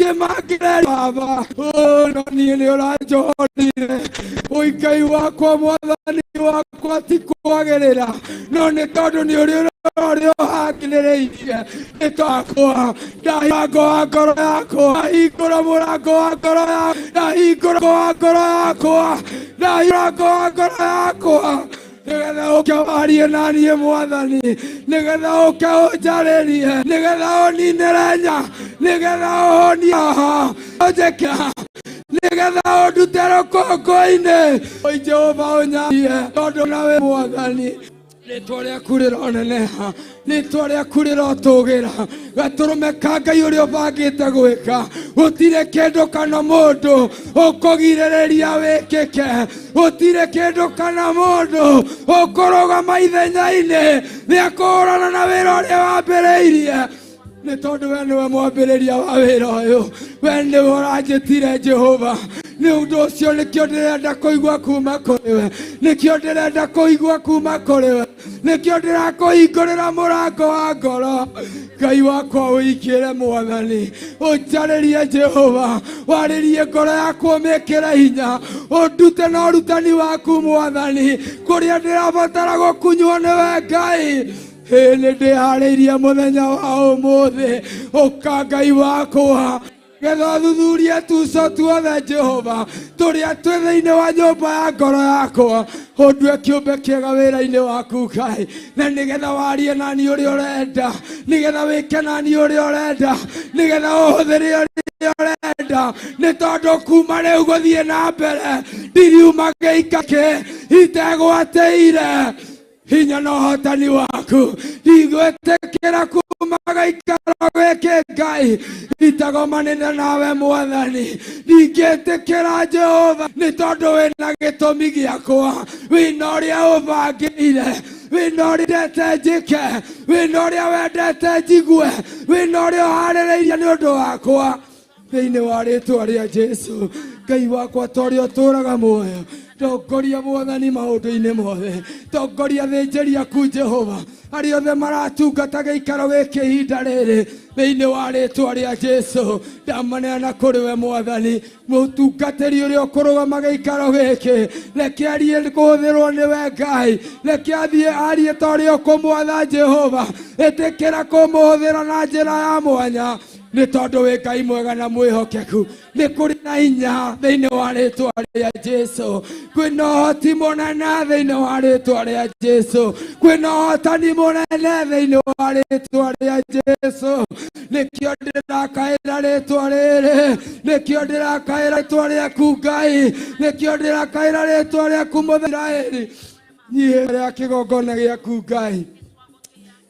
Kĩmangĩre baba, no niĩ nĩ ũranjohorire. Oi Ngai wakwa, mwathani wakwa, ti kwagĩrĩra, no nĩ tondũ nĩ ũrĩ ũrĩa ũhangĩrĩrĩirie. Nĩ twakwa ndahingũra wa ngoro yakwa, ndahingũra mũrango wa ngoro yakwa, ndahingũra wa ngoro yakwa, ndahingũra wa ngoro yakwa, nĩgetha ũke warie na niĩ mwathani, nĩgetha ũke ũnjarĩrie, nĩgetha ũninĩre nya, nĩgetha ũhonie haha ũnjĩke, nĩgetha ũndute rũkũngũ-inĩ. Oi Jehova, ũnyarie, tondũ nawe mwathani rĩtwa rĩaku rĩroneneha, rĩtwa rĩaku rĩrotũgĩra. Gatũrũme ka Ngai, ũrĩa ũbangĩte gwĩka, gũtirĩ kĩndũ kana mũndũ ũkũgirĩrĩria wĩkĩke. Gũtirĩ kĩndũ kana mũndũ ũkũrũgama ithenya-inĩ rĩa kũhũrana na wĩra ũrĩa wambĩrĩirie, nĩ tondũ we nĩwe mwambĩrĩria wa wĩra ũyũ, we nĩwe ũranjĩtire Jehova. Nĩ ũndũ ũcio nĩkĩo ndĩrenda kũigua kuma kũrĩ we, nĩkĩo ndĩrenda kũigua kuma kũrĩ we, nĩkĩo ndĩrakũhingũrĩra mũrango wa ngoro. Ngai wakwa, ũingĩre mwathani, ũnjarĩrie Jehova, warĩrie ngoro yakwa, ũmĩkĩre hinya, ũndute na ũrutani waku mwathani, kũrĩa ndĩrabatara gũkunywo nĩwe Ngai. Ĩ nĩ ndĩharĩirie mũthenya wa ũmũthĩ. Ũka Ngai wakwa, getha thuthurie tuco tuothe Jehova tũrĩa twĩ thĩinĩ wa nyũmba ya ngoro yakwa, ũndue kĩũmbe kĩega wĩra-inĩ waku Ngai, na nĩgetha warie nani ũrĩa ũrenda, nĩgetha wĩke nani ũrĩa ũrenda, nĩgetha ũhũthĩre ũrĩa ũrenda, nĩ tondũ kuma rĩu gũthiĩ na mbere ndiriuma gĩika kĩ itegwatĩire hinya na ũhotani waku. Ndigwĩtĩkĩra kuma gaikaro gĩkĩ Ngai itagomanĩte nawe mwathani. Ndingĩtĩkĩra Jehova, nĩ tondũ wĩna gĩtũmi gĩakwa, wĩna ũrĩa ũbangĩire, wĩna ũrĩa wendete njĩke, wĩna ũrĩa wendete njigue, wĩna ũrĩa ũharĩrĩirie nĩ ũndũ wakwa. Thĩinĩ wa rĩtwa rĩa Jesu, Ngai wakwa, ta ũrĩa ũtũraga muoyo, tongoria mwathani maũndũ-inĩ mothe, tongoria thĩnjĩri aku Jehova, arĩa othe maratungata gĩikaro gĩkĩ ihinda rĩrĩ. Thĩinĩ wa rĩtwa rĩa Jesu, ndamaneana kũrĩ we mwathani. Mũtungatĩri ũrĩa ũkũrũgama gĩikaro gĩkĩ, reke arie kũhũthĩrwo nĩwe Ngai, reke athiĩ arie ta ũrĩa ũkũmwatha Jehova. Ĩtĩkĩra kũmũhũthĩra na njĩra ya mwanya, nĩ tondũ wĩ Ngai mwega na mwĩhokeku. Nĩ kũrĩ na hinya thĩinĩ wa rĩtwa rĩa Jesu, kwĩna ũhoti mũnene thĩinĩ wa rĩtwa rĩa Jesu, kwĩna ũhotani mũnene thĩinĩ wa rĩtwa rĩa Jesu. Nĩkĩo ndĩrakaĩra rĩtwa rĩrĩ, nĩkĩo ndĩrakaĩra rĩtwa rĩaku Ngai, nĩkĩo ndĩrakaĩra rĩtwa rĩaku Mũthiraeli. Niĩ rĩa kĩgongona gĩaku Ngai,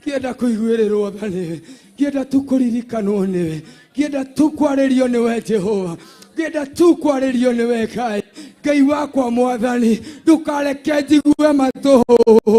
ngĩenda kũiguĩrĩrwo tha nĩwe, ngĩenda tu kũririkanwo nĩwe, ngĩenda tu kwarĩrio nĩwe Jehova, ngĩenda tu kwarĩrio nĩwe Ngai. Ngai wakwa mwathani, ndũkareke njigue matũhũhũ,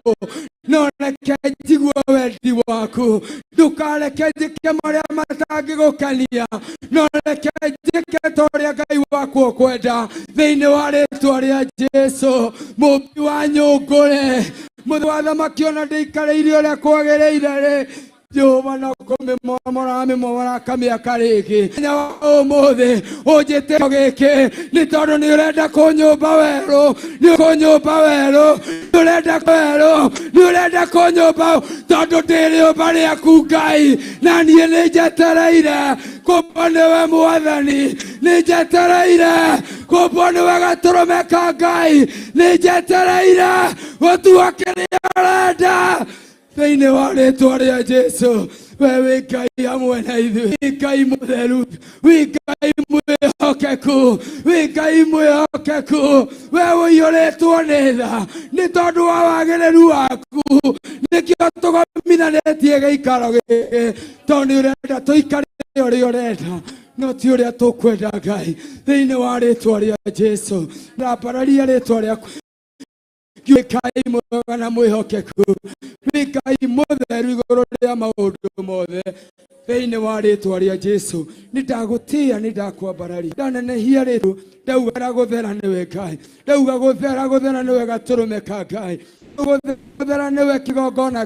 no reke njigue wendi waku. Ndũkareke njĩke marĩa matangĩgũkenia, no reke njĩke ta ũrĩa Ngai wakwa ũkwenda. Thĩinĩ wa rĩtwa rĩa Jesu, mũmbi wa nyũngũre, mũthĩ wa thamaki, ona ndĩikarĩire ũrĩa kwagĩrĩire rĩ, Jehova no kũmĩmomora amĩmomora akamĩaka rĩngĩ. Mũthenya wa ũmũthĩ ũnjĩte gĩkĩ nĩ tondũ nĩ ũrenda kũnyũmba werũ, nĩ kũnyũmba werũ, nĩ ũrenda werũ, nĩ ũrenda kũnyũmba, tondũ ndĩ rĩũmba rĩaku Ngai, na niĩ nĩ njetereire kũmbwo nĩwe mwathani, nĩ njetereire kũmbwo nĩwe gatũrũme ka Ngai, nĩ njetereire gũtua kĩrĩa ũrenda. Thĩinĩ wa rĩtwa rĩa Jesu, we wĩ Ngai hamwe na ithuĩ, wĩ Ngai mũtheru, wĩ Ngai mwĩhokeku, wĩ Ngai mwĩhokeku, we ũiyũrĩtwo nĩ tha nĩ tondũ wa wagĩrĩru waku. Nĩkĩo tũgomithanĩtie gĩikaro gĩkĩ, tondũ nĩ ũrenda tũikare ũrĩa ũrenda, no ti ũrĩa tũkwenda Ngai. Thĩinĩ wa rĩtwa rĩa Jesu, ndambararia rĩtwa rĩaku. Wĩ Ngai mwega na mwĩhokeku, wĩ Ngai mũtheru igũrũ rĩa maũndũ mothe. Thĩinĩ wa rĩtwa rĩa Jesu, nĩ ndagũtĩĩa, nĩ ndakwambararia, ndanenehia rĩtwa, ndauga gũthera nĩwe Ngai, ndauga gũthera, gũthera nĩwe gatũrũme ka Ngai, gũthera nĩwe kĩgongona.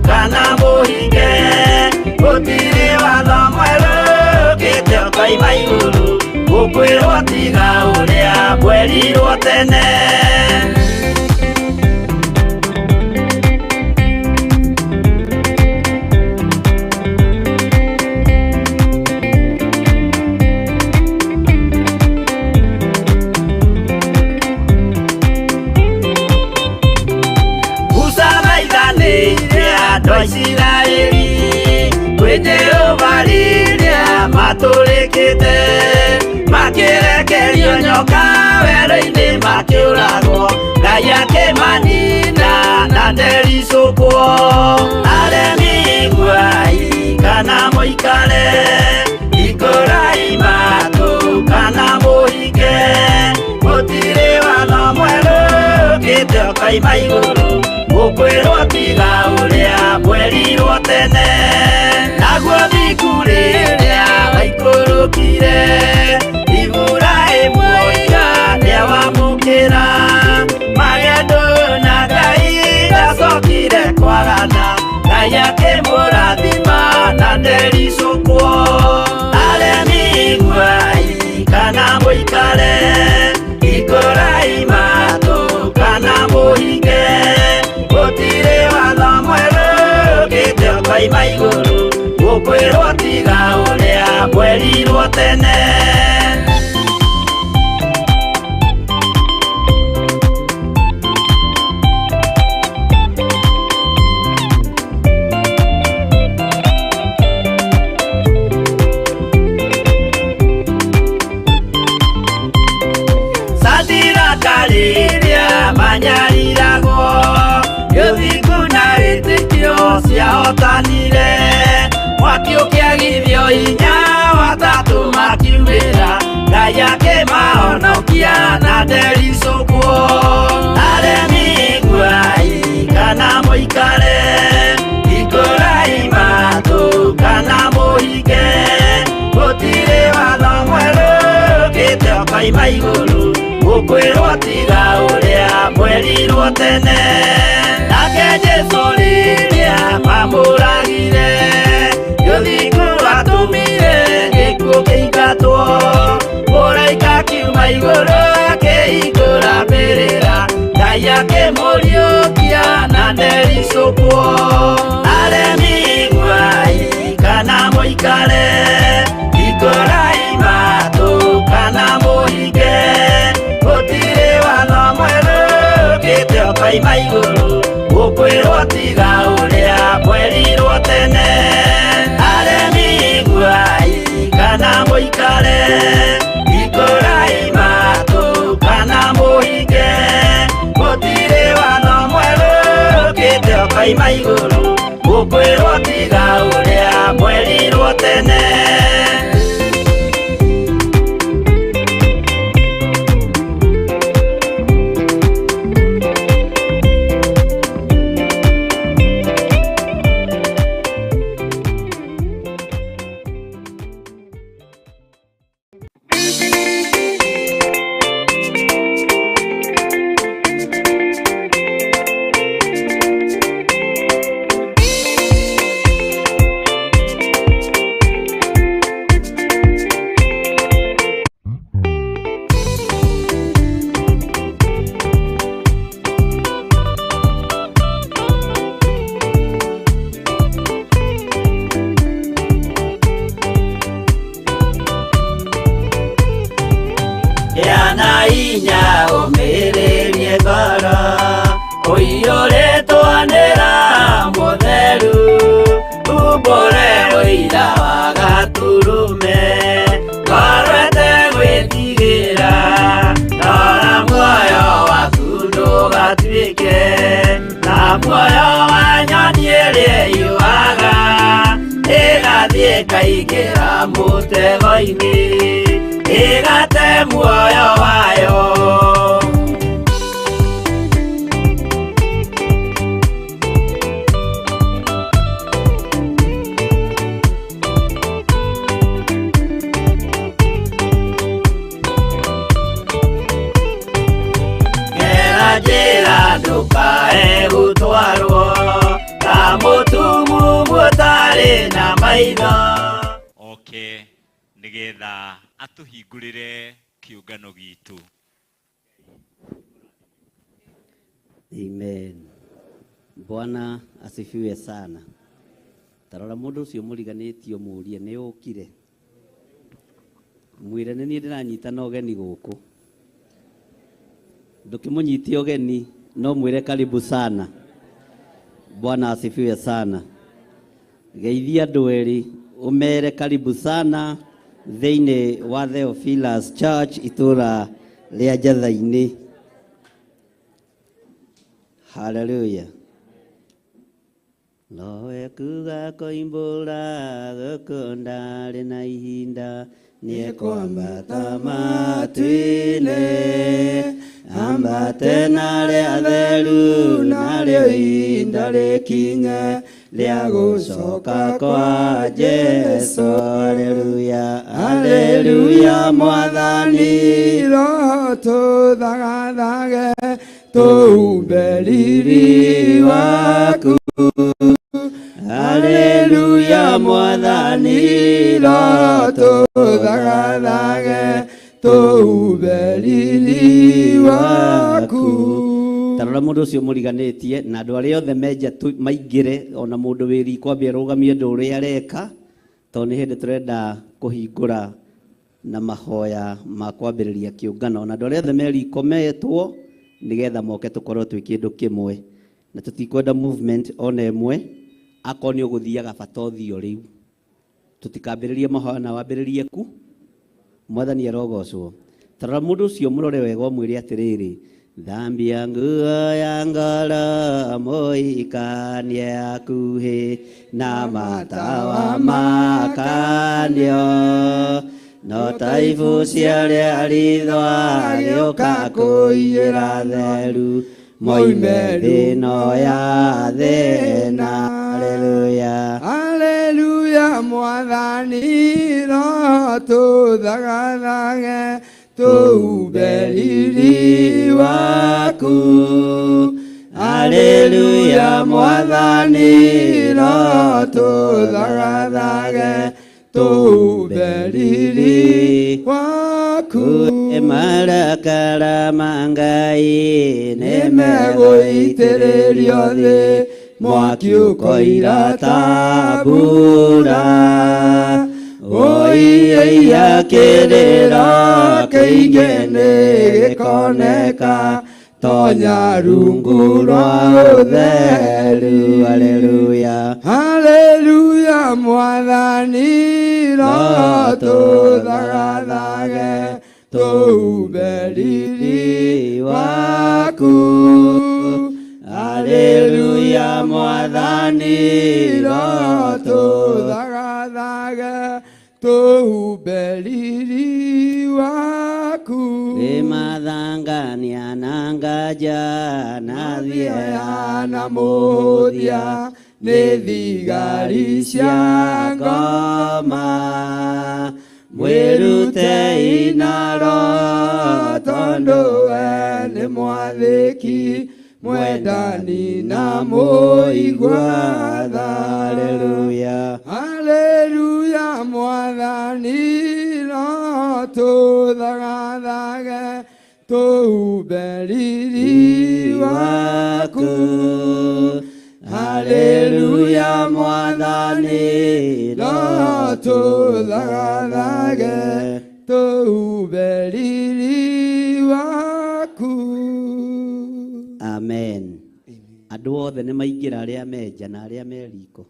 Kana mũhinge gũtirĩ watho mwerũ ũkĩte ũkoima igũrũ gũkwĩrwo tiga ũrĩa mwerirwo tene. Musa maithanĩire andũ a Isiraeli kwĩ Jehova rĩrĩa matũrĩkĩte makĩrekerio nyoka werũ-inĩ makĩũragwo Ngai akĩmanina na ndericũkwo. Aremi iguai kana mũikare ikũrai matũ kana mũhinge gũtirĩ watho mwerũ ũkĩte ũkoima igũrũ gũkwĩrwo tiga ũrĩa mwerirwo tene. Naguo thingu rĩrĩa waikũrũkire Iburahĩmu oiga nĩawamũkĩra magendo na Ngai ndacokire kwagana Ngai akĩmũrathima na ndericũkwo. Aremi iguai kana mũikare ikũrai matũ kana mũhinge gũtirĩ watho mwerũ ũkĩte ũkoima igũrũ gũkwĩrwo tiga ũrĩa mwerirwo tene. Sadiraka rĩrĩa manyariragwo gĩthingu na wĩtĩkio ciahotanire mwaki ũkĩagithio hinya watatũ makiumĩra Ngai akĩmahonokia na ndericũkwo. Aremi iguai kana mũikare ikũrai matũ kana mũhinge gũtirĩ watho mwerũ ũkĩte ũkoima igũrũ gũkwĩrwo tiga ũrĩa mwerirwo tene. Nake Jesũ rĩrĩa mamũragire gĩthingu atũmire gĩkuũ kĩingatwo mũraika akiuma igũrũ akĩhingũra mbĩrĩra Ngai akĩmũriũkia na ndericũkwo. Aremi iguai kana mũikare ikũrai matũ kana mũhinge gũtirĩ watho mwerũ ũkĩte ũkoima igũrũ gũkwĩrwo tiga ũrĩa mwerirwo tene. Aremi iguai kana mũikare ikũrai matũ kana mũhinge gũtirĩ watho mwerũ ũkĩte ũkoima igũrũ gũkwĩrwo tiga ũrĩa mwerirwo tene. Gĩa na hinya ũmĩrĩrie ngoro ũiyũrĩtwo nĩ Roho Mũtheru umbũre ũira wa Gatũrũme ngoro ĩtegwĩtigĩra rora muoyo waku ndũgatuĩke ta muoyo wa nyoni ĩrĩa ĩyũaga ĩgathiĩ ĩkaingĩra mũtego-inĩ ĩgate muoyo wayo. Ndukae gũtwarwo ta mũtumumu ũtarĩ na maitho. Oke nigetha atuhingurire kiungano gitu. Amen. Bwana asifiwe sana. Tarora mundu ucio muriganitio murie ni ukire. Mwire ni nie ndiranyita na ugeni guku. Ndukimunyitie ugeni no mwire karibu sana. Bwana asifiwe sana. Geithia andu eri umere karibu sana thiini wa Theophilus Church itura ria Njatha-ini. Hallelujah. Nowe kuga koimbura guku ndari na ihinda niekwambata matu-inĩ ambate na rĩa theru narĩo ihinda rĩkinye rĩa gũcoka kwa Jesũ. Haleluya, haleluya, Mwathani roho tũthagathage tũumbe riri waku. Haleluya, Mwathani roho tũthagathage tũumbe riri waku. Tarora mundu ucio muriganitie na andu aria othe menja maingire ona mundu wi riko ambie arugamie ndu uria areka tondu ni hindi turenda kuhingura na mahoya ma kwambiriria kiungano na andu aria othe me riko metwo nigetha moke tukorwo twi kindu kimwe na tutikwenda movement ona imwe akorwo ni uguthiaga bata uthio riu tutikambiririe mahoya na wambiririe ku Mwathani arogocwo. Tarora mundu ucio murore wega umwire atiriri thambia nguo ya ngoro mũhikanie hakuhĩ na matawa makanio no ta ibucia rĩa ritho agĩũka kũiyĩra theru moime thĩ ĩno ya thĩna. Haleluya, haleluya, Mwathani roho tũthagathage tũumbe riri waku. Haleluya, Mwathani roho tũthagathage tũumbe riri waku. Marakara ma Ngai nĩmegũitĩrĩrio thĩ mwaki ũkoira ta mbura. Oiya kĩrĩro kĩingĩ nĩgĩkoneka tonya rungu rwa ũtheru. Haleluya, haleluya, Mwathani roho tũthagathage tũumbe riri waku. Haleluya, Mwathani roho tũthagathage tũumbe riri waku. Mathangania na ngaja na thieya na mũhũthia nĩ thigari cia ngoma mwĩrute inaro tondũ we nĩ mwathĩki mwendani na mũigua tha. Haleluya, haleluya, Mwathani roho tũthagathage tũumbe riri waku. Haleluya, Mwathani roho tũthagathage tũumbe riri waku. Amen. Andũ othe nĩ maingĩra arĩa menja na arĩa me riko.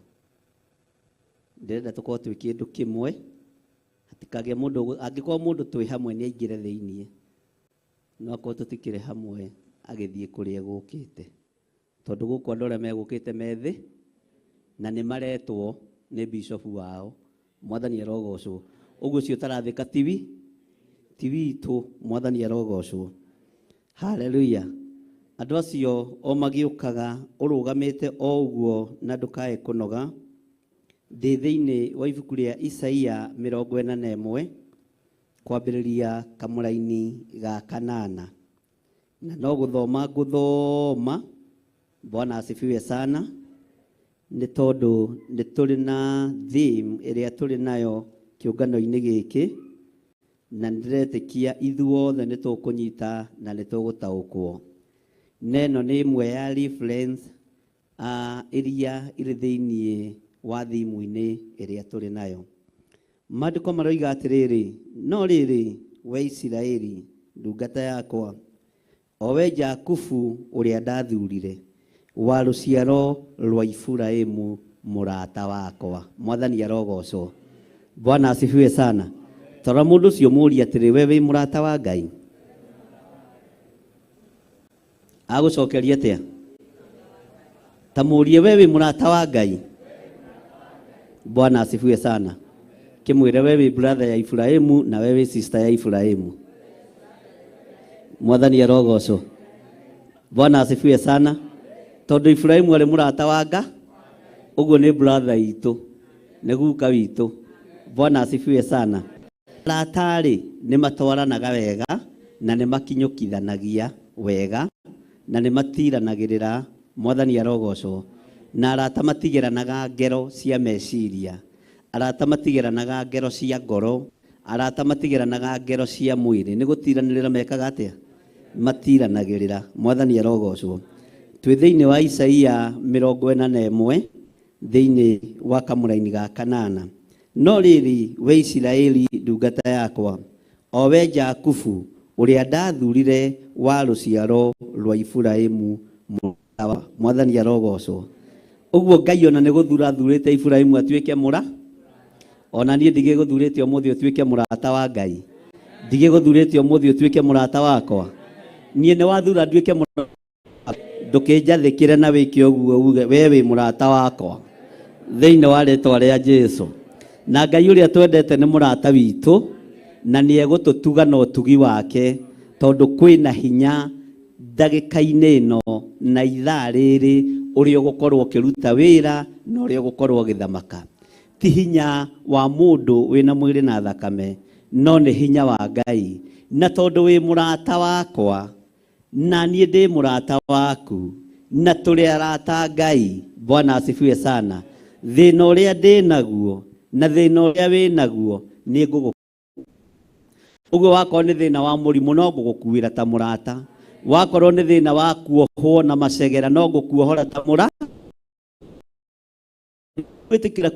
Ndĩrenda tũkorwo twĩ kĩndũ kĩmwe hatikagĩe mũndũ angĩkorwo mũndũ twĩ hamwe nĩ aingĩre thĩiniĩ no akorwo tũtikĩrĩ hamwe agĩthiĩ kũrĩa gũkĩte tondũ gũkũ andũ arĩa megũkĩte me thĩ na nĩ maretwo nĩ bishofu wao. Mwathani arogocwo. Ũguo ũcio ũtarathĩka tiwi ti witũ. Mwathani arogocwo. Haleluya. Andũ acio o magĩũkaga ũrũgamĩte o ũguo na ndũkae kũnoga. Ndĩ thĩinĩ wa ibuku rĩa Isaia 41 kwambĩrĩria kamũraini ga kanana. Na no gũthoma ngũthoma. Bwana asifiwe sana. Nĩ tondũ nĩ tũrĩ na theme ĩrĩa tũrĩ nayo kĩũngano-inĩ gĩkĩ, na nĩndĩretĩkia ithuothe nĩ tũkũnyita na nĩ tũgũtaũkwo. Na ĩno nĩ ĩmwe ya reference iria irĩ thĩiniĩ wa thimũ-inĩ ĩrĩa tũrĩ nayo. Maandĩko maroiga atĩrĩrĩ, no rĩrĩ, we Isiraeli ndungata yakwa, o we Jakubu ũrĩa ndathurire, wa rũciaro rwa Iburahĩmu mũrata wakwa. Mwathani arogocwo. Bwana asifiwe sana. Tora mũndũ ũcio mũũrie atĩrĩ, we wĩ mũrata wa Ngai? Agũcokeria atĩa? Ta mũũrie, we wĩ mũrata wa Ngai? Bwana asifiwe sana. Kĩmwĩre we wĩ brother ya Iburahĩmu na we wĩ sister ya Iburahĩmu. Mwathani arogocwo. Bwana asifiwe sana. Tondũ Iburahĩmu arĩ mũrata wa Nga, ũguo nĩ brother itũ, nĩ guka witũ. Bwana asifiwe sana. Arata-rĩ, nĩ matwaranaga wega na nĩ makinyũkithanagia wega na nĩ matiranagĩrĩra. Mwathani arogocwo. Na arata matigeranaga ngero cia meciria, arata matigeranaga ngero cia ngoro, arata matigeranaga ngero cia mwĩrĩ. Nĩ gũtiranĩrĩra mekaga atĩa? Matiranagĩrĩra. Mwathani arogocwo. Twĩ thĩinĩ wa Isaia 41 thĩinĩ wa kamũraini ga kanana. No rĩrĩ, we Isiraeli ndungata yakwa, o we Jakubu ũrĩa ndathurire wa rũciaro rwa Iburahĩmu mũrata wakwa. Mwathani arogocwo. Ũguo Ngai ona nĩ gũthura athurĩte Iburahĩmu atuĩke mũra. Ona niĩ ndigĩgũthurĩte ũmũthĩ ũtuĩke mũrata wa Ngai. Ndigĩgũthurĩte ũmũthĩ ũtuĩke mũrata wakwa. Niĩ nĩ wathura nduĩke mũrata. Ndũkĩnjathĩkĩre na wĩke ũguo uge we wĩ mũrata wakwa thĩinĩ wa rĩtwa rĩa Jesu. Na Ngai ũrĩa twendete nĩ mũrata witũ na nĩ egũtũtuga na ũtugi wake, tondũ kwĩna hinya ndagĩka-inĩ ĩno na ithaa rĩrĩ ũrĩa ũgũkorwo ũkĩruta wĩra na ũrĩa ũgũkorwo ũgĩthamaka. Ti hinya wa mũndũ wĩna mwĩrĩ na thakame, no nĩ hinya wa Ngai. Na tondũ wĩ mũrata wakwa, na niĩ ndĩ mũrata waku, na tũrĩ arata a Ngai. Bwana asifiwe sana. Thĩna ũrĩa ndĩ naguo na thĩna ũrĩa wĩ naguo nĩ ngũgũ ũguo. Wakorwo nĩ thĩna wa mũrimũ, no ngũgũkuĩra ta mũrata. Wakorwo nĩ thĩna wa kuohwo na macegera, no ngũkuohora ta mũra gwĩtĩkĩra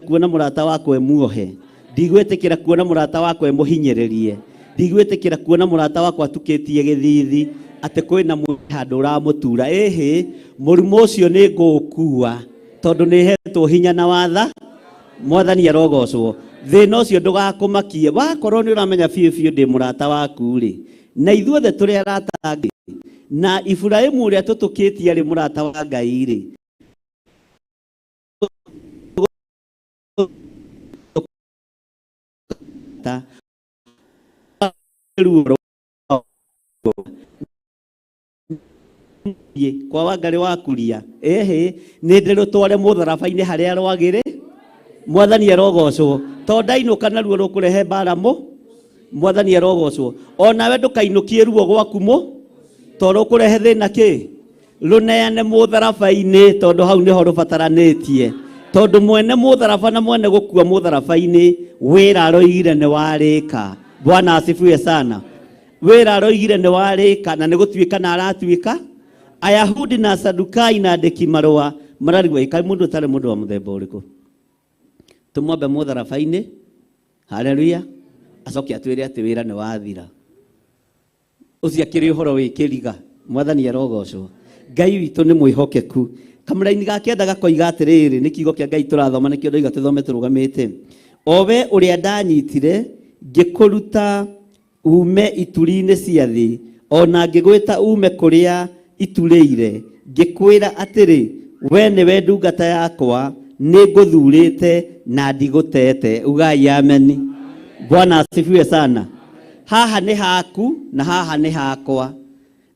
kuona mũrata wakwa e muohe. Ndigwĩtĩkĩra kuona mũrata wakwa e mũhinyĩrĩrie. Ndigwĩtĩkĩra kuona mũrata wakwa atukĩtie gĩthithi atĩ kwĩna handũ ũramũtura. Ĩhĩ, mũrimũ ũcio nĩ ngũũkua tondũ nĩ hetwo hinya na watha. Mwathani arogocwo. Thĩna ũcio ndũgakũmakie. Wakorwo nĩ ũramenya biũ biũ ndĩ mũrata waku rĩ, na ithuothe tũrĩ arata a Ngai, na Iburahĩmu ũrĩa tũtũkĩtie arĩ mũrata wa Ngai rĩ, ta ruo kwa Wangarĩ wa Kuria, ĩhĩ, nĩ ndĩrũtware mũtharaba-inĩ harĩa rwagĩrĩ. Mwathani arogocwo. To ndainũka naruo rũkũrehe mbara mũ. Mwathani arogocwo. Onawe ndũkainũkie ruo gwaku mũ, to rũkũrehe thĩna kĩ, rũneane mũtharaba-inĩ, tondũ hau nĩho rũbataranĩtie, tondũ mwene mũtharaba na mwene gũkua mũtharaba-inĩ wĩra aroigire nĩ warĩka. Bwana asifiwe sana. Wĩra aroigire nĩ warĩka na nĩ gũtuĩka na aratuĩka. Ayahudi na Sadukai na andĩki marũa mararigwo, ĩkai mũndũ ũtarĩ mũndũ wa mũthemba ũrĩkũ, tũmwambe mũtharaba-inĩ, haleluya, acoke atwĩre atĩ wĩra nĩ wathira. Ũcio akĩrĩ ũhoro wĩ kĩriga. Mwathani arogocwo. Ngai witũ nĩ mwĩhokeku. Kamũraini ga kenda gakoiga atĩrĩrĩ, nĩ kiugo kĩa Ngai tũrathoma, nĩkĩo ndoiga tũthome tũrũgamĩte. O we ũrĩa ndanyitire ngĩkũruta ume ituri-inĩ cia thĩ, o na ngĩgwĩta ume kũrĩa iturĩire, ngĩkwĩra atĩrĩ, we nĩwe ndungata yakwa, nĩ ngũthurĩte na ndigũtete. Ugai ameni. Bwana asifiwe sana. Haha nĩ haku na haha nĩ hakwa.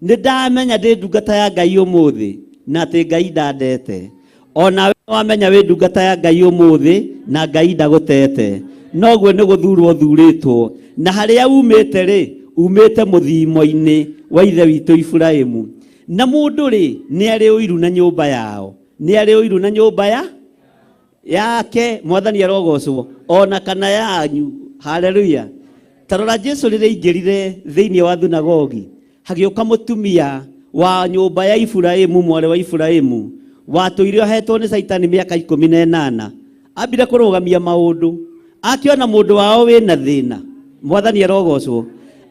Nĩ ndamenya ndĩ ndungata ya Ngai ũmũthĩ na atĩ Ngai ndandete. Onawe wamenya wĩ ndungata ya Ngai ũmũthĩ na Ngai ndagũtete, noguo nĩ gũthurwo thurĩtwo. Na harĩa umĩte rĩ, Umĩte mũthimo-inĩ wa ithe witũ Iburahĩmu. Na mũndũ rĩ, nĩ arĩ ũiru na nyũmba yao, nĩ arĩ ũiru na nyũmba ya yake. Mwathani arogocwo, ona kana yanyu. Haleluya. Tarora Jesu rĩrĩa aingĩrire thĩinĩ wa thunagogi, hagĩũka mũtumia wa nyũmba ya Iburahĩmu, mwarĩ wa Iburahĩmu, watũire ohetwo nĩ Caitani mĩaka 18. Ambire kũrũgamia maũndũ, akĩona mũndũ wao wĩna thĩna. Mwathani arogocwo.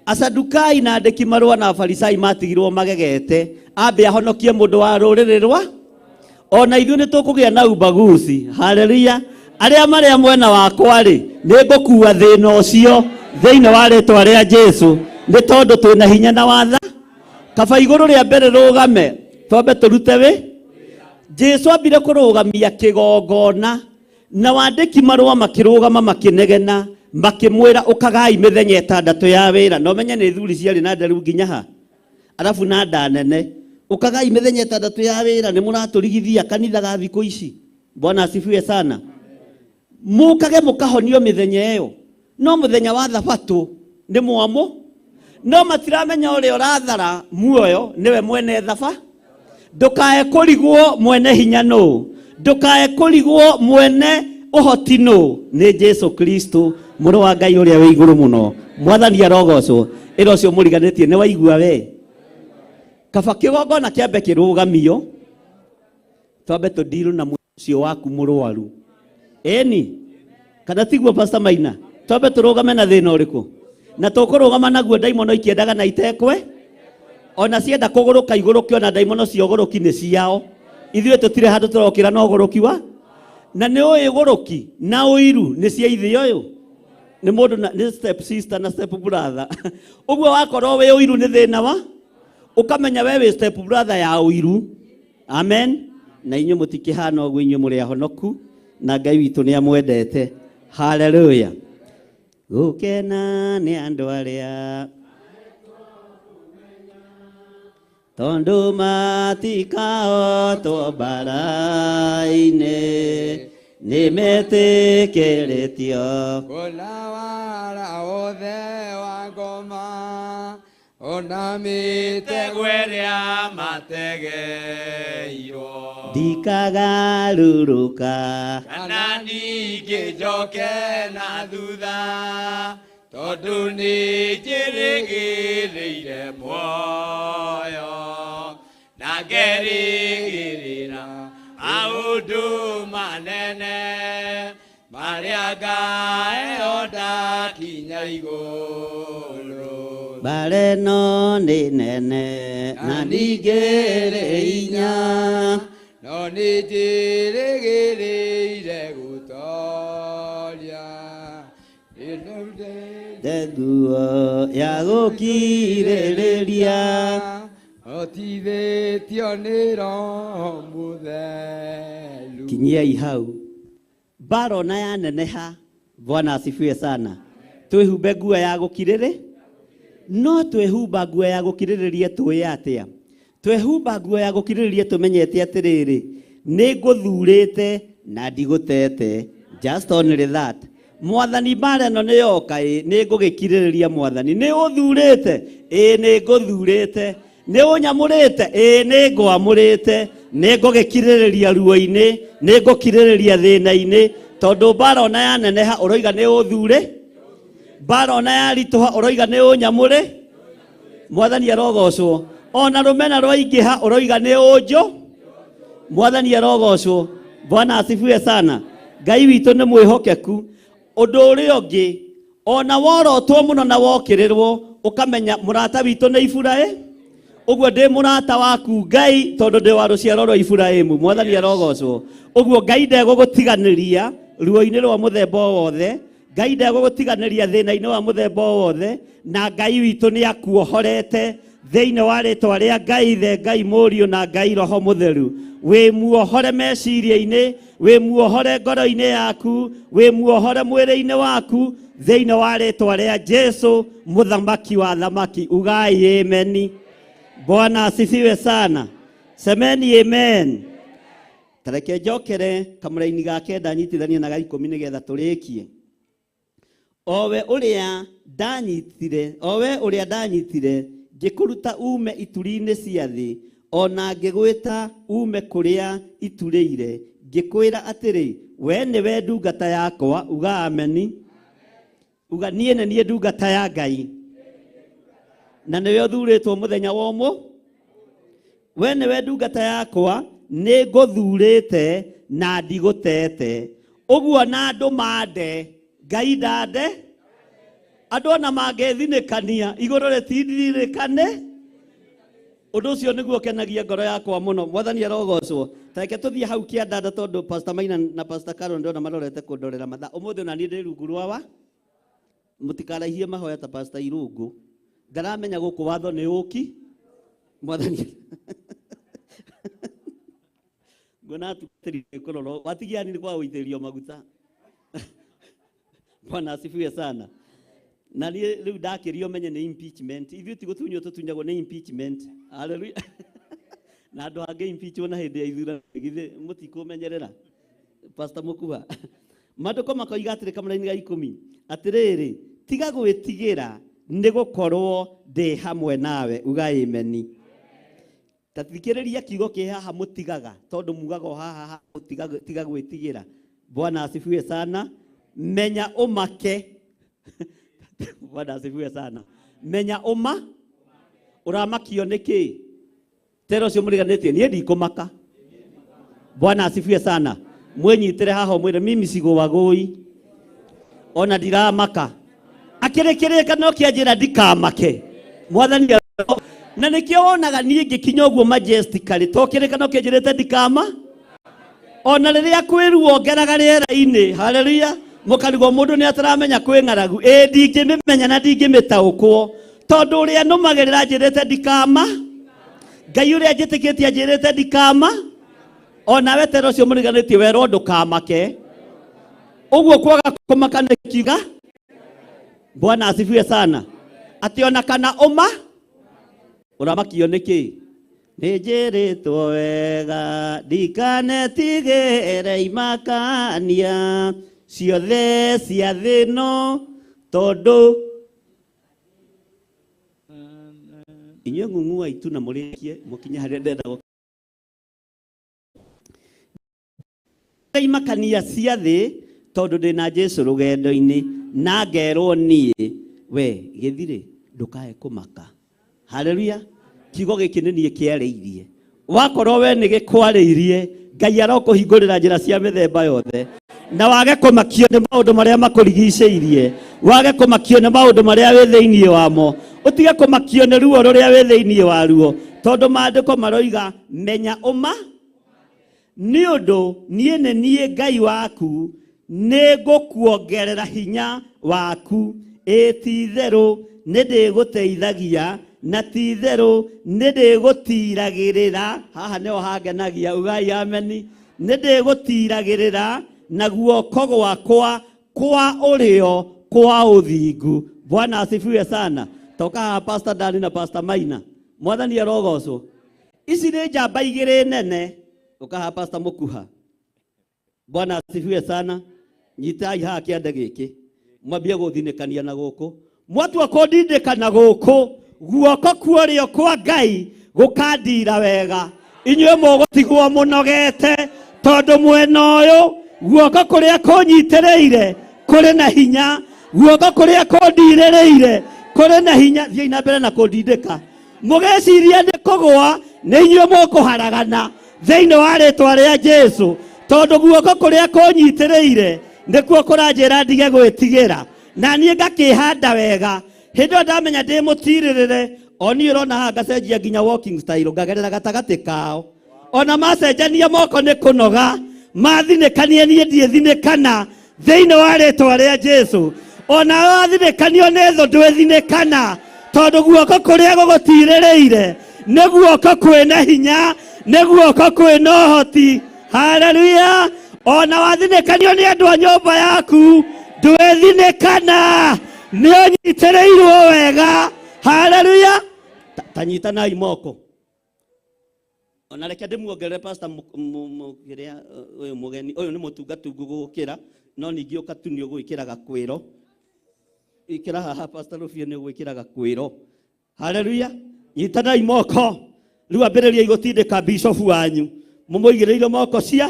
Asadukai na andĩki marũa na Afarisai matigirwo magegete, ambe ahonokie mũndũ wa rũrĩrĩ rwa ona ithuĩ nĩ tũkũgĩa na ubaguzi. Haleluya. Arĩa marĩa mwena wakwa rĩ, nĩ ngũkua thĩna ũcio thĩinĩ wa rĩtwa rĩa Jesu, nĩ tondũ twĩna hinya na watha. Kaba igũrũ rĩa mbere rũgame, twambe tũrute wĩ Jesu ambire kũrũgamia kĩgongona, na wandĩki marũa makĩrũgama makĩnegena, makĩmwĩra ũkagai mĩthenya 6 ya wĩra. Na ũmenye nĩ thuri ciarĩ na nderu nginya ha, arabu na nda nene. Ũkagai mĩthenya 6 ya wĩra, nĩ mũratũrigithia kanitha ga thikũ ici. Bwana asifiwe sana. Mũkage mũkahonio mĩthenya ĩyo, no mũthenya wa thabatũ nĩ mwamũ. No matiramenya ũrĩa ũrathara muoyo nĩwe mwene thaba. Ndũkae kũrigwo mwene hinya nũ, ndũkae kũrigwo mwene ũhoti nũ, nĩ Jesu Kristo mũrũ wa Ngai ũrĩa wĩ igũrũ mũno. Mwathani arogocwo. Ĩra ũcio mũriganĩtie, nĩ waigua we? Kaba kĩgongona kĩambe kĩrũgamio, twambe tũndirũ na ũcio waku mũrwaru. Ĩni kana tiguo, Pastor Maina? Twambe tũrũgame na thĩna ũrĩkũ, na tũkũrũgama naguo. Ndaimono ikĩendaga na itekwe, ona cienda kũgũrũka igũrũke, ona ndaimono cia ũgũrũki nĩ ciao. Ithuĩ tũtirĩ handũ tũrokĩra na ũgũrũki wa na nĩ ũĩ ũgũrũki na ũiru nĩ cia ithe ũyũ, nĩ mũndũ nĩ step sister na step brother. Ũguo wakorwo wĩ ũiru nĩ thĩna wa ũkamenya we wĩ step brother ya ũiru. Amen. Na inyuĩ mũtikĩhana ũguo, inyuĩ mũrĩ ahonoku na Ngai witũ nĩ amwendete. Haleluya. Gũkena nĩ andũ arĩa tondũ matikaotwo mbara-inĩ, nĩ metĩkĩrĩtio Kũna wara wothe wa ngoma, ona mĩtego ĩrĩa mategeirwo. Ndikagarũrũka kana ningĩ njoke na thutha, tondũ nĩ njĩrĩgĩrĩire muoyo na ngerĩgĩrĩra maũndũ manene marĩa ngaheo ndakinya igũrũ. Mbara ĩno nĩ nene na ningĩrĩ hinya, no nĩ njĩrĩgĩrĩire gũtoria. Nguo ya gũkirĩrĩria, hotithĩtio nĩ Roho Mũtheru. Kinyiai hau. Mbara ona yaneneha, Bwana asifiwe sana, twĩhumbe nguo ya gũkirĩrĩ. No twĩhumba nguo ya gũkirĩrĩria tũĩ atĩa? Twehumba nguo ya gũkirĩrĩria tũmenyete atĩrĩrĩ, nĩ ngũthurĩte na ndigũtete. Just only that. Mwathani, mbara ĩno nĩ yoka, ĩ nĩ ngũgĩkirĩrĩria. Mwathani, nĩ ũthurĩte? Ĩ nĩ ngũthurĩte. Nĩ ũnyamũrĩte? Ĩ nĩ ngwamũrĩte. Nĩ ngũgĩkirĩrĩria ruo-inĩ, nĩ ngũkirĩrĩria thĩna-inĩ, tondũ mbara ona yaneneha ũroiga nĩ ũthure, mbara ona yaritũha ũroiga nĩ ũnyamũrĩ. Mwathani arogocwo. Ona rũmena rwaingĩha ũroiga nĩ ũnjũ. Mwathani arogocwo. Bwana asifiwe sana. Ngai witũ nĩ mwĩhokeku. Ũndũ ũrĩa ũngĩ, ona worotwo mũno na wokĩrĩrwo, ũkamenya mũrata witũ nĩ Iburaĩ. Ũguo ndĩ mũrata waku Ngai, tondũ ndĩ wa rũciaro rwa Iburahimu. Mwathani arogocwo. Ũguo Ngai ndegũgũtiganĩria ruo-inĩ rwa mũthemba o wothe, Ngai ndegũgũtiganĩria thĩna-inĩ wa mũthemba o wothe, na Ngai witũ nĩ akuohorete thĩinĩ wa rĩtwa rĩa Ngai Ithe, Ngai Mũriũ na Ngai Roho Mũtheru. Wĩ muohore meciria-inĩ, wĩ muohore ngoro-inĩ yaku, wĩ muohore mwĩrĩ-inĩ waku thĩinĩ wa rĩtwa rĩa Jesu, mũthamaki wa thamaki. Ugai ameni. Bwana asifiwe sana. Semeni amen. Tareke njokere kamũraini ga 9, nyitithanie na ga 10 nĩgetha tũrĩkie. Owe ũrĩa ndanyitire, owe ũrĩa ndanyitire ngĩkũruta ume ituri-inĩ cia thĩ, ona ngĩgwĩta ume kũrĩa iturĩire, ngĩkwĩra atĩrĩ, we nĩwe ndungata yakwa. Uga ameni. Uga niĩ nĩ niĩ ndungata ya Ngai, na nĩwe ũthurĩtwo mũthenya wa ũmũ. We nĩwe ndungata yakwa, nĩ ngũthurĩte na ndigũtete. Ũguo na andũ mande, Ngai ndande. Andũ ona mangĩthinĩkania, igũrũ rĩtindirikane. Ũndũ ũcio nĩguo ũkenagia ngoro yakwa mũno. Mwathani arogocwo. Ta reke tũthiĩ hau kĩandanda tondũ Pastor Maina na Pastor Carol ndĩrona marorete kũndorera mathaa. Ũmũthĩ ona niĩ ndĩ rungu rwa wa mũtikaraihie mahoya ta Pastor Irungu. Ndaramenya gũkũ watho nĩ ũki. Mwathani nguona atungatĩri kũrora watigia nini kwa gũitĩrĩrio maguta. Bwana asifiwe sana. Na niĩ rĩu ndakĩrio menye nĩ impeachment. Ithuĩ ti gũtunywo tũtunyagwo nĩ impeachment. Hallelujah. Na andũ angĩ impeachwo na hĩndĩ ya ithurano githĩ mũtikũmenyerera. Pastor Mukuha. Maandĩko makoiga atĩrĩ kamũraini ga 10, atĩrĩrĩ, tiga gwĩtigĩra nĩ gũkorwo ndĩ hamwe nawe. Uga ameni. Ta thikĩrĩria kiugo kĩ haha mũtigaga, tondũ mugaga o haha haha, tiga gwĩtigĩra. Bwana asifiwe sana. Menya ũmake. Bwana asifiwe sana. Menya ũma. Ũramakio nĩ kĩ? Tera ũcio mũriganĩtie, niĩ ndikũmaka. Bwana asifiwe sana. Mwĩnyitĩre haha ũmwĩre mimi sigũagũi, ona ndiramaka. Akĩrĩ kĩrĩkanĩro kĩa njĩra ndikamake. Mwathani na nĩkĩo wonaga niĩ ngĩkinya ũguo majestically, to kĩrĩkanĩro kĩnjĩrĩte ndikama. Ona rĩrĩa kwĩruo ngeraga rĩera-inĩ, haleluya, mũkarigwo mũndũ nĩ ataramenya kwĩ ng'aragu. Ĩ ndingĩmĩmenya na ndingĩmĩtaũkwo, tondũ ũrĩa nũmagĩrĩra njĩrĩte ndikama. Ngai ũrĩa njĩtĩkĩtie anjĩrĩte ndikama. Ona we tera ũcio mũriganĩtie werwo ndũkamake. Ũguo kwaga kũmaka nĩ kiuga. Bwana asifiwe sana. Atĩ ona kana ũma ũramakio nĩ kĩ? Nĩ njĩrĩtwo wega ndikanetigĩre imakania ciothe cia thĩ ĩno, tondũ inyuĩ ng'ung'ua itu na mũrĩkie mũkinye harĩa ndĩrenda imakania cia thĩ, tondũ ndĩ na Jesũ rũgendo-inĩ, na ngerwo niĩ we gĩthirĩ ndũkae kũmaka. Haleluya. Kiugo gĩkĩ nĩ niĩ kĩarĩirie. Wakorwo we nĩ gĩkwarĩirie, Ngai arokũhingũrĩra njĩra cia mĩthemba yothe, na wage kũmakio nĩ maũndũ marĩa makũrigicĩirie, wage kũmakio nĩ maũndũ marĩa wĩ thĩinĩ wamo, ũtige kũmakio nĩ ruo rũrĩa wĩ thĩinĩ waruo, tondũ maandĩko maroiga menya ũma nĩ ũndũ niĩ nĩ niĩ Ngai waku, nĩ ngũkuongerera hinya waku. Ĩ ti-itherũ nĩ ndĩgũteithagia, na ti-itherũ nĩ ndĩgũtiragĩrĩra. Haha nĩho hangenagia, ugai ameni. Nĩ ndĩgũtiragĩrĩra na guoko gwakwa kwa ũrĩo kwa ũthingu. Bwana asifiwe sana. Toka haha Pastor Dani na Pastor Maina. Mwathani arogocwo. Ici nĩ njamba igĩrĩ nene. Ũka haha Pastor Mukuha. Bwana asifiwe sana. Nyitai haha kĩande gĩkĩ, mwambie gũthinĩkania na gũkũ. Mwatua kũndindĩka na gũkũ, guoko kuorĩo kwa Ngai gũkandira wega. Inyuĩ mũgũtigwo mũnogete, tondũ mwena ũyũ guoko kũrĩa kũnyitĩrĩire kũrĩ na hinya, guoko kũrĩa kũndirĩrĩire kũrĩ na hinya. Thiĩi na mbere na kũndindĩka. Mũgeciria nĩ kũgũa, nĩ inyuĩ mũkũharagana thĩinĩ wa rĩtwa rĩa Jesũ, tondũ guoko kũrĩa kũnyitĩrĩire nĩkuo kũranjĩra ndige gwĩtigĩra, na niĩ ngakĩhanda wega. Hĩndĩ ĩyo ndamenya ndĩ mũtirĩrĩre, o niĩ ũrona haha ngacenjia nginya walking style, ngagerera gatagatĩ kao. Ona macenjania moko nĩ kũnoga, mathinĩkania niĩ ndiĩthinĩkana thĩinĩ wa rĩtwa rĩa Jesũ. Ona wathinĩkanio nĩ thũ ndwĩthinĩkana, tondũ guoko kũrĩa gũgũtirĩrĩire nĩ guoko kwĩna hinya, nĩ guoko kwĩna ũhoti. Haleluya. Ona wathinĩkanio nĩ andũ a nyũmba yaku ndwĩthinĩkana, nĩ ũnyitĩrĩirwo wega. Haleluya. Ta nyitanai moko. Ona reke ndĩmuongerere pastor kĩrĩa, ũyũ mũgeni, ũyũ nĩ mũtungatungu gũgũkĩra, no ningĩ ũkatu nĩ ũgwĩkĩra gakwĩro. Ikĩra haha Pastor Rufio nĩ ũgwĩkĩra gakwĩro. Haleluya. Nyitanai moko. Rĩu ambĩrĩriai gũtindĩka bishofu wanyu. Mũmũigĩrĩire moko cia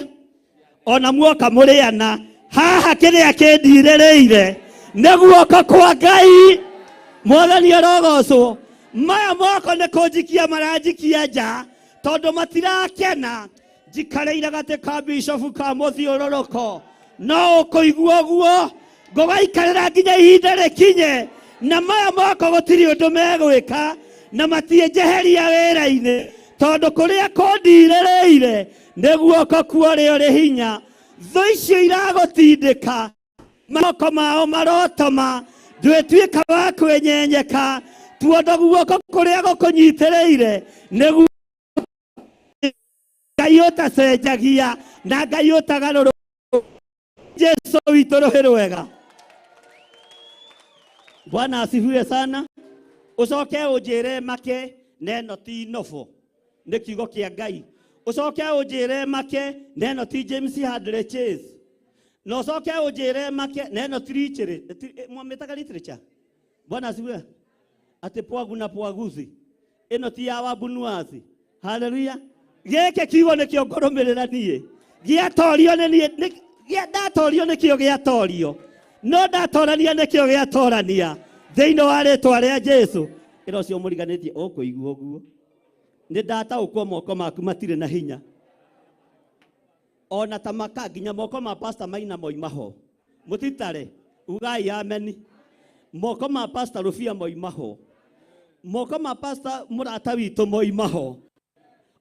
ona muoka mũrĩana haha kĩrĩa kĩndirĩrĩire nĩ guoko kwa Ngai. Mwathani arogocwo. Maya moko nĩ kũnjikia maranjikia nja tondũ matirakena. Njikarĩire gatĩ ka bishofu ka mũthiũrũrũko no ũkũigua ũguo ngũgaikarĩra nginya ihinda rĩkinye na maya moko gũtirĩ ũndũ megwĩka na matiĩnjeheria wĩra-inĩ tondũ kũrĩa kũndirĩrĩire nĩ guoko kwa ũrĩa ũrĩ hinya. Thũ icio iragũtindĩka moko mao marotoma ndwĩtuĩka wa kwĩnyenyeka tondũ guoko kũrĩa gũkũnyitĩrĩire nĩguo Ngai ũtacenjagia na Ngai ũtagarũrũka. Jesu witũ rũhĩ rwega. Bwana asifiwe sana. Ũcoke ũnjĩre make na ĩno ti nobo nĩ kiugo kĩa Ngai. Ũcoke ũnjĩre make na ĩno ti James Hadley Chase. Na ũcoke ũnjĩre make na ĩno ti literature, mwamĩtaga literature. Bwana asifiwe. Atĩ pwagu na pwaguzi ĩno ti ya wabunuazi. Haleluya. Gĩkĩ kiugo nĩkĩo ngũrũmĩrĩra niĩ. Gĩatorio nĩ niĩ, ndatorio nĩkĩo gĩatorio. No ndatorania nĩkĩo gĩatorania. Thĩinĩ wa rĩtwa rĩa Jesu. Ĩra ũcio mũriganĩtie ũkũigua ũguo. Nĩ ndataũkwo moko maku matirĩ na hinya. Ona ta maka nginya moko ma Pastor Maina moima ho. Mũtitare, ugai ameni. Moko ma Pastor Rufia moima ho. Moko ma Pastor mũrata witũ moima ho.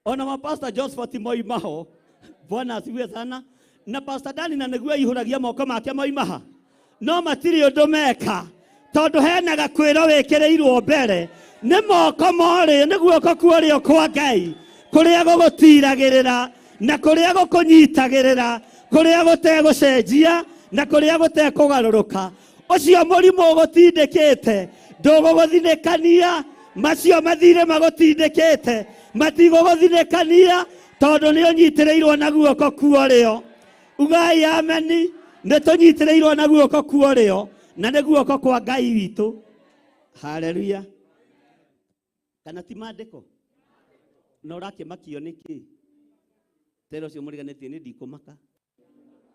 Ona ma Pastor Josephat moima ho. Bwana asifiwe sana. Na Pastor Dani na nĩguo aihũragia moko make moima ha. No matirĩ ũndũ meka tondũ hena gakwĩro wĩkĩrĩirwo mbere nĩ moko morĩ nĩ guoko kwa ũrĩo kwa Ngai kũrĩa gũgũtiragĩrĩra na kũrĩa gũkũnyitagĩrĩra kũrĩa gũtegũcenjia na kũrĩa gũtekũgarũrũka. Ũcio mũrimũ ũgũtindĩkĩte ndũgũgũthinĩkania, macio mathirĩ magũtindĩkĩte matigũgũthinĩkania tondũ nĩ ũnyitĩrĩirwo na guoko kwa ũrĩo. Ugai ameni. Nĩ tũnyitĩrĩirwo na guoko kwa ũrĩo na nĩ guoko kwa Ngai witũ. Haleluya. Kana ti maandĩko? Na ũrakĩmakio nĩkĩ? Tera ũcio mũriganĩtie nĩ ndikũmaka.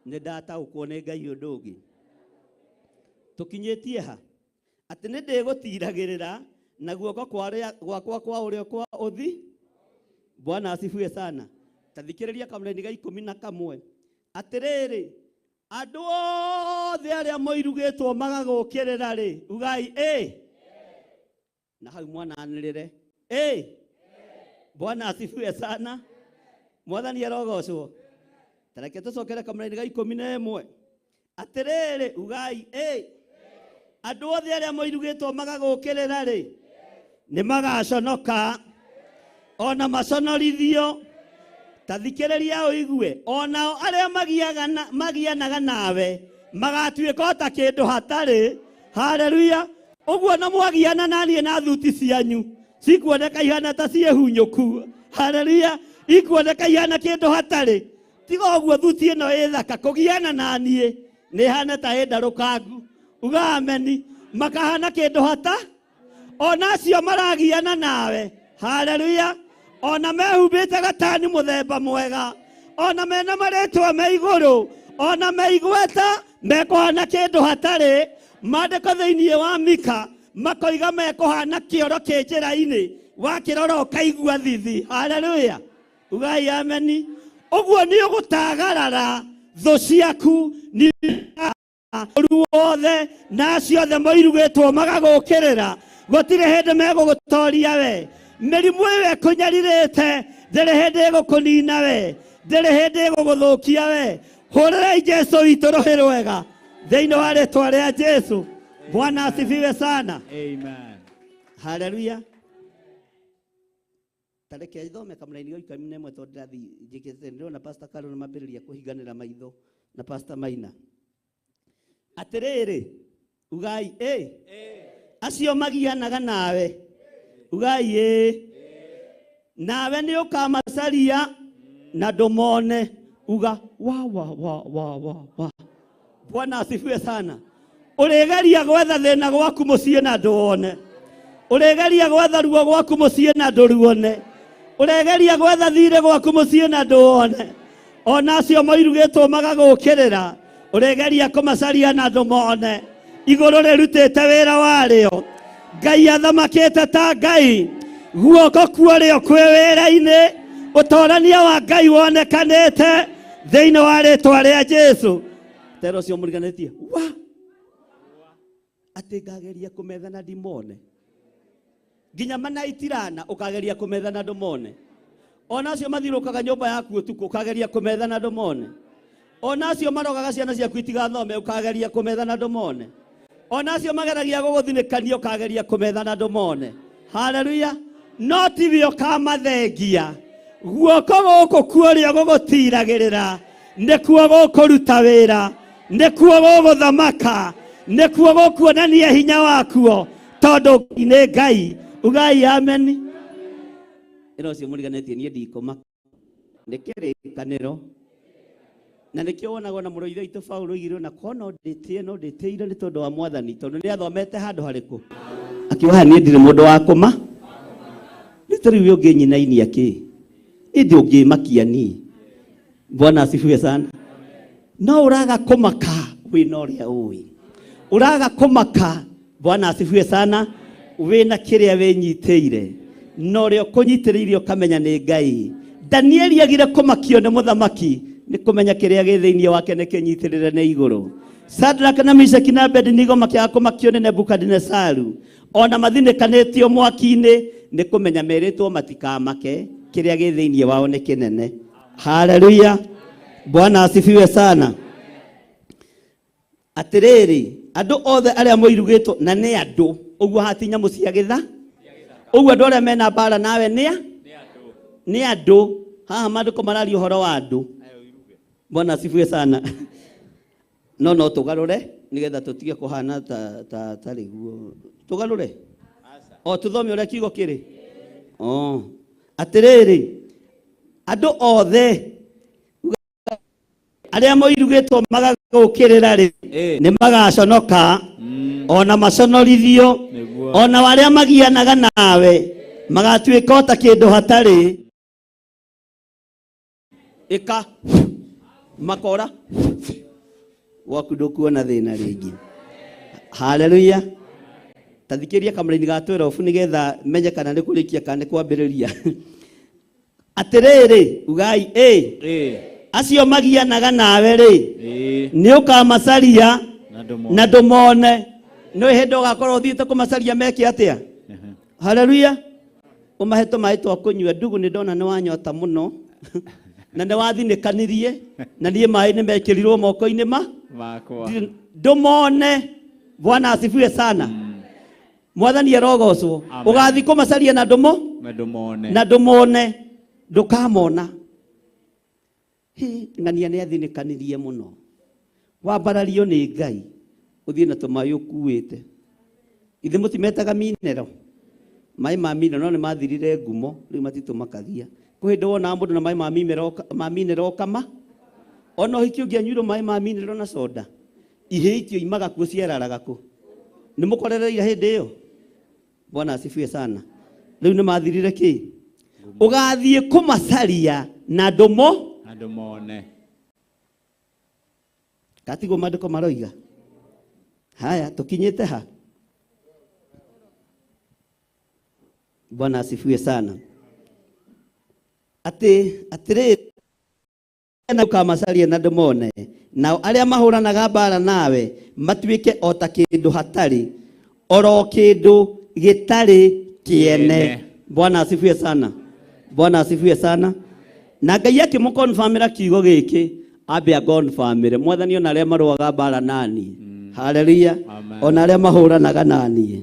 Nĩ ndataũkwo nĩ Ngai ũndũ ũngĩ. Tũkinyĩtie ha? Atĩ nĩ ndĩgũtiragĩrĩra na guoko kwa gwakwa kwa ũrĩo kwa ũthi. Bwana asifiwe sana. Ta thikĩrĩria kamũraini ga 11. Atĩrĩrĩ, andũ othe arĩa moirugĩtwo magagũkĩrĩra rĩ, ugai ĩ. Na hau mwana anĩrĩre ĩ. Bwana asifiwe sana. Mwathani arogocwo. Ta reke tũcokere kamũraini ga 11. Atĩrĩrĩ, ugai ĩ. Andũ othe arĩa moirugĩtwo magagũkĩrĩra rĩ, nĩ magaconoka ona maconorithio. Ta thikĩrĩria ũigue, onao arĩa magianaga nawe magatuĩka o ta kĩndũ hatarĩ. Haleluya. Ũguo na mwagiana na niĩ na thuti cianyu cikuoneka ihana ta ciĩhunyũku. Haleluya. Ikuoneka ihana kĩndũ hatarĩ. Tiga ũguo thuti ĩno ĩ thaka kũgiana na niĩ nĩ ihana ta ĩ ndarũkangu. Uga ameni. Makahana kĩndũ hata ona acio maragiana nawe. Haleluya. Ona mehumbĩte gatani mũthemba mwega, ona mena marĩtwa me igũrũ, ona meigweta mekũhana kĩndũ hatarĩ. Maandĩko thĩinĩ wa Mika makoiga mekũhana kĩoro kĩ njĩra-inĩ, wakĩrora ũkaigua thithi. Haleluya. Ugai ameni. Ũguo nĩ ũgũtagarara thũ ciaku nĩ ũru wothe na acio othe moirugĩtwo magagũkĩrĩra gũtirĩ hĩndĩ megũgũtoria we. Mĩrimũ ĩyo ĩkũnyarirĩte ndĩrĩ hĩndĩ ĩgũkũnina we, ndĩrĩ hĩndĩ ĩgũgũthũkia we. Hũrĩrai Jesu witũ rũhĩ rwega thĩinĩ wa rĩtwa rĩa Jesu. Bwana asifiwe sana. Amen. Haleluya. Ta reke thome kamũraini ga 11 tondũ ndĩrathiĩ njĩkĩte ndĩrona Pastor Carol mambĩrĩria kũhinganĩra maitho na Pastor Maina. Atĩrĩrĩ, ugai ĩ. Acio magianaga nawe, ugai ĩ. Nawe nĩ ũkamacaria na ndũmone. Uga wa wa wa wa wa wa. Bwana asifiwe sana. Ũrĩgeria gwetha thĩna gwaku mũciĩ na ndũwone. Ũrĩgeria gwetha ruo gwaku mũciĩ na ndũruone. Ũrĩgeria gwetha thirĩ gwaku mũciĩ na ndũwone. Ona acio moirugĩtwo magagũkĩrĩra, ũrĩgeria kũmacaria na ndũmone. Igũrũ rĩrutĩte wĩra warĩo. Ngai athamakĩte ta Ngai. Guoko kuorĩo kwĩ wĩra-inĩ. Ũtorania wa Ngai wonekanĩte thĩinĩ wa rĩtwa rĩa Jesu. Tera ũcio mũriganĩtie wa atĩ ngageria kũmetha na ndimone nginya manaitirana ũkageria kũmetha na ndũmone ona acio mathiũrũkaga nyũmba yaku ũtukũ ũkageria kũmetha na ndũmone ona acio marogaga ciana ciaku itigathome ũkageria kũmetha na ndũmone ona acio mageragia gũgũthinĩkania ũkageria kũmetha na ndũmone haleluya no tiwe ũkamathengia guoko gũkũ kuoria gũgũtiragĩrĩra nĩkuo gũkũruta wĩra nĩkuo gũgũthamaka nĩkuo gũkuonania hinya wakuo tondũ nĩ Ngai ugai amen ĩno ũcio mũriganĩtie niĩ ndikũma nĩ kĩrĩkanĩro na nĩkĩo wonagwo na mũrũ ithe witũ Paulo oigire na korwo no ndĩtĩe no ndĩtĩire nĩ tondũ wa mwathani tondũ nĩ athomete handũ harĩkũ akiuga niĩ ndirĩ mũndũ wa kũma nĩ ta rĩu ũngĩnyinainia kĩ ĩndĩ ũngĩmakia niĩ Bwana asifiwe sana. No uraga kumaka wina uria ui. Uraga kumaka Bwana asifiwe sana wina kiria winyitĩire na ũrĩa ũkũnyitĩrĩire ũkamenya nĩ Ngai. Danieli agire kũmakio nĩ mũthamaki nĩ kũmenya kĩrĩa gĩ thĩinĩ wake nĩ kĩnyitĩrĩre nĩ igũrũ. Shadrach na Meshaki na Abednego makĩaga kũmakio nĩ Nebukadinesaru ona mathinĩkanĩtio mwaki-inĩ nĩ kũmenya merĩtwo matikamake kĩrĩa gĩ thĩinĩ wao nĩ kĩnene. Haleluya, Bwana asifiwe sana. Atĩrĩrĩ, andũ othe arĩa moirugĩtwo na nĩ andũ ũguo hati nyamũ cia gĩtha ũguo andũ arĩa mena mbara nawe nĩ a nĩ andũ haha maandĩko mararia ũhoro wa andũ. Bwana asifiwe sana. No no tũgarũre nĩgetha tũtige kũhana ta ta tarĩ guo tũgarũre o tũthome ũrĩa kiugo kĩrĩ o atĩrĩrĩ andũ othe arĩa moirugĩtwo magagũkĩrĩra rĩ nĩ magaconoka ona maconorithio Nĩguo. ona arĩa magianaga nawe magatuĩka o ta kĩndũ hatarĩ ĩka makora gwaku ndũkuona thĩna rĩngĩ haleluya tathikĩria kamũraini ga 12 nĩgetha menye kana nĩ kũrĩkia kana nĩ kwambĩrĩria atĩrĩrĩ ugai ĩ acio magianaga nawe rĩ nĩ ũkamacaria na ndũmone nĩ hĩndĩ ũgakorwo ũthiĩte kũmacaria meke atĩa haleluya ũmahe tũmaĩ twa kũnyua ndugu nĩ ndona nĩ wanyota mũno na nĩ wathinĩkanirie na niĩ maĩ nĩ mekĩrirwo moko-inĩ ma makwa ndũmone bwana asifiwe sana mwathani arogocwo Amen. ũgathiĩ kũmacaria na ndũmo na ndũmone na ndũmone ndũkamona Hi, ng'ania nĩ athinĩkanirie mũno wambarario nĩ Ngai ũthiĩ na tũmaĩ ũkuĩte ithe mũtimetaga minero maĩ ma minero no nĩ mathirire ngumo rĩu matitũmakagia kwĩ hĩndĩ wonaga mũndũ na maĩ ma minero ma minero kama ona ũhiki ũngĩanyuirwo maĩ ma minero na soda ihĩ itioimaga kuo ciararaga kũ nĩ mũkorereire hĩndĩ ĩyo Bwana asifiwe sana rĩu nĩ mathirire kĩ ũgathiĩ kũmacaria na ndũmo na ndũmone katiguo maandĩko maroiga haya tũkinyĩte ha Bwana asifiwe sana atĩ atĩrĩrĩ na ũkamacaria na ndũmone nao arĩa mahũranaga mbara nawe matuĩke o ta kĩndũ hatarĩ oro kĩndũ gĩtarĩ kĩene Kĩene. Bwana asifiwe sana Bwana asifiwe sana na Ngai akĩmũkonfamĩra kiugo gĩkĩ ambe akonfamĩre mwathani ona arĩa marũaga mbara nani haleluya Amen. ona arĩa mahũranaga naniĩ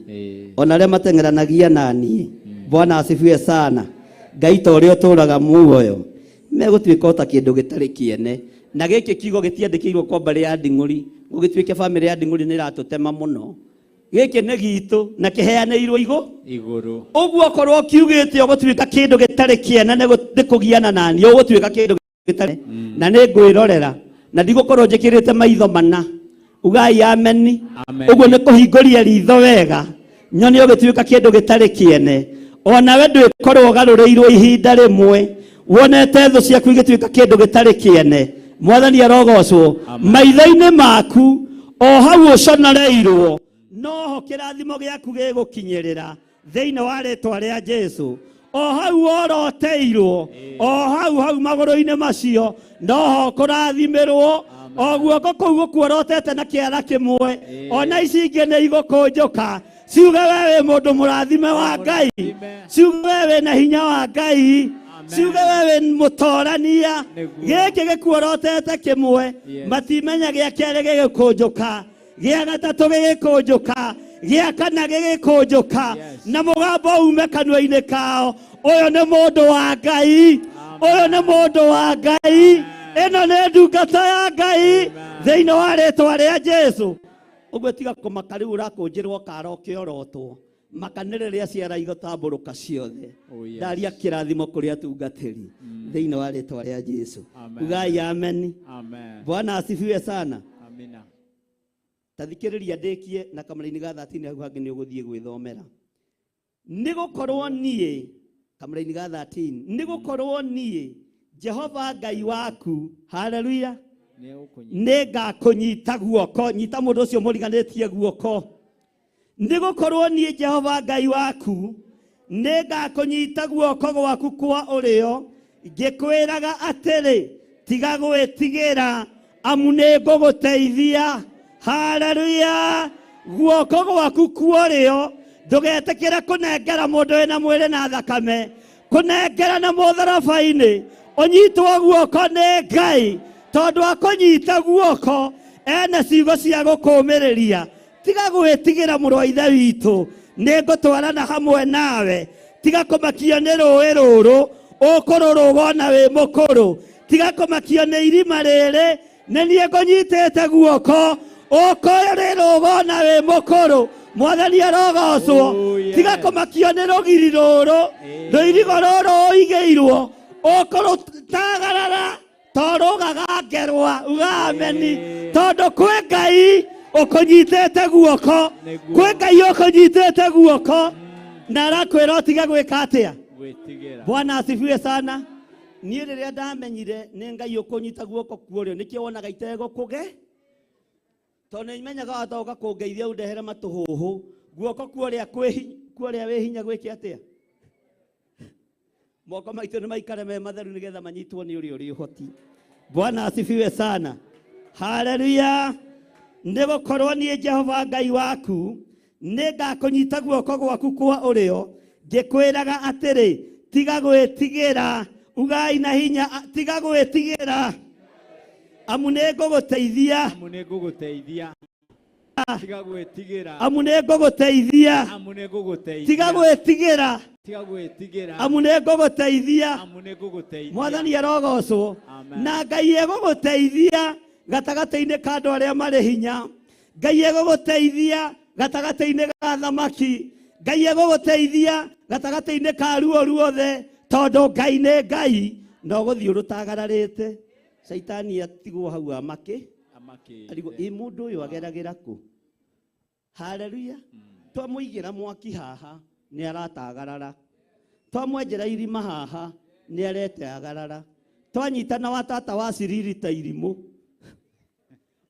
ona arĩa mateng'eranagia naniĩ Bwana asifiwe sana Ngai ta ũrĩa ũtũũraga muoyo megũtuĩka o ta kĩndũ gĩtarĩ kĩene na gĩkĩ kiugo gĩtiandĩkĩirwo kwa mbarĩ ya nding'ũri gũgĩtuĩke bamĩrĩ ya nding'ũri nĩ ĩratũtema mũno gĩkĩ nĩ gitũ na kĩheanĩirwo igũ igũrũ ũguo korwo kiugĩte ũgũtuĩka kĩndũ gĩtarĩ kĩene nĩ kũgiana naniĩ ũgũtuĩka kĩndũ gĩtarĩ na nĩ ngwĩrorera na ndigũkorwo njĩkĩrĩte maitho mana Ugai ameni. Amen. Ũguo nĩ kũhingũria ritho wega nyone ũgĩtuĩka kĩndũ gĩtarĩ kĩene. Onawe ndwĩkorwo ũgarũrĩirwo ihinda rĩmwe wonete thũ ciaku igĩtuĩka kĩndũ gĩtarĩ kĩene. Mwathani arogocwo. Amen. Maitho-inĩ maku o hau ũconoreirwo noho kĩrathimo gĩaku gĩgũkinyĩrĩra thĩinĩ wa rĩtwa rĩa Jesu. O hau woroteirwo, o hau hau magũrũ-inĩ macio noho kũrathimĩrwo. O guoko kũu gũkuorotete na kĩara kĩmwe, ona ici ingĩ nĩ igũkũnjũka ciuge we wĩ mũndũ mũrathime wa Ngai, ciuge we wĩ na hinya wa Ngai, ciuge we wĩ mũtorania. Nĩguo. Gĩkĩ gĩkuorotete kĩmwe, Yes. matimenya gĩa kerĩ gĩgĩkũnjũka, gĩa gatatũ gĩgĩkũnjũka, gĩa kana gĩgĩkũnjũka, Yes. na mũgambo ume kanua-inĩ kao, ũyũ nĩ mũndũ wa Ngai, ũyũ nĩ mũndũ wa Ngai, ĩno nĩ ndungata ya Ngai thĩinĩ wa rĩtwa rĩa Jesu. Ũguo tiga kũmaka rĩu ũrakũnjĩrwo kara ũkĩorotwo, maka nĩ rĩrĩa ciara igũtambũrũka ciothe. Oh, yes. Ndaria kĩrathimo kũrĩ atungatĩri thĩinĩ wa rĩtwa rĩa Jesu. Amen. Ugai ameni. Amen. Bwana asifiwe sana. Amina. Ta thikĩrĩria ndĩkie na kamũraini ga 13 hau hangĩ nĩ ũgũthiĩ gwĩthomera. Nĩ gũkorwo niĩ, kamũraini ga 13, nĩ gũkorwo niĩ Jehova Ngai waku, haleluya, Nĩ ũkũnyita. nĩ ngakũnyita guoko. Nyita mũndũ ũcio mũriganĩtie guoko. Nĩ gũkorwo niĩ Jehova Ngai waku nĩ ngakũnyita guoko gwaku kwa ũrĩo, ngĩkwĩraga atĩrĩ, tiga gwĩtigĩra, amu nĩ ngũgũteithia. Haleluya. Guoko gwaku kwa ũrĩo, ndũgetĩkĩre kũnengera mũndũ wĩna mwĩrĩ na thakame, kũnengera na mũtharaba-inĩ, ũnyitwo guoko nĩ Ngai, tondũ akũnyita guoko ena ciugo cia gũkũmĩrĩria. Tiga gwĩtigĩra mũrũ wa ithe witũ, nĩ ngũtwarana hamwe nawe. Tiga kũmakio nĩ rũĩ rũrũ ũkũrũrũga ona wĩ mũkũrũ. Tiga kũmakio nĩ irima rĩrĩ, nĩ niĩ ngũnyitĩte guoko, ũkũrĩrũga ona wĩ mũkũrũ. Mwathani arogocwo. Oh, yes. Tiga kũmakio nĩ rũgiri rũrũ, rũirigo rũrũ ũigĩirwo, ũkũrũtagarara torũgaga ngerwa. Uga ameni. Tondũ kwĩ Ngai ũkũnyitĩte guoko, Nĩguo. kwĩ Ngai ũkũnyitĩte guoko, na arakwĩra ũtige gwĩka atĩa. Gwĩtigĩra. Bwana asifiwe sana. Niĩ rĩrĩa ndamenyire nĩ Ngai ũkũnyita guoko kuorĩo, nĩkĩo wonaga itegũkũge, tondũ nĩ menyaga watoka kũngeithia ũndehere matũhũhũ. Guoko kuorĩa kuorĩa wĩ hinya gwĩke atĩa? Moko maitũ nĩ maikare me matheru nĩgetha manyitwo nĩ ũrĩa ũrĩ ũhoti. Bwana asifiwe sana. Haleluya. Nĩ gũkorwo niĩ Jehova Ngai waku nĩ ngakũnyita guoko gwaku kwa ũrĩo, ngĩkwĩraga atĩrĩ, tiga gwĩtigĩra. Ugai na hinya, tiga gwĩtigĩra, amu nĩ ngũgũteithia. Amu nĩ ngũgũteithia. Tiga gwĩtigĩra. Amu nĩ ngũgũteithia. Amu nĩ ngũgũteithia. Tiga gwĩtigĩra. Tiga gwĩtigĩra. Amu nĩ ngũgũteithia. Amu nĩ ngũgũteithia. Mwathani arogocwo. Amen. Na Ngai egũgũteithia gatagatĩ-inĩ ka andũ arĩa marĩ hinya. Ngai egũgũteithia gatagatĩ-inĩ ga thamaki. Ngai egũgũteithia gatagatĩ-inĩ ka ruo ruothe, tondũ Ngai nĩ Ngai. Na ũgũthiĩ ũrũtagararĩte. Caitani atigwo hau amake. Amakĩte. Arigwo, ĩ mũndũ ũyũ ageragĩra kũ? Haleluya. Twamũigĩra mwaki haha nĩ aratagarara, twamwenjera irima haha nĩ areteagarara, twanyitana wa tata wa ciriri ta irimũ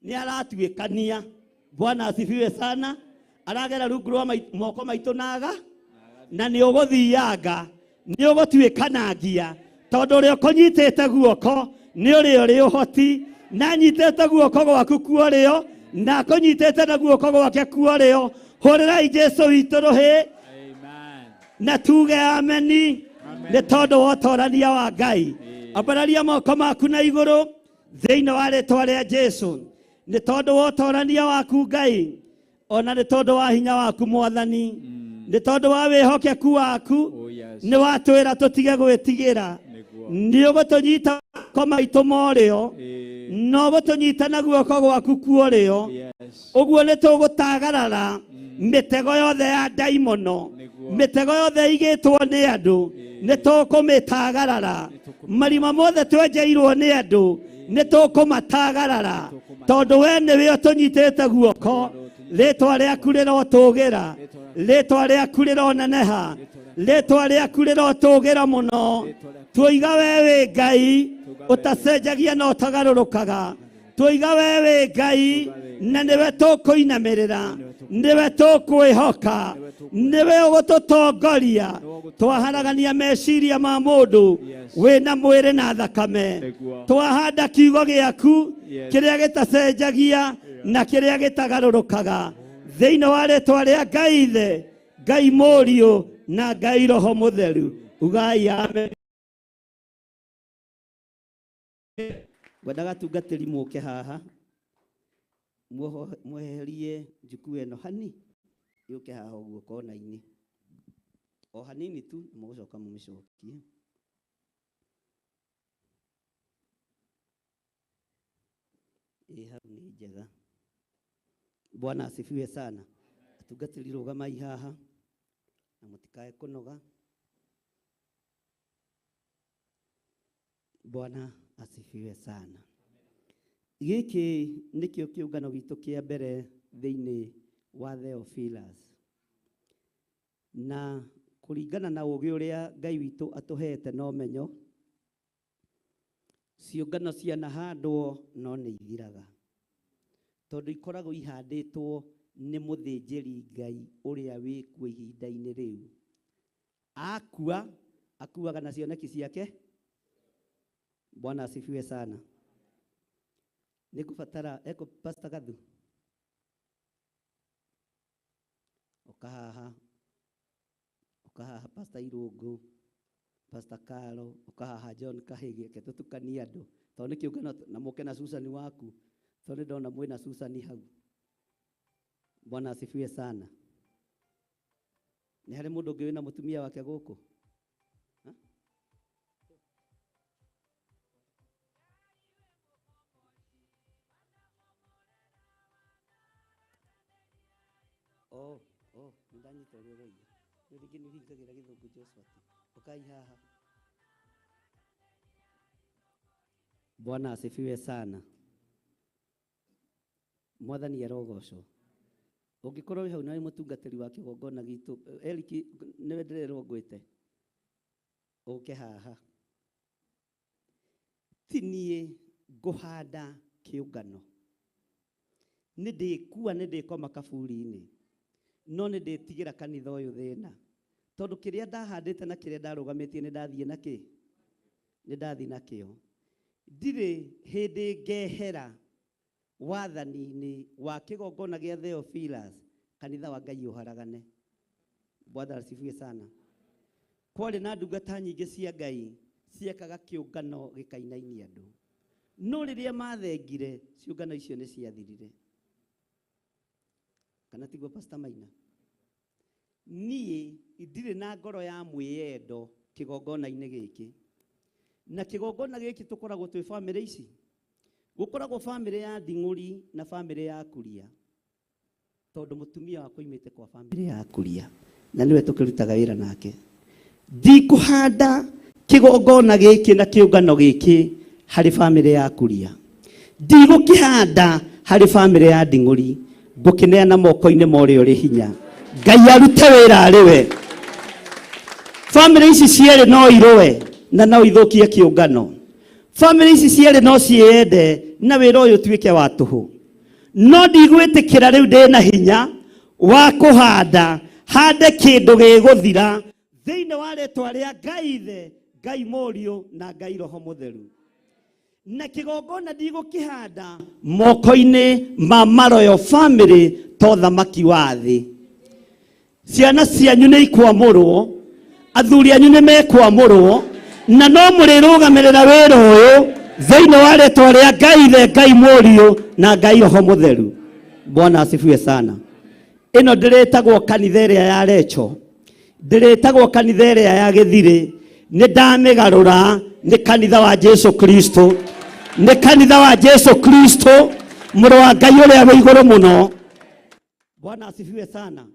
nĩ aratuĩkania. Bwana asifiwe sana. Aragera rungu rwa moko maitũ naga, na nĩ ũgũthianga, nĩ ũgũtuĩkanangia, tondũ ũrĩa ũkũnyitĩte guoko nĩ ũrĩa ũrĩ ũhoti, na anyitĩte guoko gwaku kuorĩo, na akũnyitĩte na guoko gwake kuorĩo. Hũrĩrai Jesu witũ rũhĩ. Amen. Na tuge ameni. Amen. Nĩ tondũ wa ũtorania wa Ngai. Ambararia moko maku na igũrũ thĩinĩ wa rĩtwa rĩa Jesu. Nĩ tondũ wa ũtorania waku Ngai, ona nĩ tondũ wa hinya waku Mwathani, nĩ tondũ wa wĩhokeku waku, Oh, yes. nĩ watwĩra tũtige gwĩtigĩra. Nĩguo. Nĩ ũgũtũnyita moko maitũ morĩo, no ũgũtũnyita na guoko gwaku kuorĩo. Yes. Ũguo nĩ tũgũtagarara mĩtego yothe ya ndaimono, Nĩguo. mĩtego yothe ĩigĩtwo nĩ andũ, nĩ tũkũmĩtagarara. Marima mothe twenjeirwo nĩ andũ, Nĩ tũkũmatagarara tondũ we nĩwe ũtũnyitĩte guoko. Rĩtwa rĩaku rĩrotũgĩra, rĩtwa rĩaku rĩroneneha, rĩtwa rĩaku rĩrotũgĩra mũno. Tuoiga we wĩ Ngai ũtacenjagia na ũtagarũrũkaga. Tuoiga we wĩ Ngai na nĩwe tũkũinamĩrĩra, nĩwe tũkwĩhoka, nĩwe ũgũtũtongoria. Twaharagania meciria ma mũndũ wĩna mwĩrĩ na thakame. Twahanda kiugo gĩaku kĩrĩa gĩtacenjagia na kĩrĩa gĩtagarũrũkaga thĩinĩ wa rĩtwa rĩa Ngai Ithe, Ngai Mũriũ na Ngai Roho Mũtheru. Ugai amen. Ngwendaga atungatĩri mũke haha mweherie njukuu ĩno hani yũke haha ũguo kona-inĩ o hanini tu, mũgũcoka mũmĩcokie. Ĩ hau nĩ njega. Bwana asifiwe sana. Atungatĩri rũgamai haha na mũtikae kũnoga. Bwana asifiwe sana. Gĩkĩ nĩkĩo kĩũngano gitũ kĩa mbere thĩinĩ wa Theophilus. Na kũringana na ũũgĩ ũrĩa Ngai witũ atũhete na ũmenyo, ciũngano cianahandwo no nĩ ithiraga, tondũ ikoragwo ihandĩtwo nĩ mũthĩnjĩri Ngai ũrĩa wĩkuo ihinda-inĩ rĩu. Akua, akuaga na cioneki ciake. Bwana asifiwe sana. Nĩngũbatara eko Pastor Gathu. Ũka haha. Ũka haha Pastor Irũngũ, Pastor Karo, ũka haha John Kahĩgĩ, reke tũtukanie andũ. Tondũ nĩ kĩũngano na mũke na Susan waku. Tondũ nĩ ndona mwĩna Susan hau. Bwana asifiwe sana. Nĩ harĩ mũndũ ũngĩ wĩna mũtumia wake gũkũ? Oh, oh, nĩ ndanyita ũrĩa ũroiga. Rĩu rĩngĩ nĩ ũhingagĩra gĩthũngũ Joshua. Ũkai haha. Bwana asifiwe sana. Mwathani arogocwo. Ũngĩkorwo wĩ hau na wĩ mũtungatĩri wa kĩgongona gitũ, Eric nĩwe ndĩrerwo ngwĩte. Ũke haha. Ti niĩ ngũhanda kĩũngano. Nĩ ndĩkua, nĩ ndĩkoma kaburi-inĩ. No nĩ ndĩtigĩra kanitha ũyũ thĩna. Tondũ kĩrĩa ndahandĩte na kĩrĩa ndarũgamĩtie nĩ ndathiĩ na kĩ? Nĩ ndathiĩ nakĩo. Ndirĩ hĩndĩ ngehera wathani-inĩ wa kĩgongona gĩa Theophilus, kanitha wa Ngai ũharagane. Bwana asifiwe sana. Kwarĩ na ndungata nyingĩ cia Ngai ciekaga kĩũngano gĩkainainia andũ. No rĩrĩa mathengire, ciũngano icio nĩ ciathirire. Kana tiguo Pastor Maina? Niĩ ndirĩ na ngoro ya mwĩyendo kĩgongona-inĩ gĩkĩ. Na kĩgongona gĩkĩ tũkoragwo twĩ bamĩrĩ ici. Gũkoragwo bamĩrĩ ya Nding'ũri na bamĩrĩ ya Kuria. Tondũ mũtumia wakwa oimĩte kwa bamĩrĩ ya Kuria. Na nĩwe tũkĩrutaga wĩra nake. Ndikũhanda kĩgongona gĩkĩ na kĩũngano gĩkĩ harĩ bamĩrĩ ya Kuria. Ndigũkĩhanda harĩ bamĩrĩ ya Nding'ũri. Ngũkĩneana moko-inĩ ma ũrĩa ũrĩ hinya. Ngai arute wĩra arĩ we. Bamĩrĩ ici cierĩ no irũe na no ithũkie kĩũngano. Bamĩrĩ ici cierĩ no ciĩyende na wĩra ũyũ ũtuĩke wa tũhũ. No ndigwĩtĩkĩra rĩu ndĩna hinya wa kũhanda, hande kĩndũ gĩgũthira thĩinĩ wa rĩtwa rĩa Ngai Ithe, Ngai Mũriũ na Ngai Roho Mũtheru. Na kĩgongona ndigũkĩhanda moko-inĩ ma maroyo family to thamaki wa thĩ. Ciana cianyu nĩ ikwamũrwo, athuri anyu nĩ mekwamũrwo, na no mũrĩrũgamĩrĩra wĩra ũyũ thĩinĩ wa rĩtwa rĩa Ngai Ithe, Ngai Mũriũ na Ngai Roho Mũtheru. Bwana asifiwe sana. Ĩno ndĩrĩtagwo kanitha ĩrĩa ya Recho, ndĩrĩtagwo kanitha ĩrĩa ya Gĩthirĩ. Nĩ ndamĩgarũra, nĩ kanitha wa Jesu Kristo, nĩ kanitha wa Jesu Kristo, mũrũ wa Ngai ũrĩa wĩ igũrũ mũno. Bwana asifiwe sana.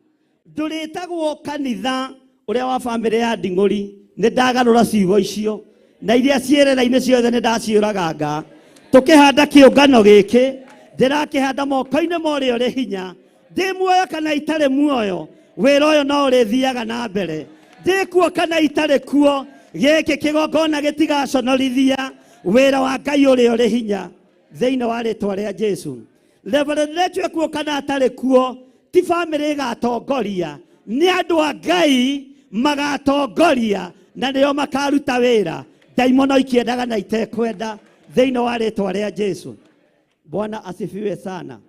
Ndũrĩtagwo kanitha ũrĩa wa bamĩrĩ ya Nding'ũri. Nĩ ndagarũra ciugo icio na iria ciĩrera-inĩ ciothe nĩ ndaciũraganga, Tũkĩhanda kĩũngano gĩkĩ, ndĩrakĩhanda moko-inĩ ma ũrĩa ũrĩ hinya. Ndĩ muoyo kana itarĩ muoyo, wĩra ũyũ no ũrĩthiaga na mbere. Ndĩ kuo kana itarĩ kuo, gĩkĩ kĩgongona gĩtigaconorithia wĩra wa Ngai ũrĩa ũrĩ hinya thĩinĩ wa rĩtwa rĩa Jesu. Reverend Rachel kuo kana atarĩ kuo, ti bamĩrĩ ĩgatongoria, nĩ andũ a Ngai magatongoria na nĩo makaruta wĩra. Ndaimono ikĩendaga na itekwenda thĩinĩ wa rĩtwa rĩa Jesu. Bwana asifiwe sana.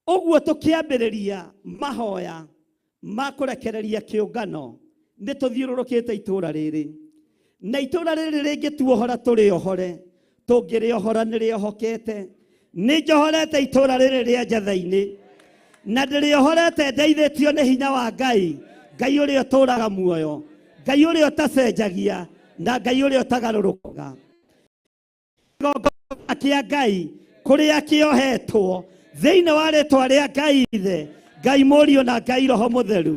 Ũguo tũkĩambĩrĩria mahoya ma kũrekereria kĩũngano, nĩ tũthiũrũrũkĩte itũũra rĩrĩ, na itũũra rĩrĩ rĩngĩtuohora tũrĩohore, tũngĩrĩohora nĩ rĩohokete. Nĩ njohorete itũũra rĩrĩ rĩa Njatha-inĩ, na ndĩrĩohorete ndeithĩtio nĩ hinya wa Ngai, Ngai ũrĩa ũtũũraga muoyo, Ngai ũrĩa ũtacenjagia, na Ngai ũrĩa ũtagarũrũkaga. Kĩgongona kĩa Ngai kũrĩa kĩohetwo thĩinĩ wa rĩtwa rĩa Ngai Ithe, Ngai Mũriũ na Ngai Roho Mũtheru.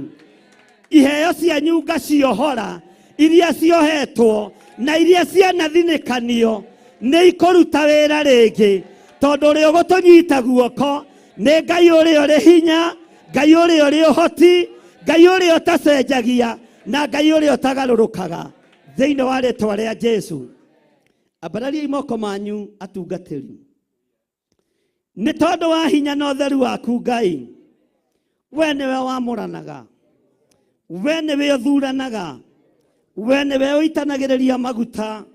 Iheo cianyu ngaciohora iria ciohetwo na iria cianathinĩkanio nĩ ikũruta wĩra rĩngĩ, tondũ ũrĩa ũgũtũnyita guoko nĩ Ngai ũrĩa ũrĩ hinya, Ngai ũrĩa ũrĩ ũhoti, Ngai ũrĩa ũtacenjagia na Ngai ũrĩa ũtagarũrũkaga thĩinĩ wa rĩtwa rĩa Jesu. Ambarariai moko manyu atungatĩri, nĩ tondũ wa hinya na ũtheru waku Ngai. We nĩwe wamũranaga, we nĩwe ũthuranaga, we nĩwe ũitanagĩrĩria maguta.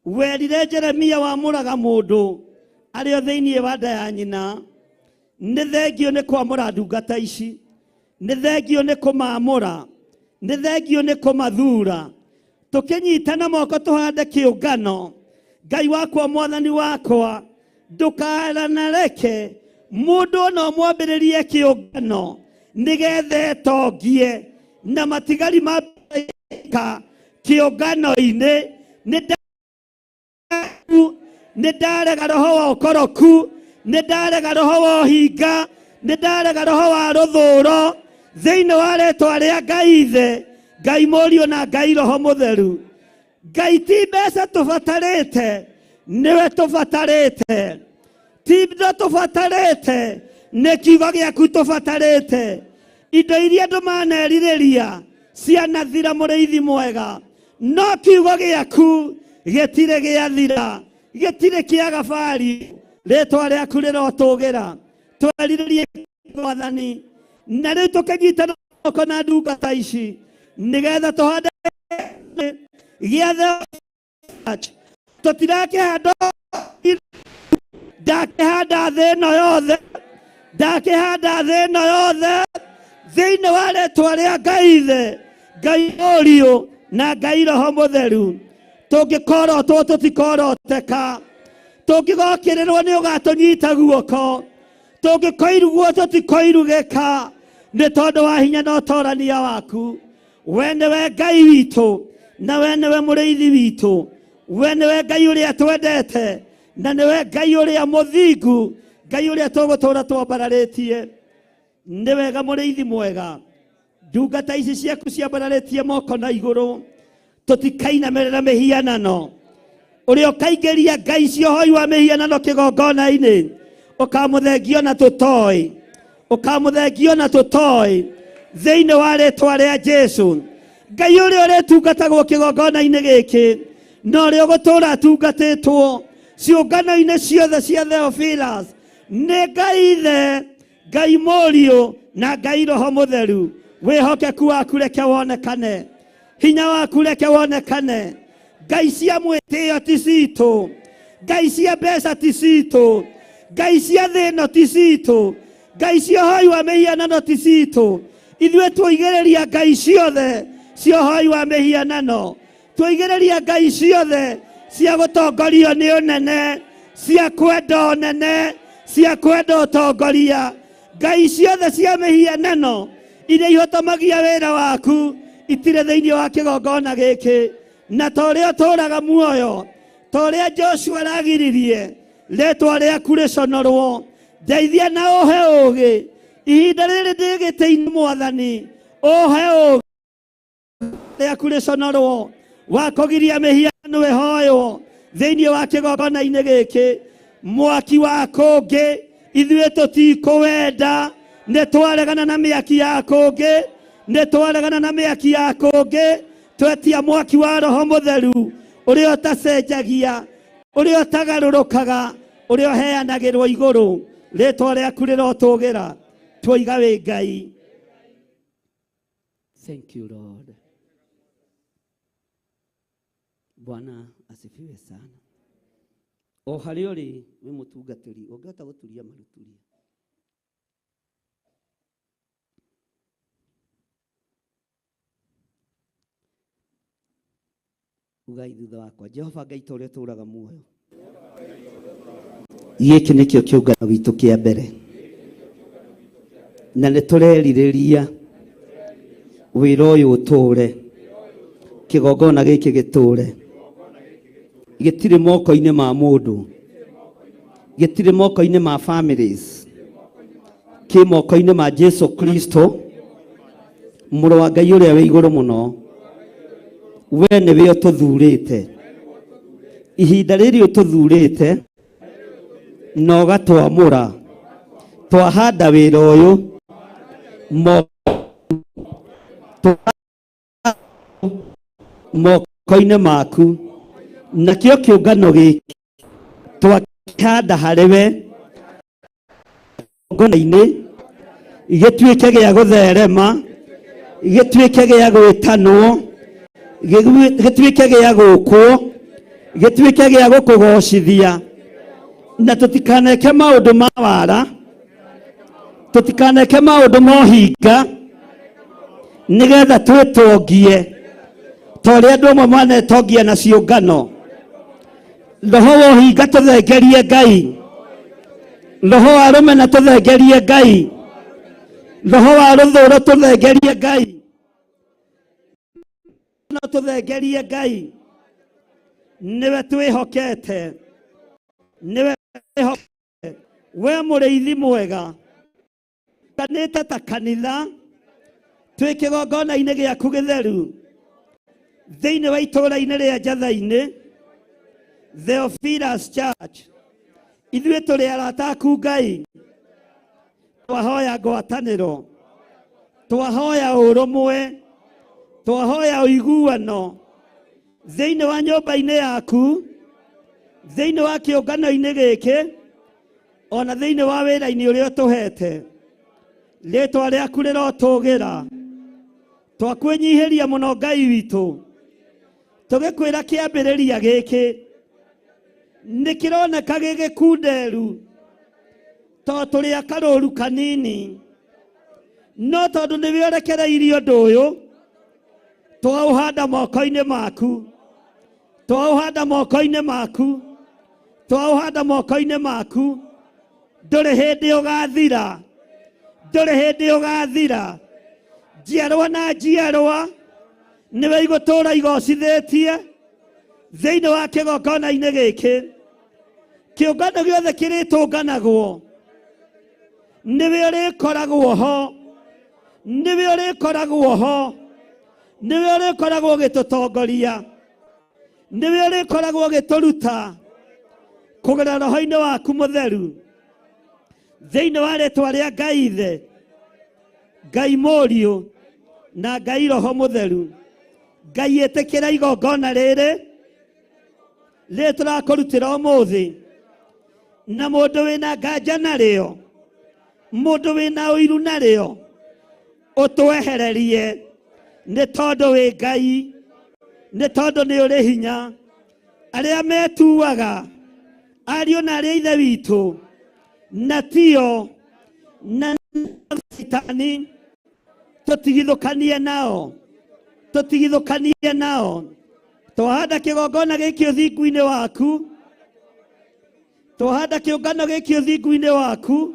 Werire Jeremia wamũraga mũndũ arĩ o thĩinĩ wa nda ya nyina. Nĩ thengio nĩ kwamũra ndungata ici, nĩ thengio nĩ kũmamũra, nĩ thengio nĩ kũmathura. Tũkĩnyitana moko tũhande kĩũngano, Ngai wakwa, Mwathani wakwa, ndũkaranareke mũndũ ona ũmwambĩrĩrie kĩũngano nĩgetha etongie na matigari ma kĩũngano-inĩ. Nĩ ndarega roho wa ũkoroku, nĩ ndarega roho wa ũhinga, nĩ ndarega roho wa rũthũro thĩinĩ wa rĩtwa rĩa Ngai Ithe, Ngai Mũriũ na Ngai Roho Mũtheru. Ngai, ti mbeca tũbatarĩte, nĩwe tũbatarĩte. Ti indo tũbatarĩte, nĩ kiugo gĩaku tũbatarĩte. Indo iria andũ manerirĩria cianathira, mũrĩithi mwega, no kiugo gĩaku gĩtirĩ gĩathira, gĩtirĩ kĩaga bari. Rĩtwa rĩaku rĩrotũgĩra. Twerirĩrie Mwathani, na rĩu tũkĩnyitana moko na ndungata ici nĩgetha tũhande gĩathe. Tũtirakĩhanda, ndakĩhanda thĩ ĩno yothe, ndakĩhanda thĩ ĩno yothe thĩinĩ wa rĩtwa rĩa Ngai Ithe, Ngai Mũriũ na Ngai Roho Mũtheru. Tũngĩkorotwo tũtikoroteka, tũngĩgokĩrĩrwo nĩ ũgatũnyita guoko, tũngĩkoirugwo tũtikoirugĩka, nĩ tondũ wa hinya na ũtorania waku. We nĩwe Ngai witũ na we nĩwe mũrĩithi witũ, we nĩwe Ngai ũrĩa twendete na nĩwe Ngai ũrĩa mũthingu, Ngai ũrĩa tũgũtũũra twambararĩtie. Nĩ wega mũrĩithi mwega, ndungata ici ciaku ciambararĩtie moko na igũrũ, tũtikainamĩrĩra mĩhianano. Ũrĩa ũkaingĩria ngai cia ũhoi wa mĩhianano kĩgongona-inĩ, ũkamũthengio na tũtoĩ, ũkamũthengio na tũtoĩ thĩinĩ wa rĩtwa rĩa Jesu. Ngai ũrĩa ũrĩtungatagwo kĩgongona-inĩ gĩkĩ na ũrĩa ũgũtũũra atungatĩtwo ciũngano-inĩ ciothe cia Theophilus nĩ Ngai Ithe, Ngai Mũriũ na Ngai Roho Mũtheru. Wĩhokeku waku reke wonekane, hinya waku reke wonekane. Ngai cia mwĩtĩo ti citũ, ngai cia mbeca ti citũ, ngai cia thĩno ti citũ, ngai cia ũhoi wa mĩhianano ti citũ. Ithuĩ tuoigĩrĩria ngai ciothe cia ũhoi wa mĩhianano, tuoigĩrĩria ngai ciothe cia gũtongorio nĩ ũnene, cia kwenda ũnene, cia kwenda ũtongoria, ngai ciothe cia mĩhianano iria ihotomagia wĩra waku itirĩ thĩinĩ wa kĩgongona gĩkĩ. Na ta ũrĩa ũtũũraga muoyo, ta ũrĩa Joshua aragiririe rĩtwa rĩaku rĩconorwo, ndeithia na ũhe ũũgĩ ihinda rĩrĩ ndĩ gĩtĩ-inĩ. Mwathani, ũhe ũũgĩ rĩaku rĩconorwo wa kũgiria mĩhiano ĩhoywo. Thĩinĩ wa kĩgongona-inĩ gĩkĩ, mwaki wa kũngĩ ithuĩ tũtikũwenda. Nĩ twaregana na mĩaki ya kũngĩ, nĩ twaregana na mĩaki ya kũngĩ. Twetia mwaki wa Roho Mũtheru ũrĩa ũtacenjagia, ũrĩa ũtagarũrũkaga, ũrĩa ũheanagĩrwo igũrũ. Rĩtwa rĩaku rĩrotũgĩra. Twoiga wĩ Ngai. Thank you Lord. Bwana asifiwe sana. O harĩa ũrĩ wĩ mũtungatĩri, ũngĩhota gũturia maruturia. Ugai thutha wakwa, Jehova Ngai ta ũrĩa ũtũũraga muoyo. Gĩkĩ nĩkĩo kĩũngano gitũ kĩa mbere, na nĩ tũrerirĩria wĩra ũyũ ũtũũre, kĩgongona gĩkĩ gĩtũũre. Gĩtirĩ moko-inĩ ma mũndũ, gĩtirĩ moko-inĩ ma families, kĩ moko-inĩ ma Jesu Kristo, mũrũ wa Ngai ũrĩa wĩ igũrũ mũno. We nĩwe ũtũthurĩte ihinda rĩrĩ, ũtũthurĩte na ũgatwamũra twahanda wĩra ũyũ moko-inĩ maku, nakĩo kĩũngano gĩkĩ twakĩhanda harĩ we ngona-inĩ, gĩtuĩke gĩa gũtherema, gĩtuĩke gĩa gwĩtanwo, gĩtuĩke gĩa gũkwo, gĩtuĩke gĩa gũkũgocithia, na tũtikaneke maũndũ ma wara, tũtikaneke maũndũ ma ũhinga, nĩgetha twĩtongie ta ũrĩa andũ amwe manetongia na ciũngano. Roho wa ũhinga tũthengerie Ngai, roho wa rũmena tũthengerie Ngai, roho wa rũthũũro tũthengerie Ngai, no tũthengerie Ngai. Nĩwe twĩhokete, nĩwe twĩhokete, we mũrĩithi mwega. Kanĩte ta kanitha twĩ kĩgongona-inĩ gĩaku gĩtheru thĩinĩ wa itũũra-inĩ rĩa Njatha-inĩ, Theophilus Church. Ithuĩ tũrĩ arata aku Ngai, twahoya ngwatanĩro, twahoya ũrũmwe, twahoya ũiguano thĩinĩ wa nyũmba-inĩ yaku, thĩinĩ wa kĩũngano-inĩ gĩkĩ, ona thĩinĩ wa wĩra-inĩ ũrĩa ũtũhete. Rĩtwa rĩaku rĩrotũgĩra. Twakwĩnyihĩria mũno Ngai witũ, tũgĩkwĩra kĩambĩrĩria gĩkĩ nĩ kĩroneka gĩ gĩkunderu, tondũ tũrĩ a karũru kanini, no tondũ nĩwe ũrekereirie ũndũ ũyũ, twaũhanda moko-inĩ maku, twaũhanda moko-inĩ maku, twaũhanda moko-inĩ maku. Ndũrĩ hĩndĩ ũgathira, ndũrĩ hĩndĩ ũgathira. Njiarwa na njiarwa nĩwe igũtũũra igocithĩtie thĩinĩ wa kĩgongona-inĩ gĩkĩ. Kĩũngano gĩothe kĩrĩtũnganagwo nĩwe ũrĩkoragwo ho, nĩwe ũrĩkoragwo ho, nĩwe ũrĩkoragwo ũgĩtũtongoria, nĩwe ũrĩkoragwo ũgĩtũruta kũgerera roho-inĩ waku mũtheru, thĩinĩ wa rĩtwa rĩa Ngai Ithe, Ngai Mũriũ na Ngai Roho Mũtheru. Ngai, ĩtĩkĩra igongona rĩrĩ rĩrĩ tũrakũrutĩra ũmũthĩ, na mũndũ wĩna nganja narĩo, mũndũ wĩna ũiru narĩo, ũtwehererie, nĩ tondũ wĩ Ngai, nĩ tondũ nĩ ũrĩ hinya. Arĩa metuaga ariũ na arĩa ithe witũ na tio na Caitani, tũtigithũkanie nao, tũtigithũkanie nao. Twahanda kĩgongona gĩkĩ ũthingu-inĩ waku, twahanda kĩũngano gĩkĩ ũthingu-inĩ waku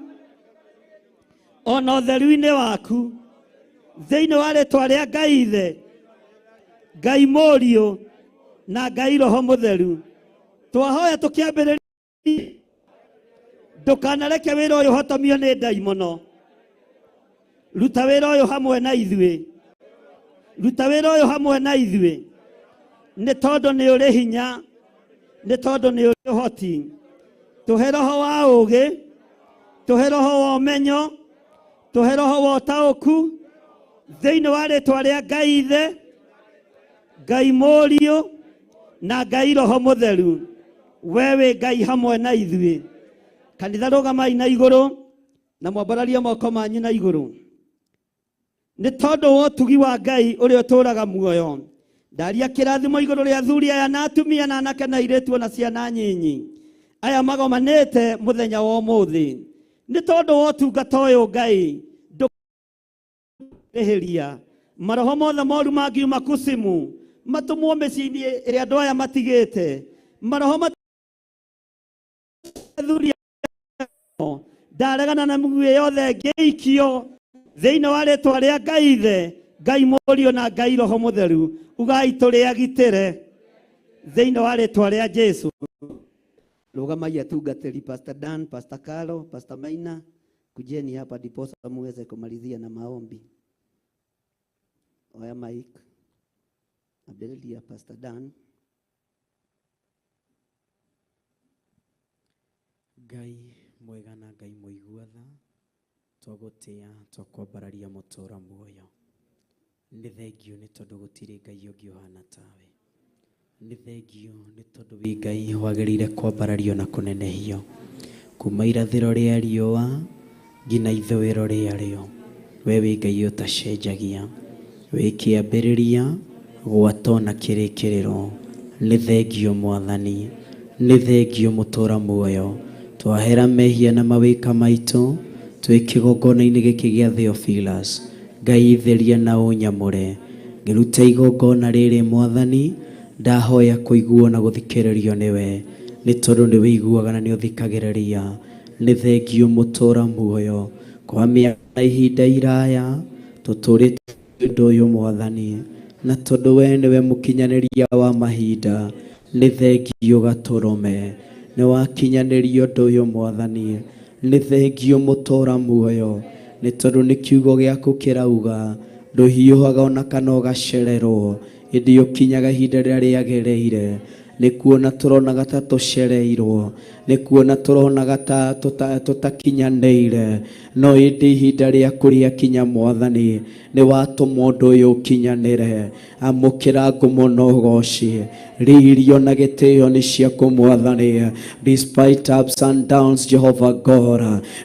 ona ũtheru-inĩ waku, thĩinĩ wa rĩtwa rĩa Ngai Ithe, Ngai Mũriũ na Ngai Roho Mũtheru. Twahoya tũkĩambĩrĩria, ndũkanareke wĩra ũyũ ũhotomio nĩ ndaimono. Ruta wĩra ũyũ hamwe na ithuĩ, ruta wĩra ũyũ hamwe na ithuĩ, nĩ tondũ nĩ ũrĩ hinya. Nĩ tondũ nĩ ũrĩ ũhoti. Tũhe roho wa ũũgĩ, tũhe roho wa ũmenyo, tũhe roho wa ũtaũku thĩinĩ wa rĩtwa rĩa Ngai Ithe, Ngai Mũriũ na Ngai Roho Mũtheru. We wĩ Ngai hamwe na ithuĩ. Kanitha rũgamai na igũrũ na mwambararie moko manyu na igũrũ. Nĩ tondũ wa ũtugi wa Ngai ũrĩa ũtũũraga muoyo, ndaria kĩrathimo igũrũ rĩa athuri aya na atumia na anake na airĩtu ona ciana nyinyi aya magomanĩte mũthenya wa ũmũthĩ. Nĩ tondũ wa ũtungata ũyũ Ngai ndũrĩhĩria maroho mothe moru mangiuma kusimu matũmwo mĩciĩ-inĩ ĩrĩa andũ aya matigĩte maroho athuri ndaregana na mĩguĩ yothe ngĩikio thĩinĩ wa rĩtwa rĩa Ngai Ithe, Ngai Mũriũ na Ngai Roho Mũtheru. Ugai tũrĩ agitĩre thĩinĩ wa rĩtwa rĩa Jesu. Rũgamai atungatĩri, Pastor Dan, Pastor Carlo, Pastor Maina, kujeni hapa ndiposa muweze kumalizia na maombi. Oya mic. Ambĩrĩria Pastor Dan. Ngai mwega na Ngai mũigua tha, twagũtĩa twakwambararia mũtũra muoyo. Nĩ thengio nĩ tondũ gũtirĩ Ngai ũngĩ ũhana tawe. Nĩ thengio nĩ tondũ wĩ Ngai wagĩrĩire kwambarario na kũnenehio. Kuma irathĩro rĩa riũa nginya ithũĩro rĩarĩo. We wĩ Ngai ũtacenjagia. Wĩ kĩambĩrĩria gwata ona kĩrĩkĩrĩro. Nĩ thengio Mwathani. Nĩ thengio mũtũra muoyo. Twahera mehia na mawĩka maitũ twĩ kĩgongona-inĩ gĩkĩ gĩa Theophilus. Ngai theria na ũnyamũre. Ngĩruta igongona rĩrĩ Mwathani, ndahoya kũiguo na gũthikĩrĩrio nĩwe, nĩ tondũ nĩ wĩiguaga na nĩ ũthikagĩrĩria. Nĩ thengio mũtũra muoyo. Kwa mĩaka na ihinda iraya tũtũrĩte ũndũ ũyũ Mwathani, na tondũ we nĩwe mũkinyanĩria wa mahinda, nĩ thengio gatũrũme. Nĩ wakinyanĩria ũndũ ũyũ Mwathani, nĩ thengio mũtũra muoyo, nĩ tondũ nĩ kiugo gĩaku kĩrauga ndũhiũhaga ona kana ũgacererwo, ĩndĩ ũkinyaga ihinda rĩrĩa rĩagĩrĩire. Nĩ kuona tũronaga ta tũcereirwo, nĩ kuona tũronaga ta tũtakinyanĩire, no ĩndĩ ihinda rĩaku rĩakinya Mwathani, nĩ watũma ũndũ ũyũ ũkinyanĩre. Amũkĩra ngumo na ũgoci, riri ona gĩtĩo nĩ ciaku Mwathani. Despite ups and downs, Jehovah God,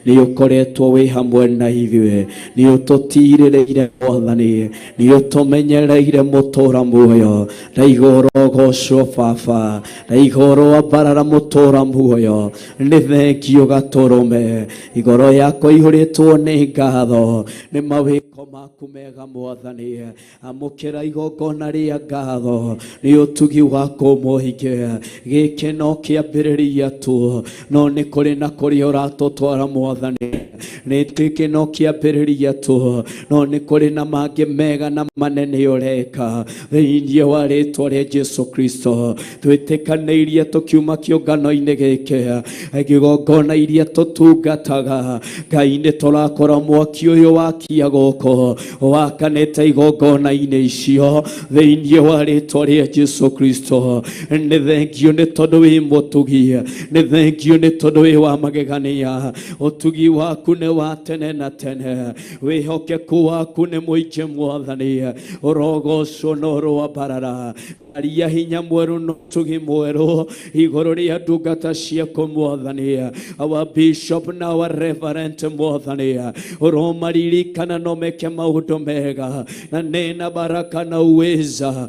nĩ ũkoretwo wĩ hamwe na ithuĩ, nĩ ũtũtirĩrĩire Mwathani, nĩ ũtũmenyereire mũtũra muoyo. Ndaigua ũrogocwo Baba, ndaigua ũroambarara mũtũra muoyo. Nĩ thengio gatũrũme, igoro yakwa ihũrĩtwo nĩ ngatho nĩ mawĩko maku mega Mwathani. Amũkĩra igongona rĩa ngatho nĩ ũtugi waku mũingĩ. Gĩkĩ no kĩambĩrĩria tu, no nĩ kũrĩ na kũrĩa ũratũtwara Mwathani. Nĩ gĩkĩ no kĩambĩrĩria tu, no nĩ kũrĩ na mangĩ mega na manene ũreka thĩinĩ wa rĩtwa rĩa Jesu Kristo. Twĩtĩkanĩirie tũkiuma kĩũngano-inĩ gĩkĩ, igongona iria tũtungataga Ngai, nĩ tũrakora mwaki ũyũ wakia gũkũ wakanĩte igongona-inĩ icio thĩinĩ wa rĩtwa rĩa Jesu Kristo. Nĩ thengio nĩ tondũ wĩ mũtugi, nĩ thengio nĩ tondũ wĩ wa magegania. Ũtugi waku nĩ wa tene na tene, wĩhokeku waku nĩ mũingĩ Mwathani. Ũrogocwo na ũroambarara. Aria hinya mwerũ na ũtugi mwerũ igũrũ rĩa ndungata ciaku Mwathani. Our bishop na our reverend Mwathani, ũromaririkana no meke maũndũ mega na nena baraka na uweza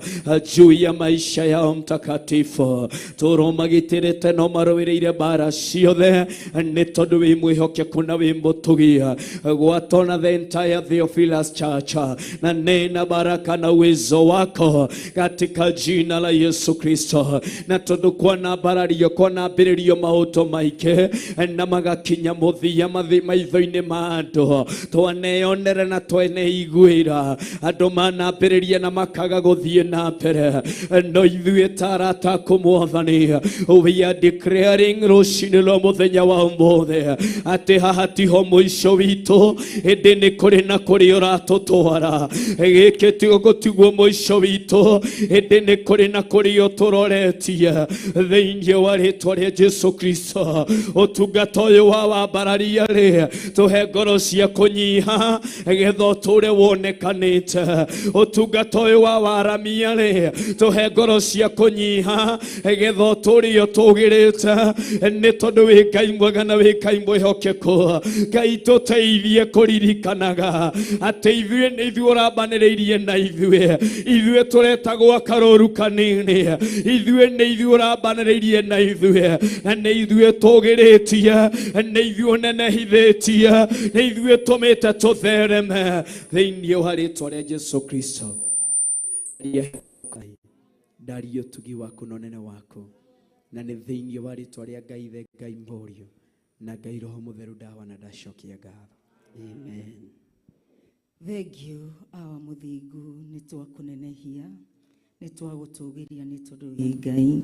juu ya maisha yao mtakatifu. Tũromagitĩrĩte no marũĩrĩire mbara ciothe nĩ tondũ wĩ mwĩhokeku na wĩ mũtugi. Gwatona the entire Theophilus Church na nena baraka na uwezo wako katika jina la Yesu Kristo. Na tondũ kwanambarario kwanambĩrĩrio maũndũ maingĩ na magakinya mũthia maitho-inĩ ma andũ, twaneyonera na tweneiguĩra andũ manambĩrĩria na makaga gũthiĩ na mbere, no ithuĩ ta arata aku Mwathani, we are declaring rũcinĩ rwa mũthenya wa ũmũthĩ atĩ haha tiho mũico witũ, ĩndĩ nĩ kũrĩ na kũrĩa ũratũtwara. Gĩkĩ tiguo mũico witũ, ĩndĩ nĩ kũrĩ na kũrĩa ũtũrorete. ũtũnenehetie thĩinĩ wa rĩtwa rĩa Jesu Kristo. Ũtungata ũyũ wa wambararia rĩ, tũhe ngoro cia kũnyiha getha ũtũre wonekanĩte. Ũtungata ũyũ wa waramia rĩ, tũhe ngoro cia kũnyiha getha ũtũre ũtũgĩrĩte, nĩ tondũ wĩ Ngai mwega na wĩ Ngai mwĩhokeku. Ngai tũteithie kũririkanaga atĩ ithuĩ nĩ ithuĩ ũrambanĩrĩirie na ithuĩ, ithuĩ tũretagwo karũru kanini, ithuĩ nĩ ithuĩ ũrambanĩrĩirie na ithuĩ, na nĩ ithuĩ tũgĩrĩtie, nĩ ithuĩ ũnenehithĩtie, nĩ ithuĩ tũmĩte tũthereme thĩinĩ wa rĩtwa rĩa Jesu Kristo. Ndaria ũtugi waku na ũnene waku, na nĩ thĩinĩ wa rĩtwa rĩa Ngai Ithe, Ngai Mũriũ na Ngai Roho Mũtheru ndawa na ndacokia ngatho. Amen. Thengiũ awa mũthingu, nĩ twakũnenehia, nĩ twagũtũgĩria, nĩ tondũ wĩ Ngai.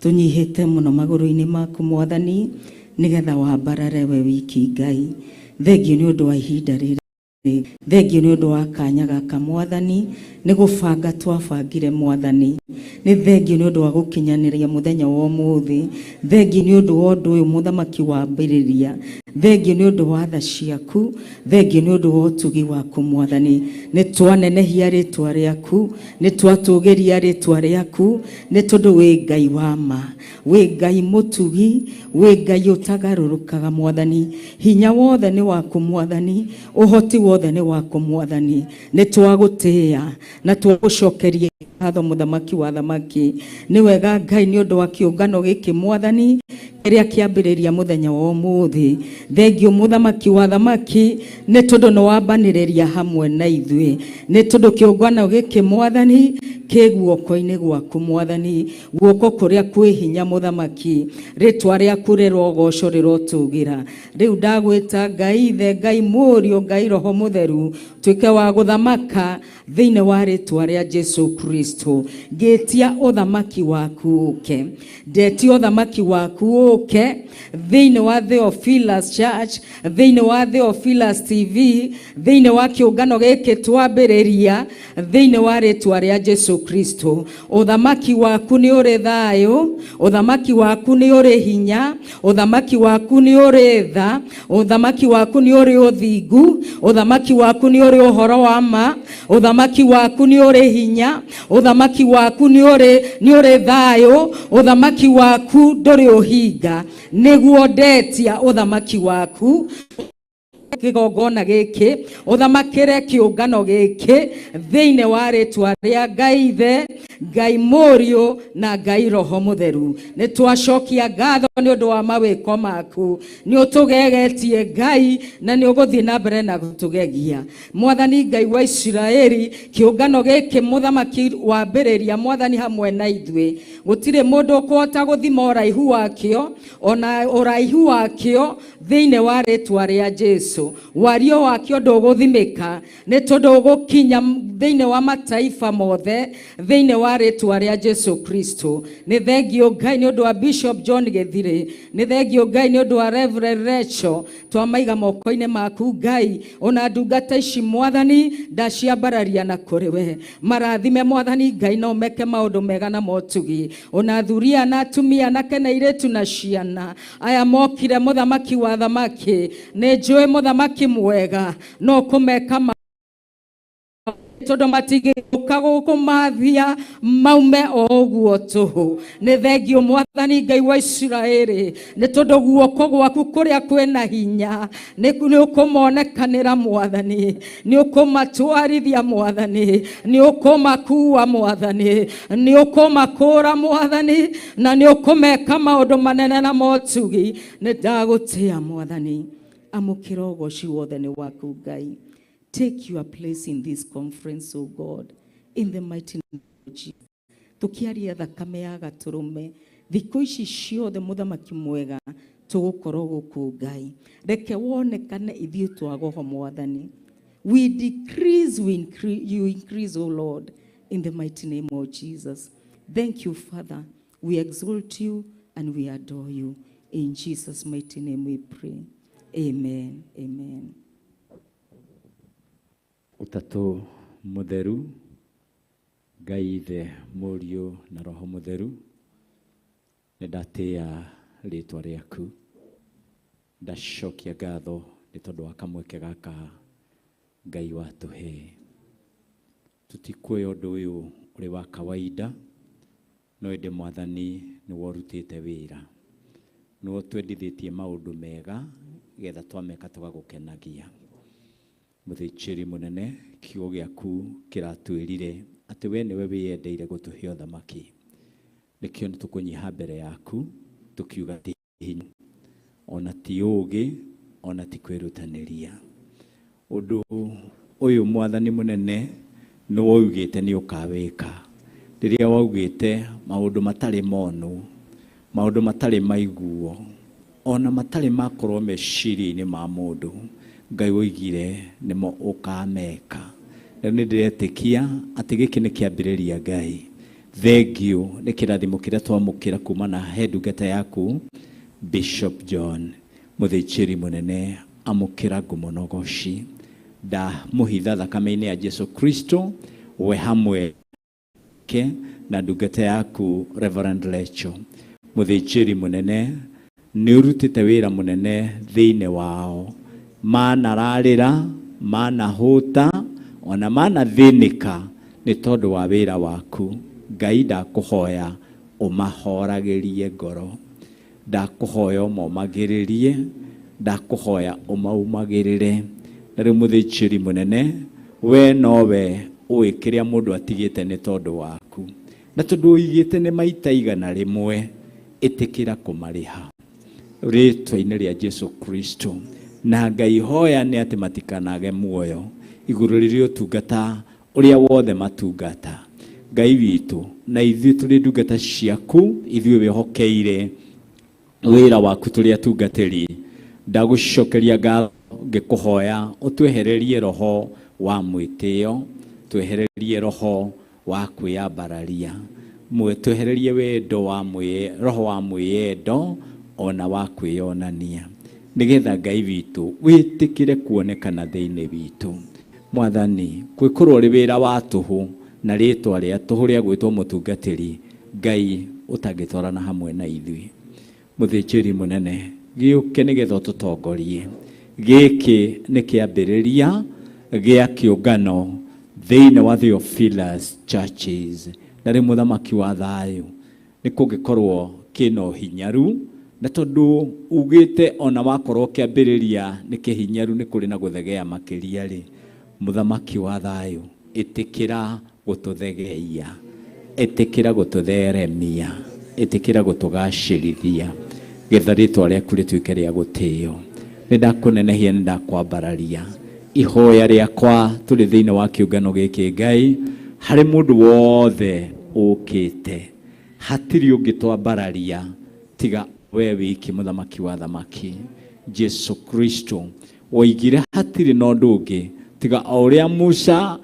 Tũnyihĩte mũno magũrũ-inĩ maku Mwathani, nĩgetha wambarare we wiki Ngai. Thengiũ nĩ ũndũ wa ihinda rĩrĩ, thengiũ nĩ ũndũ wa kanya gaka Mwathani, nĩ gũbanga twabangire Mwathani. Nĩ thengiũ nĩ ũndũ wa gũkinyanĩria mũthenya wa ũmũthĩ, thengiũ nĩ ũndũ wa ũndũ ũyũ mũthamaki wambĩrĩria, thengiũ nĩ ũndũ wa tha ciaku, thengiũ nĩ ũndũ wa ũtugi waku Mwathani. Nĩ twanenehia rĩtwa rĩaku, nĩ twatũgĩria rĩtwa rĩaku, nĩ tondũ wĩ Ngai wa ma, wĩ Ngai mũtugi, wĩ Ngai ũtagarũrũkaga Mwathani. Hinya wothe nĩ waku Mwathani, ũhoti wothe nĩ waku Mwathani. Nĩ twagũtĩĩa na twagũcokeria ngatho mũthamaki wa thamaki. Nĩ wega Ngai nĩ ũndũ wa kĩũngano gĩkĩ Mwathani kĩrĩa kĩambĩrĩria mũthenya wa ũmũthĩ. Thengiũ mũthamaki wa thamaki nĩ tondũ nĩ wambanĩrĩria hamwe na ithuĩ, nĩ tondũ kĩũngano gĩkĩ Mwathani kĩ guoko-inĩ gwaku Mwathani, guoko kũrĩa kwĩ hinya mũthamaki. Rĩtwa rĩaku rĩrogocwo, rĩrotũgĩra. Rĩu ndagwĩta Ngai Ithe, Ngai Mũriũ, Ngai Roho Mũtheru, tuĩke wa gũthamaka thĩinĩ wa rĩtwa rĩa Jesu Kristo. Ngĩtia ũthamaki waku ũke, ndetia ũthamaki waku ũke thĩinĩ wa Theophilus Church, thĩinĩ wa Theophilus TV, thĩinĩ wa kĩũngano gĩkĩ twambĩrĩria thĩinĩ wa rĩtwa rĩa Jesu Kristo. Ũthamaki waku nĩ ũrĩ thayũ, ũthamaki waku nĩ ũrĩ hinya, ũthamaki waku nĩ ũrĩ tha, ũthamaki waku nĩ ũrĩ ũthingu, ũthamaki waku nĩ ũrĩ ũhoro wa ma, ũthamaki waku nĩ ũrĩ hinya, ũthamaki waku nĩ ũrĩ thayũ, ũthamaki waku ndũrĩ ũhinga. Nĩguo ndetia ũthamaki waku kĩgongona gĩkĩ, ũthamakĩre kĩũngano gĩkĩ thĩinĩ wa rĩtwa rĩa Ngai Ithe, Ngai Mũriũ na Ngai Roho Mũtheru. Nĩ twacokia ngatho nĩ ũndũ wa mawĩko maku, nĩ ũtũgegetie Ngai na nĩ ũgũthiĩ na mbere na gũtũgegia. Mwathani Ngai wa Isiraeli, kĩũngano gĩkĩ mũthamaki wambĩrĩria Mwathani hamwe na ithuĩ, gũtirĩ mũndũ ũkũhota gũthima ũraihu wakĩo ona ũraihu wakĩo thĩinĩ wa rĩtwa rĩa Jesu. Wario wakĩo ndũgũthimĩka, nĩ tondũ ũgũkinya thĩinĩ wa mataifa mothe thĩinĩ wa rĩtwa rĩa Jesu Kristo. Nĩ thengiũ Ngai nĩ ũndũ wa Bishop John Gĩthirĩ, nĩ thengiũ Ngai nĩ ũndũ wa Reverend Rachel, twamaiga moko-inĩ maku Ngai, ona ndungata ici Mwathani ndaciambararia na kũrĩ we. Marathime Mwathani Ngai no meke maũndũ mega na motugi, ona athuri na atumia anake na airĩtu na ciana aya mokire mũthamaki wa thamaki, nĩ njũĩ mũthamaki mwega no kũmeka tondũ matingĩũka gũkũmathia maume o ũguo tũhũ. Nĩ thengiũ Mwathani Ngai wa Isiraeli, nĩ tondũ guoko gwaku kũrĩa kwĩna hinya nĩ ũkũmonekanĩra Mwathani, nĩ ũkũmatwarithia Mwathani, nĩ ũkũmakua Mwathani, nĩ ũkũmakũra Mwathani, na nĩ ũkũmeka maũndũ manene na motugi. Nĩ ndagũtĩa Mwathani, amũkĩra ũgoci wothe nĩ waku Ngai. Take your place in this conference, O God, in the mighty name of Jesus. Tukiaria thakame ya gatũrũme thikũ ici ciothe mũthamaki mwega tũgũkorwo gũkũ Ngai, reke wonekane ithuĩ twagoho Mwathani. We decrease, we increase, you increase, O Lord, in the mighty name of Jesus. Thank you, Father. We exalt you and we adore you. In Jesus' mighty name we pray. Amen. Amen. Ũtatũ Mũtheru, Ngai Ithe, Mũriũ na Roho Mũtheru. Nĩ ndatĩĩa rĩtwa rĩaku, ndacokia ngatho nĩ tondũ wa kamweke gaka Ngai watũhe. Tũtikuoya ũndũ ũyũ ũrĩ wa kawaida, no ĩndĩ Mwathani nĩwe ũrutĩte wĩra, nĩwe ũtwendithĩtie maũndũ mega getha twameka tũgagũkenagia. Mũthĩnjĩri mũnene, kiugo gĩaku kĩratwĩrire atĩ we nĩwe wĩyendeire gũtũhe ũthamaki. Nĩkĩo nĩ tũkũnyiha mbere yaku tũkiuga ti hinya, ona ti ũũgĩ, ona ti kwĩrutanĩria. Ũndũ ũyũ Mwathani mũnene nĩ waugĩte nĩ ũkawĩka. Rĩrĩa waugĩte maũndũ matarĩ monwo, maũndũ matarĩ maiguo, ona matarĩ makorwo meciria-inĩ ma mũndũ, Ngai woigire nĩmo ũkameka. Rĩu nĩ ndĩretĩkia atĩ gĩkĩ nĩ kĩambĩrĩria Ngai. Thengiũ nĩ kĩrathimo kĩrĩa twamũkĩra kuma na he ndungata yaku Bishop John mũthĩnjĩri mũnene, amũkĩra ngumo na ũgoci. Ndamũhitha thakame-inĩ ya Jesu Kristo, we hamwe ke na ndungata yaku Reverend Lecho. Mũthĩnjĩri mũnene, nĩ ũrutĩte wĩra mũnene thĩinĩ wao, manararĩra, manahũta, ona manathĩnĩka nĩ tondũ wa wĩra waku. Ngai ndakũhoya ũmahoragĩrie ngoro, ndakũhoya ũmomagĩrĩrie, ndakũhoya ũmaumagĩrĩre. Na rĩu mũthĩnjĩri mũnene, we nowe ũĩ kĩrĩa mũndũ atigĩte nĩ tondũ waku, na tondũ ũigĩte nĩ maita 100, ĩtĩkĩra kũmarĩha rĩtwa-inĩ rĩa Jesu Kristo. Na Ngai hoya nĩ atĩ matikanage muoyo igũrũ rĩrĩa ũtungata ũrĩa wothe matungata. Ngai witũ, na ithuĩ tũrĩ ndungata ciaku, ithuĩ wĩhokeire wĩra waku tũrĩ atungatĩri, ndagũcokeria ngatho ngĩkũhoya ũtwehererie roho wa mwĩtĩo, twehererie roho wa kwĩyambararia, twehererie wendo wa roho wa mwĩyendo ona wa kwĩyonania, nĩgetha Ngai witũ wĩtĩkĩre kuonekana thĩinĩ witũ. Mwathani, kwĩkorwo ũrĩ wĩra wa tũhũ na rĩtwa rĩa tũhũ rĩa gwĩtwo mũtungatĩri, Ngai ũtangĩtwarana hamwe na ithuĩ. Mũthĩnjĩri mũnene, gĩũke nĩgetha ũtũtongorie. Gĩkĩ nĩ kĩambĩrĩria gĩa kĩũngano thĩinĩ wa Theophilus Churches. Na rĩu mũthamaki wa thayũ, nĩ kũngĩkorwo kĩna ũhinyaru, na tondũ ugĩte ona wakorwo kĩambĩrĩria nĩ kĩhinyaru nĩ kũrĩ na gũthegea makĩria rĩ, mũthamaki wa thayũ, ĩtĩkĩra gũtũthegeia, ĩtĩkĩra gũtũtheremia, ĩtĩkĩra gũtũgacĩrithia, getha rĩtwa rĩaku rĩtuĩke rĩa gũtĩo. Nĩ ndakũnenehia, nĩ ndakwambararia. Ihoya rĩakwa tũrĩ thĩinĩ wa kĩũngano gĩkĩ Ngai, harĩ mũndũ wothe ũkĩte, hatirĩ ũngĩtwambararia tiga we wiki mũthamaki wa thamaki Jesu Kristo. Woigire hatirĩ na ũndũ ũngĩ tiga o ũrĩa Musa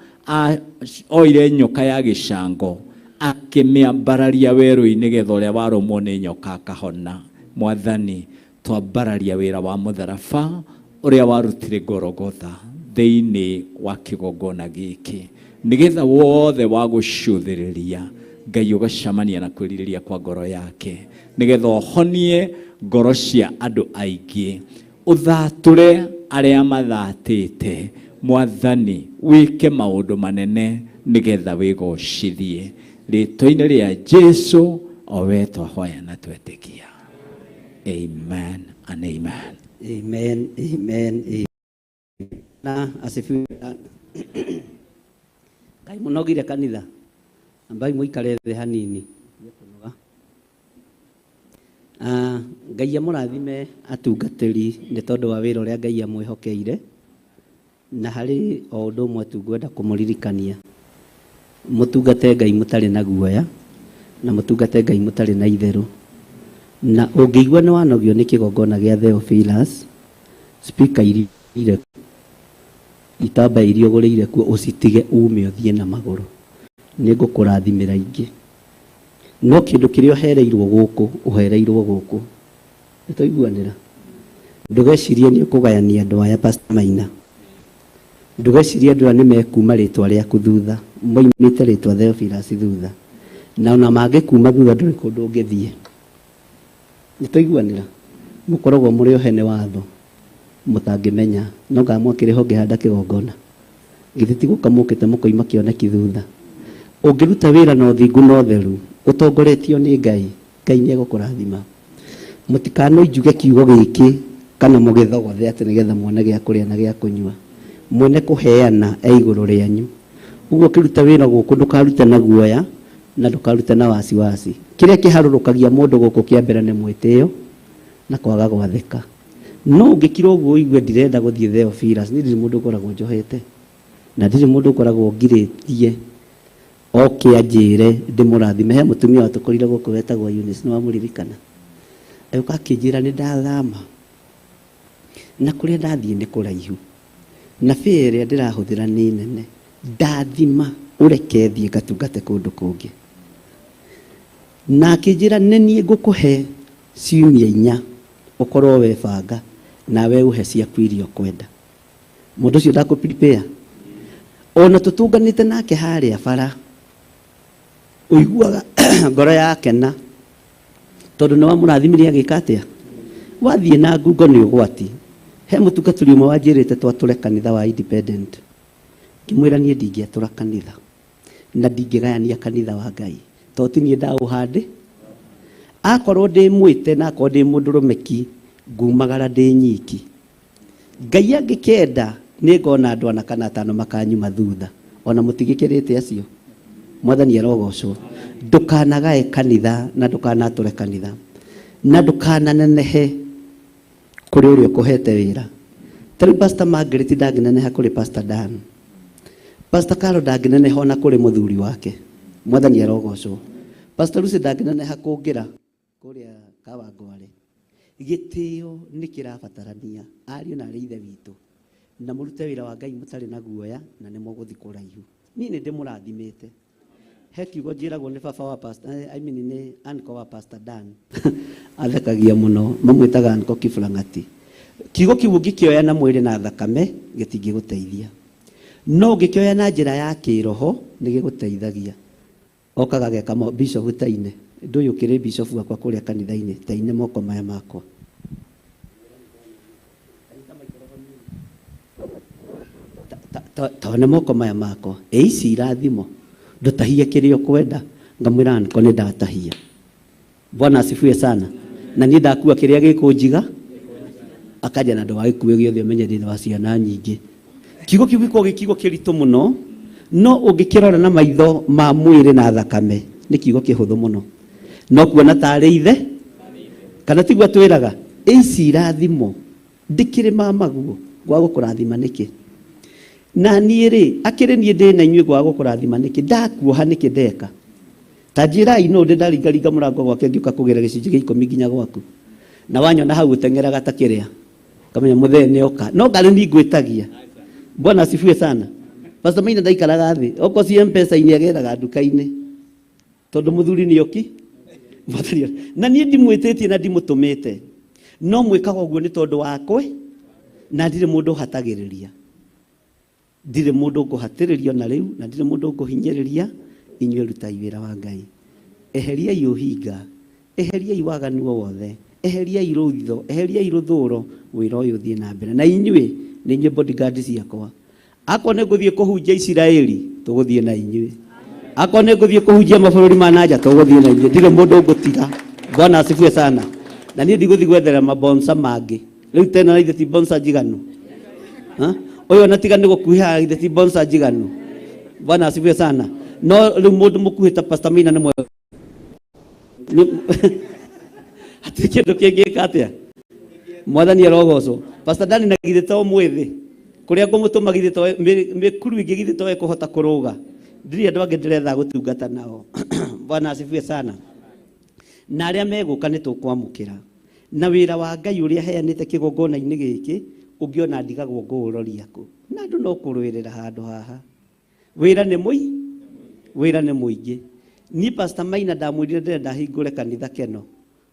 oire nyoka ya gĩcango akĩmĩambararia werũ-inĩ getha ũrĩa warũmwo nĩ nyoka akahona. Mwathani, twambararia wĩra wa mũtharaba ũrĩa warutire Golgotha thĩinĩ wa kĩgongona gĩkĩ, nĩgetha wothe wa gũcũthĩrĩria Ngai ũgacemania na kwĩrirĩria kwa ngoro yake, nĩgetha ũhonie ngoro cia andũ aingĩ, ũthatũre arĩa mathatĩte. Mwathani, wĩke maũndũ manene nĩgetha wĩgocithie rĩtwa-inĩ rĩa Jesu, o we twahoya na twetĩkia. Amen and amen. Amen, amen, amen. Na asifiwe. Ngai mũnogire kanitha, ambai mũikare thĩ hanini. Ngai amũrathime atungatĩri nĩ tondũ wa wĩra ũrĩa Ngai amwĩhokeire, na harĩ o ũndũ ũmwe tu ngwenda kũmũririkania, mũtungate Ngai mũtarĩ na guoya, na mũtungate Ngai mũtarĩ na itherũ. Na ũngĩigua nĩ wanogio nĩ kĩgongona gĩa Theophilus, speaker iria itambaya iria ũgũrĩire kuo ũcitige ume ũthiĩ na magũrũ, nĩ ngũkũrathimĩra ingĩ. No kĩndũ kĩrĩa ũhereirwo gũkũ, ũhereirwo gũkũ. Nĩ twaiguanĩra? Ndũgecirie nĩ ũkũgayania andũ aya, Pastor Maina. Ndũgecirie andũ aya nĩ mekuma rĩtwa rĩaku thutha, moimĩte rĩtwa Theophilus thutha. Na ona mangĩkuma thutha ndũrĩ kũndũ ũngĩthiĩ. Nĩ twaiguanĩra mũkoragwo mũrĩ ohe nĩ watho mũtangĩmenya no ngamwakĩrĩ ho ngĩhanda kĩgongona githĩ ti gũka mũkĩte mũkoima kĩoneki thutha. Ũngĩruta wĩra na ũthingu na ũtheru ũtongoretio nĩ Ngai, Ngai nĩ egũkũrathima. Mũtikanoinjuge kiugo gĩkĩ kana mũgĩthogothe atĩ nĩgetha muone gĩa kũrĩa na gĩa kũnyua. Mwene kũheana e igũrũ rĩanyu. Ũguo ũkĩruta wĩra gũkũ ndũkarute na guoya na ndũkarute na wasiwasi. Kĩrĩa kĩharũrũkagia mũndũ gũkũ kĩa mbere nĩ mwĩtĩo na kwaga gwathĩka. No ũngĩkira ũguo ũigue ndirenda gũthiĩ Theophilus, niĩ ndirĩ mũndũ ũkoragwo njohete na ndirĩ mũndũ ũkoragwo ngirĩtie oke anjĩre ndĩmũrathime. He mũtumia watũkorire gũkũ wetagwo Eunice, nĩ wamũririkana? Agĩũka akĩnjĩra nĩ ndathama na kũrĩa ndathiĩ nĩ kũraihu na fare ĩrĩa ndĩrahũthĩra nĩ nene, ndathima ũreke thiĩ ngatungate kũndũ kũngĩ. Na akĩnjĩra nĩ niĩ ngũkũhe ciumia 4 ũkorwo webanga nawe ũhe ciaku iria ũkwenda. Mũndũ ũcio ndakũ prepare ona tũtũnganĩte nake harĩa bara ũiguaga ngoro yakena tondũ nĩ wamũrathimire agĩka atĩa. Wathiĩ na ngungo nĩ ũgwati. He mũtungatĩri ũmwe wanjĩrĩte twatũre kanitha wa independent, ngĩmwĩra niĩ ndingĩatũra kanitha na ndingĩgayania kanitha wa Ngai tondũ ti niĩ ndaũhande. Akorwo ndĩ mwĩte na akorwo ndĩ mũndũrũmeki ngumagara ndĩ nyiki. Ngai angĩkenda nĩ ngona andũ ana kana 5 makanyuma thutha ona mũtigĩkĩrĩte acio. Mwathani arogocwo. Ndũkanagae kanitha na ndũkanatũre kanitha na ndũkananenehe kũrĩ ũrĩa ũkũhete wĩra. Ta rĩu Pastor Margaret ndangĩneneha kũrĩ Pastor Dan, Pastor Carol ndangĩneneha ona kũrĩ mũthuri wake. Mwathani arogocwo. Pastor Lucy ndangĩneneha kũngĩra kũrĩa Kawangware. Gĩtĩo nĩ kĩrabatarania ariũ na arĩ ithe witũ, na mũrute wĩra wa Ngai mũtarĩ na guoya na nĩ mũgũthiĩ kũraihu. Niĩ nĩ ndĩmũrathimĩte. He kiugo njĩragwo nĩ baba wa pastor, I mean nĩ uncle wa Pastor Dan. Athekagia mũno, mamwĩtaga Uncle Kiflang'ati. Kiugo kĩu ũngĩkĩoya na mwĩrĩ na thakame gĩtingĩgũteithia, no ũngĩkĩoya na njĩra ya kĩroho nĩ gĩgũteithagia. Okaga geka bishop taine, ndũyũ ũkĩrĩ bishop wakwa kũrĩa kanitha-inĩ, taine moko maya makwa. Tone moko maya makwa, ĩ ici irathimo, ndũtahie kĩrĩa ũkwenda. Ngamwĩra uncle nĩ ndatahia. Bwana asifiwe sana. Na niĩ ndakua kĩrĩa gĩkũnjiga, akanja na ndũgagĩkue gĩothe ũmenye ndĩ wa ciana nyingĩ. Kiugo kĩu gĩkoragwo gĩ kiugo kĩritũ mũno, no ũngĩkĩrora na maitho ma mwĩrĩ na thakame nĩ kiugo kĩhũthũ mũno. No kuona tarĩ ithe kana tiguo atwĩraga, ĩ ici irathimo ndĩkĩrĩ mamaguo gwa gũkũrathima nĩkĩ? Na niĩ rĩ, akĩrĩ niĩ ndĩ na inyuĩ gwa gũkũrathima nĩkĩ? Ndakuoha nĩkĩ ndeka? Ta njĩrai nũ ndĩ ndaringaringa mũrango gwake ngĩũka kũgĩra gĩcunjĩ gĩa 10 nginya gwaku, na wanyona hau ũteng'eraga ta kĩrĩa kamenya mũthee nĩ oka, no ngarĩ ni ngwĩtagia. Bwana asifiwe sana. Pastor Maina ndaikaraga thĩ, okorwo ci M-Pesa-inĩ ageraga nduka-inĩ tondũ mũthuri nĩ oki. Na niĩ ndimwĩtĩtie na ndimũtũmĩte, no mwĩkaga ũguo nĩ tondũ wakwe, na ndirĩ mũndũ ũhatagĩrĩria, ndirĩ mũndũ ngũhatĩrĩria na rĩu, na ndirĩ mũndũ ngũhinyĩrĩria. Inyuĩ rutai wĩra wa Ngai, eheriai ũhinga, eheriai waganu o wothe, eheriai rũitho, eheriai rũthũro, wĩra ũyũ ũthiĩ na mbere. Na inyuĩ nĩ inyuĩ bodyguard ciakwa. Akorwo nĩ ngũthiĩ kũhunjia Isiraeli, tũgũthiĩ na inyuĩ. Akorwo nĩ ngũthiĩ kũhunjia mabũrũri ma nanja, tũgũthiĩ na inyuĩ. Ndirĩ mũndũ ngũtiga. Bwana asifiwe sana. Na niĩ ndigũthiĩ gwethera mabonsa mangĩ. Rĩu tena na ithe ti bonsa njiganu. Ũyũ ona tiga nĩ gũkuhĩha ithe ti bonsa njiganu. Bwana asifiwe sana. No rĩu mũndũ mũkuhĩ ta Pastor Maina nĩ mwega. Hatirĩ kĩndũ kĩngĩka atĩa. Mwathani arogocwo. Pastor Dani na githĩ to mwĩthĩ, kũrĩa ngũmũtũma githĩ to mĩkuru ĩngĩ githĩ to ĩkũhota kũrũga. Ndirĩ andũ angĩ ndĩretha gũtungata nao. Bwana asifiwe sana. Na arĩa megũka nĩ tũkwamũkĩra. Na wĩra wa Ngai ũrĩa heanĩte kĩgongona-inĩ gĩkĩ, ũngĩona ndigagwo ngũũroria kũ. Na andũ no kũrũĩrĩra handũ haha. Wĩra nĩ mũi, wĩra nĩ mũingĩ. Niĩ Pastor Maina ndamwĩrire ndĩrenda hingũre kanitha Keno,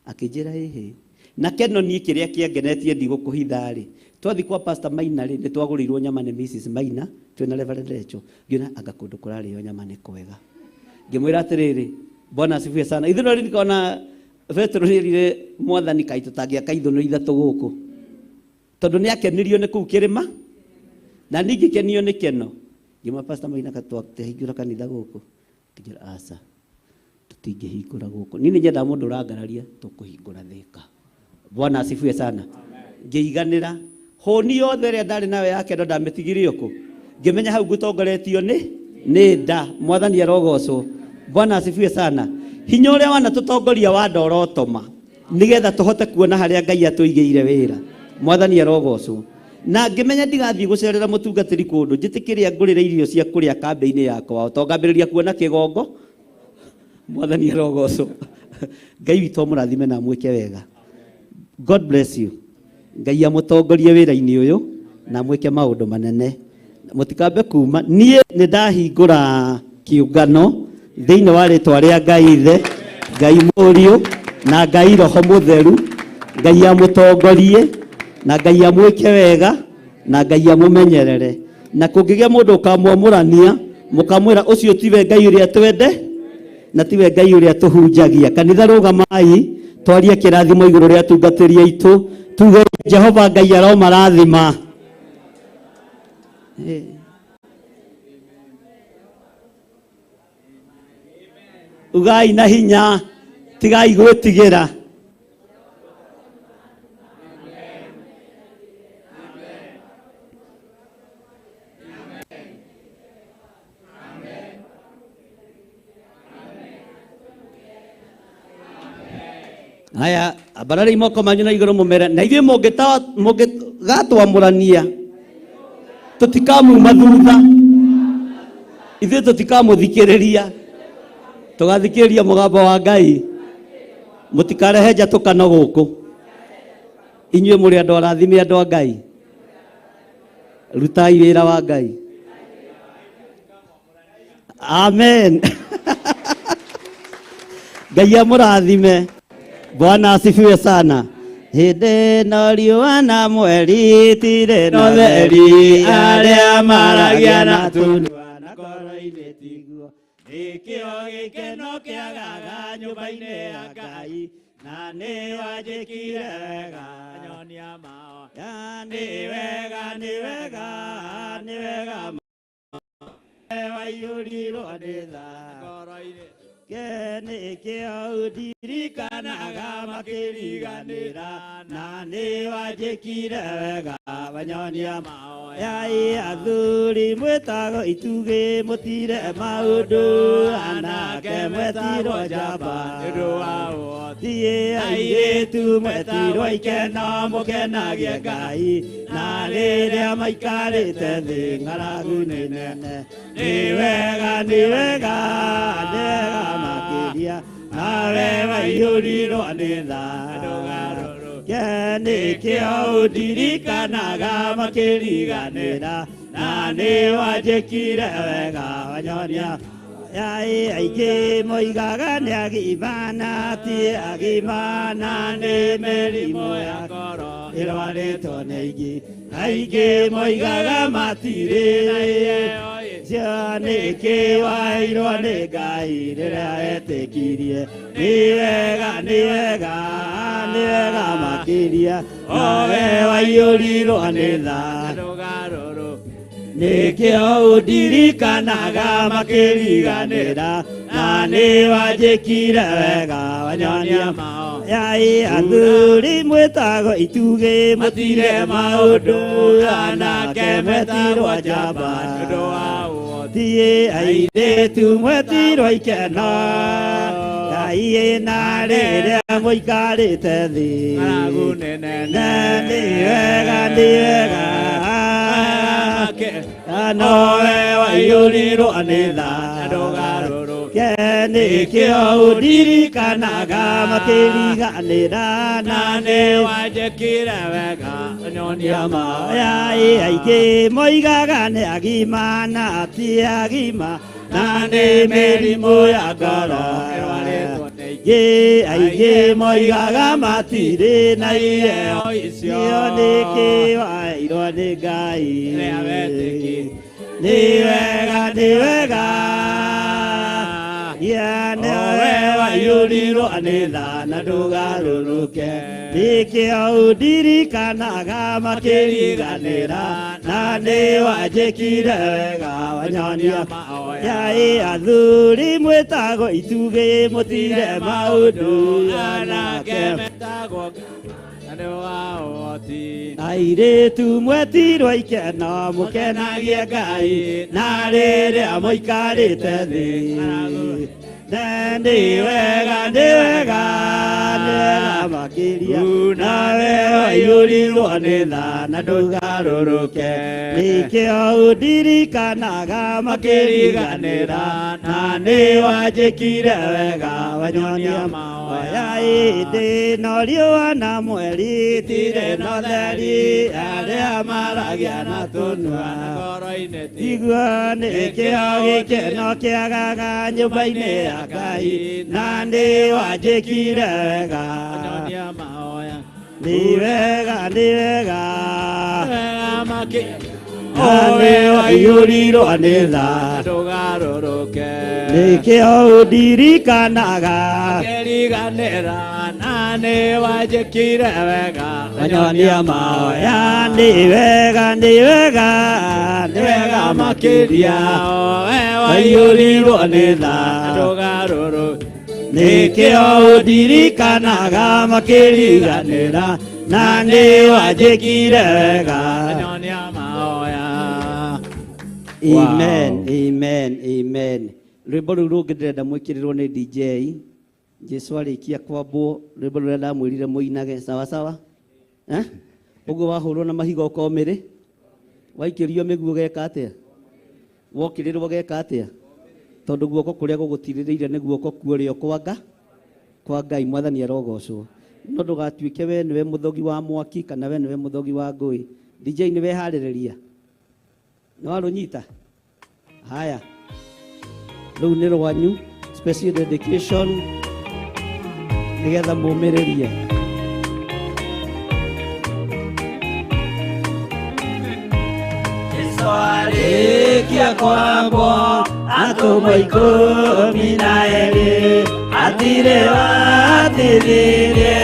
akĩnjĩra ĩhĩ. Na Keno niĩ kĩrĩa kĩangenetie ndigũkũhitha rĩ, twathi kwa Pastor Maina rĩ, nĩ twagũrĩirwo nyama nĩ Mrs Maina twĩna Reverend Rachel. Ngĩona anga kũndũ kũrarĩo nyama nĩ kwega. Ngĩmwĩra atĩrĩrĩ, Bwana asifiwe sana. Ithuĩ no ririkana Petero nĩerire mwathani kaĩ tũtangĩaka ithũnũ ithatũ gũkũ tondũ nĩakenirio nĩ kũu kĩrĩma na niĩ ngĩkenio nĩ keno. Ngĩma Pastor Maina katwahingũra kanitha gũkũ, ngĩnjĩra aca tũtingĩhingũra gũkũ, niĩ nĩ nyendaga mũndũ ũrangararia tũkũhingũra Thĩka. Bwana asifiwe sana. Ngĩiganĩra hũni yothe ĩrĩa ndarĩ nayo ya kendo ndamĩtigire ũkũ, ngĩmenya hau ngũtongoretio nĩ nda. Mwathani arogocwo. Bwana asifiwe sana. Hinya ũrĩa wanatũtongoria wa ndorotoma nĩgetha tũhote kuona harĩa Ngai atũigĩire wĩra. Mwathani arogocwo. Na ngĩmenya ndigathiĩ gũcerera mũtungatĩri kũndũ, njĩtĩkĩre ngũrĩre irio cia kũrĩa kambĩ-inĩ yakwa, to ngambĩrĩria kuona kĩgongo. Mwathani arogocwo. Ngai witũ amũrathime na amwĩke wega. God bless you. Ngai amũtongorie wĩra-inĩ ũyũ na amwĩke maũndũ manene. Mũtikambe kuma. Niĩ nĩ ndahingũra kĩũngano thĩinĩ wa rĩtwa rĩa Ngai Ithe, Ngai Mũriũ na Ngai Roho Mũtheru. Ngai amũtongorie na Ngai amwĩke wega na Ngai amũmenyerere. Na kũngĩgĩa mũndũ ũkamwamũrania mũkamwĩra ũcio tiwe Ngai ũrĩa twende na tiwe Ngai ũrĩa tũhunjagia. Kanitha rũgamai twarie kĩrathimo igũrũ rĩa atungatĩri aitũ, tuge Jehova Ngai aromarathima. Ugai na hinya, tigai gwĩtigĩra. Haya, ambarari moko manyu na igũrũ mũmere na ithuĩ mũngĩgatwamũrania tũtikamuma thutha, ithuĩ tũtikamũthikĩrĩria, tũgathikĩrĩria mũgambo wa Ngai. Mũtikarehe njatũkano gũkũ. Inyuĩ mũrĩ andũ arathime, andũ a Ngai. Rutai wĩra wa Ngai. Amen. Ngai amũrathime. Bwana asifiwe sana. Hĩndĩ ĩno riũa na mweri itirĩ na ũtheri, arĩa maragia na tũnua na ngoro-inĩ tiguo. Nĩkĩo gĩkeno kĩagaga nyũmba-inĩ ya Ngai, na nĩ wanjĩkire wega. Nyonia mahoya, nĩ wega, nĩ wega, nĩ wega waiyũrirwo nĩ tha. Nĩkĩo ndirikanaga makĩriganĩra, na nĩ wanjĩkire wega. Wanyonia mahoya, athuri mwĩtagwo itugĩ mũtire maũndũ, anake mwetirwo njamba nĩũndũ wa ũhoti, airĩtu mwetirwo ikeno mũkenagie Ngai, na rĩrĩa maikarĩte thĩ ng'aragu nĩ nene. Nĩ wega, nĩ wega, nĩ wega makĩria, nawe waiyũrirwo nĩ tha. Nĩkĩo ndirikanaga makĩriganĩra, na nĩ wanjĩkire wega. Wanyonia aingĩ moigaga nĩ agima na ti agima, na nĩ mĩrimũ ya ngoro ĩrwarĩtwo nĩ aingĩ. Aingĩ moigaga matirĩ na iheo icio, nĩkĩ waheirwo nĩ Ngai rĩrĩa etĩkirie. Nĩ wega, nĩ wega, nĩ wega makĩria, nawe waiyũrirwo nĩ tha. Nĩkĩo ndirikanaga makĩriganĩra, na nĩ wanjĩkire wega. Wanyonia mahoya, athuri mwĩtagwo itugĩ mũtire maũndũ, anake mwetirwo njamba nĩũndũ wa ũhoti, airĩtu mwetirwo ikeno, Ngai na rĩrĩa mũikarĩte thĩ ng'aragu nĩ nene. Nĩ wega, nĩ wega, nowe waiyũrirwo nĩ tha. Nĩkĩo ndirikanaga makĩriganĩra, na nĩ wanjĩkire wega. Nyonia mahoya, aingĩ moigaga nĩ agima na ti agima, na nĩ mĩrimũ ya ngoro ĩrwarĩtwo nĩ aingĩ. Aingĩ moigaga matirĩ na iheo icio, nĩkĩ waheirwo nĩ Ngai rĩrĩa wetĩkirie. Nĩ wega, nĩ wega, nĩwe waiyũrirwo nĩ tha na ndũgarũrũke nĩkĩo ũndirikanaga makĩriganĩra na nĩ wanjĩkire wega wanyonia yaĩ athuri mwĩtagwo itugĩ mũtire maũndũ anake metagwo airĩtu mwetirwo ikeno mũkenagie Ngai na rĩrĩa mũikarĩte thĩ nĩ wega nĩ wega nĩ wega makĩria nawe waiyũrirwo nĩ tha na ndũgarũrũke nĩkĩo ũndirikanaga makĩriganĩra na nĩ wanjĩkire wega wanyonia maoya ĩndĩ no riũa na mweri tirĩ na ũtheri arĩa maragia na tũnua tiguo nĩkĩo gĩkeno kĩagaga nyũmba-inĩ ya Ngai na nĩ wanjĩkire wega nĩ wega nĩ wega nĩ waiyũrirwo nĩ tha ndũgarũrũke nĩkĩo ũndirikanaga makĩriganĩra na nĩ wanjĩkire wega wanyonia maoya nĩ wega nĩ wega nĩ wega makĩria waiyũrirwo nĩ tha ndũgarũrũke nĩkĩo ũndirikanaga makĩriganĩra na nĩ wanjĩkire wega wanyonia maoya. Amen, amen, amen. Rwĩmbo rũu rũngĩ ndĩrenda mwĩkĩrĩrwo nĩ DJ Jesu arĩkia kwambwo rwĩmbo rũrĩa ndamwĩrire mũinage sawa sawa eh ũguo wahũrwo na mahiga ũkomĩrĩ waikĩrio mĩguo geka atĩa wokĩrĩrwo geka atĩa tondũ guoko kũrĩa gũgũtirĩrĩire nĩ guoko kuorĩo kwa Ngai mwathani arogocwo no ndũgatuĩke we nĩwe mũthogi wa mwaki kana we nĩwe mũthogi wa ngũĩ. DJ nĩ weharĩrĩria nĩ warũnyita haya rũu nĩ rwanyu special dedication nĩgetha mũmĩrĩrie. Jesu arĩkia kwambwo atũmwo 12 hatirĩ watithirie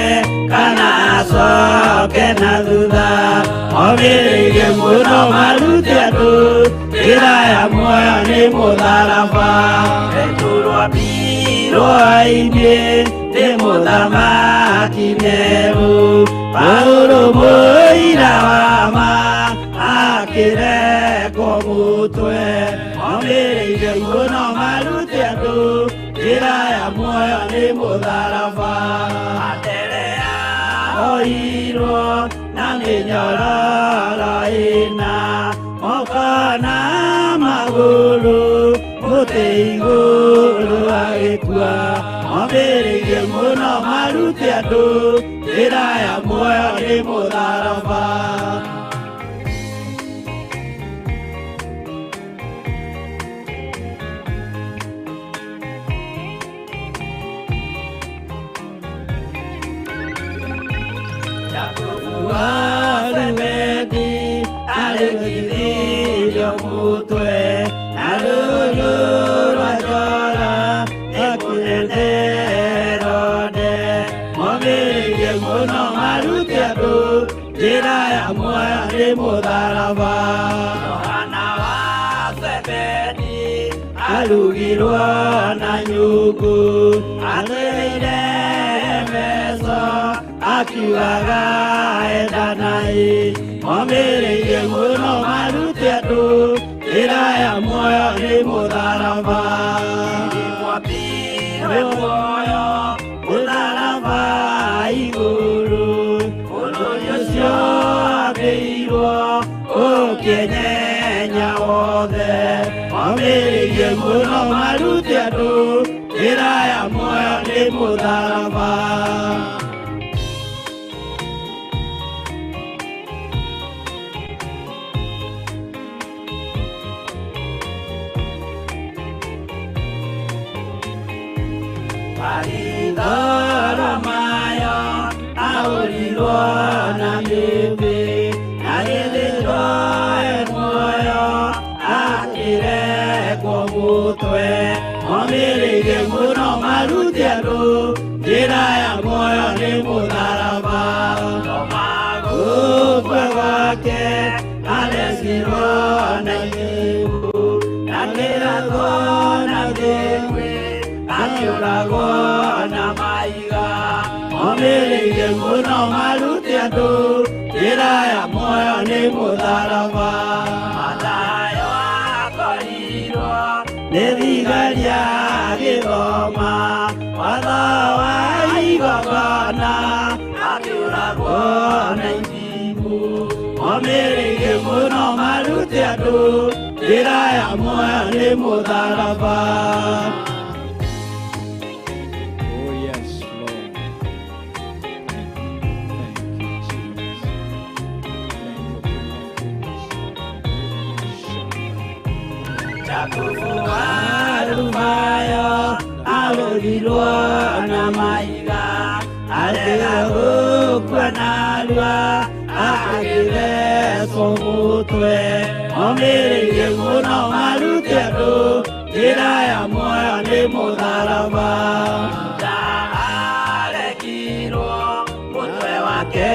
kana acoke na thutha omĩrĩirie mũno marute andũ njĩra ya muoyo nĩ mũtharaba Petero ambirwo ainĩ nĩ mũthamaki mwerũ Paulo mũira wa ma akĩrekwo mũtwe omĩrĩirie mũno marute andũ njĩra ya muoyo nĩ mũtharaba Anderea oirwo na mĩnyororo ĩna moko na magũrũ mũtĩ igũrũ agĩkua omĩrĩirie mũno marute andũ njĩra ya muoyo nĩ mũtharaba. Warumedi arĩkithirio mũtwe na rũhiũ rwa njora nĩ mũnene Herode momĩrĩirie mũno marute andũ njĩra ya muoyo nĩ mũtharaba Yohana wa Zebedi arugirwo na nyũngũ atĩrĩire meco akiugaga endanai omĩrĩirie mũno marute andũ njĩra ya muoyo nĩ mũtharaba Mwambirwe muoyo mũtharaba igũrũ bũrũri ũcio ambĩirwo ũkĩenyenya wothe omĩrĩirie mũno marute andũ njĩra ya muoyo nĩ mũtharaba. Bartholomayo ahũrirwo na mĩtĩ na gĩthĩnjwo e muoyo akĩrekwo mũtwe omĩrĩirie mũno marute andũ njĩra ya muoyo nĩ mũtharaba. Gũkua gwake arecirwo na irimũ, akĩrathwo na thĩgwĩ, akĩũragwo na mahiga. Omĩrĩirie mũno marute andũ njĩra ya muoyo nĩ mũtharaba. Mathayo akorirwo nĩ thigari agĩthoma watho wa igongona, akĩũragwo na itimũ. Omĩrĩirie mũno marute andũ njĩra ya muoyo nĩ mũtharaba. Oh yes, Lord. Thank you, Jesus. Thank you, King of Kings. Jakubu wa Alufayo ahũrirwo na mahiga, arega gũkua narua akĩthecwo mũtwe. Omĩrĩirie mũno marute andũ njĩra ya muoyo nĩ mũtharaba. Juda arekirwo mũtwe wake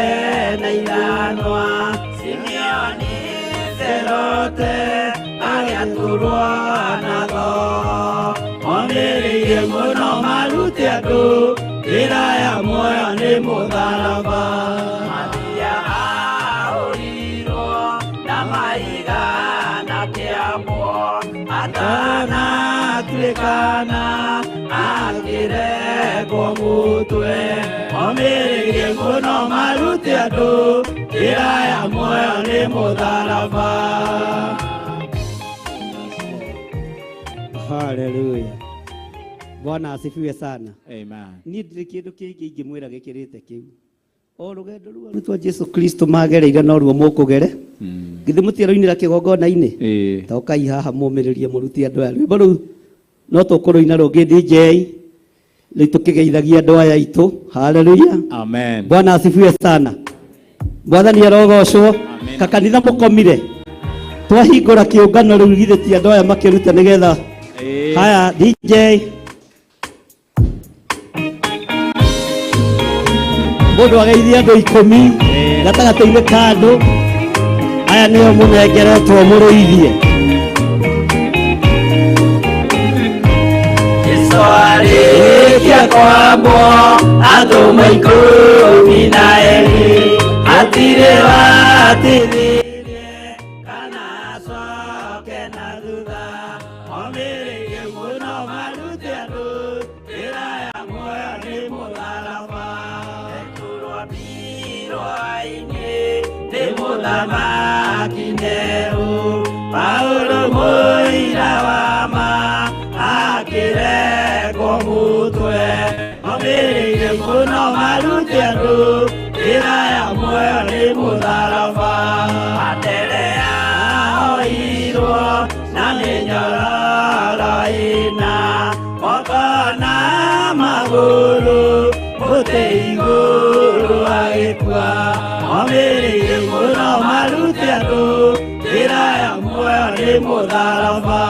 na ithanwa, Simeoni Zerote agĩatũrwo na thoo. Omĩrĩirie mũno marute andũ njĩra ya muoyo nĩ mũtharaba. Mathia ahũrirwo na mahiga na kĩambwo, atanatuĩkana akĩrengwo mũtwe. Omĩrĩirie mũno marute andũ njĩra ya muoyo nĩ mũtharaba. Haleluya. Bwana asifiwe sana. Amen. Niĩ ndirĩ kĩndũ kĩngĩ ingĩmwĩra gĩkĩrĩte kĩu. O rũgendo rũu arutwo a Jesu Kristo magereire noruo mũkũgere. Githĩ mũtiaroinĩra kĩgongona-inĩ? Ĩĩ. Tokai haha mũmĩrĩrie mũrute andũ aya. Rwĩmbo rũu no tũkũrũina rũngĩ DJ. Rĩu tũkĩgeithagia andũ aya aitũ. Haleluya. Amen. Bwana asifiwe sana. Mwathani arogocwo. Amen. Kakanitha mũkomire. Twahingũra kĩũngano rĩu githĩ ti andũ aya makĩruta nĩgetha. Ĩĩ. Haya DJ. Mũndũ ageithie andũ 10 gatagatĩ-inĩ ka andũ aya nĩo mũnengeretwo mũrũithie. Jesu arĩkia kwambwo atũmwo 12 hatirĩ watithirie kana acoke na thutha. Omĩrĩirie mũno marute andũ njĩra ya muoyo nĩ mũtharaba. Eturwo mbirwa-inĩ nĩ mũthamaki Nero, Paulo mũira wa ma akĩrengwo mũtwe. Omĩrĩirie mũno marute andũ njĩra ya muoyo nĩ mũtharaba. Anderea oirwo na mĩnyororo ĩna, moko na magũrũ mũtĩ igũrũ agĩkua. Omĩrĩirie mũno marute andũ njĩra ya muoyo nĩ mũtharaba.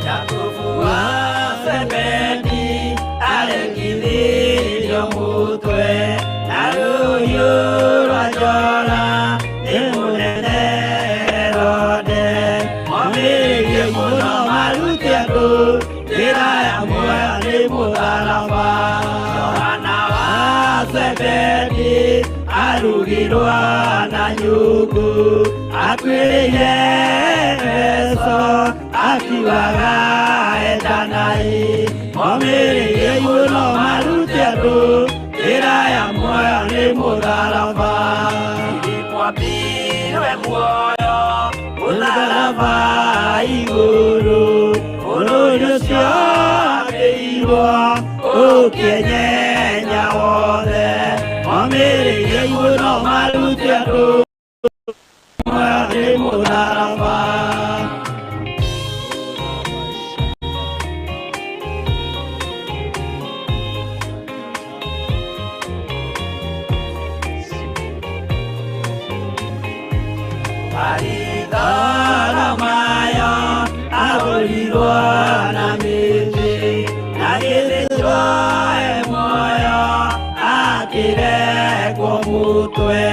Jakubu wa Zebedi arekithirio mũtwe na rũhiũ rwa njora nĩ mũnene Herode. Omĩrĩirie mũno marute andũ njĩra ya muoyo nĩ mũtharaba. Johana wa Zebedi arugirwo na nyũngũ, akuĩrĩire Efeso akiugaga endanai. Omĩrĩirie mũno marute andũ njĩra ya muoyo nĩ mũtharaba. Filipo ambirwe muoyo mũtharaba igũrũ, bũrũri ũcio ambĩirwo ũkĩenyenya wothe. Omĩrĩirie mũno marute andũ muoyo nĩ mũtharaba. Baritholomayo ahũrirwo na mĩtĩ na gĩthĩnjwo e muoyo akĩrekwo mũtwe.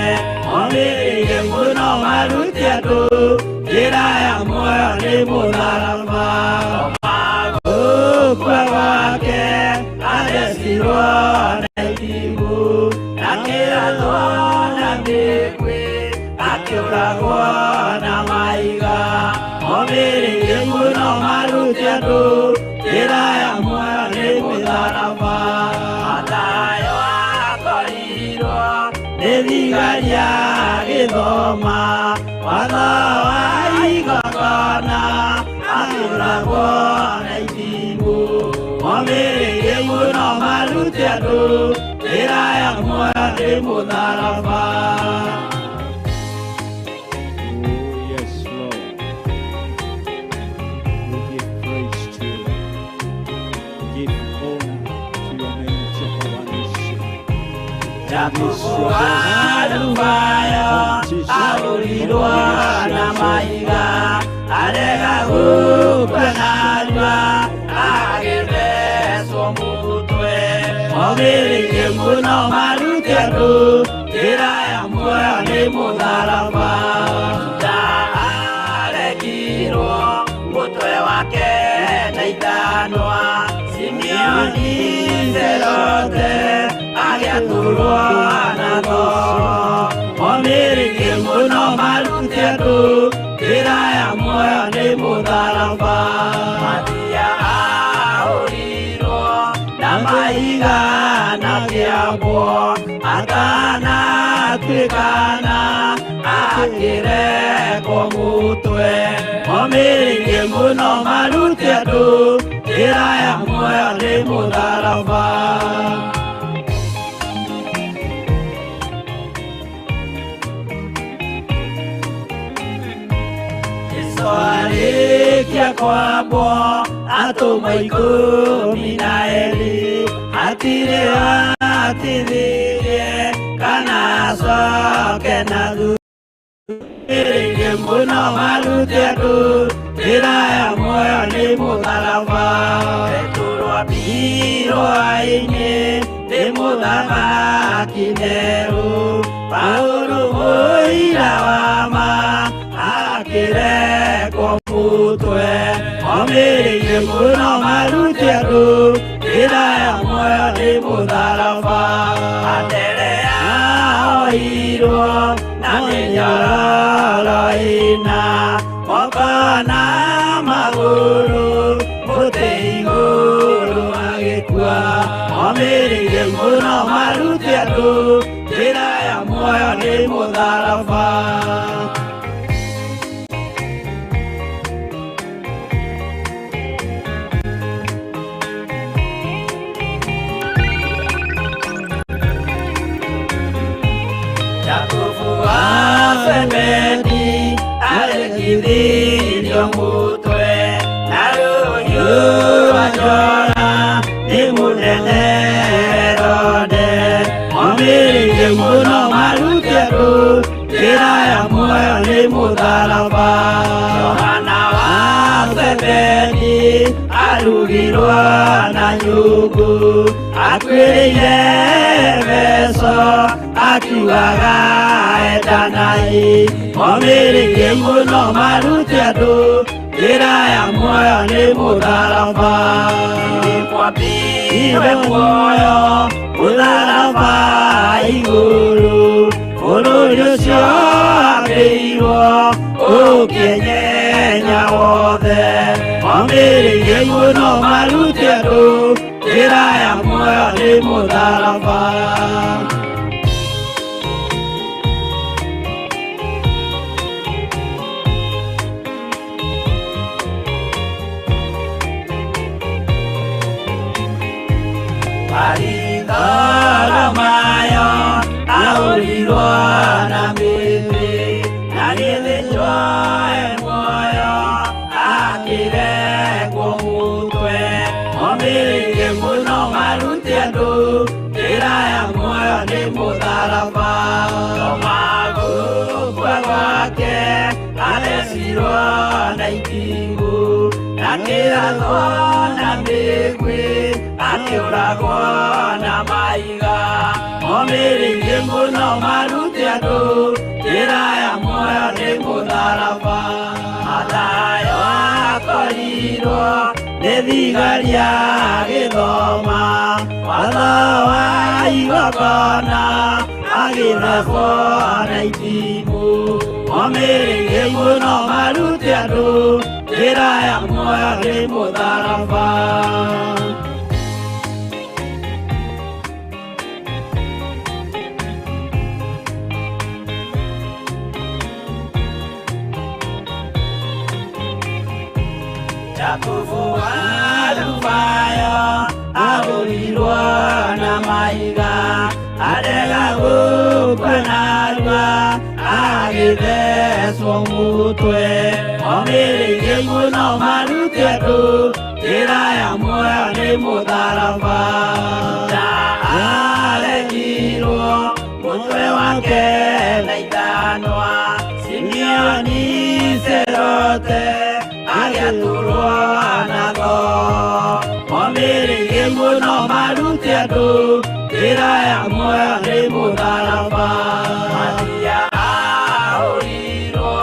Momĩrĩirie mũno marute andũ njĩra ya muoyo nĩ mũtharaba. Gũkua gwake athecirwo na itimũ na kĩrathwo na mĩguĩ akĩũragwo na mahiga. Momĩrĩirie mũno marute andũ njĩra ya muoyo nĩ mũtharaba. Mathayo akorirwo nĩ thigari agĩthoma watho wa igongona akĩũragwo na itimũ. Momĩrĩirie mũno marute andũ njĩra ya muoyo nĩ mũtharaba. Oh, yes, Lord. We give praise to you. We give honor to your name, Jehovah Nissi. Jakubu wa Alufayo ahũrirwo na mahiga arega gũkua narua agĩthecwo mũtwe. Momĩrĩirie mũno marute andũ njĩra ya muoyo nĩ mũtharaba. Juda arekirwo mũtwe wake na ithanwa. Simeoni Zelote agĩatũrwo na thoo. Momĩrĩirie mũno marute andũ njĩra ya muoyo nĩ mũtharaba. Mathia ahũrirwo na mahiga na kĩambwo atanatuĩkana akĩrekwo mũtwe. Momĩrĩirie mũno marute andũ njĩra ya muoyo nĩ mũtharaba. Jesũ arĩkia kwambwo atũmwo ikũmi na erĩ hatirĩ watithirie kana acoke na thutha. Momĩrĩirie mũno marute andũ njĩra ya muoyo nĩ mũtharaba. Petero ambirwo hwaĩ-inĩ nĩ mũthamaki Nero. Paũlũ mũira wa ma akĩrekwo mũtwe. Momĩrĩirie mũno marute andũ njĩra ya muoyo nĩ mũtharaba. Anderea oirwo na mĩnyororo ĩna moko na magũrũ mũtĩ igũrũ agĩkua. Momĩrĩirie mũno marute andũ njĩra ya muoyo nĩ mũtharaba. Jakubu wa Zebedi arekithirio mũtwe na rũhiũ rwa njora nĩ mũnene Herode. Momĩrĩirie mũno marute andũ njĩra ya muoyo nĩ mũtharaba. Johana wa Zebedi arugirwo na nyũngũ akuĩrĩire Efeso akiugaga endanai. Momĩrĩirie mũno marute andũ njĩra ya muoyo nĩ mũtharaba. Filipu ambirwe muoyo mũtharaba igũrũ bũrũri ũcio ambĩirwo ũkĩenyenya wothe. Momĩrĩirie mũno marute andũ njĩra ya muoyo nĩ mũtharaba. Baritholomayo ahũrirwo na mĩtĩ na gĩthĩnjwo e muoyo akĩrekwo mũtwe. Momĩrĩirie mũno marute andũ njĩra ya muoyo nĩ mũtharaba. Toma gũkua gwake na itimũ akĩrathwo na mĩguĩ akĩũragwo na mahiga omĩrĩirie mũno marute andũ njĩra ya muoyo nĩ mũtharaba Mathayo akorirwo nĩ thigari agĩthoma watho wa igongona agĩthecwo na itimũ omĩrĩirie mũno marute andũ njĩra ya muoyo nĩ mũtharaba. Jakubu Alufayo ahũrirwo na mahiga arega gũkua narua agĩthecwo mũtwe omĩrĩirie mũno marute andũ njĩra ya muoyo nĩ mũtharaba na aregirwo mũtwe wake na ithanwa Simeoni Serote agĩatũrwo na thoo omĩrĩirie mũno marute andũ njĩra ya muoyo nĩ mũtharaba Matia ahũrirwo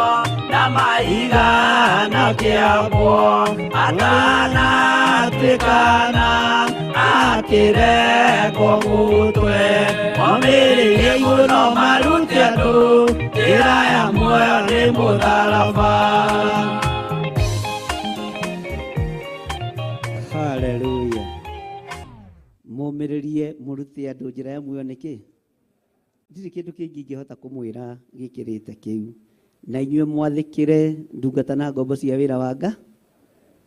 na mahiga na kĩambwo atanatuĩkana akĩrekwo mũtwe omĩrĩirie mũno marute andũ njĩra ya muoyo nĩ mũtharaba. Haleluya. Mũmĩrĩrie mũrute andũ njĩra ya muoyo nĩkĩ? Ndirĩ kĩndũ kĩngĩ ingĩhota kũmwĩra gĩkĩrĩte kĩu. Na inyuĩ mwathĩkĩre ndungata na ngombo cia wĩra wa Nga.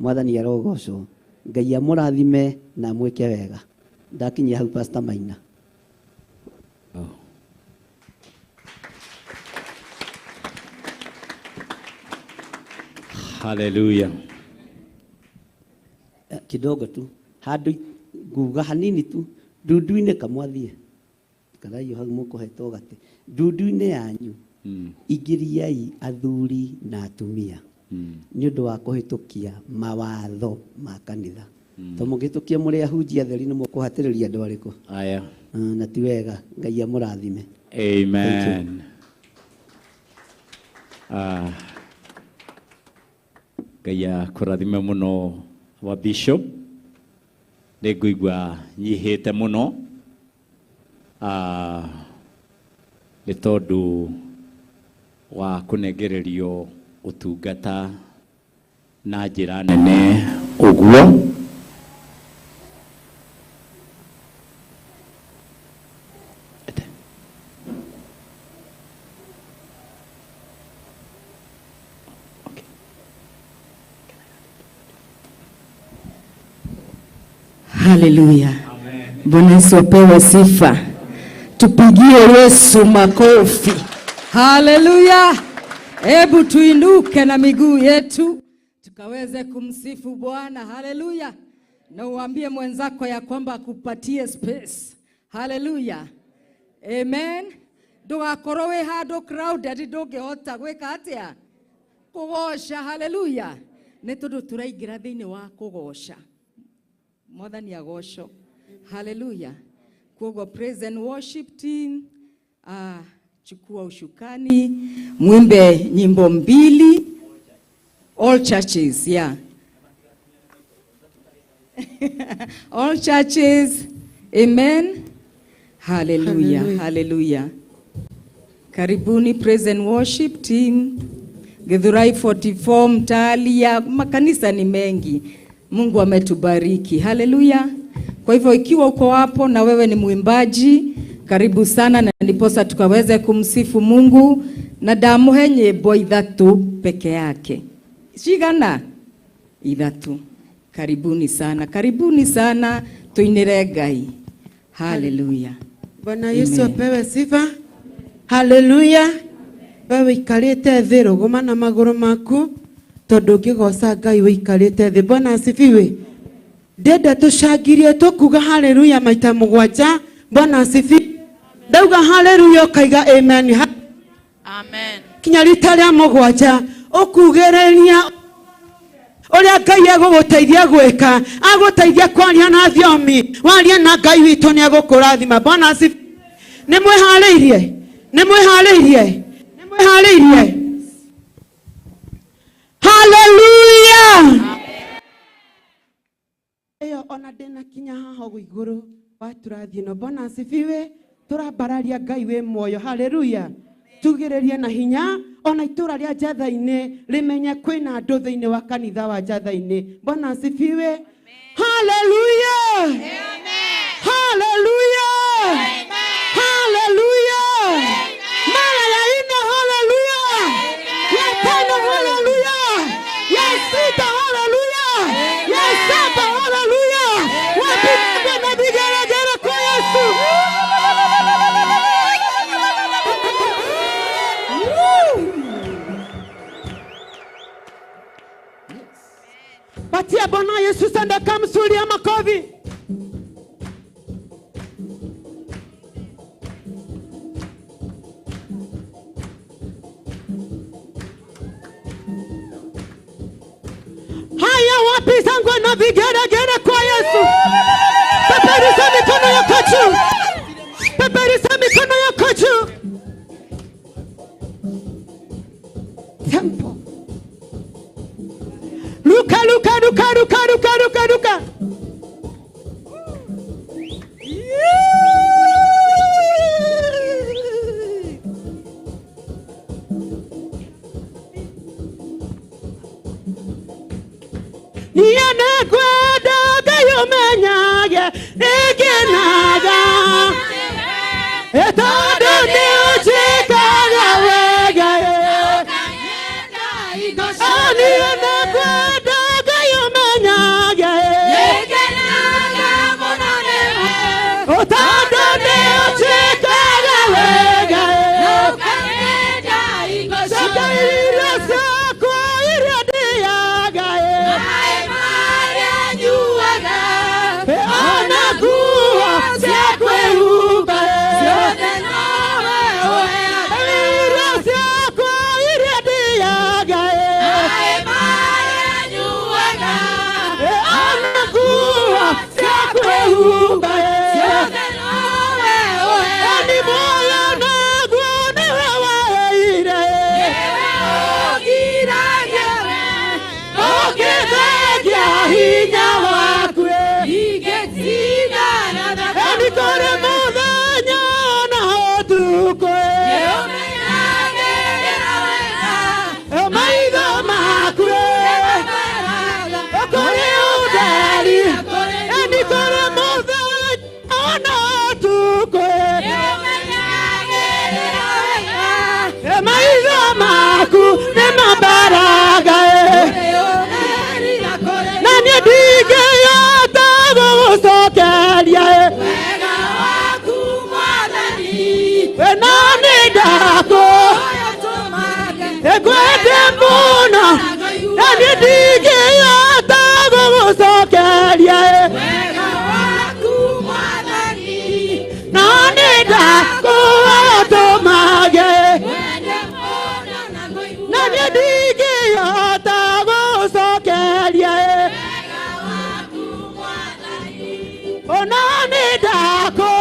Mwathani arogocwo. Ngai amũrathime na amwĩke wega. Ndakinyia hau Pastor Maina. Haleluya. Kidogo tu handũ nguga hanini tu ndundu-inĩ kamwathie kathaiyo hau mũkũhetwo gatĩ ndundu-inĩ yanyu ingĩriai athuri na atumia nĩ ũndũ wa kũhĩtũkia mawatho ma kanitha to mũngĩhĩtũkia mũrĩ ahunjia atheri nĩ mũkũhatĩrĩria andũ arĩkũ Aya. Na ti wega. Ngai amũrathime. Amen. Ngai akũrathime mũno wa bishop. Nĩ ngũigua nyihĩte mũno nĩ tondũ wa kũnengererio ũtungata na njĩra nene ũguo. Haleluya. Bwana Yesu apewe sifa. Tupigie Yesu makofi. Haleluya. Hebu tuinuke na miguu yetu tukaweze kumsifu Bwana. Haleluya. Na uambie mwenzako ya kwamba akupatie space. Haleluya. Amen. Ndugakorwo wĩ handũ crowded ndũngĩhota gwĩka atĩa? Kũgoca. Haleluya. Nĩ tondũ tũraingĩra thĩinĩ wa kũgoca. Mwathani agocwo. Haleluya. Koguo praise and worship team, chukua ushukani, mwimbe nyimbo mbili. All churches, yeah. All churches, amen. Hallelujah, Hallelujah. hallelujah. Karibuni praise and worship team. Githurai 44 Mtalia, makanisa ni mengi. Mungu ametubariki. Haleluya. Kwa hivyo ikiwa uko hapo na wewe ni mwimbaji, karibu sana na ndiposa tukaweze kumsifu Mungu na ndamuhe nyimbo ithatu peke yake. Cigana? Ithatu. Karibuni sana. Karibuni sana tuinire Ngai. Haleluya. Bwana Yesu Amen. apewe sifa. Haleluya. We wikarite thi ruguma na maguru maku tondu ngigoca Ngai wikarite thi. Bwana asifiwe. Ndenda tucangirie tukuga haleluya maita mugwanja. Bwana asifiwe. Ndauga haleluya ukaiga amen. Amen. Kinya rita ria mugwanja ukugiriria Ũrĩa Ngai egũgũteithia gwĩka, agũteithia kwaria na thiomi, warie na Ngai witũ nĩ egũkũrathima. Bwana asifiwe. Nĩ mwĩharĩirie? Nĩ mwĩharĩirie? Nĩ mwĩharĩirie? Haleluya! Ĩyo ona ndĩna kinya haha ũguo igũrũ wa tũrathiĩ no. Bwana asifiwe. Tũrambararia Ngai wĩ muoyo. Haleluya! Tugĩrĩrie na hinya ona itũra rĩa Njatha-inĩ rĩmenye kwĩna andũ thĩinĩ wa kanitha wa Njatha-inĩ. Bwana asifiwe. Haleluya! Haleluya! Haleluya! Mara ya nne, haleluya! Ya tano, haleluya! Ya sita, haleluya! Ya saba, haleluya! Wapigwe na vigelegele kwa Yesu. Patia Bwana Yesu sadaka mzuri ya makofi. Haya, wapi shangwe na vigelegele kwa Yesu? Peperusha mikono yako juu. Peperusha mikono yako juu. Tempo. Luka, luka, luka, luka, luka, luka, luka. Niĩ nĩngwenda Ngai ũmenyage nĩngenaga, tondũ nĩ ũnjĩkaga wega. Niĩ nĩngwenda Ngai ũmenyage, tondũ nĩ ũnjĩkaga wega. Coka irio ciakwa iria ndĩaga, ona nguo cia kwĩhumba, irio ciakwa iria ndĩaga, ona nguo cia kwĩhumba, ni muoyo naguo nĩwe waheire, ũngĩthengia hinya waku. Nĩ kũrĩ mũthenya na ũtukũ, maitho maku kũrĩ ũtheri, nĩ kũrĩ mũthenya na ũtukũ, maitho maku nĩ mambaraga, na niĩ ndingĩhota gũgũcokeria, na nĩ ndakũ ngwende mũno, na niĩ ndingĩhota gũgũcokeria, na nĩ ndakũtũmage, na niĩ ndingĩhota gũcokeria, ona nĩ ndakũ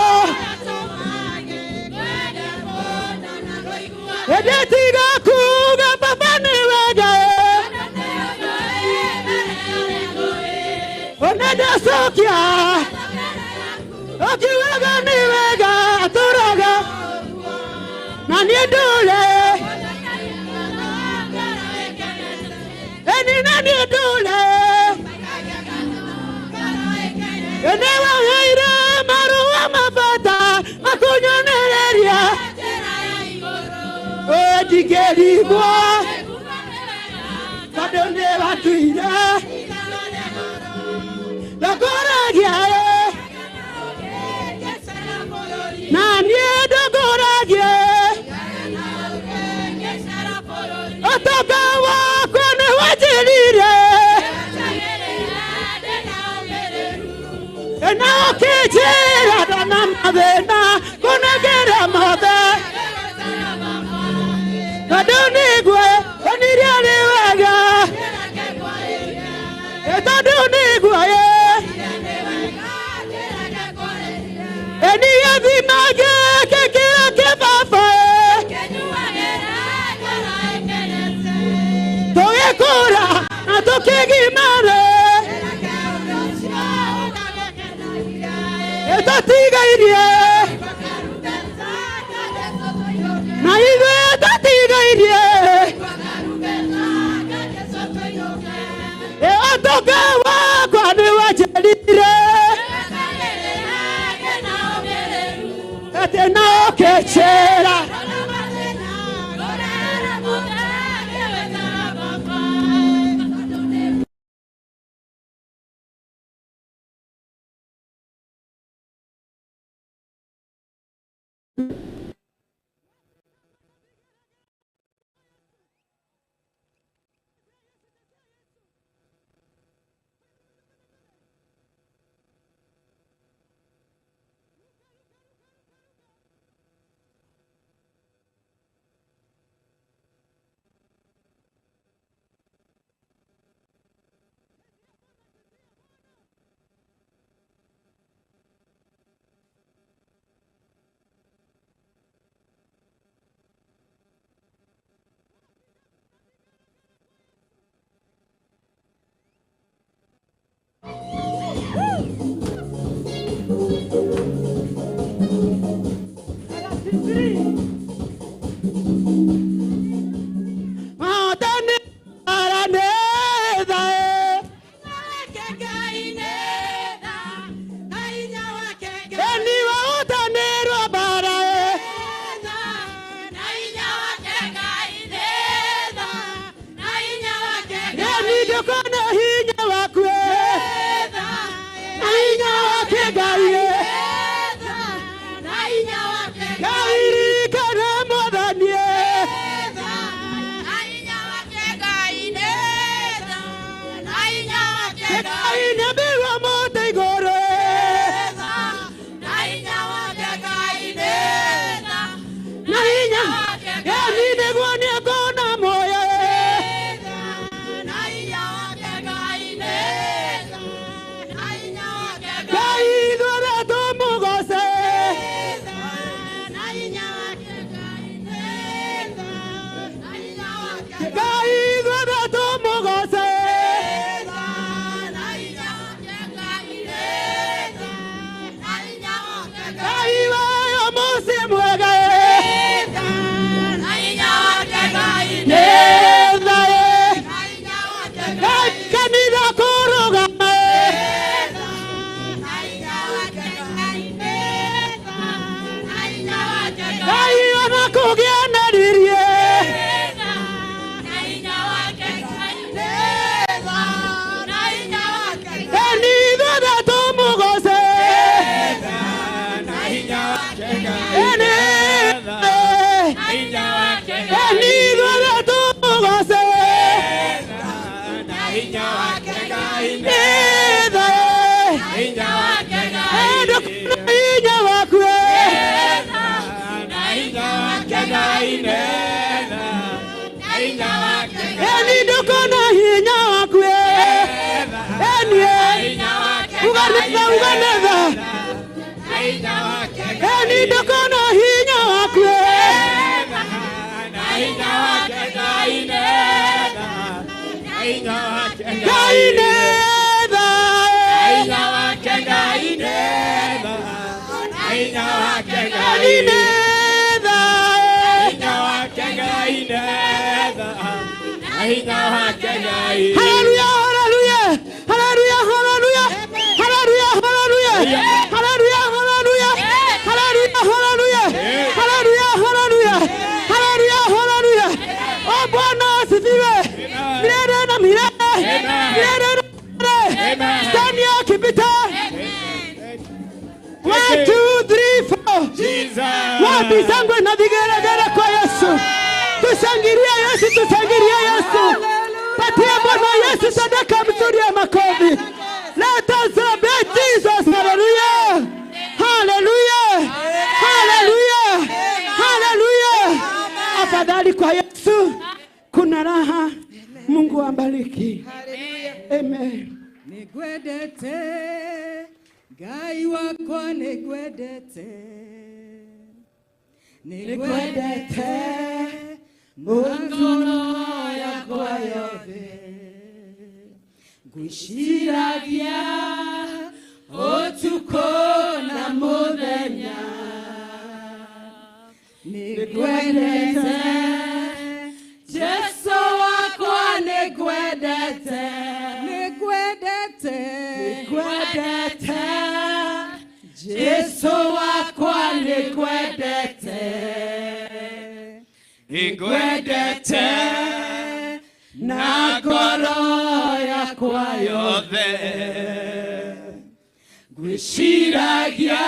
ĩndĩ tiga kuga baba nĩ wega, ona ndacokia ũkiugaga nĩ wega atũraga na niĩ ndũre, ĩni na niĩ ndũre, nĩ waheire marũa mabata makunyonereria, ndingĩrigwo tondũ nĩ watuire ndongoragia, na niĩ ndongoragie, ũtonga wakwa nĩ wanjĩrire, na ũkĩnjĩra ndona mathĩna kũnengera mothe, tondũ nĩgue onirie arĩ wega. Ngai wakwa nĩngwendete, nĩngwendete na ngoro yakwa yothe. Ngwĩciragia ũtukũ na mũthenya, nĩngwendete Jesu wakwa, nĩngwendete, nĩngwendete, nĩngwendete Jesu wakwa, nĩngwendete, nĩngwendete na ngoro yakwa yothe. Ngwĩciragia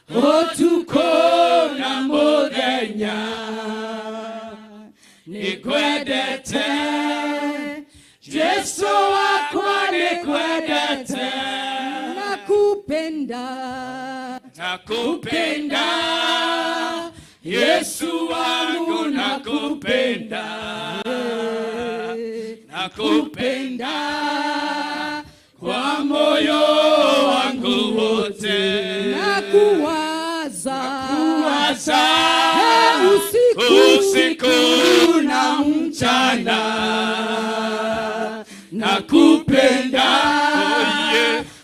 ũtukũ na mũthenya, nĩngwendete Jesu wakwa, nĩngwendete. Nakupenda, nakupenda Yesu wangu, nakupenda, nakupenda kwa moyo wangu wote. Nakuwaza, nakuwaza usiku, usiku na mchana, nakupenda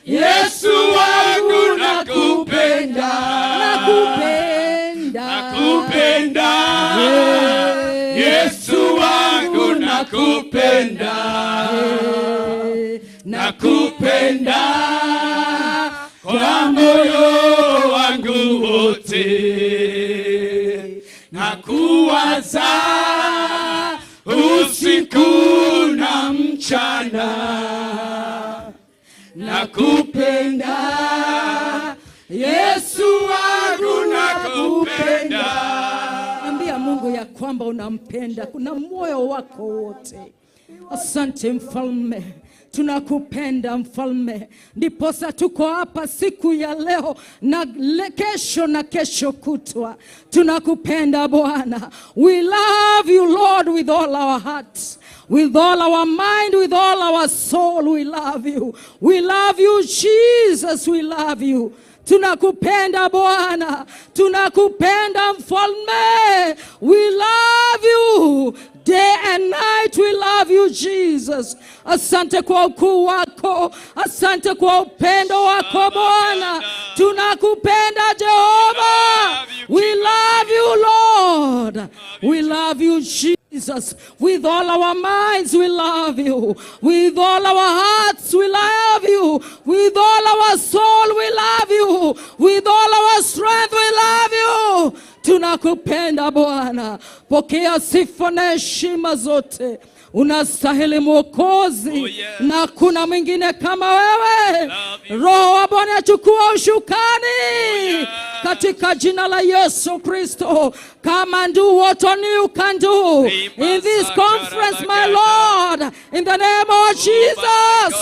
Yesu wangu, nakupenda, nakupenda, nakupenda Yesu wangu, nakupenda, nakupenda kwa moyo wangu wote. Nakuwaza usiku na mchana, nakupenda Yesu wangu, nakupenda. Ambia Mungu ya kwamba unampenda kuna moyo wako wote. Asante mfalme, tunakupenda mfalme, ndiposa tuko hapa siku ya leo na kesho na kesho kutwa. Tunakupenda Bwana. We love you Lord with all our hearts, with all our mind, with all our soul. We love you. We love you Jesus, we love you. Tunakupenda Bwana, tunakupenda mfalme. We love you day and night, we love you Jesus. Asante kwa ukuu wako, asante kwa upendo wako Bwana. Tunakupenda Jehova. We love you Lord. We love you Jesus. With all our minds we love you. With all our hearts we love you. With all our soul we love you. With all our strength we love you. Tunakupenda Bwana. Pokea sifa na heshima zote. Unastahili Mwokozi. Oh, yes. Na kuna mwingine kama wewe. Love you. Roho wa Bwana chukua ushukani. Oh, yes. Katika jina la Yesu Kristo. Come and do what only you can do in this conference, my Lord, in the name of Jesus.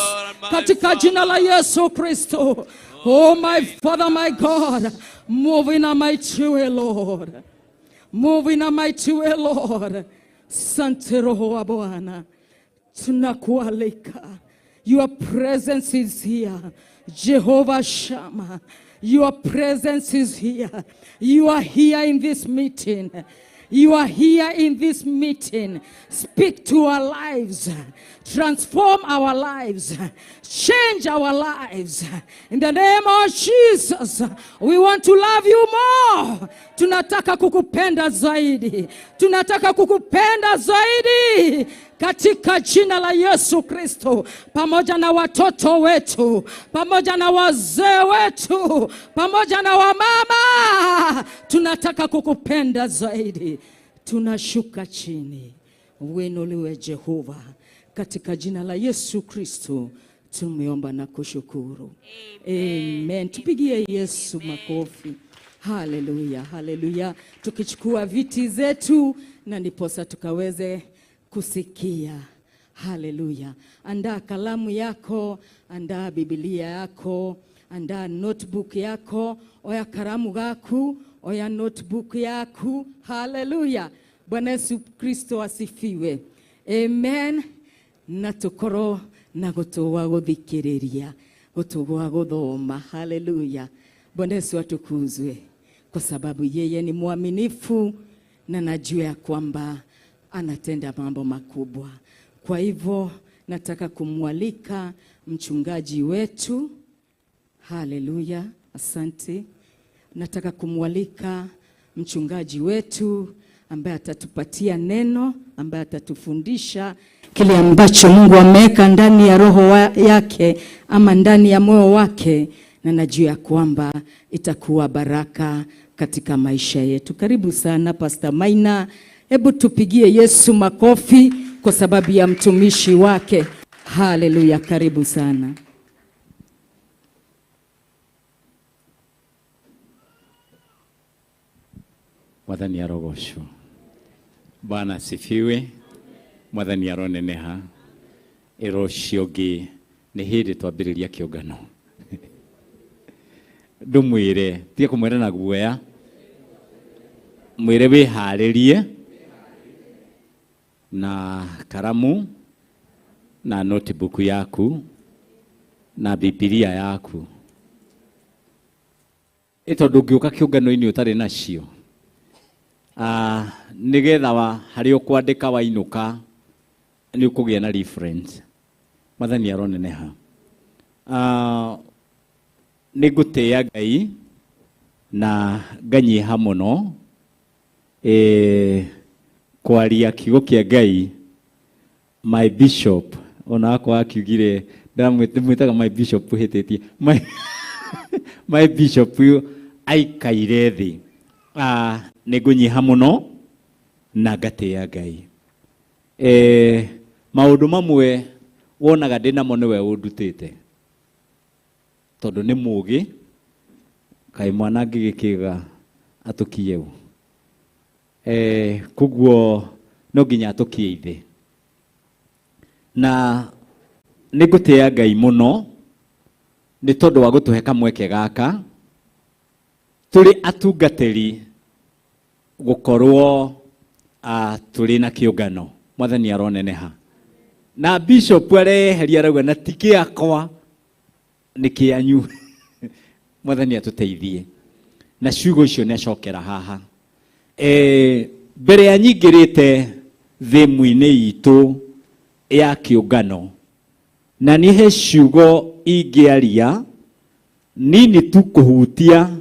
Katika jina la Yesu Kristo. Oh, my Father, my God, move in a mighty way, Lord. Move in a mighty way, Lord. Sante Roho wa Bwana, tunakualika. Your presence is here. Jehovah Shammah, your presence is here. You are here in this meeting. You are here in this meeting. Speak to our lives. Transform our lives. Change our lives. In the name of Jesus, we want to love you more. Tunataka kukupenda zaidi. Tunataka kukupenda zaidi. Katika jina la Yesu Kristo, pamoja na watoto wetu, pamoja na wazee wetu, pamoja na wamama, tunataka kukupenda zaidi. Tunashuka chini, uinuliwe Jehova. Katika jina la Yesu Kristo tumeomba na kushukuru. Amen. Amen. Tupigie Yesu makofi. Haleluya, haleluya. Tukichukua viti zetu na ndiposa tukaweze kusikia. Haleluya. Andaa kalamu yako, andaa Biblia yako, andaa notebook yako, oya karamu gaku, oya notebook yaku. Haleluya. Bwana Yesu Kristo asifiwe. Amen. Na tukoro na gutuwa guthikiriria. Gũtũ gwa gũthoma. Haleluya! Bwana Yesu atukuzwe, kwa sababu yeye ni mwaminifu na najua ya kwamba anatenda mambo makubwa. Kwa hivyo nataka kumwalika mchungaji wetu. Haleluya, asante. Nataka kumwalika mchungaji wetu ambaye atatupatia neno, ambaye atatufundisha kile ambacho Mungu ameweka ndani ya roho yake ama ndani ya moyo wake, na najua ya kwamba itakuwa baraka katika maisha yetu. Karibu sana Pastor Maina. Hebu tupigie Yesu makofi kwa sababu ya mtumishi wake. Haleluya, karibu sana. Mwathani arogocwo. Bwana asifiwe. Mwathani aroneneha. Ĩro ũcio ũngĩ nĩ hĩndĩ twambĩrĩria kĩũngano. Ndũmwĩre, tiga kũmwĩra na guoya, mwĩre wĩharĩrie na karamu na notebook yaku na Bibilia yaku. Ĩ tondũ ũngĩũka kĩũngano-inĩ ũtarĩ nacio, nĩgetha harĩa ũkwandĩka wainũka nĩ ũkũgĩa na reference. Mwathani aroneneha. Nĩ ngũtĩĩa Ngai na nganyiha mũno, kwaria kiugo kĩa Ngai. My bishop ona akwa akiugire ndĩmwĩtaga my bishop hĩtĩtie my bishop aikaire thĩ. Nĩ ngũnyiha mũno na ngatĩĩa Ngai. Maũndũ mamwe wonaga ndĩ namo nĩwe ũndutĩte, tondũ nĩ mũũgĩ. Kaĩ mwana angĩgĩkĩga atũkie ũ? Koguo no nginya atũkie ithe. Na nĩ ngũtĩĩa Ngai mũno nĩ tondũ wa gũtũhe kamweke gaka tũrĩ atungatĩri gũkorwo tũrĩ na kĩũngano. Mwathani aroneneha. Na bishop areheria arauga na ti kĩakwa nĩ kĩanyu. Mwathani atũteithie. Na ciugo icio nĩ acokera haha. Mbere ya nyingĩrĩte thĩmu-inĩ itũ ya kĩũngano, na nĩ he ciugo ingĩaria nini tu kũhutia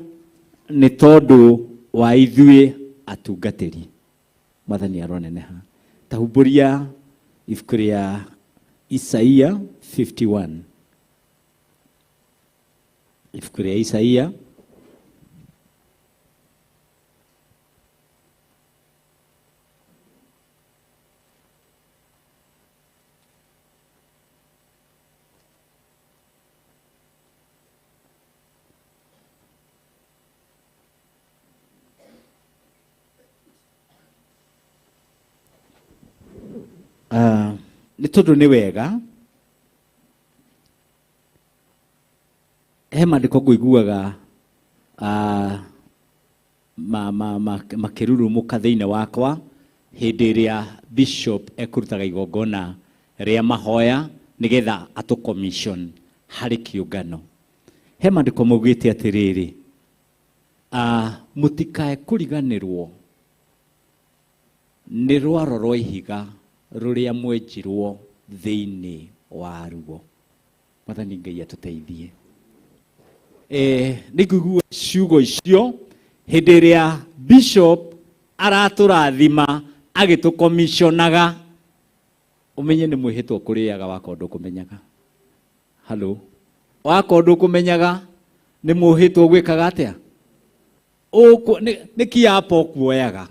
nĩ tondũ wa ithuĩ atungatĩri. Mwathani aroneneha. Ta humbũria ibuku rĩa Isaia 51. Ibuku rĩa Isaia nĩ tondũ nĩ wega he maandĩko ngũiguaga makĩrurumũka thĩinĩ wakwa hĩndĩ ĩrĩa bishop ekũrutaga igongona rĩa mahoya nĩgetha atũ commission harĩ kĩũngano. He maandĩko maugĩte atĩrĩrĩ, mũtikae kũriganĩrwo nĩ rwaro rwa ihiga rũrĩa mwenjirwo thĩinĩ waruo. Mwathani Ngai atũteithie. Nĩ ngũigua ciugo icio hĩndĩ ĩrĩa bishop aratũrathima agĩtũkomisionaga, ũmenye nĩ mwĩhĩtwa kũrĩaga wakorwo ndũkũmenyaga. Hello, wakorwo ndũkũmenyaga nĩ mwĩhĩtwa gwĩkaga atĩa? Nĩ kĩapo ũkuoyaga.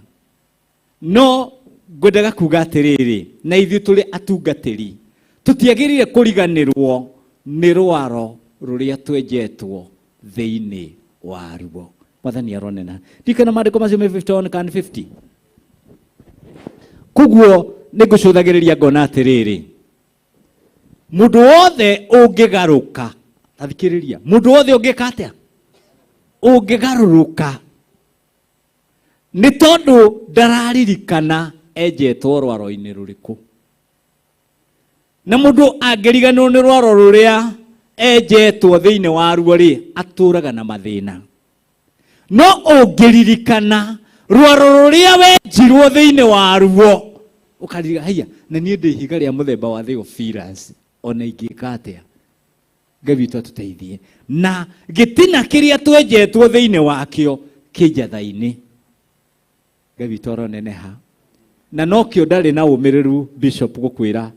No ngwendaga kuga atĩrĩrĩ, na ithuĩ tũrĩ atungatĩri tũtiagĩrĩire kũriganĩrwo nĩ rwaro rũrĩa twenjetwo thĩinĩ waruo. Mwathani aronena. Ndikana maandĩko macio me 51 kana 50. Koguo nĩ ngũcũthagĩrĩria ngona atĩrĩrĩ, mũndũ wothe ũngĩgarũka, athikĩrĩria, mũndũ wothe ũngĩka atĩa? Ũngĩgarũrũka nĩ tondũ ndararirikana enjetwo rwaro-inĩ rũrĩkũ. Na mũndũ angĩriganĩrwo nĩ rwaro rũrĩa Enjetwo thĩinĩ waruo rĩ, atũraga na mathĩna. No ũngĩririkana rwaro rũrĩa wenjirwo thĩinĩ waruo, ũkaririkana haiya, na niĩ ndĩ ihiga rĩa mũthemba wa Theophilus, ona ingĩka atĩa, Ngai witũ atũteithie. Na gĩtina kĩrĩa twenjetwo thĩinĩ wakĩo kĩ njatha-inĩ. Ngai witũ aroneneha. Na nokĩo ndarĩ na ũmĩrĩru, Bishop, gũkwĩra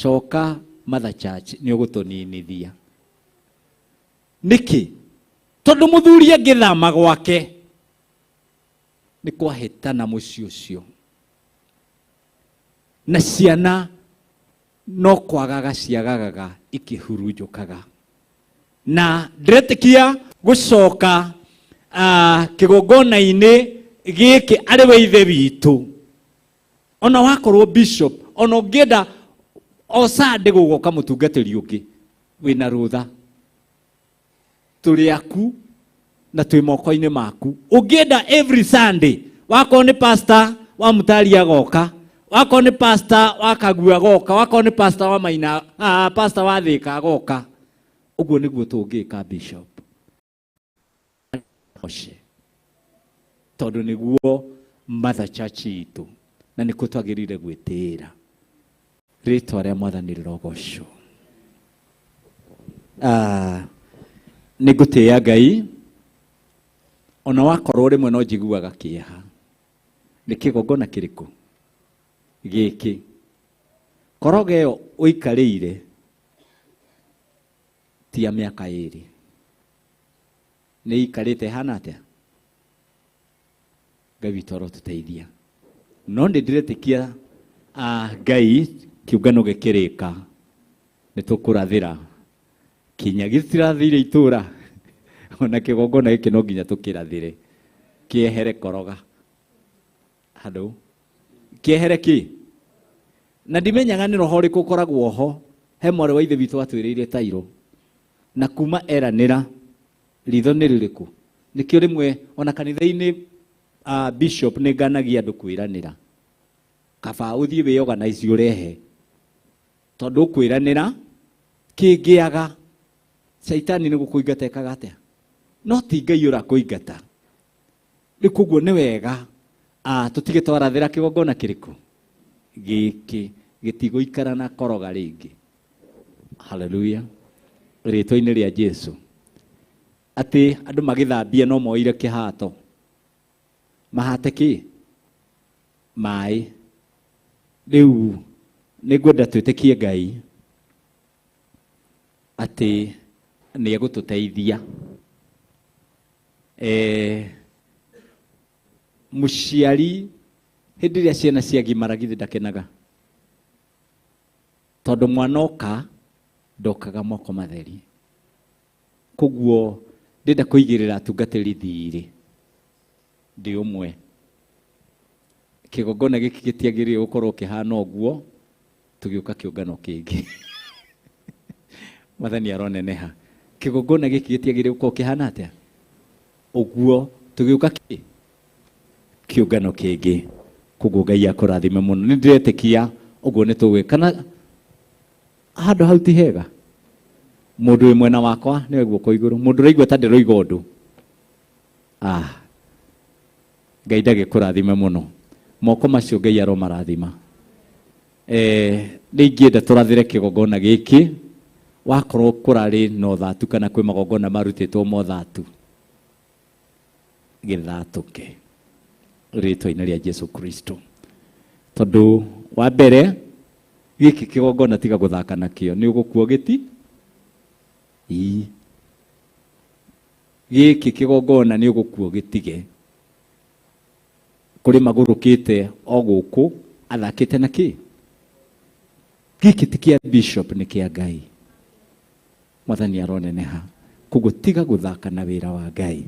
coka Mother Church, nĩ ũgũtũninithia. Nĩkĩ? Tondũ mũthuri angĩthama gwake nĩ kwahĩtana mũciĩ ũcio, na ciana no kwagaga ciagagaga ikĩhurunjũkaga. Na ndĩretĩkia gũcoka kĩgongona-inĩ gĩkĩ arĩ we ithe witũ, ona wakorwo bishop, ona ũngĩenda o Sunday gũgoka mũtungatĩri ũngĩ wĩna rũtha, tũrĩ aku na twĩ moko-inĩ maku. Ũngĩenda every Sunday, wakorwo nĩ pastor wa Mutari agoka, wakorwo nĩ pastor wa Kagua agoka, wakorwo nĩ pastor wa Maina, pastor wa Thika agoka, ũguo nĩguo tũngĩka, Bishop Oce, tondũ nĩguo Mother Church itũ na nĩkuo twagĩrĩire gwĩtĩĩra. Rĩtwa rĩa Mwathani rĩrogocwo. Nĩ ngũtĩĩa Ngai, ona wakorwo rĩmwe no njiguaga kĩeha. Nĩ kĩgongona kĩrĩkũ gĩkĩ? Koroga ĩyo ũikarĩire ti ya mĩaka 2, nĩ ikarĩte ĩhana atĩa? Ngai witũ arotũteithia. No nĩ ndĩretĩkia Ngai kĩũngano gĩkĩrĩka nĩ tũkũrathĩra kinya gĩtirathĩire itũra, ona kĩgongona gĩkĩ no nginya tũkĩrathĩre kĩehere koroga handũ kĩehere kĩ. Na ndimenyaga nĩ roho ũrĩkũ ũkoragwo ho. He mwarĩ wa ithe witũ atwĩrĩire tairo na kuma eranĩra ritho nĩ rĩrĩkũ. Nĩkĩo rĩmwe ona kanitha-inĩ, Bishop, nĩ nganagia andũ kwĩranĩra. Kaba ũthiĩ wĩorganize ũrehe, tondũ ũkwĩranĩra kĩngĩaga, caitani nĩ gũkũingata ekaga atĩa? No ti Ngai ũrakũingata. Rĩu koguo nĩ wega tũtige twarathĩra kĩgongona kĩrĩkũ gĩkĩ gĩtigũikara na koroga rĩngĩ. Haleluya, rĩtwa-inĩ rĩa Jesu. Atĩ andũ magĩthambia no moire kĩhato mahate kĩ maĩ. Rĩu nĩ ngwenda twĩtĩkie Ngai atĩ nĩ egũtũteithia. Mũciari hĩndĩ ĩrĩa ciana ciagimara githĩ ndakenaga? Tondũ mwana oka ndokaga moko matheri. Koguo ndĩrenda kũigĩrĩra atungatĩri thirĩ, ndĩ ũmwe. Kĩgongona gĩkĩ gĩtiagĩrĩire gũkorwo kĩhana ũguo tũgĩũka kĩũngano kĩngĩ. Mwathani aroneneha. Kĩgongona gĩkĩ gĩtiagĩrĩire gũkorwo kĩhana atĩa ũguo tũgĩũka kĩ kĩũngano kĩngĩ. Koguo Ngai akũrathime mũno. Nĩ ndĩretĩkia ũguo nĩ tũgwĩka. Kana handũ hau ti hega? Mũndũ wĩ mwena wakwa nĩwe guoko igũrũ, mũndũ ũraigua ta ndĩroiga ũndũ. Ngai ndagĩkũrathime mũno. Moko macio Ngai aromarathima. Nĩ ingĩenda tũrathĩre kĩgongona gĩkĩ, wakorwo kũrarĩ na ũthatu kana kwĩ magongona marutĩtwo mothatu, gĩthatũke rĩtwa-inĩ rĩa Jesu Kristo. Tondũ wa mbere gĩkĩ kĩgongona tiga gũthaka nakĩo, nĩ ũgũkua gĩti. Ii, gĩkĩ kĩgongona nĩ ũgũkua gĩtige. Kũrĩ magũrũkĩte o gũkũ athakĩte na kĩ. Gĩkĩ ti kĩa bishop, nĩ kĩa Ngai. Mwathani aroneneha. Koguo tiga gũthaka na wĩra wa Ngai.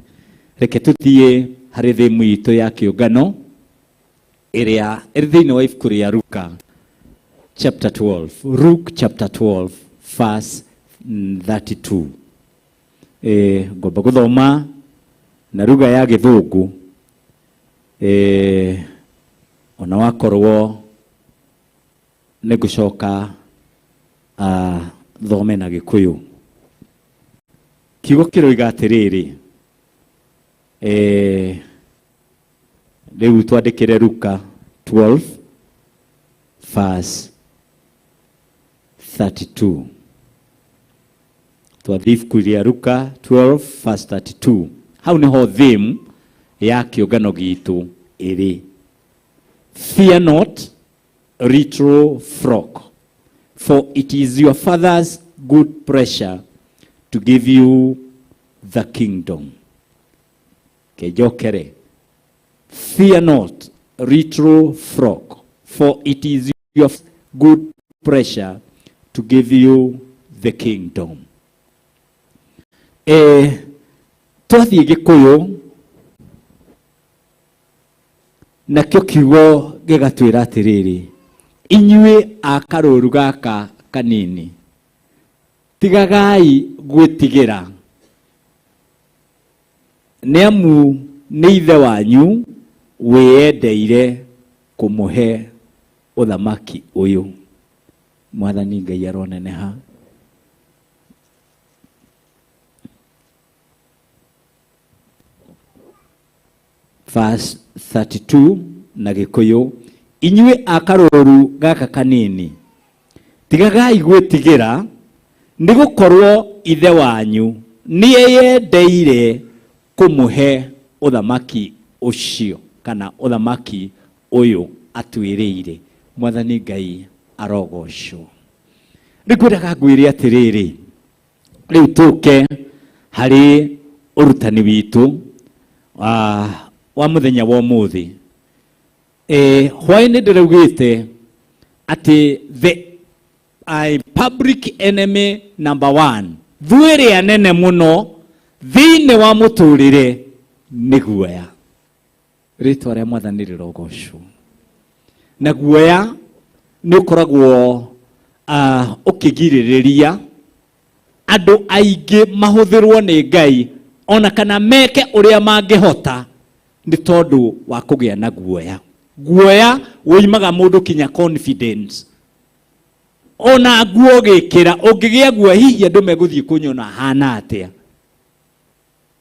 Reke tũthiĩ harĩ thĩmu itũ ya kĩũngano ĩrĩa ĩrĩ thĩinĩ wa ibuku rĩa Luka chapter 12, Luke chapter 12 verse 32. Ngomba gũthoma na lugha ya Gĩthũngũ, ona wakorwo nĩ ngũcoka thome na Gĩkũyũ. Kiugo kĩroiga atĩrĩrĩ, eh, rĩu twandĩkĩre Luka 12 verse 32. Twathiĩ ibuku rĩa Luka 12 verse 32. Hau nĩho theme ya kĩũngano gitũ ĩrĩ. Fear not, little flock, for it is your Father's good pleasure to give you the kingdom. Kenjokere. Fear not, little flock, for it is your good pleasure to give you the kingdom. Eh, twathiĩ Gĩkũyũ nakĩo kiugo gĩgatwĩra atĩrĩrĩ, inyuĩ a karũru gaka kanini, tigagai gwĩtigĩra, nĩ amu nĩ Ithe wanyu wĩyendeire kũmũhe ũthamaki ũyũ. Mwathani Ngai aroneneha. Verse 32 na Gĩkũyũ, inyuĩ a karũũru gaka kanini, tigagai gwĩtigĩra, nĩ gũkorwo Ithe wanyu nĩeyendeire kũmũhe ũthamaki ũcio kana ũthamaki ũyũ atwĩrĩire. Mwathani Ngai arogocwo. Rĩu ngwendaga ngwĩre atĩrĩrĩ, Rĩu tũke harĩ ũrutani witũ wa mũthenya wa ũmũthĩ. E, hwaĩ-inĩ ndĩraugĩte atĩ the public enemy number one, thũ ĩrĩa nene mũno thĩinĩ wa mũtũrĩre nĩ guoya. Rĩtwa rĩa Mwathani rĩrogocwo. Na guoya nĩ ũkoragwo ũkĩgirĩrĩria andũ aingĩ mahũthĩrwo nĩ Ngai ona kana meke ũrĩa mangĩhota nĩ tondũ wa kũgĩa na guoya. Guoya ũimaga mũndũ kinya confidence. Ona nguo ũgĩkĩra ũngĩgĩa guoya hihi andũ megũthiĩ kũnyona hana atĩa,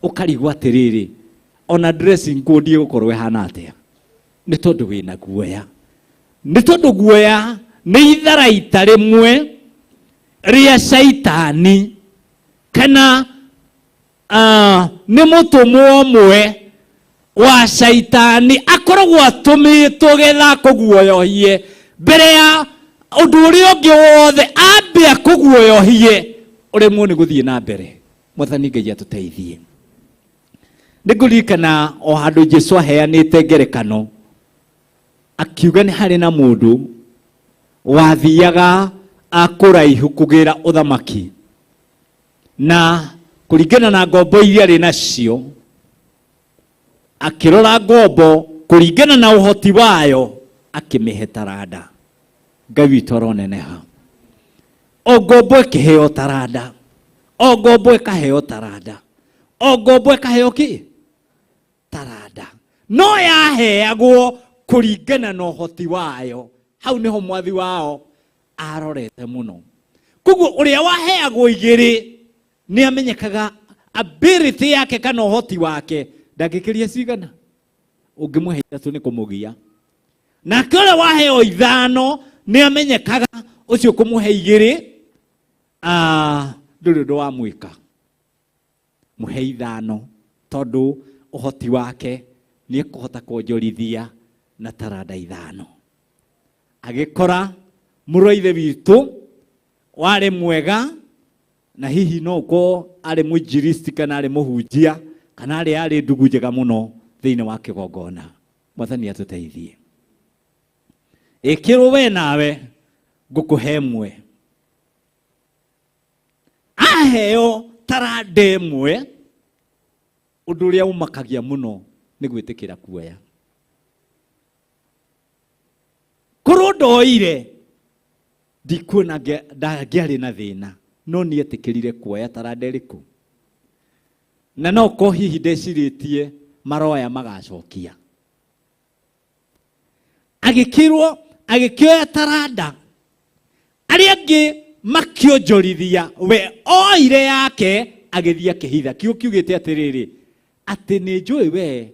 ũkarigwo atĩrĩrĩ, ona dressing code ĩgũkorwo ĩhana atĩa, nĩ tondũ wĩna guoya. Nĩ tondũ guoya nĩ itharaita rĩmwe rĩa caitani kana nĩ mũtũmwo ũmwe wa caitani akoragwo atũmĩtwo getha akũguoyohie mbere ya ũndũ ũrĩa ũngĩ wothe, ambe akũguoyohie ũremwo nĩ gũthiĩ na mbere. Mwathani Ngai atũteithie. Nĩ ngũririkana o handũ Jesu aheanĩte ngerekano akiuga nĩ harĩ na mũndũ wathiaga kũraihu kũgĩra ũthamaki, na kũringana na ngombo iria arĩ nacio, akĩrora ngombo kũringana na ũhoti wayo akĩmĩhe taranda. Ngai witũ aroneneha. O ngombo ĩkĩheo taranda, o ngombo ĩkaheo taranda, o ngombo ĩkaheo kĩ taranda, no yaheagwo kũringana na ũhoti wayo. Hau nĩho mwathi wao arorete mũno. Koguo ũrĩa waheagwo igĩrĩ nĩ amenyekaga ability yake kana ũhoti wake ndangĩkĩria cigana, ũngĩmũhe ithatũ nĩ kũmũgia. Nake ũrĩa waheo ithano nĩ amenyekaga ũcio kũmũhe igĩrĩ, ndũrĩ ũndũ wa mwĩka, mũhe ithano tondũ ũhoti wake nĩ ekũhota kuonjorithia na taranda ithano. Agĩkora mũrũ wa ithe witũ warĩ mwega, na hihi no ũkorwo arĩ mũinjilisti kana arĩ mũhunjia kana arĩ ndugu njega mũno thĩinĩ wa kĩgongona. Mwathani atũteithie. Ĩkĩrwo we nawe ngũkũhe ĩmwe. Aheo taranda ĩmwe, ũndũ ũrĩa ũmakagia mũno nĩ gwĩtĩkĩra kuoya. Korwo ndoire ndikuona ndangĩarĩ na thĩna, no nĩetĩkĩrire kuoya taranda ĩrĩkũ? Na no ko hihi ndecirĩtie maroya magacokia. Agĩkĩrwo, agĩkĩoya taranda, arĩa angĩ makĩonjorithia, we oire yake agĩthiĩ akĩhitha. Kiugo kiugĩte atĩrĩrĩ, atĩ nĩ njũĩ we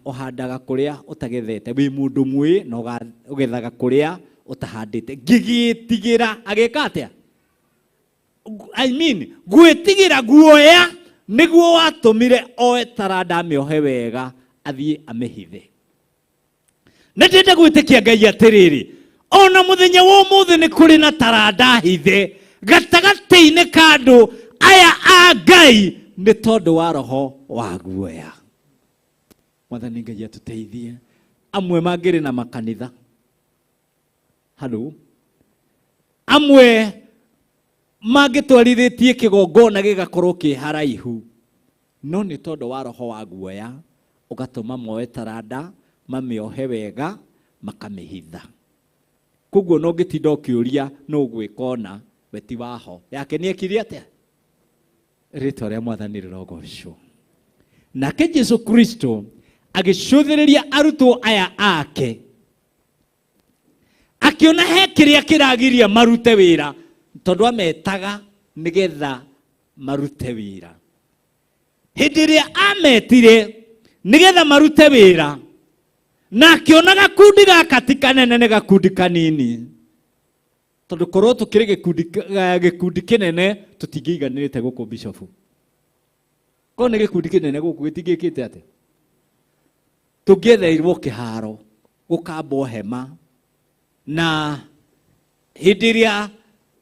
ũhandaga kũrĩa ũtagethete, wĩ mũndũ mwĩ na ũgethaga kũrĩa ũtahandĩte. Ngĩgĩtigĩra, agĩka atĩa? I mean, gwĩtigĩra guoya nĩguo watũmire oe taranda amĩohe wega athiĩ amĩhithe. Na ndĩrenda gwĩtĩkia Ngai atĩrĩrĩ, ona mũthenya wa ũmũthĩ nĩ kũrĩ na taranda hithe gatagatĩ-inĩ ka andũ aya a Ngai nĩ tondũ wa roho wa guoya. Mwathani Ngai atũteithie. Amwe mangĩrĩ na makanitha, halo, amwe mangĩtwarithĩtie kĩgongona gĩgakorwo kĩ haraihu, no nĩ tondũ wa roho wa guoya ũgatũma moe taranda mamĩohe wega makamĩhitha. Koguo no ngĩtinda ũkĩũria nũ ũgwĩka ona we ti waho yake nĩ ekire atĩa? Rĩtwa rĩa Mwathani rĩrogocwo. Nake Jesu Kristo agĩcũthĩrĩria arutwo aya ake, akĩona he kĩrĩa kĩragiria marute wĩra, tondũ ametaga nĩgetha marute wĩra. Hĩndĩ ĩrĩa ametire nĩgetha marute wĩra, na akĩona gakundi gaka ti kanene, nĩ gakundi kanini, tondũ korwo tũkĩrĩ gĩkundi kĩnene tũtingĩiganĩrĩte gũkũ Bishop. Korwo nĩ gĩkundi kĩnene gũkũ gĩtingĩkĩte atĩa? Tũngĩetheirwo kĩharo, gũkambwo hema, na hĩndĩ ĩrĩa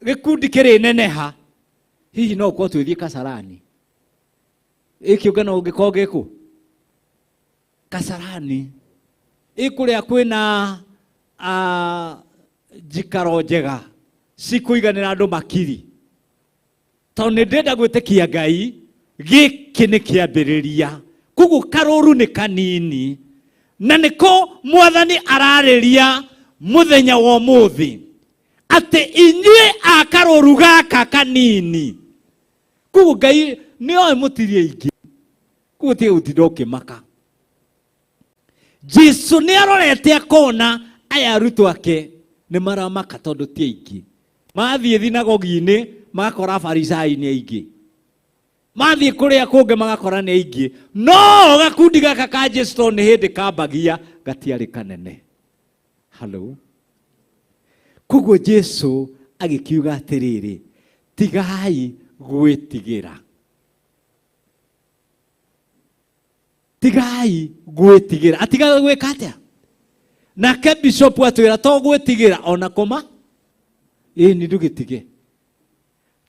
gĩkundi kĩrĩ neneha, hihi no ũkorwo twĩthiĩ Kasarani. Ĩ kĩũngano ũngĩkorwo gĩkũ? Kasarani. Ĩ kũrĩa kwĩna njikaro njega cikũiganĩra andũ makiri. Tondũ nĩ ndĩrenda gwĩtĩkia Ngai, gĩkĩ nĩ kĩambĩrĩria. Koguo karũru nĩ kanini, na nĩko Mwathani ararĩria mũthenya wa ũmũthĩ, atĩ inyuĩ a karũru gaka kanini. Koguo Ngai nĩ oĩ mũtirĩ aingĩ, koguo tiga gũtinda ũkĩmaka. Jesu nĩ arorete akona aya arutwo ake nĩ maramaka tondũ ti aingĩ. Mathiĩ thinagogi-inĩ magakora Afarisai nĩ aingĩ, mathiĩ kũrĩa kũngĩ magakora nĩ aingĩ, no gakundi gaka ka Jesu tondũ nĩ hĩndĩ kambagia gatiarĩ kanene. Halo. Koguo Jesu agĩkiuga atĩrĩrĩ, tigai gwĩtigĩra, tigai gwĩtigĩra. Atigaga gwĩka atĩa? Nake bishop atwĩra to gwĩtigĩra ona kũma, ĩĩ nĩ ndũgĩtige.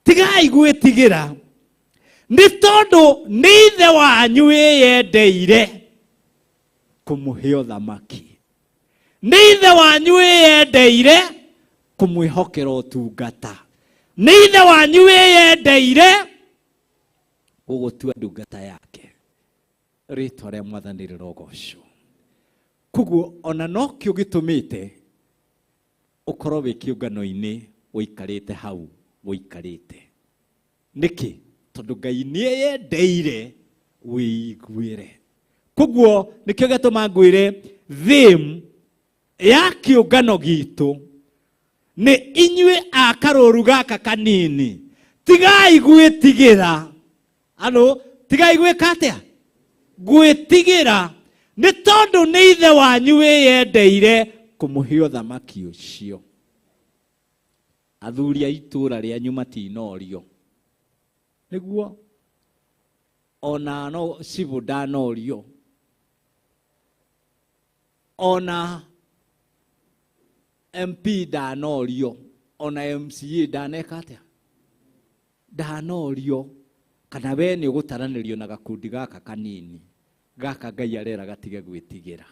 Tigai gwĩtigĩra nĩ tondũ nĩ ithe wanyu wĩyendeire kũmũhe ũthamaki, nĩ ithe wanyu wĩyendeire kũmwĩhokera ũtungata, nĩ ithe wanyu wĩyendeire gũgũtua ndungata yake. Rĩtwa rĩa Mwathani rĩrogocwo. Koguo ona nokĩo gĩtũmĩte ũkorwo wĩ kĩũngano-inĩ ũikarĩte hau ũikarĩte. Nĩkĩ? Tondũ Ngai nĩeyendeire wĩiguĩre. Koguo nĩkĩo gĩatũma ngwĩre theme ya kĩũngano gitũ nĩ inyuĩ a karũru gaka kanini, tigai gwĩtigĩra. Alo, tigai gwĩka atĩa? Gwĩtigĩra, nĩ tondũ nĩ ithe wanyu wĩyendeire kũmũhe ũthamaki ũcio. Athuri a itũũra rĩanyu matinorio, nĩguo ona no cibũ ndanorio, ona MP ndanorio, ona MCA ndaneka atĩa? Ndanorio. Kana we nĩ ũgũtaranĩrio na gakundi gaka kanini gaka Ngai arera gatige gwĩtigĩra,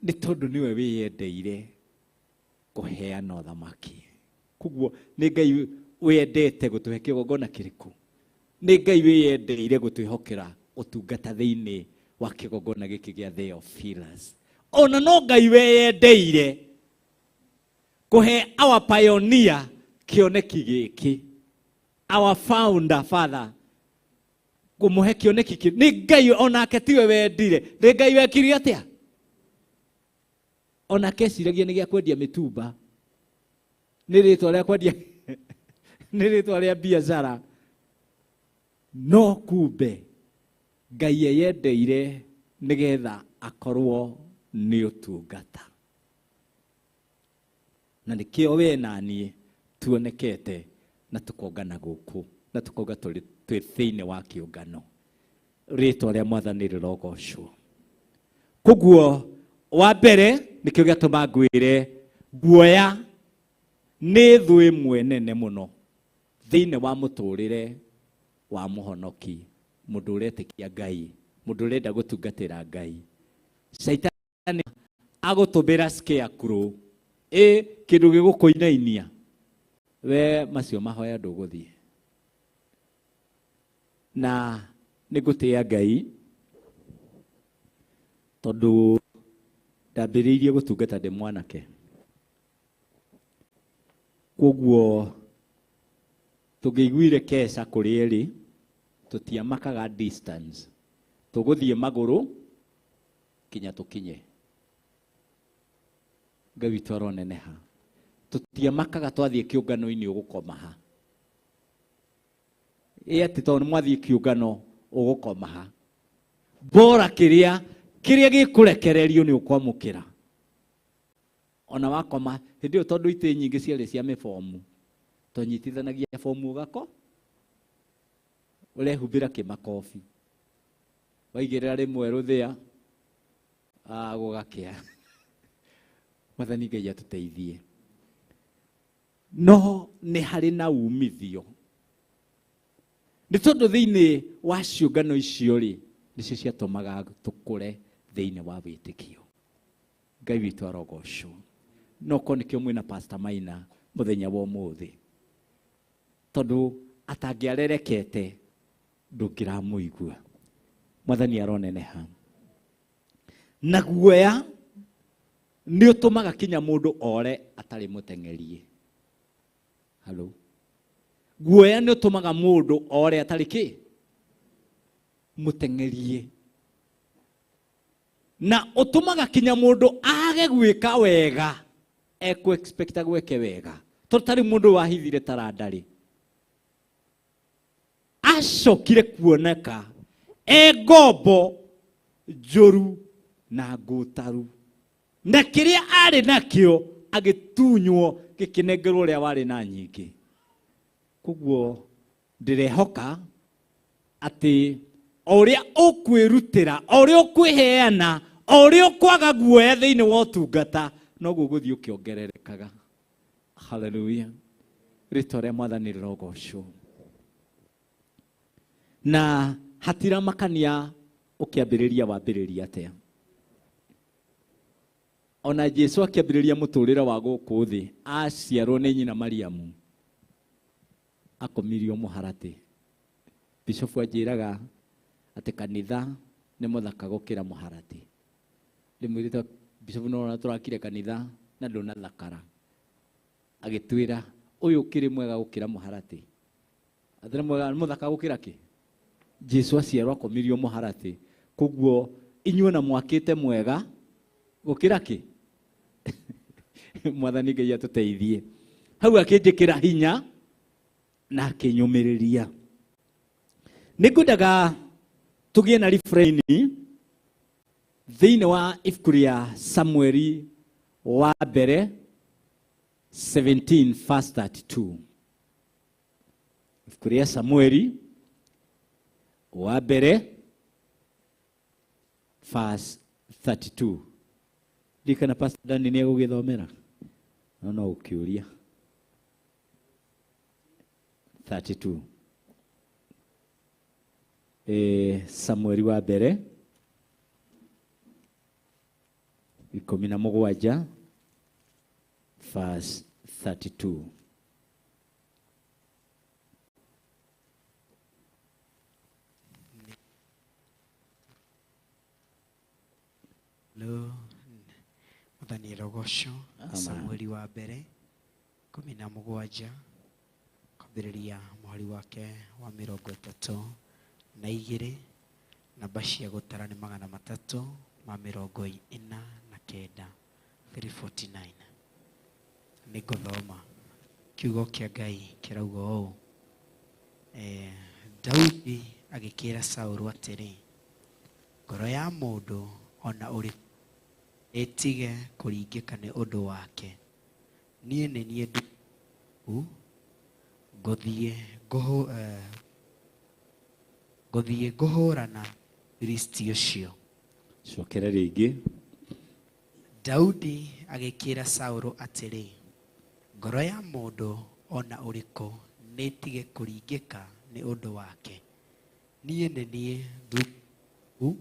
nĩ tondũ nĩwe wĩyendeire kũheana ũthamaki. Koguo nĩ Ngai wendete gũtũhe kĩgongona kĩrĩkũ? Nĩ Ngai wĩyendeire gũtwĩhokera ũtungata thĩinĩ wa kĩgongona gĩkĩ gĩa Theophilus. Ona no Ngai weyendeire kũhe our pioneer kĩoneki gĩkĩ, our founder father kũmũhe kĩoneki kĩ, nĩ Ngai onake tiwe wendire, nĩ Ngai wekire atĩa? Onake eciragia nĩ gĩa kwendia mĩtumba, nĩ rĩtwa rĩa kwendia, Nĩ rĩtwa rĩa biacara. No kumbe Ngai eyendeire nĩgetha akorwo nĩ ũtungata. Na nĩkĩo we na niĩ tuonekete na tũkongana gũkũ na tũkonga tũrĩ twĩ thĩinĩ wa kĩũngano. Rĩtwa rĩa Mwathani rĩrogocwo. Koguo wa mbere nĩkĩo gĩatũma ngwĩre guoya nĩ thũ ĩmwe nene mũno thĩinĩ wa mũtũrĩre wa mũhonoki, mũndũ ũretĩkia Ngai, mũndũ ũrenda gũtungatĩra Ngai. Caitani agũtũmĩra scarecrow, ĩ kĩndũ gĩgũkũinainia, we macio mahoya ndũgũthiĩ. Na nĩngũtĩĩa Ngai tondũ ndambĩrĩirie gũtungata ndĩ mwanake. Koguo tũngĩiguire keca kũrĩ erĩ tũtiamakaga distance, tũgũthiĩ magũrũ kinya tũkinye. Ngai witũ aroneneha. Tũtiamakaga twathiĩ kĩũngano-inĩ ũgũkoma ha. Ĩ atĩ tondũ nĩ mwathiĩ kĩũngano ũgũkoma ha. Bora kĩrĩa kĩrĩa gĩkũrekererio nĩ ũkwamũkĩra. Ona wakoma hĩndĩ ĩyo tondũ itĩ nyingĩ ciarĩ cia mĩbomu, twanyitithanagia bomu ũgako ũrehumbĩra kĩmakobi, waigĩrĩra rĩmwe rũthĩa gũgakĩa. Mwathani Ngai atũteithie. No nĩ harĩ na umithio, nĩ tondũ thĩinĩ wa ciũngano icio rĩ, nĩcio ciatũmaga tũkũre thĩinĩ wa wĩtĩkio. Ngai witũ arogocwo. No korwo nĩkĩo mwĩna Pastor Maina mũthenya wa ũmũthĩ, tondũ atangĩarerekete ndũngĩramũigua. Mwathani aroneneha. Na guoya nĩ ũtũmaga kinya mũndũ ore atarĩ mũteng'erie. Halo. Guoya nĩ ũtũmaga mũndũ ore atarĩ kĩ? Mũteng'erie. Na ũtũmaga kinya mũndũ age gwĩka wega, ekũ expect gwĩke wega. Tondũ tarĩ mũndũ wahithire taranda rĩ, acokire kuoneka e ngombo njũru na ngũtaru, na kĩrĩa arĩ nakĩo agĩtunywo gĩkĩnengerwo ũrĩa warĩ na nyingĩ. Koguo ndĩrehoka atĩ o ũrĩa ũkwĩrutĩra, o ũrĩa ũkwĩheana, o ũrĩa ũkwaga guoya thĩinĩ wa ũtungata, noguo ũgũthiĩ ũkĩongererekaga. Hallelujah. Rĩtwa rĩa Mwathani rĩrogocwo. Na hatiramakania ũkĩambĩrĩria wambĩrĩria atĩa. Ona Jesu akĩambĩrĩria mũtũrĩre wa gũkũ thĩ, aciarwo nĩ nyina Mariamu, akomirio mũharatĩ. Bishop anjĩraga atĩ kanitha nĩ mũthaka gũkĩra mũharatĩ. Ndĩmwĩrĩte Bishop no ũrona tũrakire kanitha na ndũnathakara. Agĩtwĩra ũyũ ũkĩrĩ mwega gũkĩra mũharatĩ. Atĩ nĩ mwega, nĩ mũthaka gũkĩra kĩ? Jesu aciarwo akomirio mũharatĩ. Koguo inyuĩ na mwakĩte mwega gũkĩra kĩ? Mwathani Ngai atũteithie. Hau akĩnjĩkĩra hinya na akĩnyũmĩrĩria. Nĩngwendaga tũgĩe na refrain thĩinĩ wa ibuku rĩa Samueli wa mbere 17 verse 32. Ibuku rĩa Samueli wa mbere verse 32. Ndikana Pastor Dani nĩ egũgĩthomera? No no ũkĩũria. 32. Samueli wa mbere 17 verse 32. Lo, Mwathani rogocwo. Samueli wa mbere 17 kwambĩrĩria mũhari wake wa 32, namba cia gũtara nĩ 349, 349. Nĩngũthoma. Kiugo kĩa Ngai kĩrauga ũũ. Eh, Daudi agĩkĩra Saũlũ atĩrĩ, ngoro ya mũndũ o na ũrĩkũ ĩtige kũringĩka nĩ ũndũ wake. Niĩ nĩ niĩ ndungata ngũthiĩ ngũhũ, eh, ngũthiĩ ngũhũrana Filisti ũcio. Cokera rĩngĩ. Daudi agĩkĩra Saũlũ atĩrĩ, ngoro ya mũndũ o na ũrĩkũ nĩĩtige kũringĩka nĩ ũndũ wake. Niĩ nĩ niĩ ndungata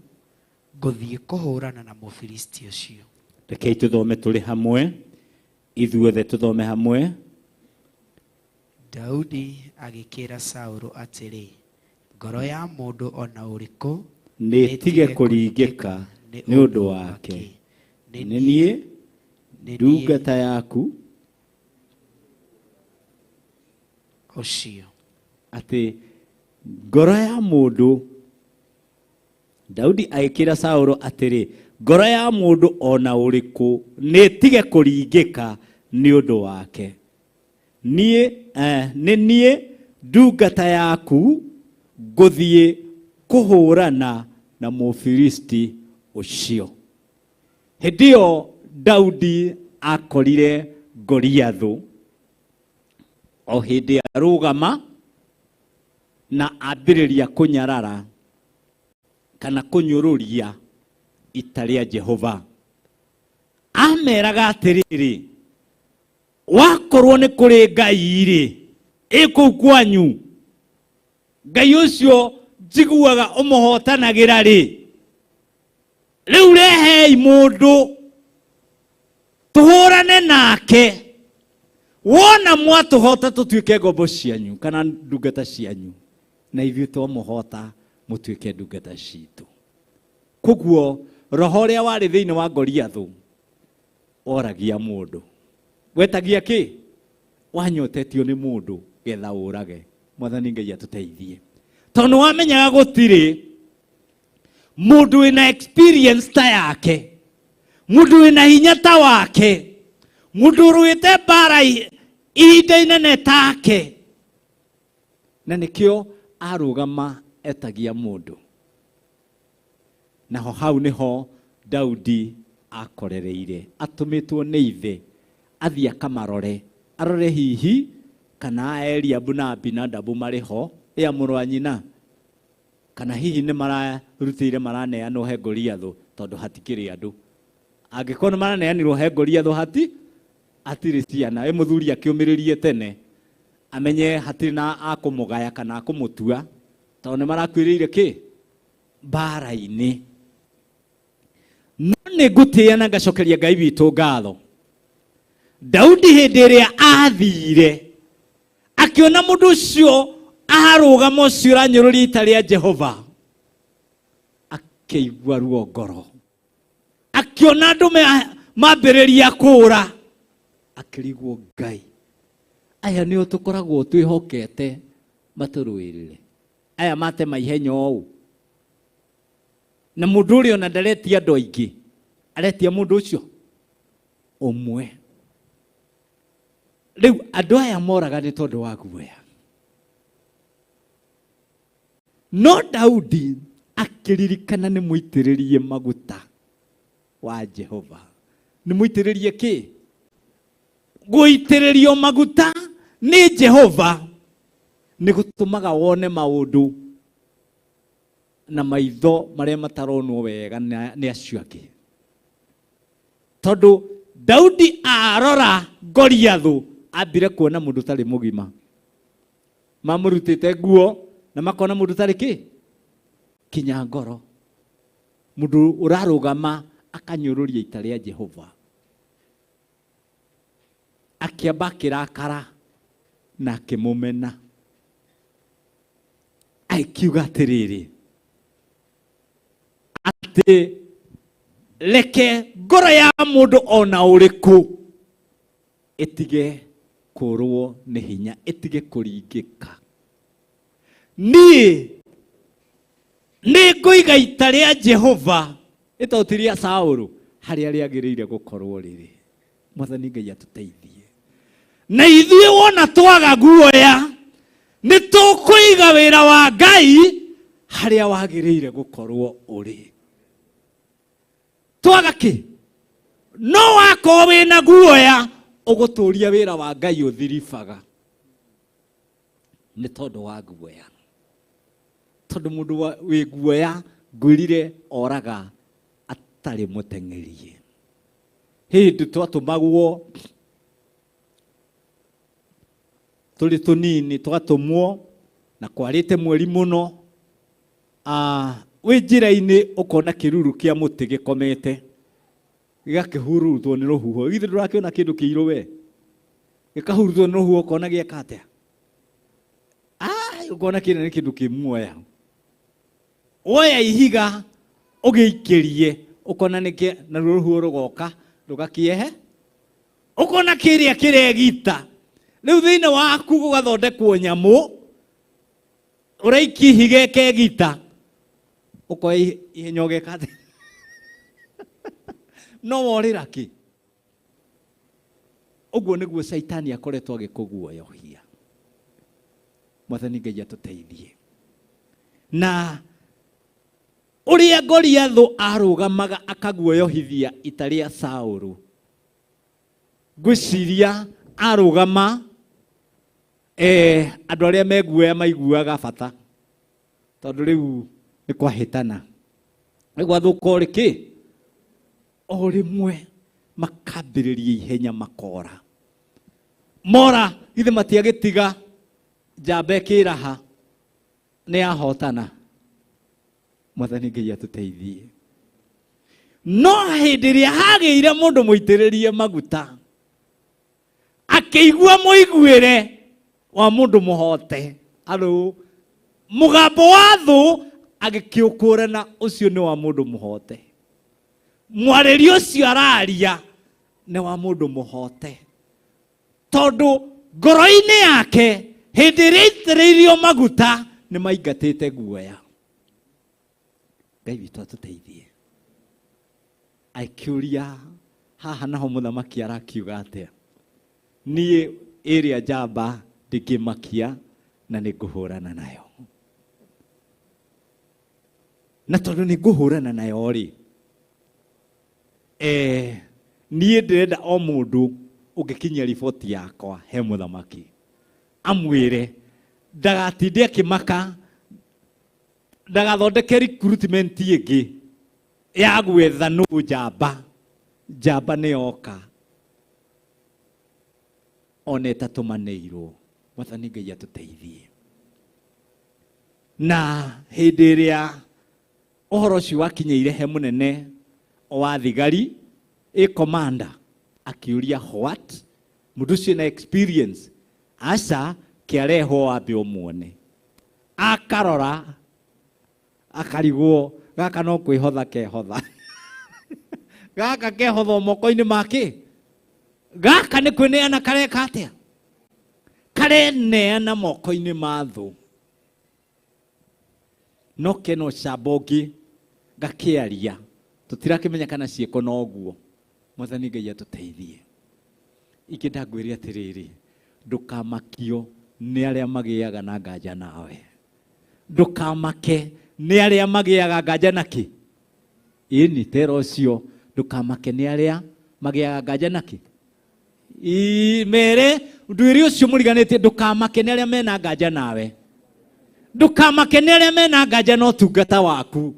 ngũthiĩ kũhũrana na Mũfilisti ũcio. Rekei tũthome tũrĩ hamwe, ithuothe tũthome hamwe. Daudi agĩkĩra Saũlũ atĩrĩ, ngoro ya mũndũ o na ũrĩkũ Nĩĩtige kũringĩka nĩ ũndũ wake. Nĩ niĩ ndungata yaku ũcio. Atĩ ngoro ya mũndũ, Daudi agĩkĩra Saũlũ atĩrĩ, ngoro ya mũndũ o na ũrĩkũ nĩĩtige kũringĩka nĩ ũndũ wake. Niĩ nĩ niĩ ndungata yaku ngũthiĩ kũhũrana na Mũfilisti ũcio. Hĩndĩ ĩyo Daudi akorire Goliathũ o hĩndĩ arũgama na ambĩrĩria kũnyarara kana kũnyũrũria ita rĩa Jehova. Ameraga atĩrĩrĩ, wakorwo nĩ kũrĩ Ngai rĩ, ĩ kũu kwanyu, Ngai ũcio njiguaga ũmũhotanagĩra rĩ, rĩu rehei mũndũ tũhũrane nake, wona mwatũhota tũtuĩke ngombo cianyu kana ndungata cianyu, na ithuĩ twamũhota mũtuĩke ndungata citũ. Koguo roho ũrĩa warĩ thĩinĩ wa Goliathũ oragia mũndũ, wetagia kĩ? Wanyotetio nĩ mũndũ getha ũrage. Mwathani Ngai atũteithie, tondũ nĩ wamenyaga gũtirĩ mũndũ wĩna experience ta yake, mũndũ wĩna hinya ta wake, mũndũ ũrũĩte mbara ihinda inene take, na nĩkĩo arũgama etagia mũndũ. Naho hau nĩho Daudi akorereire, atũmĩtwo nĩ ithe athiĩ akamarore, arore hihi kana Eliabu na Abinadabu marĩ ho, ya mũrũ wa nyina, kana hihi nĩ mararutĩire maraneanwo he Goliathũ, tondũ hatikĩrĩ andũ. Angĩkorwo nĩ maraneanirwo he Goliathũ, hatirĩ ciana. Ĩ mũthuri akĩũmĩrĩrie tene amenye hatirĩ na akũmũgaya kana akũmũtua, tondũ nĩ marakuĩrĩire kĩ mbara-inĩ. No nĩ ngũtĩĩa na ngacokeria Ngai witũ ngatho. Daudi hĩndĩ ĩrĩa athire akĩona mũndũ ũcio arũgama ũcio ũranyũrũria ita rĩa Jehova, akĩigua ruo ngoro, akĩona andũ mambĩrĩria kũũra, akĩrigwo, Ngai, aya nĩo tũkoragwo twĩhokete matũrũĩrĩre, aya matema ihenya ũũ, na mũndũ ũrĩa ona ndaretia andũ aingĩ, aretia mũndũ ũcio ũmwe. Rĩu andũ aya moraga nĩ tondũ wa guoya. No Daudi akĩririkana nĩ mũitĩrĩrie maguta wa Jehova. Nĩ mũitĩrĩrie kĩ? Gũitĩrĩrio maguta nĩ Jehova nĩ gũtũmaga wone maũndũ na maitho marĩa mataronwo wega nĩ acio angĩ. Tondũ Daudi arora Goliathũ, ambire kuona mũndũ ũtarĩ mũgima. Mamũrutĩte nguo na makona mũndũ ũtarĩ kĩ? Kinya ngoro. Mũndũ ũrarũgama akanyũrũria ita rĩa Jehova. Akĩamba akĩrakara na akĩmũmena. Akiuga atĩrĩrĩ, atĩ reke ngoro ya mũndũ ona ũrĩkũ ĩtige kũrwo nĩ hinya, ĩtige kũringĩka. Niĩ nĩ ngũiga ita rĩa Jehova, ĩtondũ ti rĩa Saũlũ, harĩa rĩagĩrĩire gũkorwo rĩrĩ. Mwathani Ngai atũteithie. Na ithuĩ wona twaga guoya nĩ tũkũiga wĩra wa Ngai harĩa wagĩrĩire gũkorwo ũrĩ. Twaga kĩ? No wakorwo wĩna guoya ũgũtũria wĩra wa Ngai ũthiribaga nĩ tondũ wa guoya. Tondũ mũndũ wĩ guoya ngwĩrire oraga atarĩ mũteng'erie. Hĩndĩ twatũmagwo tũrĩ tũnini, twatũmwo na kwarĩte mweri mũno, wĩ njĩra-inĩ ũkona kĩruru kĩa mũtĩ gĩkomete gĩgakĩhurutwo nĩ rũhuho. Githĩ ndũrakĩona kĩndũ kĩirũ we? Gĩkahurutwo nĩ rũhuho ũkona gĩeka atĩa? Ũkona kĩrĩa nĩ kĩndũ kĩ muoya. Woya ihiga ũgĩikĩrie ũkona nĩkĩ, naruo rũhuho rũgoka rũgakĩehe, ũkona kĩrĩa kĩregita. Rĩu thĩinĩ waku gũgathondekwo nyamũ, ũraikia ihiga ĩkegita, ũkoya ihenya ũgeka atĩa? No worĩra kĩ? Ũguo nĩguo Caitani akoretwo agĩkũguoyohia. Mwathani Ngai atũteithie. Na ũrĩa Goliathũ arũgamaga akaguoyohithia ita rĩa Saũlũ, ngwĩciria arũgama, andũ arĩa meguoya maiguaga bata, tondũ rĩu nĩ kwahĩtana, nĩ gwathũka o rĩkĩ o rĩmwe makambĩrĩria ihenya makora mora. Githĩ matiagĩtiga njamba ĩkĩraha nĩ yahotana? Mwathani Ngai atũteithie. No hĩndĩ ĩrĩa hagĩire mũndũ mũitĩrĩrie maguta akĩigua mũiguĩre wa mũndũ mũhote, alo mũgambo wa thũ agĩkĩũkũrana ũcio nĩ wa mũndũ mũhote, mwarĩrio ũcio araria nĩ wa mũndũ mũhote, tondũ ngoro-inĩ yake hĩndĩ ĩrĩa aitĩrĩirio maguta nĩ maingatĩte guoya. Ngai witũ atũteithie. Akĩũria haha naho mũthamaki arakiuga atĩa? Niĩ ĩrĩa njamba ndingĩmakia na nĩ ngũhũrana nayo. Na tondũ nĩ ngũhũrana nayo rĩ, niĩ ndĩrenda o mũndũ ũngĩkinyia riboti yakwa he mũthamaki amwĩre ndagatinde akĩmaka, ndagathondeke recruitment ĩngĩ ya gwetha nũ njamba. Njamba nĩ yoka ona ĩtatũmanĩirwo. Mwathani Ngai atũteithie. Na hĩndĩ ĩrĩa ũhoro ũcio wakinyĩire he mũnene wa thigari, ĩ commander akĩũria what? Mũndũ ũcio na experience aca kĩarehwo wambe ũmuone. Akarora akarigwo gaka no kwĩhotha kehotha, gaka kehothwo moko-inĩ make, gaka nĩ kwĩneana kareka atĩa? Kareneana moko-inĩ ma thũ. No kena ũcamba ũngĩ gakĩaria, tũtirakĩmenya kana ciĩko noguo. Mwathani Ngai atũteithie. Ingĩenda ngwĩre atĩrĩrĩ, ndũkamakio nĩ arĩa magĩaga na nganja nawe, ndũkamake nĩ arĩa magĩaga nganja nakĩ. Ĩni tera ũcio, ndũkamake nĩ arĩa magĩaga nganja nakĩ. Mere ndwĩre ũcio mũriganĩtie, ndũkamake nĩ arĩa mena nganja nawe, ndũkamake nĩ arĩa mena nganja na ũtungata waku.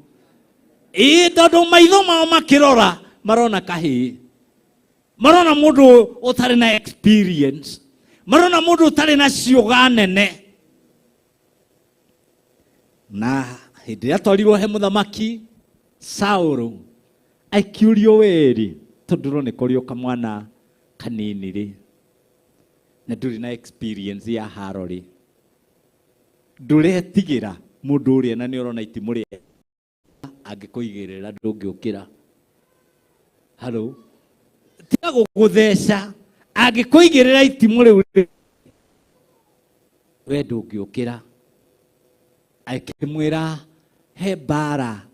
Ĩ tondũ maitho mao makĩrora marona kahĩĩ, marona mũndũ ũtarĩ na experience, marona mũndũ ũtarĩ na ciũga nene. Na hĩndĩ ĩrĩa atwarirwo he mũthamaki Saũlũ, akĩũrio werĩ, tondũ ũrona kũrĩ o kamwana kanini rĩ, na ndũrĩ na experience ya haro rĩ, ndũretigĩra mũndũ ũrĩa na nĩ ũrona itimũ rĩa angĩkũigĩrĩra ndũngĩũkĩra. Halo, tiga gũgũtheca, angĩkũigĩrĩra itimũ rĩu rĩ, we ndũngĩũkĩra. Akĩmwĩra he mbara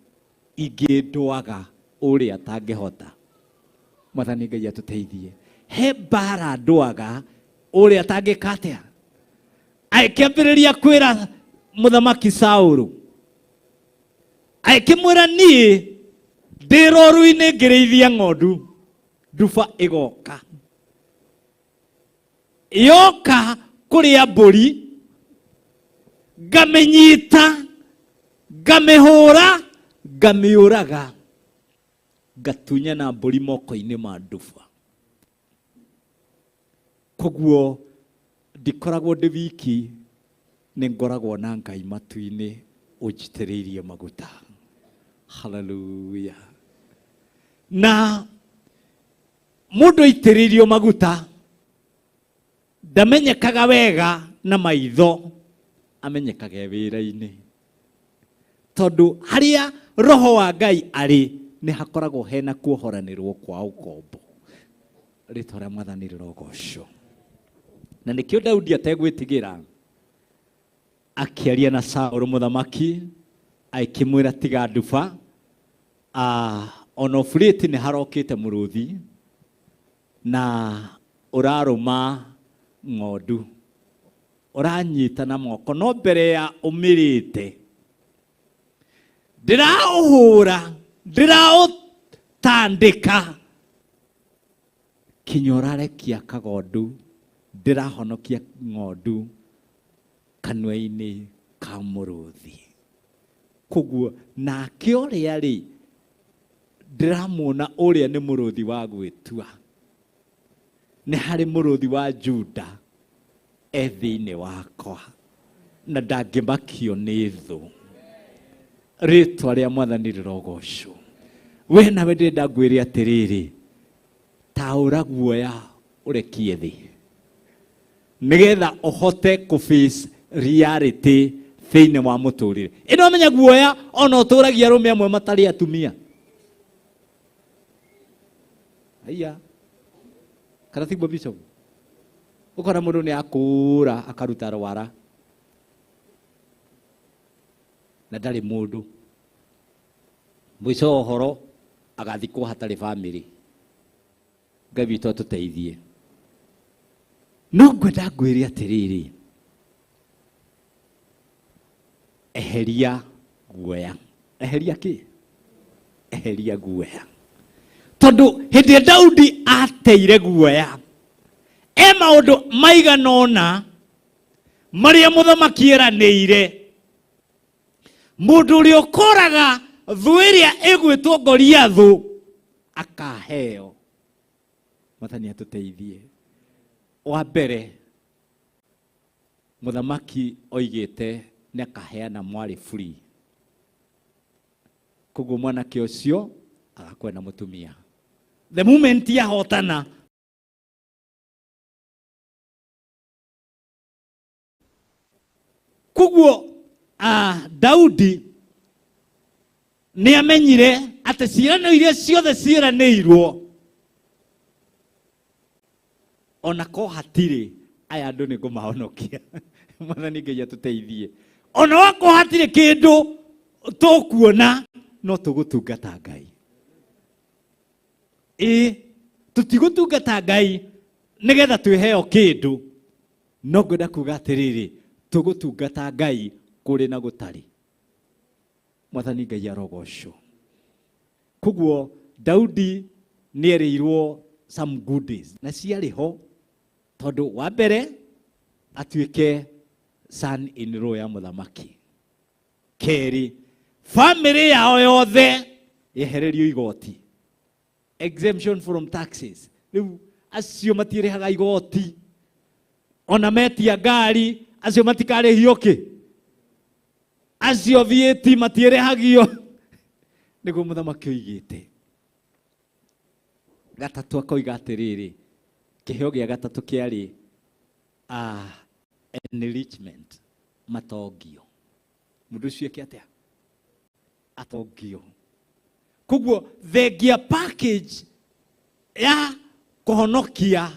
ingĩ ndwaga ũrĩa atangĩhota. Mwathani Ngai atũteithie. He mbara ndwaga Ũrĩa atangĩka atĩa? Agĩkĩambĩrĩria kwĩra mũthamaki Saũlũ, agĩkĩmwĩra niĩ ndĩ rũru-inĩ ngĩrĩithia ng'ondu, nduba ĩgoka. Yoka kũrĩa mbũri, ngamĩnyita, ngamĩhũra, ngamĩũraga, ngatunyana mbũri moko-inĩ ma nduba. Koguo ndikoragwo ndĩ wiki, nĩ ngoragwo na Ngai matu-inĩ ũnjitĩrĩirie maguta. Haleluya. Na mũndũ aitĩrĩirio maguta ndamenyekaga wega na maitho, amenyekaga e wĩra-inĩ. Tondũ harĩa roho wa Ngai arĩ nĩ hakoragwo hena kuohoranĩrwo kwa ũkombo. Rĩtwa rĩa Mwathani rĩrogocwo. Na nĩkĩo Daudi ategwĩtigĩra akĩaria na Saũlũ mũthamaki, agĩkĩmwĩra tiga nduba, ona ũburĩti nĩ harokĩte mũrũthi na ũrarũma ng'ondu, ũranyita na moko, no mbere ya ũmĩrĩte ndĩraũhũra, ndĩraũtandĩka kinya ũrarekia kagondu, ndĩrahonokia ng'ondu kanua-inĩ ka mũrũthi. Koguo nake ũrĩa rĩ, ndĩramuona ũrĩa nĩ mũrũthi wa gwĩtua. Nĩ harĩ mũrũthi wa Juda e thĩinĩ wakwa na ndangĩmakio nĩ thũ. Rĩtwa rĩa Mwathani rĩrogocwo. We nawe ndĩrenda ngwĩre atĩrĩrĩ, taũra guoya ũrekie thĩ nĩgetha ũhote kũ face reality thĩinĩ wa mũtũrĩre. Ĩno menya guoya ona ũtũragia arũme amwe matarĩ atumia. Aiya. Kana tiguo bishop? Ũkona mũndũ nĩ akũra akaruta rwara na ndarĩ mũndũ. Mũico wa ũhoro agathikwo hatarĩ family. Ngai witũ atũteithie. No ngwenda ngwĩre atĩrĩrĩ, eheria guoya. Eheria kĩ? Eheria guoya. Tondũ hĩndĩ ĩrĩa Daudi ateire guoya, e maũndũ maigana ũna marĩa mũthamaki eranĩire. Mũndũ ũrĩa ũkoraga thũ ĩrĩa ĩgwĩtwo Goliathũ akaheo. Mwathani atũteithie. Wa mbere, mũthamaki oigĩte nĩ akaheana mwarĩ free. Koguo mwanake ũcio agakorwo na mũtumia. The moment yahotana, koguo Daudi nĩ amenyire atĩ ciĩranĩro iria ciothe ciĩranĩirwo ona ko hatirĩ aya andũ nĩ ngũmahonokia. Mwathani Ngai atũteithie. Ona wakorwo hatirĩ kĩndũ tũkuona, no tũgũtungata Ngai. Ĩ, tũtigũtungata Ngai nĩgetha twĩheo kĩndũ, no ngwenda kuga atĩrĩrĩ, tũgũtungata Ngai kũrĩ na gũtarĩ. Mwathani Ngai arogocwo. Koguo Daudi nĩerĩirwo some goodies na ciarĩ ho, tondũ wa mbere atuĩke son in law ya mũthamaki. Kerĩ, family yao yothe yehererio igoti, exemption from taxes. Rĩu acio matirĩhaga igoti, ona metia ngari acio matikarĩhio kĩ, acio VAT matirĩhagio, nĩguo mũthamaki oigĩte. Gatatũ akoiga atĩrĩrĩ, kĩheo gĩa gatatũ kĩarĩ enrichment, matongio. Mũndũ ũcio eke atĩa? Atongio. Koguo thengia package ya kũhonokia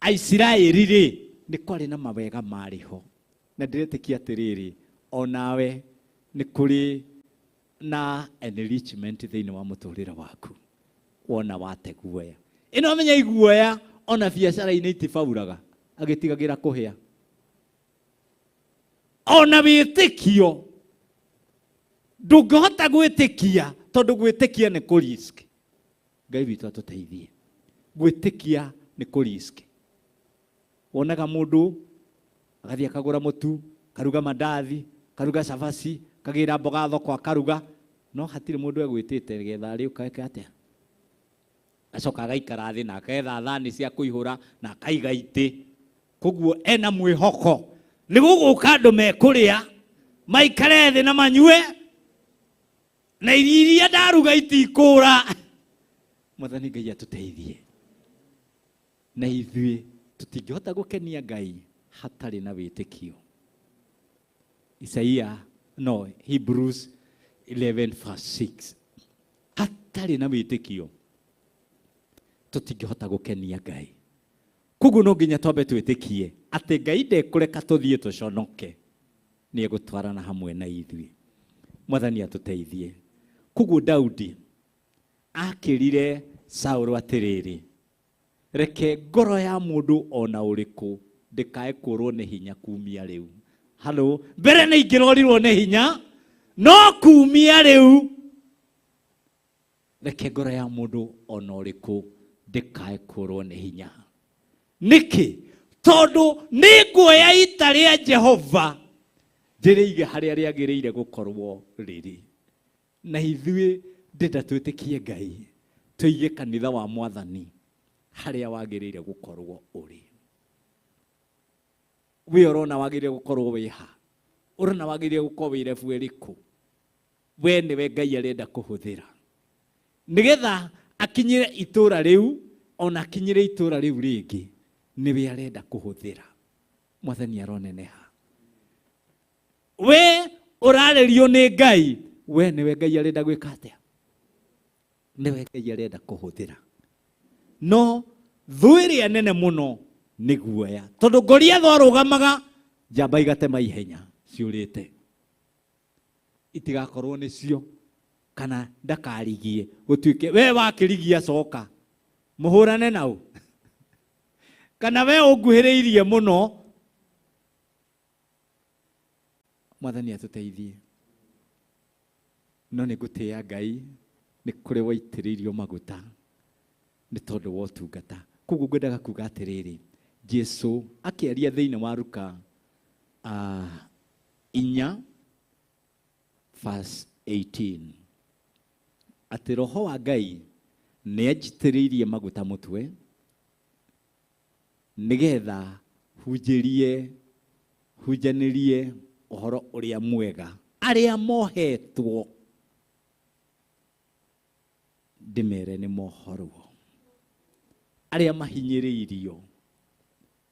Aisiraeli rĩ, nĩ kwarĩ na mawega marĩ ho. Na ndĩretĩkia atĩrĩrĩ, onawe nĩ kũrĩ na enrichment thĩinĩ wa mũtũrĩre waku wona wate guoya. Ĩno amenya iguoya ona biacara-inĩ itibauraga. Agĩtigagĩra kũhĩa. Ona wĩtĩkio ndũngĩhota gwĩtĩkia tondũ gwĩtĩkia nĩ kũ risk. Ngai witũ atũteithie. Gwĩtĩkia nĩ kũ risk. Wonaga mũndũ agathiĩ akagũra mũtu, karuga mandathi, karuga cabaci, kagĩra mboga thoko akaruga, no hatirĩ mũndũ egwĩtĩte nĩgetha arĩũka eke atĩa. Acoka agaikara thĩ na aketha thani cia kũihũra na akaiga itĩ. Koguo ena mwĩhoko nĩ gũgũka andũ mekũrĩa maikare thĩ na manyue na irio iria ndaruga itikũra. Mwathani Ngai atũteithie. Na ithuĩ tũtingĩhota gũkenia Ngai hatarĩ na wĩtĩkio. Isaia, no, Hebrews 11 verse 6. Hatarĩ na wĩtĩkio tũtingĩhota gũkenia Ngai. Koguo no nginya twambe twĩtĩkie atĩ Ngai ndekũreka tũthiĩ tũconoke, nĩ egũtwarana hamwe na ithuĩ. Mwathani atũteithie. Koguo Daudi akĩrire Saũlũ atĩrĩrĩ, reke ngoro ya mũndũ ona ũrĩkũ ndĩkae kũrwo nĩ hinya kumia rĩu. Halo, mbere nĩ ingĩrorirwo nĩ hinya, no kumia rĩu reke ngoro ya mũndũ ona ũrĩkũ ndĩkae kũrwo nĩ hinya. Nĩkĩ? Tondũ nĩ nguoya ita rĩa Jehova ndĩrĩige harĩa rĩagĩrĩire gũkorwo rĩrĩ. Na ithuĩ ndĩnda twĩtĩkie Ngai, tũige kanitha wa Mwathani harĩa wagĩrĩire gũkorwo ũrĩ. We ũrona wagĩrĩire gũkorwo wĩ ha? Ũrona wagĩrĩire gũkorwo wĩ rebu ĩrĩkũ? We nĩwe Ngai arenda kũhũthĩra nĩgetha akinyĩre itũra rĩu, ona akinyĩre itũra rĩu rĩngĩ, nĩwe arenda kũhũthĩra. Mwathani aroneneha. We ũrarĩrio nĩ Ngai, we nĩwe Ngai arenda gwĩka atĩa? Nĩwe Ngai arenda kũhũthĩra. No thũ ĩrĩa nene mũno nĩ guoya, tondũ Goliathũ arũgamaga njamba igatema ihenya ciũrĩte, itigakorwo nĩcio kana ndakarigie gũtuĩke we wakĩrigia coka mũhũrane nau kana we ũnguhĩrĩirie mũno. Mwathani atũteithie. No nĩ ngũtĩĩa Ngai nĩ kũrĩ waitĩrĩirio maguta nĩ tondũ wa ũtungata. Koguo ngwendaga kuga atĩrĩrĩ, Jesu akĩaria thĩinĩ wa Luka 4 verse 18 atĩ Roho wa Ngai nĩ anjitĩrĩirie maguta mũtwe nĩgetha hunjanĩrie ũhoro ũrĩa mwega arĩa mohetwo ndĩmere nĩ mohorwo, arĩa mahinyĩrĩirio.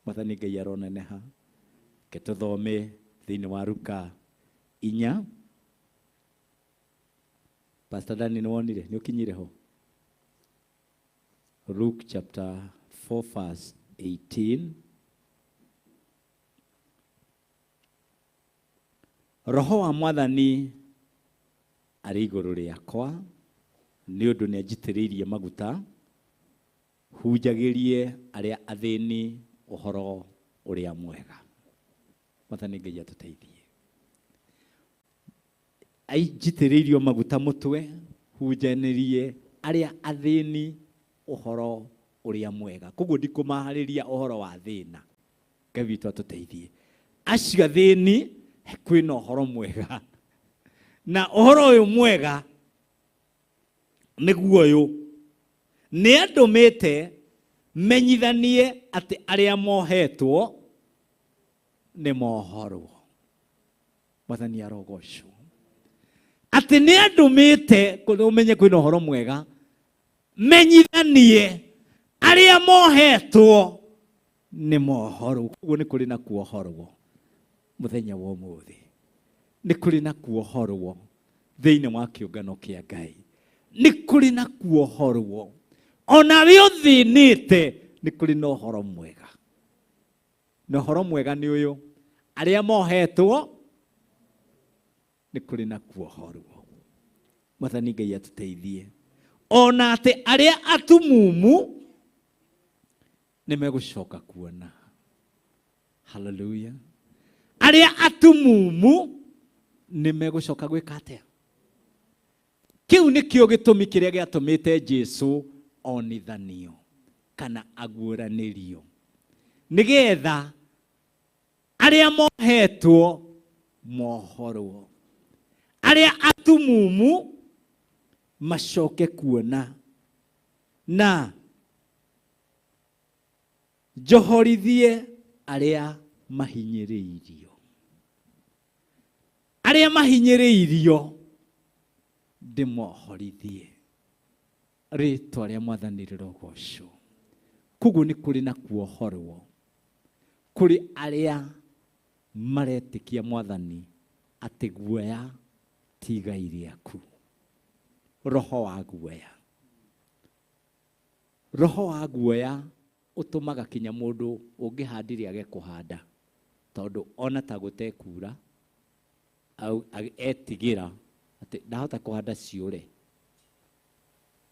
Mwathani Ngai aroneneha. Ke tũthome thĩinĩ wa Luka 4. Pastor Dani nĩ wonire nĩ ũkinyire ho? Luke chapter 4 verse 18. Roho wa Mwathani arĩ igũrũ rĩakwa nĩ ũndũ nĩ anjitĩrĩirie maguta hunjagĩrie arĩa athĩni ũhoro ũrĩa mwega. Mwathani Ngai atũteithie. Anjitĩrĩirio maguta mũtwe hunjanĩrie arĩa athĩni ũhoro ũrĩa mwega. Koguo ndikũmaharĩria ũhoro wa thĩna. Ngai witũ atũteithie. Acio athĩni kwĩna ũhoro mwega, na ũhoro ũyũ mwega nĩguo ũyũ, nĩ andũmĩte menyithanie atĩ arĩa mohetwo nĩ mohorwo. Mwathani arogocwo. Atĩ nĩ andũmĩte ũmenye kwĩna ũhoro mwega, menyithanie arĩa mohetwo nĩ mohorwo. Koguo nĩ kũrĩ na kuohorwo mũthenya wa ũmũthĩ, nĩ kũrĩ na kuohorwo thĩinĩ wa kĩũngano kĩa Ngai, nĩ kũrĩ na kuohorwo ona we ũthĩnĩte, nĩ kũrĩ na ũhoro mwega. Na ũhoro mwega nĩ ũyũ, arĩa mohetwo nĩ kũrĩ na kuohorwo. Mwathani Ngai atũteithie. Ona atĩ arĩa atumumu nĩ megũcoka kuona. Haleluya. Arĩa atumumu nĩ megũcoka gwĩka atĩa? Kĩu nĩkĩo gĩtũmi kĩrĩa gĩatũmĩte Jesu onithanio kana aguũranĩrio, nĩgetha arĩa mohetwo mohorwo, arĩa atumumu macoke kuona, na njohorithie arĩa mahinyĩrĩirio. Arĩa mahinyĩrĩirio ndĩmohorithie. Rĩtwa rĩa Mwathani rĩrogocwo. Koguo nĩ kũrĩ na kuohorwo kũrĩ arĩa maretĩkia Mwathani atĩ guoya ti igai rĩaku. Roho wa guoya, roho wa guoya ũtũmaga kinya mũndũ ũngĩhandire age kũhanda, tondũ ona ta gũtekura etigĩra atĩ ndahota kũhanda ciũre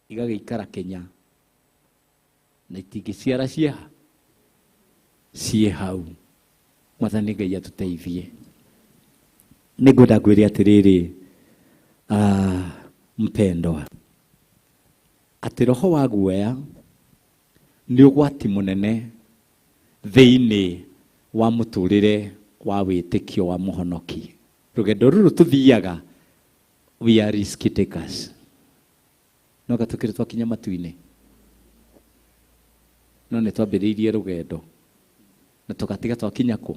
igagĩikara Kenya na itingĩciara cieha ciĩ hau. Mwathani Ngai atũteithie. Nĩngwenda ngwĩre atĩrĩrĩ, mpendwa, atĩ roho wa guoya nĩ ũgwati mũnene thĩinĩ wa mũtũrĩre wa wĩtĩkio wa mũhonoki. Rũgendo rũrũ tũthiaga, we are risk takers. No gatũkĩrĩ twakinya matu-inĩ, no nĩ twambĩrĩirie rũgendo na tũgatiga twakinya kũ.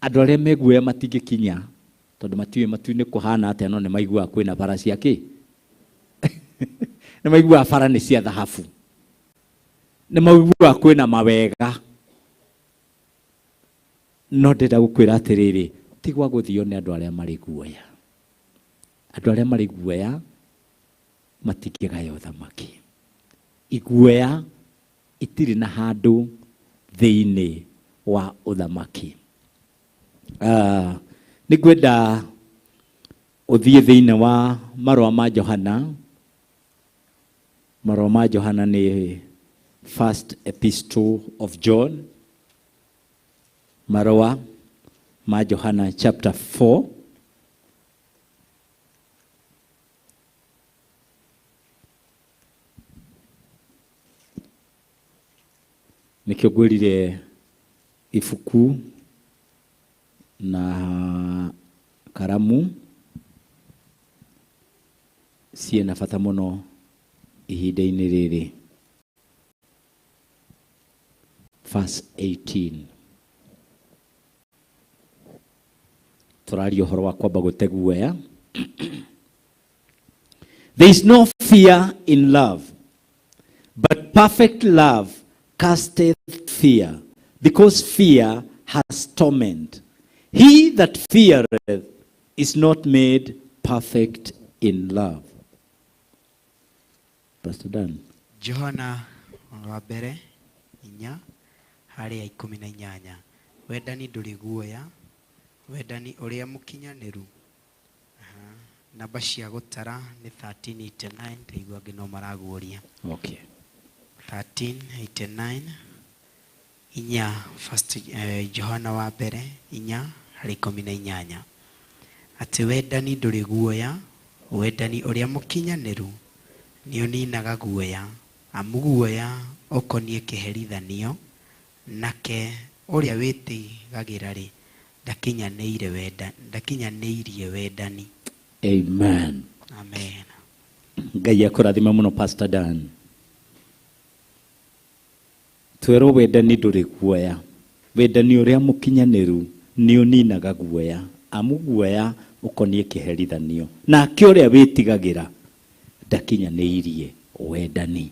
Andũ arĩa meguoya matingĩkinya tondũ matiũĩ matu-inĩ kũhana atĩa, no nĩ maiguaga kwĩna bara cia kĩ, nĩ maiguaga bara nĩ cia thahabu, nĩ maiguaga kwĩna mawega. No ndĩrenda gũkwĩra atĩrĩrĩ, ti gwa gũthio nĩ andũ arĩa marĩ guoya. Andũ arĩa marĩ guoya matingĩgaya ũthamaki. Iguoya itirĩ na handũ thĩinĩ wa ũthamaki. Nĩngwenda ũthiĩ thĩinĩ wa marũa ma Johana. Marũa ma Johana nĩ First Epistle of John. Marũa ma Johana chapter 4. Nĩkĩo ngwĩrire ibuku na karamu ciĩna bata mũno ihinda-inĩ rĩrĩ. Verse 18. Tũraria ũhoro wa kwamba gũte guoya. There is no fear in love, but perfect love casteth fear, because fear has torment. He that feareth is not made perfect in love. Pastor Dan. Johana wa mbere 4 harĩa 18. Wendani ndũrĩ guoya, wendani ũrĩa mũkinyanĩru. Namba cia gũtara nĩ 1389, ndaigua angĩ no maraguũria. Okay. 1389 inya first Johana wa mbere 4 harĩ 18. Atĩ wendani ndũrĩ guoya, wendani ũrĩa mũkinyanĩru nĩũninaga guoya, amu guoya ũkoniĩ kĩherithanio, nake ũrĩa wĩtigagĩra rĩ ndakinyanĩirie wendani. Amen. Amen. Ngai akũrathime mũno Pastor Dan. Twerwo wendani ndũrĩ guoya, wendani ũrĩa mũkinyanĩru nĩũninaga guoya, amu guoya ũkoniĩ kĩherithanio, nake ũrĩa wĩtigagĩra ndakinyanĩirie wendani.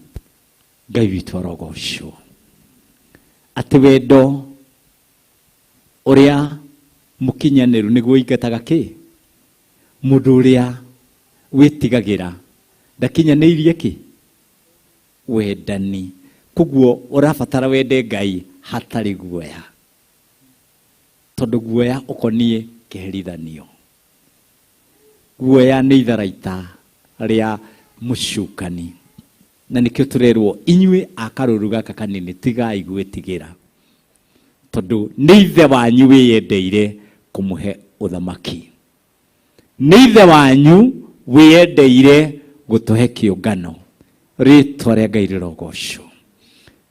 Ngai witũ arogocwo. Atĩ wendo ũrĩa mũkinyanĩru nĩguo ũingataga kĩ? Mũndũ ũrĩa wĩtigagĩra ndakinyanĩirie kĩ? Wendani. Koguo ũrabatara wende Ngai hatarĩ guoya, tondũ guoya ũkoniĩ kĩherithanio. Guoya nĩ itharaita rĩa mũcukani, na nĩkĩo tũrerwo inyuĩ a karũru gaka kanini tigai gwĩtigĩra, Tondu nĩ ithe wanyu wĩyendeire kũmũhe ũthamaki. Nĩ ithe wanyu wĩyendeire gũtũhe kĩũngano. Rĩtwa rĩa Ngai rĩrogocwo.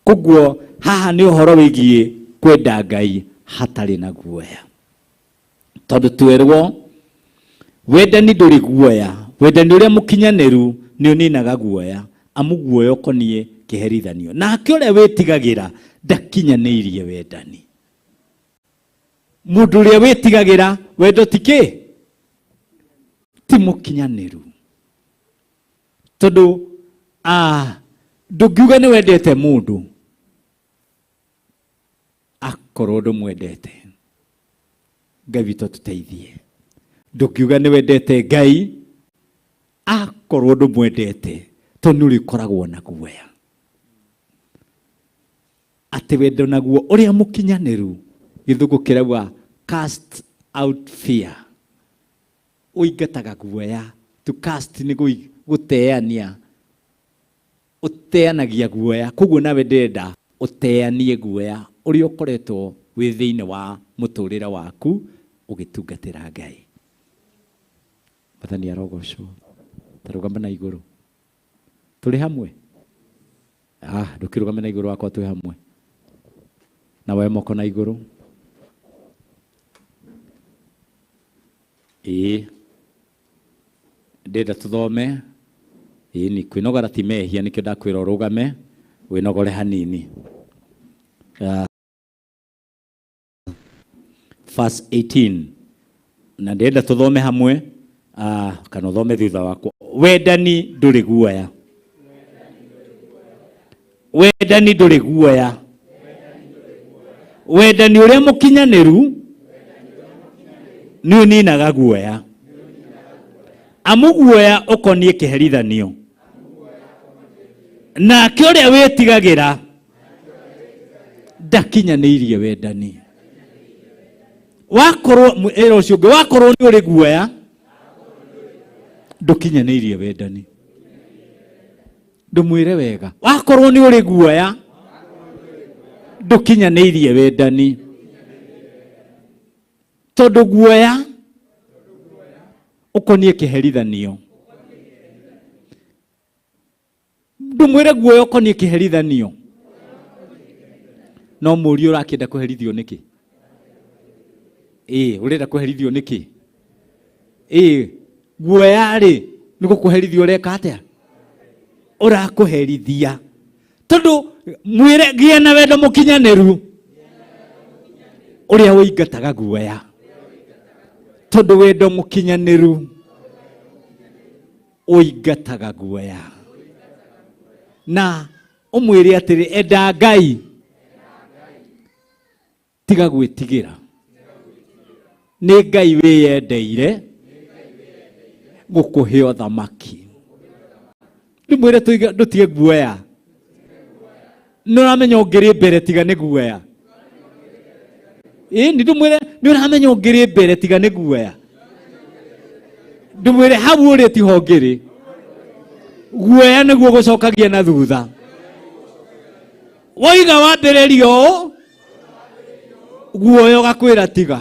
Koguo haha nĩ ũhoro wĩgiĩ kwenda Ngai hatarĩ na guoya. Tondu twerwo wendani ndũrĩ guoya, wendani ũrĩa mũkinyanĩru nĩ ũninaga guoya, amu guoya ũkoniĩ kĩherithanio. Nake ũrĩa wĩtigagĩra ndakinyanĩirie wendani. Mũndũ ũrĩa wĩtigagĩra wendo ti kĩ? Ti mũkinyanĩru. Tondu ndũngiuga nĩ wendete mũndũ akorwo ndũmwendete. Ngai witũ atũteithie. Ndũngiuga nĩ wendete Ngai akorwo ndũmwendete, tondũ nĩ ũrĩkoragwo na guoya. Atĩ wendo naguo ũrĩa mũkinyanĩru, gĩthũngũ kĩrauga cast out fear. Ũingataga guoya. To cast nĩ gũteania. Ũteanagia guoya. Koguo nawe ndĩrenda ũteanie guoya ũrĩa ũkoretwo wĩ thĩinĩ wa mũtũrĩre waku ũgĩtungatĩra Ngai. Mwathani arogocwo. Ta rũgama na igũrũ. Tũrĩ hamwe? Ndũkĩrũgame na igũrũ wakwa twĩ hamwe. Na woe moko na igũrũ. Ĩĩ. Ndĩrenda tũthome. Ĩĩ ni kwĩnogora ti mehia nĩkĩo ndakwĩra ũrũgame wĩnogore hanini. Verse 18. Na ndĩrenda tũthome hamwe, kana ũthome thutha wakwa. Wendani ndũrĩ guoya. Wendani ndũrĩ guoya. Wendani ũrĩa mũkinyanĩru nĩ ũninaga guoya. Amu guoya ũkoniĩ kĩherithanio. Nake ũrĩa wĩtigagĩra ndakinyanĩirie wendani. Wakorwo ĩra ũcio ũngĩ, wakorwo nĩ ũrĩ guoya ndũkinyanĩirie wendani. Ndũmwĩre wega. Wakorwo nĩ ũrĩ guoya ndũkinyanĩirie wendani. Tondũ guoya ũkoniĩ kĩherithanio. Ndũmwĩre guoya ũkoniĩ kĩherithanio. No mũriũ ũrakĩenda kũherithio nĩkĩ? Ĩĩ, ũrenda kũherithio nĩkĩ? Ĩĩ, guoya rĩ, nĩ gũkũherithia ũreka atĩa? Ũrakũherithia. Tondũ mwĩre gĩa na wendo mũkinyanĩru ũrĩa ũingataga guoya. Tondũ wendo mũkinyanĩru ũingataga guoya. Na ũmwĩre atĩrĩ, enda Ngai, tiga gwĩtigĩra. Nĩ Ngai wĩyendeire gũkũhe ũthamaki. Ndĩmwĩre ndũtige guoya. Nĩ ũramenya ũngĩrĩ mbere tiga nĩ guoya. Ĩĩ, nĩ ndĩmwĩre nĩ ũramenya ũngĩrĩ mbere tiga nĩ guoya. Ndĩmwĩre hau ũrĩ tiho ngĩrĩ. Guoya nĩguo gũcokagia na thutha. Woiga wambĩrĩria ũũ, guoya ũgakwĩra tiga.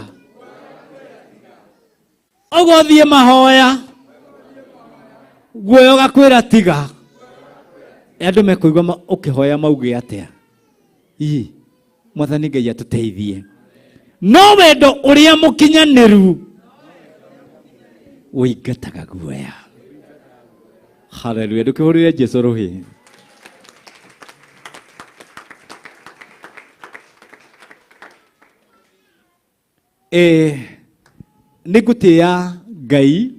Ũguo ũthiĩ mahoya, guoya ũgakwĩra tiga. Andũ mekũigua ũkĩhoya mauge atĩa? Ii, Mwathani Ngai atũteithie. No wendo ũrĩa mũkinyanĩru ũingataga guoya. Haleluya. Ndũkĩhũrĩre Jesũ rũhĩ. Nĩ ngũtĩĩa Ngai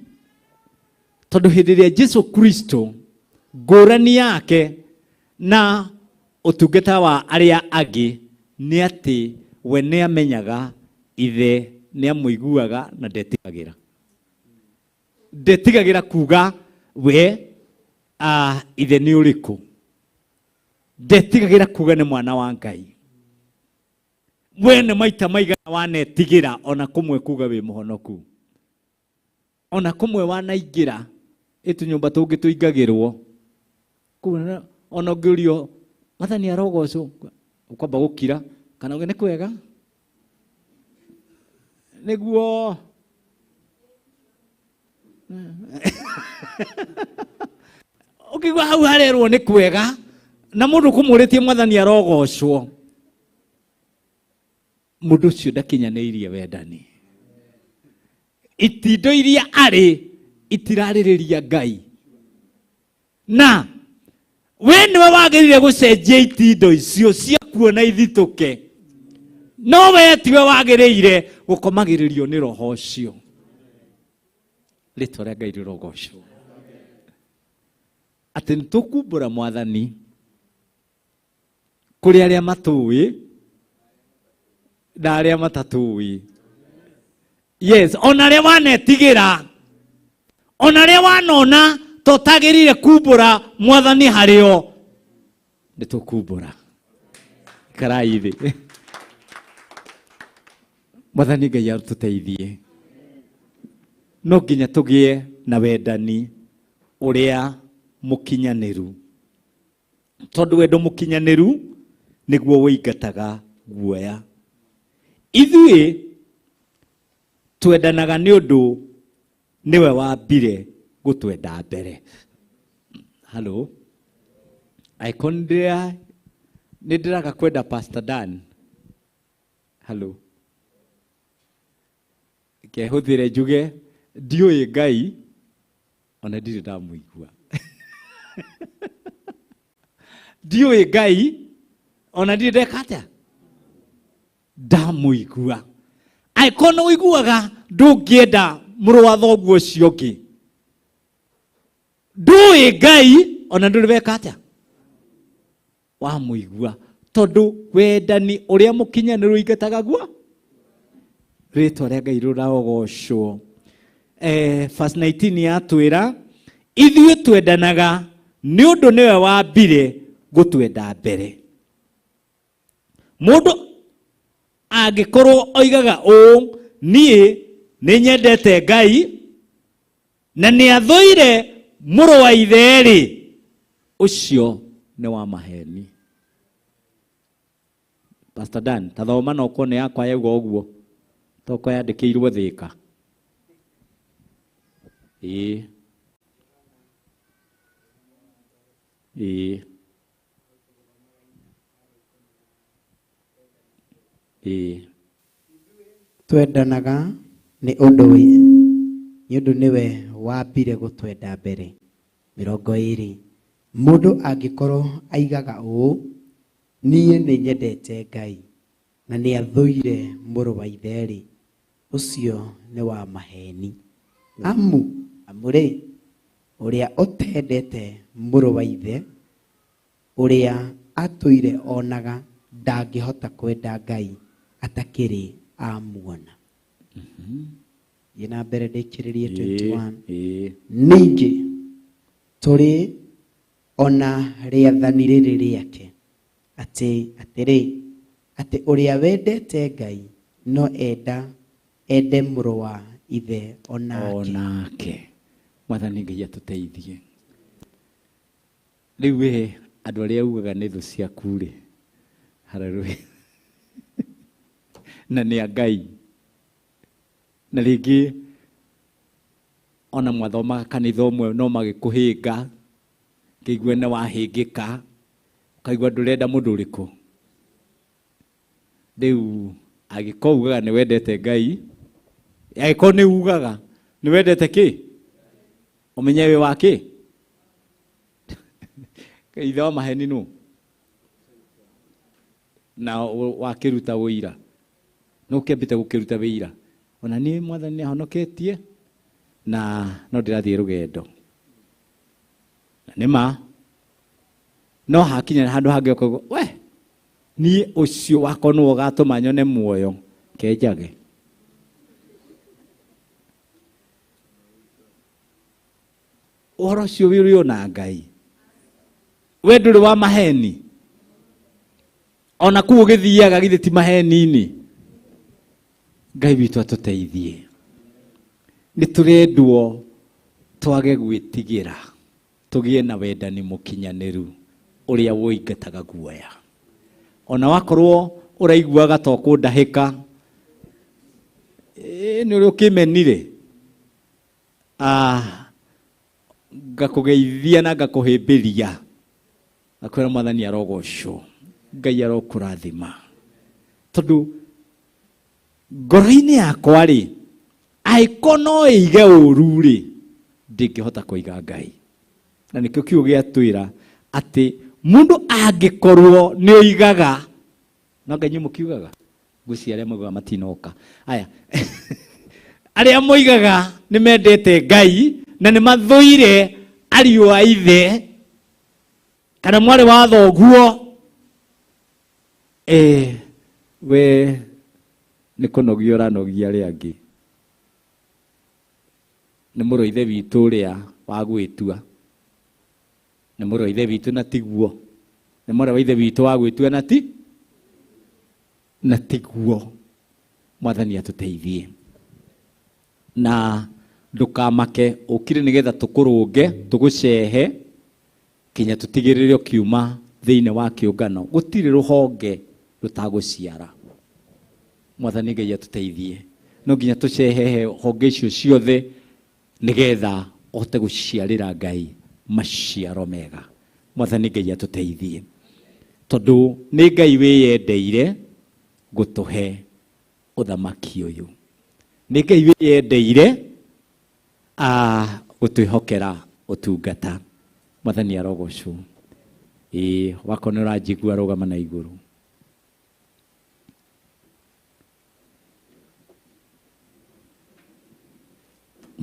tondũ hĩndĩ ĩrĩa Jesũ Kristo ngũrani yake na ũtungata wa arĩa angĩ nĩ atĩ we nĩ amenyaga ithe nĩ amũiguaga na ndetigagĩra. Ndetigagĩra kuga we ithe nĩ ũrĩkũ. Ndetigagĩra kuga nĩ mwana wa Ngai. We nĩ maita maigana wanetigĩra ona kũmwe kuga wĩ mũhonoku. Ona kũmwe wanaingĩra ĩtũnyũmba tũngĩ tũingagĩrwo. Ona ũngĩũrio Mwathani arogocwo, ũkwamba gũkira kana uge nĩ kwega. Nĩguo ũkĩigua hau harerwo nĩ kwega na mũndũ kũmũrĩtie mwathani arogocwo, mũndũ ũcio ndakinyanĩirie wendani. Itindo iria arĩ itirarĩrĩria Ngai, na we nĩwe wagĩrĩire gũcenjia itindo icio ciakuo na ithitũke, no we tiwe wagĩrĩire gũkomagĩrĩrio nĩ roho ũcio. Rĩtwa rĩa Ngai rĩrogocwo. Atĩ nĩ tũkumbũra mwathani kũrĩ arĩa matũĩ na arĩa matatũĩ. Yes, ona arĩa wanetigĩra, ona arĩa wanona totagĩrĩire kumbũra mwathani harĩo, nĩ tũkumbũra. Ikarai thĩ. Mwathani Ngai atũteithie. No nginya tũgĩe na wendani ũrĩa mũkinyanĩru, tondũ wendo mũkinyanĩru nĩguo ũingataga guoya. Ithuĩ twendanaga nĩ ũndũ nĩwe wambire gũtwenda mbere. Hello, angĩkorwo nĩ ndĩraga kwenda Pastor Dan, hello, kehũthĩre njuge ndiũĩ Ngai ona ndirĩ ndamũigua. Ndiũĩ Ngai ona ndirĩ ndeka atĩa, ndamũigua. Angĩkorwo nĩ ũiguaga ndũngĩenda mũrũ wa thoguo ũcio ũngĩ, ndũĩ Ngai ona ndũrĩ weka atĩa, wamũigua. Tondũ wendani ũrĩa mũkinyanĩru ũingataga guo. Rĩtwa rĩa Ngai rĩrogocwo. Verse 19 yatwĩra ithuĩ twendanaga nĩ ũndũ nĩwe wambire gũtwenda mbere. Mũndũ angĩkorwo oigaga ũũ, niĩ nĩ nyendete Ngai na nĩ athũire mũrũ wa ithe-rĩ, ũcio nĩ wa maheni. Pastor Dan, ta thoma na ũkorwo nĩ yakwa yauga ũguo, toko yandĩkĩirwo Thĩka. Ĩĩ. Ĩĩ. Ĩĩ. Twendanaga nĩ ũndũ nĩ ũndũ nĩwe wambire gũtwenda mbere. 20. Mũndũ angĩkorwo aigaga ũũ, niĩ nĩ nyendete Ngai na nĩ athũire mũrũ wa ithe-rĩ, ũcio nĩ wa maheni. Amu rĩ, ũrĩa ũtendete mũrũ wa ithe ũrĩa atũire onaga ndangĩhota kwenda Ngai atakĩrĩ amuona. Thiĩ na mbere ndĩkĩrĩrie 21. Ningĩ tũrĩ ona rĩathani rĩrĩ rĩake atĩ atĩrĩ, atĩ ũrĩa wendete Ngai no ende mũrũ wa ithe onake. Onake. Mwathani Ngai atũteithie. Rĩu we andũ arĩa ugaga nĩ thũ ciaku rĩ, haleluya, na nĩ a Ngai. Na rĩngĩ ona mwathomaga kanitha ũmwe no magĩkũhĩnga, kĩigue nĩ wahĩngĩka, ũkaigua ndũrenda mũndũ ũrĩkũ. Rĩu angĩkorwo ugaga nĩ wendete Ngai, angĩkorwo nĩ ugaga nĩ wendete kĩ, ũmenye wĩ wa kĩ. Ithe wa maheni nũ? Na wakĩruta ũira, nũ ũkĩambĩte gũkĩruta wĩira? Ona niĩ mwathani nĩ ahonoketie na no ndĩrathiĩ rũgendo. Na nĩ ma, no hakinya handũ hangĩ ũkauga, we niĩ ũcio wakwa nĩwe ũgatũma nyone muoyo, kenjage. Ũhoro ũcio wĩ ona Ngai. We ndũrĩ wa maheni. Ona kũu ũgĩthiaga githĩ ti maheni-inĩ. Ngai witũ atũteithie. Nĩ tũrendwo twage gwĩtigĩra, tũgĩe na wendani mũkinyanĩru ũrĩa ũingataga guoya. Ona wakorwo ũraiguaga ta ũkũndahĩka, Nĩ ũrĩa ũkĩmenire ngakũgeithia na ngakũhĩmbĩria ngakwĩra mwathani arogocwo Ngai arokũrathima tondũ ngoro-inĩ yakwa rĩ angĩkorwo no ĩige ũru rĩ ndingĩhota kũiga Ngai na nĩkĩo kiugo gĩatwĩra atĩ mũndũ angĩkorwo nĩ oigaga no Ngai inyuĩ mũkiugaga ngwĩciria arĩa moigaga matinoka aya arĩa moigaga nĩ mendete Ngai na nĩ mathũire ariũ a ithe kana mwarĩ wa thoguo we nĩ kũnogia ũranogia arĩa angĩ nĩ mũrũ wa ithe witũ ũrĩa wa gwĩtua nĩ mũrũ wa ithe witũ na tiguo nĩ mwarĩ wa ithe witũ wa gwĩtua na ti na tiguo mwathani atũteithie na ndũkamake ũkire nĩgetha tũkũrũnge tũgũcehe kinya tũtigĩrĩre ũkiuma thĩinĩ wa kĩũngano gũtirĩ rũhonge rũtagũciara mwathani Ngai atũteithie no nginya tũcehehe honge icio ciothe nĩgetha ũhote gũciarĩra Ngai maciaro mega mwathani Ngai atũteithie tondũ nĩ Ngai wĩyendeire gũtũhe ũthamaki ũyũ nĩ Ngai wĩyendeire gũtwĩhokera ũtungata mwathani arogocwo ĩĩ wakorwo nĩ ũranjigua rũgama na igũrũ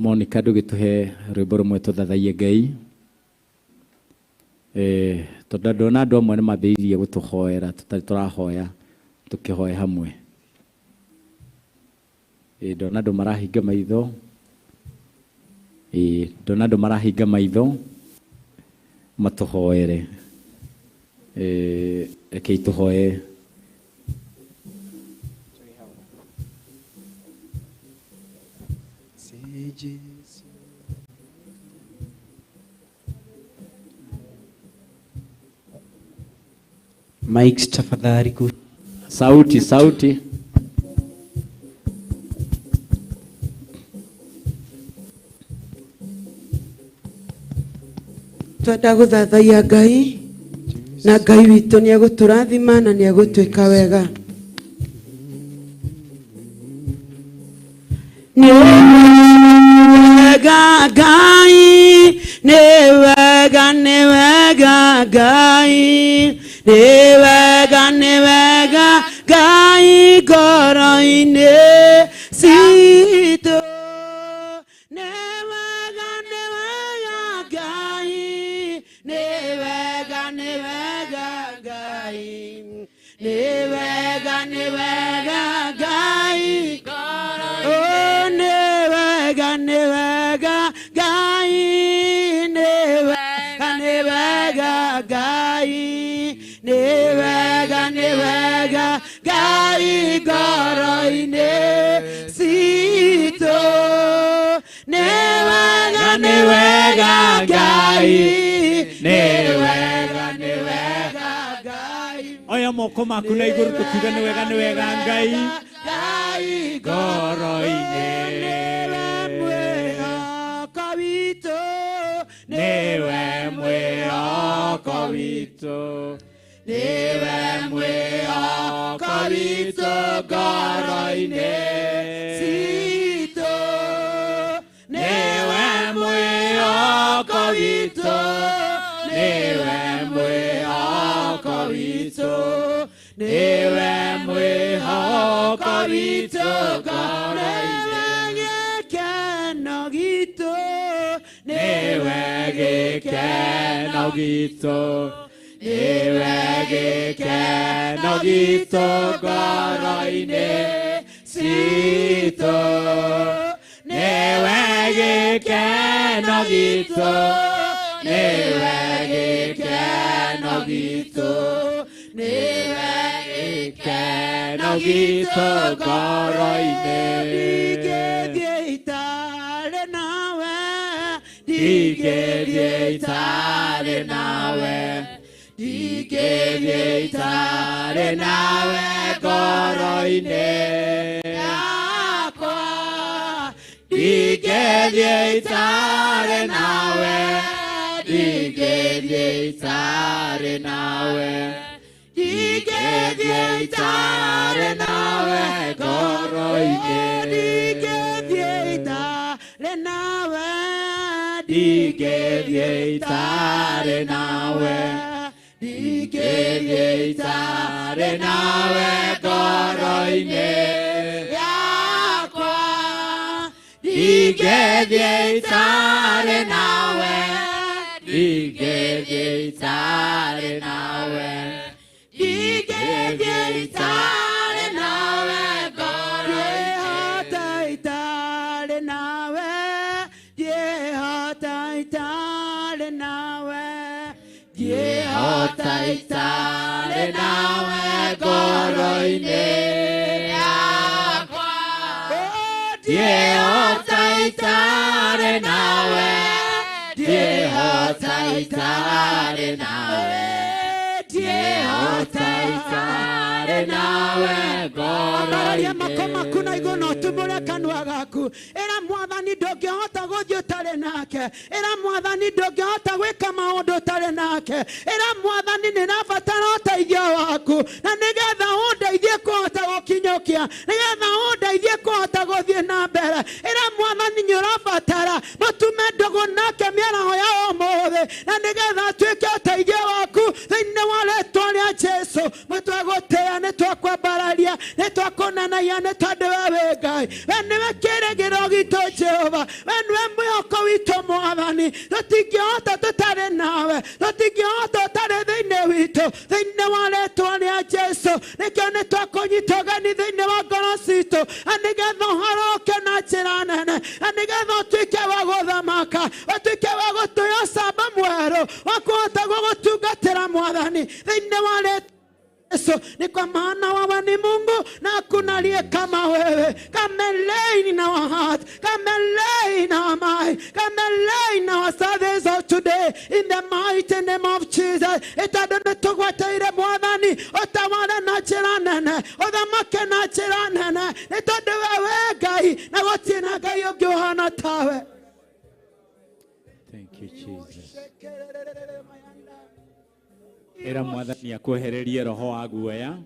Monica ndũgĩtũhe rwĩmbo rũmwe tũthathaiye Ngai tondũ ndona andũ amwe nĩ mambĩrĩirie gũtũhoera tũtarĩ tũrahoya tũkĩhoe hamwe ndona andũ marahinga maitho ndona andũ marahinga maitho matũhoere rekei tũhoe Mics tafadhali ku sauti sauti twenda gũthathaiya Ngai na Ngai witũ nĩ egũtũrathima na nĩ egũtwĩka wega nĩ wega Ngai nĩ wega nĩ wega Ngai nĩ wega nĩ wega Ngai ngoro-inĩ citũ nĩ wega nĩ wega Ngai nĩ wega nĩ wega Ngai nĩ wega nĩ wega Ngai oh nĩ wega nĩ wega Ngai nĩ wega nĩ wega Ngai nĩ wega nĩ wega Ngai ngoro-inĩ citũ nĩ wega nĩ wega Ngai nĩ wega nĩ wega Ngai oya moko maku na igũrũ tũkiuga nĩ wega nĩ wega Ngai Ngai ngoro-inĩ mwĩhoko witũ nĩwe mwĩhoko witũ nĩwe mwĩhoko witũ ngoro-inĩ citũ nĩwe mwĩhoko witũ nĩwe mwĩhoko witũ nĩwe mwĩhoko witũ ngoro-inĩ gĩkeno gitũ nĩwe gĩkeno gitũ nĩwe gĩkeno gitũ ngoro-inĩ citũ nĩwe gĩkeno gitũ nĩwe gĩkeno gitũ nĩwe gĩkeno gitũ ngoro-inĩ ndingĩthiĩ itarĩ nawe ndingĩthiĩ itarĩ nawe ndingĩthiĩ itarĩ nawe ngoro-inĩ yakwa Ndingĩthiĩ itarĩ nawe, ndingĩthiĩ itarĩ nawe, ndingĩthiĩ itarĩ nawe ngoro-inĩ. Ndingĩthiĩ itarĩ nawe, ndingĩthiĩ itarĩ nawe, ndingĩthiĩ itarĩ nawe ngoro-inĩ yakwa. Ndingĩthiĩ itarĩ nawe, ndingĩthiĩ itarĩ nawe, ndingĩthiĩ itarĩ nawe ngoro-inĩ. Ndiĩhota itarĩ nawe, ndiĩhota itarĩ nawe, Ndiĩhota itarĩ nawe ngoro-inĩ yakwa. Ndiĩhota itarĩ nawe, ndiĩhota itarĩ nawe, ndiĩhota itarĩ nawe Ambararia moko maku ngoro-inĩ. na igũrũ na ũtumũre kanua gaku. Ĩra Mwathani ndũngĩhota gũthiĩ ũtarĩ nake. Ĩra Mwathani ndũngĩhota gwĩka maũndũ ũtarĩ nake. Ĩra Mwathani nĩrabatara ũteithio waku, na nĩgetha ũndeithie kũhota gũkinyũkia, nĩgetha ũndeithie kũhota gũthiĩ na mbere. Ĩra Mwathani nĩ ũrabatara mũtume ndũgũ nake mĩaraho ya ũmũthĩ, na nĩgetha atuĩke ũteithio waku thĩinĩ wa rĩtwa rĩa Jesũ. Nĩtwagũtĩĩa, nĩtwakwambararia, nĩtwakũnenaia, nĩ tondũ we wĩ Ngai. We nĩwe kĩĩrĩgĩrĩro gitũ Jehova, we nĩwe mwĩhoko witũ Mwathani. Tũtingĩhota tũtarĩ nawe, tũtingĩhota ũtarĩ thĩinĩ witũ, thĩinĩ wa rĩtwa rĩa Jesũ. Nĩkĩo nĩtwakũnyita ũgeni thĩinĩ wa ngoro citũ, na nĩgetha ũhoro ũke na njĩra nene, na nĩgetha ũtuĩke wa gũthamaka, ũtuĩke wa gũtũhe ũcamba mwerũ wa kũhota gũgũtungatĩra Mwathani thĩinĩ wa rĩtwa Yesu. Ni kwa maana wewe ni Mungu na hakuna aliye kama wewe. Come and lay in our heart, come and lay in our mind, come and lay in our service of today, in the mighty name of Jesus. Ĩtondũ nĩtũgweteire Mwathani ũtawale na njĩra nene, ũthamake na njĩra nene, nĩ tondũ we wĩ Ngai na gũtirĩ na Ngai ũngĩ ũhana tawe. Thank you, Jesus. Ĩra Mwathani akwehererie roho wa guoya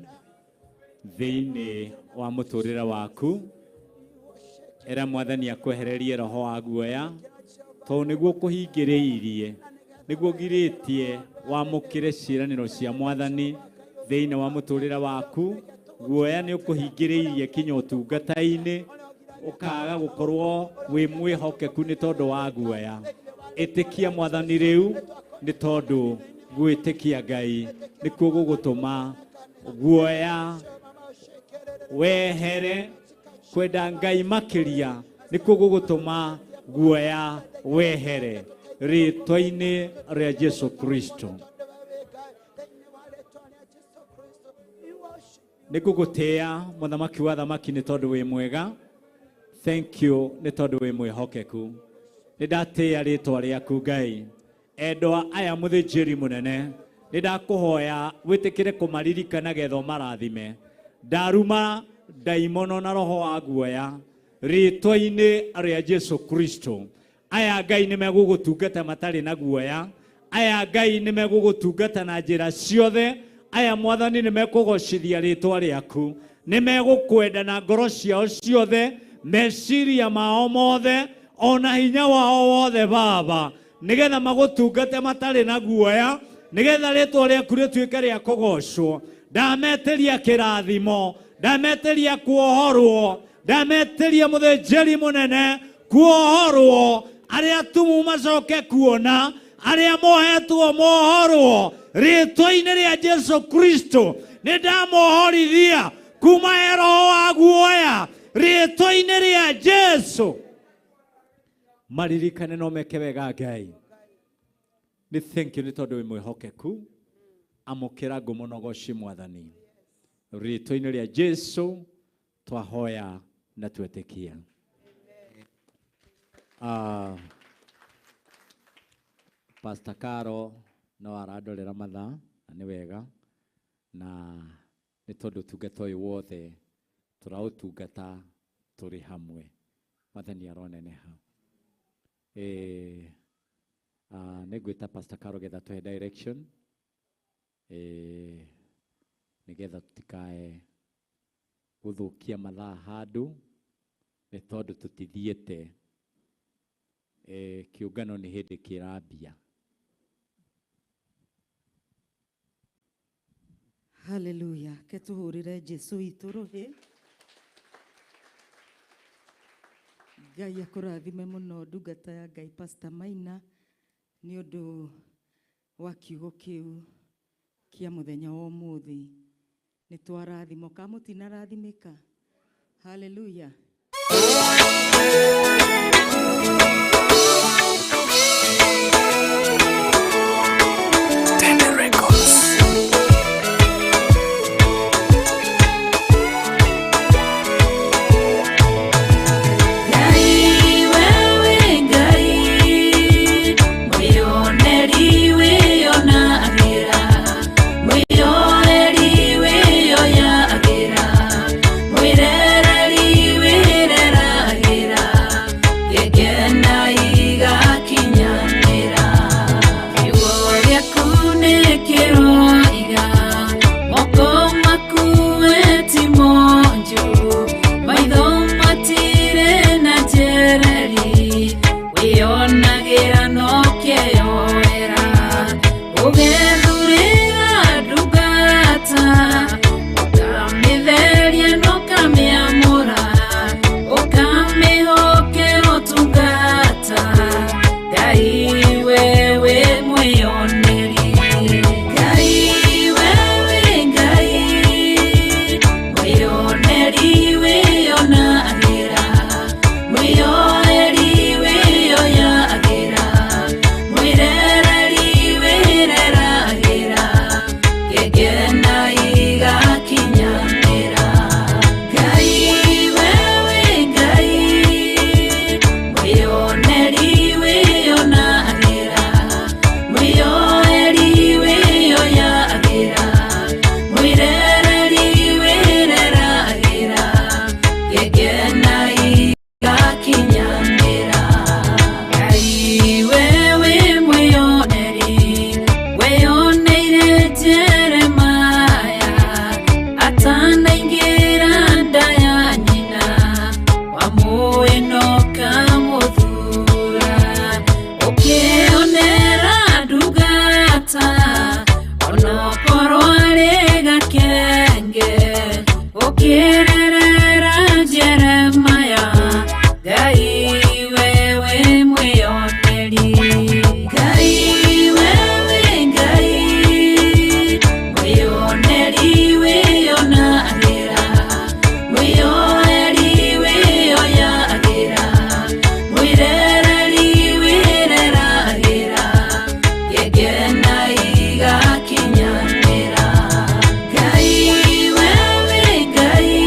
thĩinĩ wa mũtũrĩre waku. Ĩra Mwathani akwehererie roho wa guoya tondũ nĩguo kũhingĩrĩirie, nĩguo ngirĩtie wamũkĩre ciĩranĩro cia Mwathani thĩinĩ wa mũtũrĩre waku. Guoya nĩ ũkũhingĩrĩirie kinya ũtungata-inĩ, ũkaga gũkorwo wĩ mwĩhokeku nĩ tondũ wa guoya. Ĩtĩkia Mwathani rĩu, nĩ tondũ gwĩtĩkia Ngai nĩkuo gũgũtũma guoya wehere. Kwenda Ngai makĩria nĩkuo gũgũtũma guoya wehere, rĩtwa-inĩ rĩa Jesu Kristo. Nĩ ngũgũtĩĩa mũthamaki wa thamaki nĩ tondũ wĩ mwega. Thank you nĩ tondũ wĩ mwĩhokeku. Nĩ ndatĩĩa rĩtwa rĩaku Ngai. Endwa aya mũthĩnjĩri mũnene, nĩ ndakũhoya wĩtĩkĩre kũmaririkana getha ũmarathime. Ndaruma ndaimono na roho wa guoya rĩtwa-inĩ rĩa Jesu Kristo. Aya Ngai nĩ megũgũtungata matarĩ na guoya. Aya Ngai nĩ megũgũtungata na njĩra ciothe. Aya Mwathani nĩ mekũgocithia rĩtwa rĩaku, nĩ megũkwenda na ngoro ciao ciothe, meciria mao mothe, ona hinya wao wothe Baba, nĩgetha magũtungate matarĩ na guoya, nĩgetha rĩtwa rĩaku rĩtuĩke rĩa kũgocwo. Ndametĩria kĩrathimo, ndametĩria kuohorwo, ndametĩria mũthĩnjĩri mũnene kuohorwo, arĩa atumu macoke kuona, arĩa mohetwo mohorwo rĩtwa-inĩ rĩa Jesu Kristo. Nĩ ndamohorithia kuma he roho wa guoya rĩtwa-inĩ rĩa Jesu. Maririkane no meke wega Ngai. Nĩ thank you nĩ tondũ wĩ mwĩhokeku. Amũkĩra ngumo na ũgoci Mwathani. Rĩtwa-inĩ rĩa Jesu twahoya na twetĩkia. Pastor Caro no arandorera mathaa na nĩ wega, na nĩ tondũ ũtungata ũyũ wothe tũraũtungata tũrĩ hamwe. Mwathani aroneneha. Nĩ ngwĩta Pastor Caro getha tũhe direction, nĩgetha tũtikae gũthũkia mathaa handũ nĩ tondũ tũtithiĩte. Kĩũngano nĩ hĩndĩ kĩrambia. Haleluya. Ke tũhũrĩre Jesu witũ rũhĩ. Ngai akũrathime mũno ndungata ya Ngai Pastor Maina nĩ ũndũ wa kiugo kĩu kĩa mũthenya wa ũmũthĩ. Nĩ twarathimwo ka mũtinarathimĩka. Haleluya. Ngai wewe Ngai mwĩoneri wĩonagĩra mwĩyoeri wĩyoyagĩra mwĩrereri wĩreragĩra gĩkena igakinyanĩra kiugo gĩaku nĩ kĩroiga moko maku we ti monju maitho matirĩ na njereri wĩonagĩra no kĩyoera ũgethurĩra ndungata ũkamĩtheria na ũkamĩamũra ũkamĩhokera ũtungata Ngai wewe mwĩoneri Ngai wewe Ngai mwĩoneri wĩonagĩra mwĩyoeri wĩyoyagĩra mwĩrereri wĩreragĩra gĩkena igakinyanĩra Ngai wewe Ngai mwĩoneri wĩonagĩra mwĩyoeri wĩyoyagĩra mwĩrereri wĩreragĩra gĩkena igakinyanĩra Ngai wewe mwĩoneri weyoneire Jeremaya atanaingĩra nda ya nyina wamũĩ na ũkamũthura ũkĩonera ndungata onokorwo arĩ gakenge ũkĩrerera Jeremaya Ngai wewe mwĩoneri Ngai wewe Ngai mwĩoneri wĩonagĩra mwĩyoeri wĩyoyagĩra mwĩrereri wĩreragĩra gĩkena igakinyanĩra Ngai wewe Ngai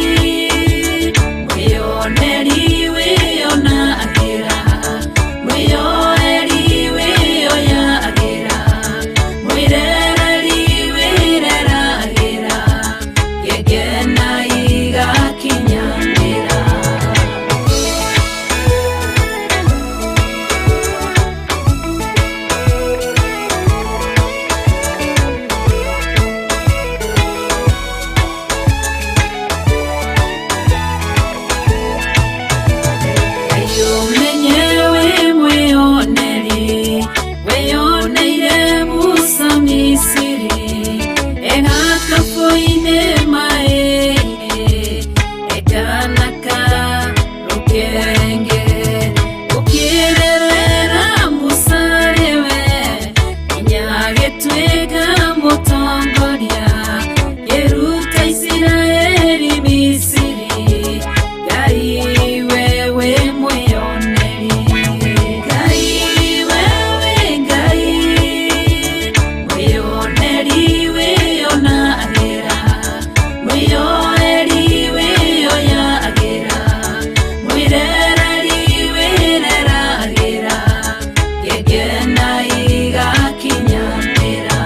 mwĩoneri wĩonagĩra mwĩyoeri wĩyoyagĩra mwĩrereri wĩreragĩra gĩkena igakinyanĩra. Ngai ũmenye wĩ mwĩoneri wĩyoneire Musa Misiri egakabũ-inĩ maĩ-inĩ ekanaka rũkenge ũkĩrerera Musa rĩwe nginya agĩtuĩka mũtongoria kĩruta Isiraeli Misiri Ngai wewe mwĩoneri Ngai wewe Ngai mwĩoneri wĩonagĩra mwĩyoeri wĩyoyagĩra mwĩrereri wĩreragĩra gĩkena igakinyanĩra.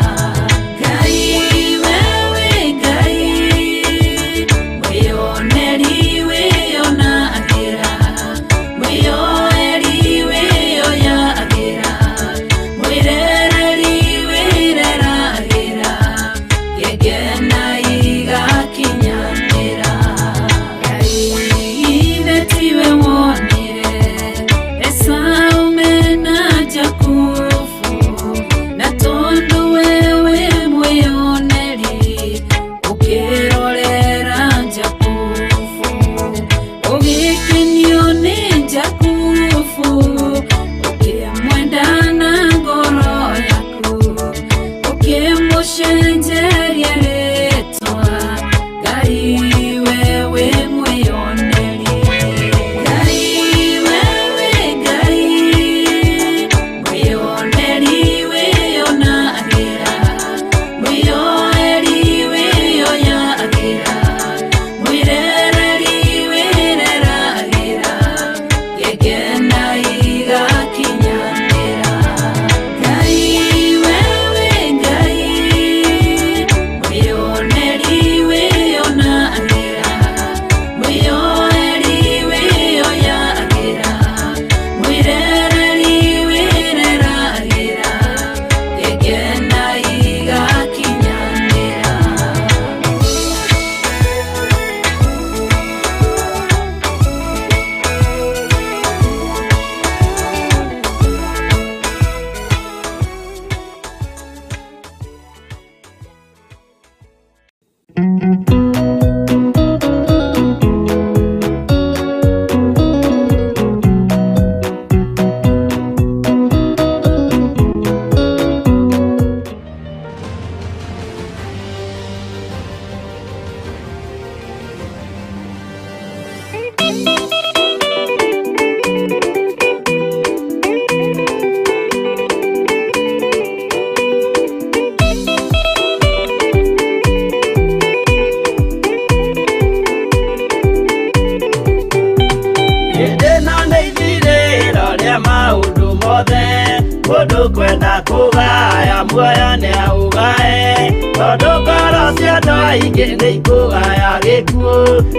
muoyo nĩaũgae tondũ ngoro cia andũ aingĩ nĩikũgaya gĩkuũ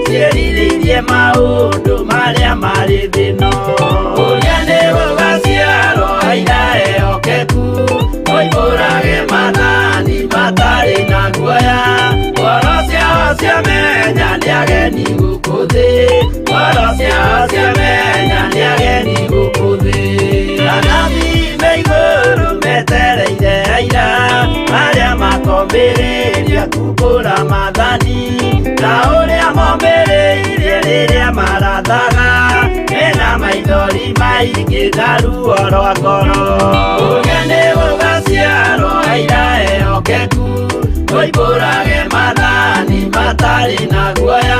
ciĩrirĩirie maũndũ marĩa marĩ thĩ ĩno. Ũrĩa nĩgũgaciarwo aira ehokeku moimbũrage maathani matarĩ na guoya ngoro ciao ciamenya nĩ ageni gũkũ thĩ ngoro ciao ciamenya nĩ ageni gũkũ thĩ. Anabii me igũrũ metereire aira arĩa makombĩrĩria kumbũra maathani ta ũrĩa mombĩrĩirie rĩrĩa marathaga mena maithori maingĩ na ruo rwa ngoro. Ũrĩa nĩgũgaciarwo aira ehokeku moimbũrage maathani matarĩ na guoya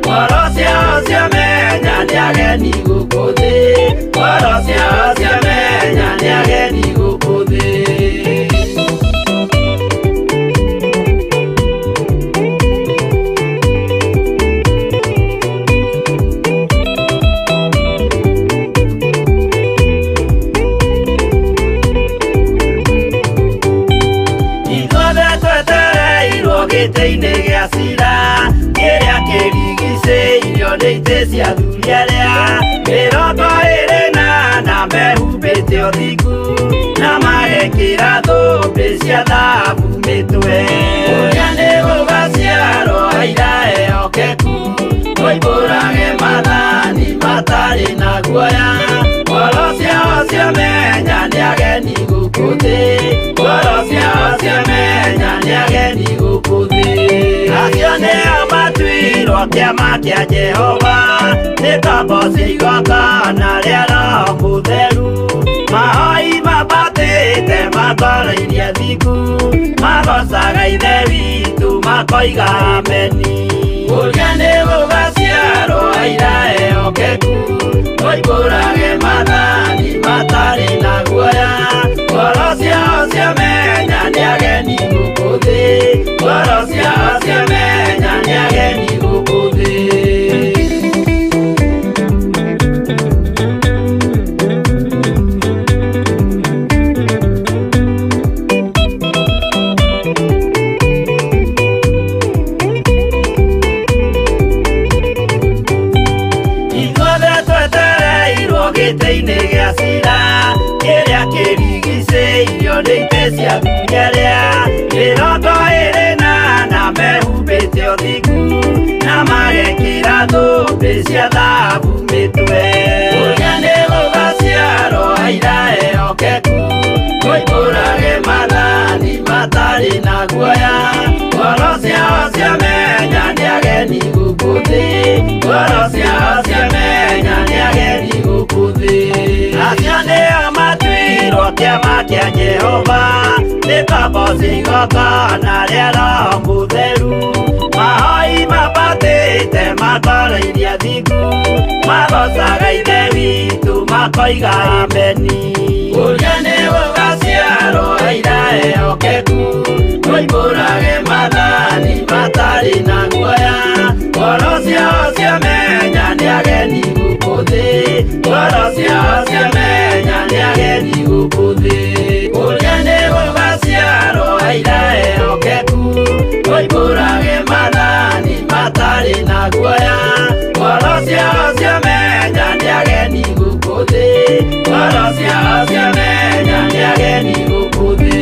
ngoro ciao ciamenya nĩ ageni gũkũ thĩ ngoro ciao ciamenya nĩ ageni gũkũ thĩ. Ithuothe twetereirwo gĩtĩ-inĩ gĩa cira kĩrĩa kĩrigicĩirio nĩ itĩ cia athuri arĩa 24 mehumbĩte ũthingu na magekĩra thũmbĩ cia thahabu mĩtwe. Ũrĩa nĩgũgaciarwo aira ehokeku moimbũrage maathani matarĩ na guoya ngoro ciao ciamenya nĩ ageni gũkũ thĩ ngoro ciao ciamenya nĩ ageni gũkũ thĩ. Acio nĩo matuirwo kĩama kĩa Jehova nĩ tombo cia igongona rĩa Roho Mũtheru mahoi mambatĩte matwarairie thingu magocaga Ithe witũ makoiga ameni. Ũrĩa nĩgũgaciarwo aira ehokeku moimbũrage maathani matarĩ na guoya ngoro ciao ciamenya nĩ ageni gũkũ thĩ ngoro ciao ciamenya nĩ ageni gũkũ thĩ. Ithuothe twetereirwo gĩtĩ-inĩ gĩa cira kĩrĩa kĩrigicĩirio nĩ itĩ cia athuri arĩa 24 mehumbĩte ũthingu na magekĩra thũmbĩ cia thahabu mĩtwe. Ũrĩa nĩgũgaciarwo aira ehokeku moimbũrage maathani matarĩ na guoya ngoro ciao ciamenya nĩ ageni gũkũ thĩ ngoro ciao ciamenya nĩ ageni gũkũ thĩ. Acio nĩo matuirwo kĩama kĩa Jehova nĩ tombo cia igongona rĩa Roho Mũtheru mahoi mambatĩte matwarairie thingu magocaga Ithe witũ makoiga ameni. Ũrĩa nĩgũgaciarwo aira ehokeku moimbũrage maathani matarĩ na guoya ngoro ciao ciamenya nĩ ageni gũkũ thĩ ngoro ciao ciamenya nĩ ageni gũkũ thĩ. Ũrĩa nĩgũgaciarwo aira ehokeku moimbũrage maathani matarĩ na guoya ngoro ciao ciamenya nĩ ageni gũkũ thĩ ngoro ciao ciamenya nĩ ageni gũkũ thĩ.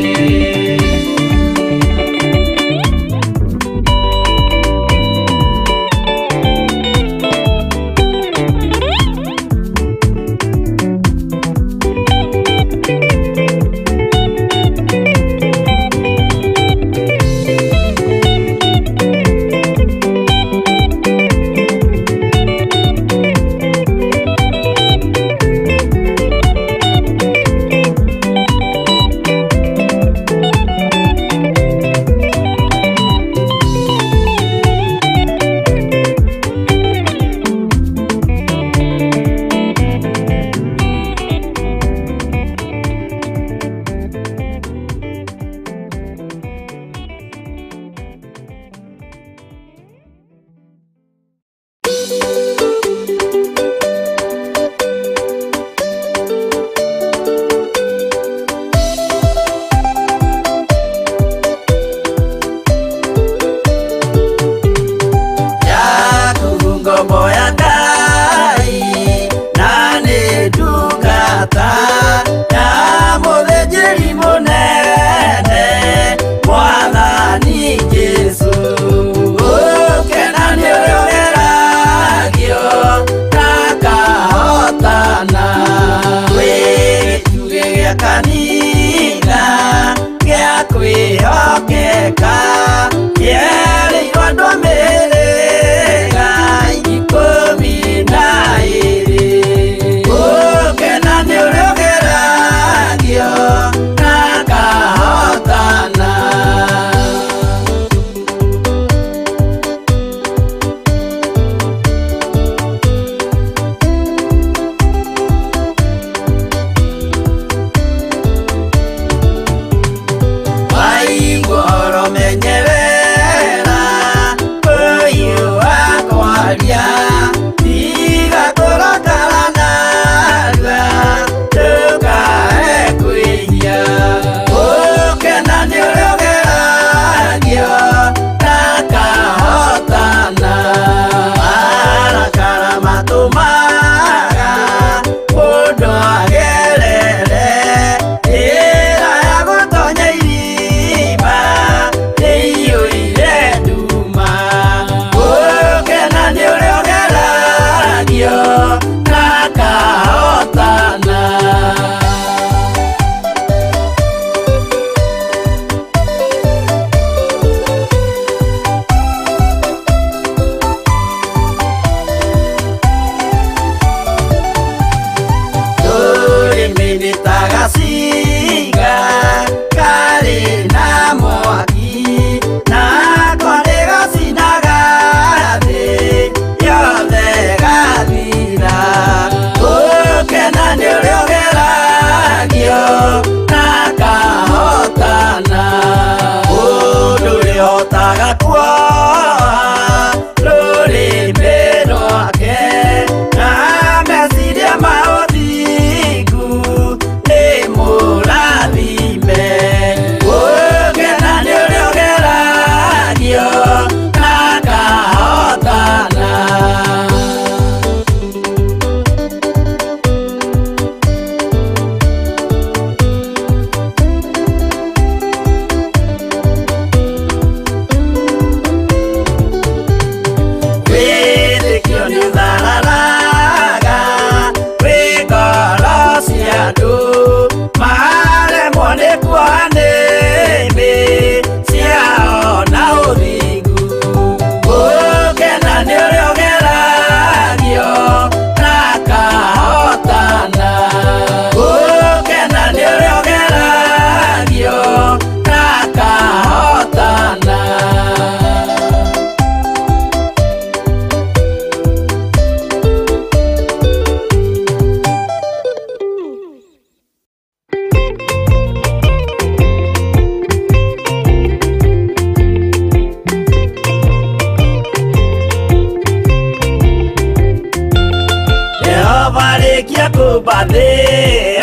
kũmba thĩ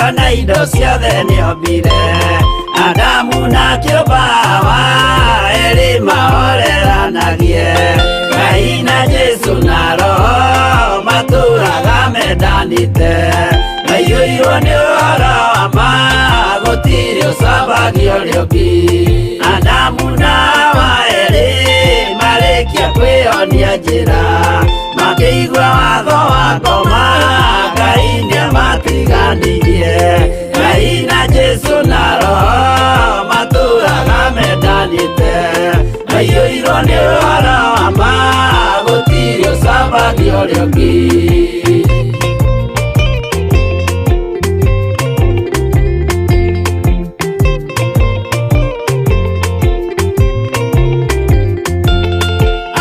ona indo ciothe nĩombire Adamu na kĩũmba Hawa erĩ mahoreranagie Ngai na Jesũ na Roho matũraga mendanĩte Maiyũirwo nĩ ũhoro wa ma gũtirĩ ũcambagia ũrĩa ũngĩ Adamu na Hawa erĩ marĩkia kwĩyonia njĩra makĩigua watho wa ngoma Ngai nĩamatiganirie Ngai na Jesũ na Roho matũraga mendanĩte Maiyũirwo nĩ ũhoro wa ma gũtirĩ ũcambagia ũrĩa ũngĩ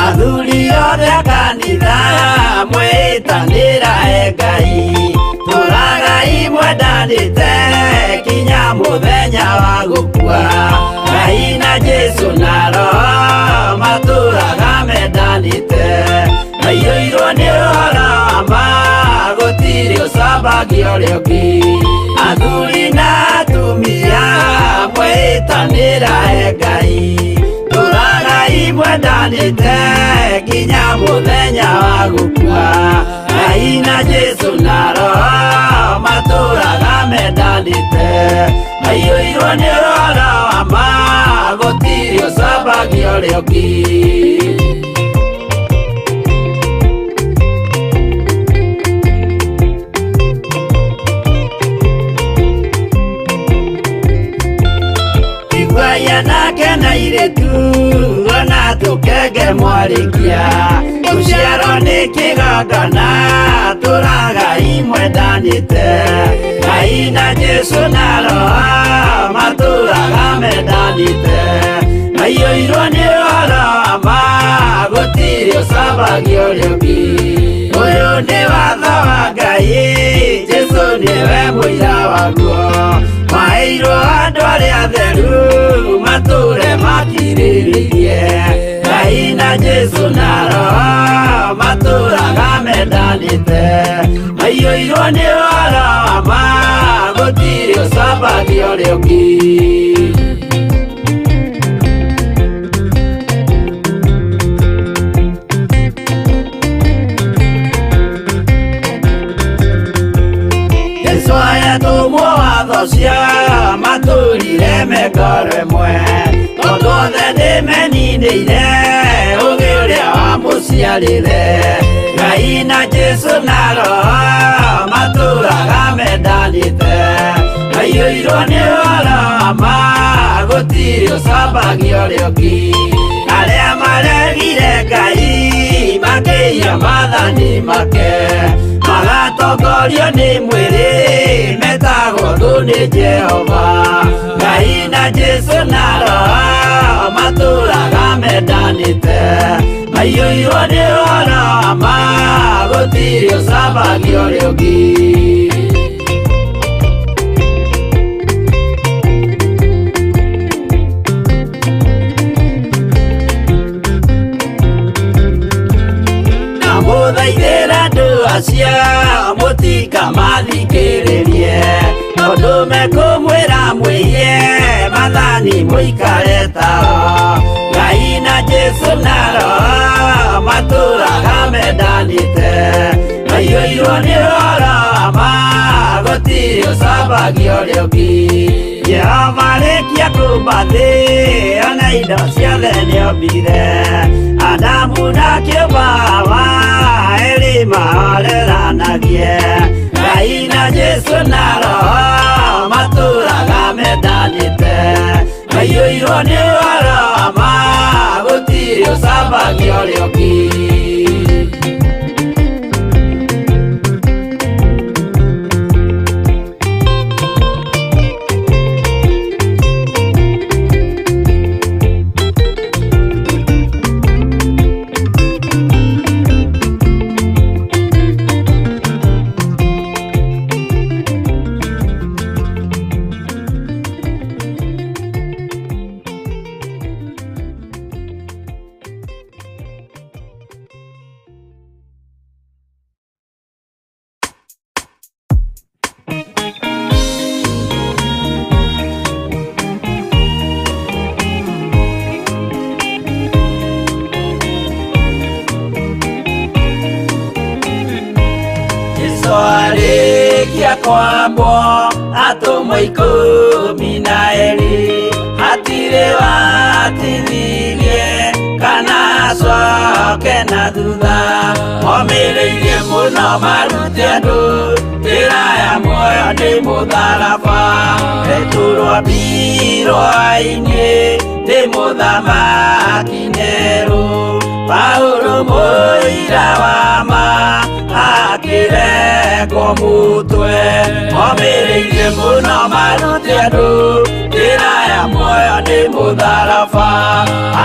Athuri othe a kanitha mwĩtanĩra e Ngai tũragai mwendanĩte kinya mũthenya wa gũkua Ngai na Jesũ na Roho matũraga mendanĩte Maiyũirwo nĩ ũhoro wa ma gũtirĩ ũcambagia ũrĩa ũngĩ Athuri na atumia mwĩtanĩra e Ngai tũragai mwendanĩte kinya mũthenya wa gũkua Ngai na Jesũ na Roho matũraga mendanĩte Maiyũirwo nĩ ũhoro wa ma gũtirĩ ũcambagia ũrĩa ũngĩ Anake na airĩtu ona tũkenge mwarĩkia gũciarwo nĩ kĩgongona tũragai mwendanĩte Ngai na Jesũ na Roho matũraga mendanĩte Maiyũirwo nĩ ũhoro wa ma gũtirĩ ũcambagia ũrĩa ũngĩ Ũyũ nĩ watho wa Ngai Jesũ nĩwe mũira waguo Maheirwo andũ arĩa atheru matũre makirĩrĩirie Ngai na Jesũ na Roho matũraga mendanĩte Maiyũirwo nĩ ũhoro wa ma gũtirĩ ũcambagia ũrĩa ũngĩ Jesũ ayatũmwo watho cia matũrire me ngoro ĩmwe tondũ othe nĩmeninĩire ũgĩ ũrĩa wamũciarire Ngai na Jesũ na Roho matũraga mendanĩte Maiyũirwo nĩ ũhoro wa ma gũtirĩ ũcambagia ũrĩa ũngĩ Arĩa maregire Ngai makĩiya maathani make magatongorio nĩ mwĩrĩ metagwo thũ nĩ Jehova Ngai na Jesũ na Roho matũraga mendanĩte Maiyũirwo nĩ ũhoro wa ma gũtirĩ ũcambagia ũrĩa ũngĩ Ndamũthaithĩra andũ acio mũtikamathikĩrĩrie tondũ mekũmwĩra mwĩiye maathani mũikare tao Ngai na Jesũ na Roho matũraga mendanĩte Maiyũirwo nĩ ũhoro wa ma gũtirĩ ũcambagia ũrĩa ũngĩ Jehova arĩkia kũmba thĩ ona indo ciothe nĩombire Adamu na kĩũmba Hawa erĩ mahoreranagie Ngai na Jesũ na Roho matũraga mendanĩte Maiyũirwo nĩ ũhoro wa ma gũtirĩ ũcambagia ũrĩa ũngĩ Marĩkia kwambwo atũmwo 12 hatirĩ watithirie kana acoke na thutha momĩrĩirie mũno marute andũ njĩra ya muoyo nĩ mũtharaba Petero ambirwo-inĩ nĩ mũthamaki Nero Paulo mũira wa ma akĩrekwo mũtwe momĩrĩirie mũno marute andũ njĩra ya muoyo nĩ mũtharaba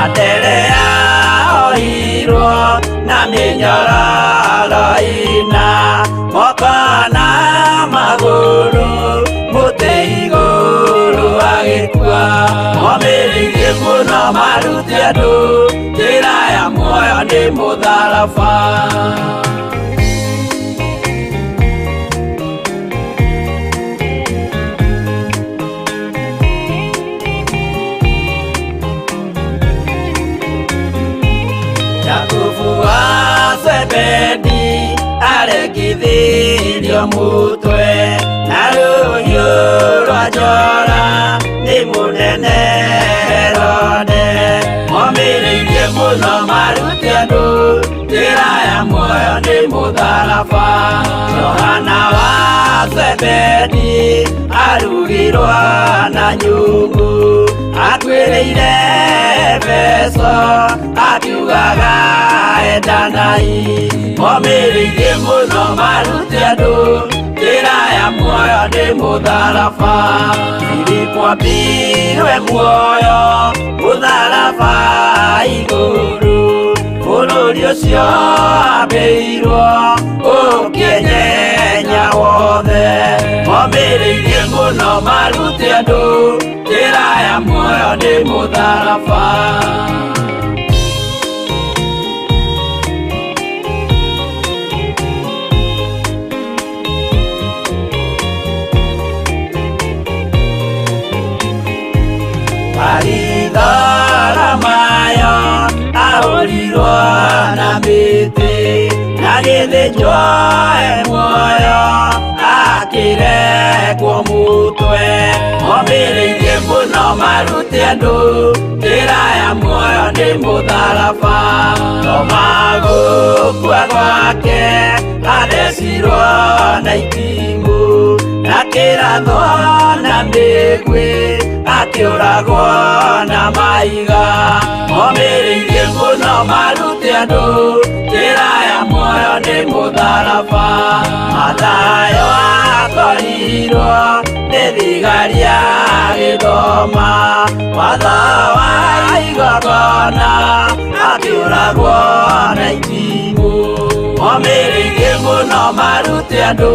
Anderea ohirwo na mĩnyororo ĩna moko na magũrũ mũtĩ igũrũ agĩkua momĩrĩirie mũno marute andũ njĩra ya muoyo nĩ mũtharaba Jakubu wa Zebedi arekithirio mũtwe na rũhiũ rwa njora nĩ mũnene Herode momĩrĩirie mũno marute andũ njĩra ya muoyo nĩ mũtharaba Johana wa Zebedi arugirwo na nyũngũ akuĩrĩire Efeso akiugaga endanai momĩrĩirie mũno marute andũ njĩra ya muoyo nĩ mũtharaba Filipo ambirwe muoyo mũtharaba igũrũ bũrũri ũcio ambĩirwo ũkĩenyenya wothe momĩrĩirie mũno marute andũ njĩra ya muoyo nĩ mũtharaba Baritholomayo ahũrirwo na mĩtĩ na gĩthĩnjwo e muoyo akĩrekwo mũtwe momĩrĩirie mũno marute andũ njĩra ya muoyo nĩ mũtharaba Toma gũkua gwake athecirwo na itimũ na kĩrathwo na mĩguĩ akĩũragwo na mahiga momĩrĩirie mũno marute andũ njĩra ya muoyo nĩ mũtharaba Mathayo akorirwo nĩ thigari agĩthoma watho wa igongona akĩũragwo na itimũ momĩrĩirie mũno marute andũ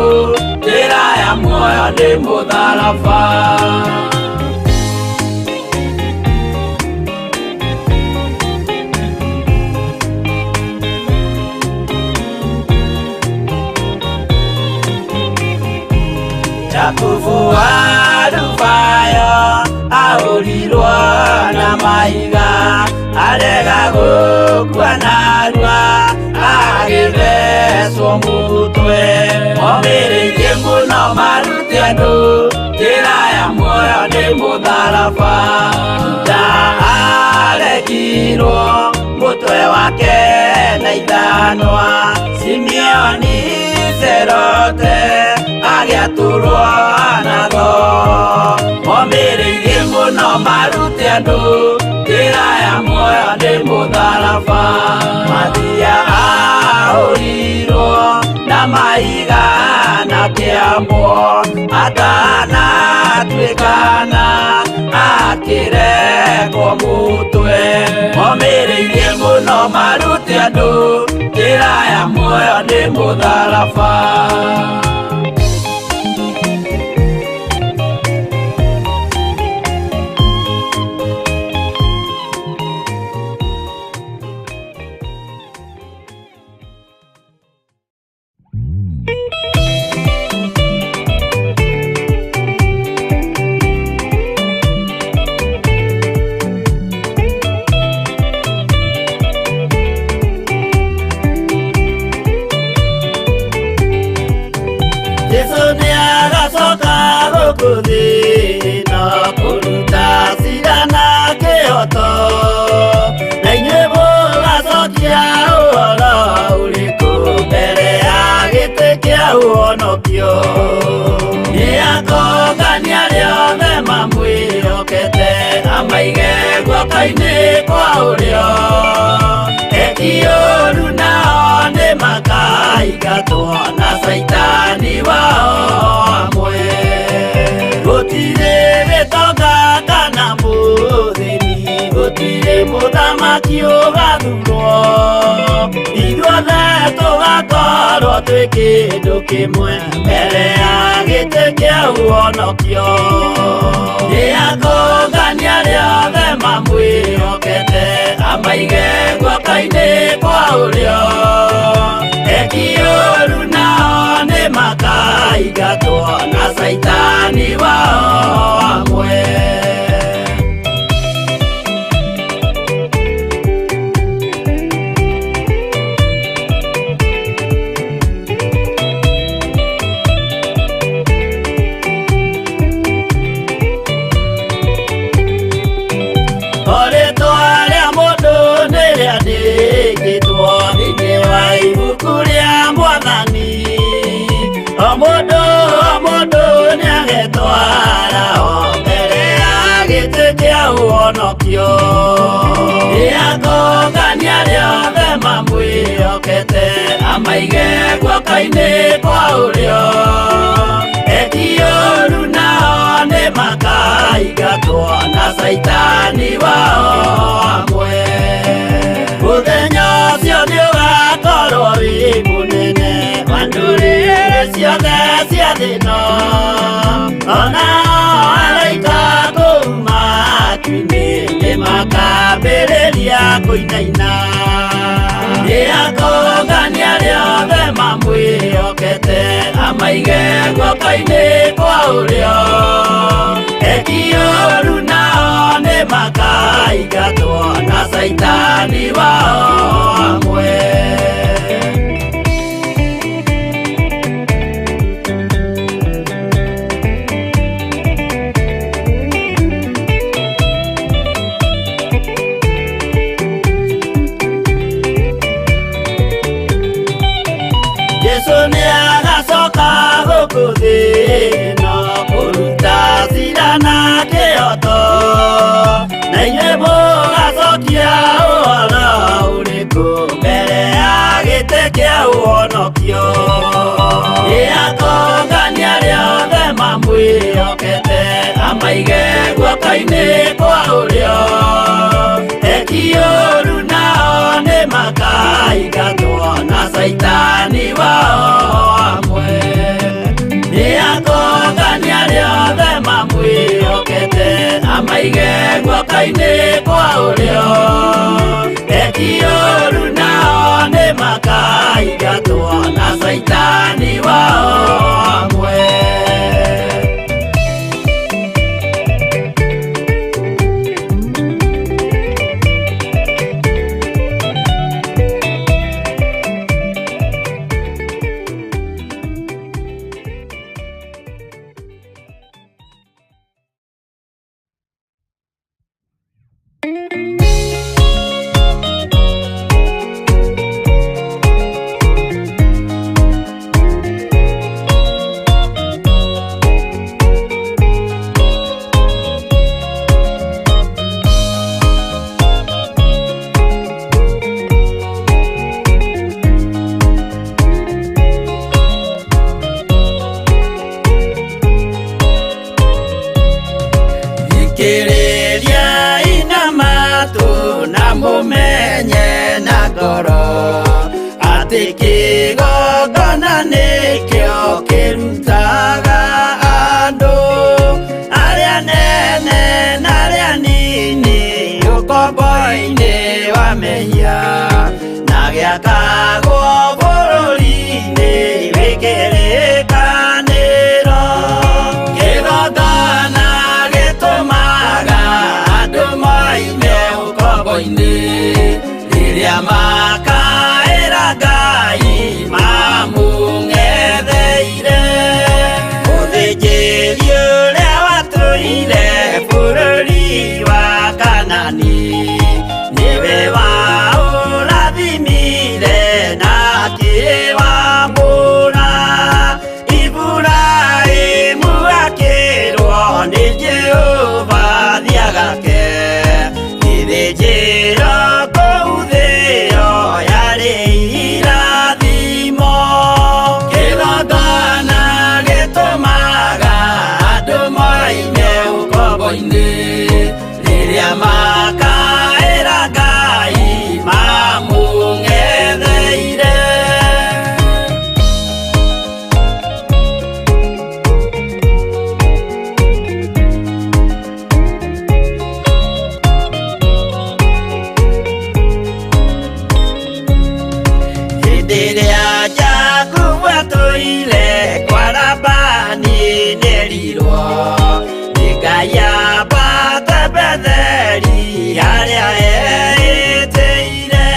njĩra ya muoyo nĩ mũtharaba Jakubu wa Alufayo ahũrirwo na mahiga arega gũkua narua agĩthecwo mũtwe momĩrĩirie mũno marute andũ njĩra ya muoyo nĩ mũtharaba Juda arekirwo mũtwe wake na ithanwa Simeoni Zerote agĩatũrwo na thoo momĩrĩirie mũno marute andũ njĩra ya muoyo nĩ mũtharaba Mathia ahũrirwo na mahiga na kĩambwo atanatuĩkana akĩrekwo mũtwe momĩrĩirie mũno marute andũ njĩra ya muoyo nĩ mũtharaba gũkũ thĩ ĩno kũruta cira na kĩhoto na inyuĩ mũgacokia ũhoro ũrĩkũ mbere ya gĩtĩ kĩa ũhonokio. Nĩakongania arĩa othe mamwĩhokete amaige guoko-inĩ kwa ũrĩo. Eki ũũru nao nĩmakaingatwo na caitani wao amwe. Gũtirĩ gĩtonga kana mũthĩni, gũtirĩ mũthamaki ũgathurwo. Ithuothe tũgakorwo twĩ kĩndũ kĩmwe mbere ya gĩtĩ kĩa ũhonokio. Nĩakongania arĩa othe mamwĩhokete amaige guoko-inĩ kwa ũrĩo. Eki ũũru nao nĩmakaingatwo na caitani wao amwe. Rĩtwa rĩa mũndũ nĩrĩandĩkĩtwo thĩinĩ wa ibuku rĩa Mwathani. O mũndũ o mũndũ nĩagetwara o mbere ya gĩtĩ kĩa ũhonokio. Nĩakongania arĩa othe mamwĩhokete amaige guoko-inĩ kwa ũrĩo. Eki ũũru nao nĩmakaingatwo na caitani wao amwe. Mũthenya ũcio nĩũgakorwo wĩ mũnene wa ndũrĩrĩ ciothe cia thĩ ĩno. Ona araika kũu matu-inĩ nĩmakambĩrĩria kũinaina. Nĩakongania arĩa othe mamwĩhokete amaige guoko-inĩ kwa ũrĩo. Eki ũũru nao nĩmakaingatwo na caitani wao amwe. Jesu nĩagacoka gũkũ thĩ ĩno kũruta cira na kĩhoto na inyuĩ mũgacokia ũhoro ũrĩkũ mbere ya gĩtĩ kĩa ũhonokio. Nĩakongania arĩa othe mamwĩhokete amaige guoko-inĩ kwa ũrĩo. Eki ũũru nao nĩmakaingatwo na caitani wao amwe. Nĩakongania arĩa othe mamwĩhokete amaige guoko-inĩ kwa ũrĩo. Eki ũũru nao nĩmakaingatwo na caitani wao amwe. Atĩ kĩgongona nĩkĩo kĩrutaga andũ arĩa nene na arĩa nini ũkombo-inĩ wa mehia na gĩakagwo bũrũri-inĩ wĩ kĩrĩkanĩro. Kĩgongona gĩtũmaga andũ moime ũkombo-inĩ rĩrĩa makaĩra Ngai mamũng'etheire. Mũthĩnjĩri ũrĩa Nĩwe waũrathimire na akĩwamũra. Iburahĩmu akĩrwo nĩ Jehova thiagake gĩthĩnjĩro kũu thĩo yarĩ irathimo. Kĩgongona gĩtũmaga andũ moime ũkombo-inĩ rĩrĩa makaĩra Ngai mamũng'etheire. Hĩndĩ ĩrĩa Jakubu atũire kwa Labani nĩerirwo nĩ Ngai ambate Betheli harĩa eĩtĩire.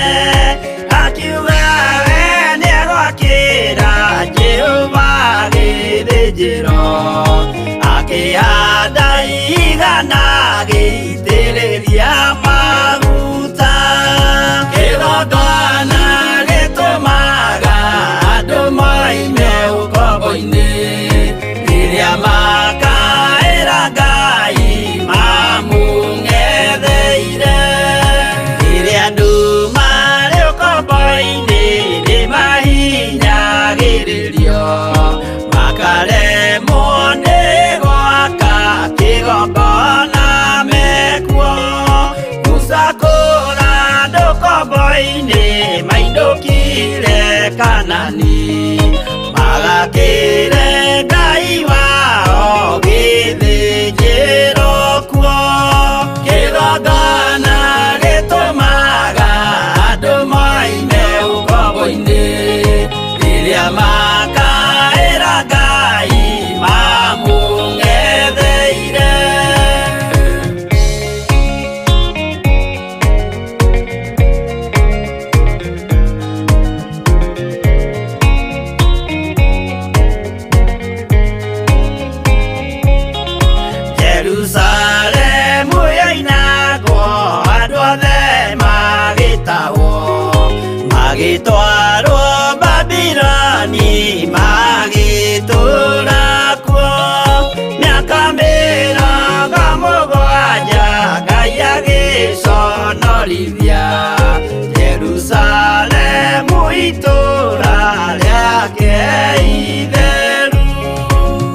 Akiuga we nĩegwakĩra Jehova gĩthĩnjĩro, akĩhanda igana agĩitĩrĩria maguta. Kĩgongona gĩtũmaga andũ moime ũkombo-inĩ rĩrĩa makaĩra Ngai mamũng'etheire. Rĩrĩa andũ marĩ ũkombo-inĩ nĩmahinyagĩrĩrio, makaremwo nĩ gwaka kĩgongona mekuo. Musa kũra andũ ũkombo-inĩ mainũkire Kanani, magakĩre Ngai wao gĩthĩnjĩro kuo. Kĩgongona gĩtũmaga andũ moime ũkombo-inĩ rĩrĩa makaĩra Ngai mamũng'etheire. Jerusalemu yoinagwo andũ othe magĩtahwo, magĩtwarwo Babiloni magĩtũũra kuo. Mĩaka 70 Ngai agĩconorithia Jerusalemu itũũra rĩake itheru.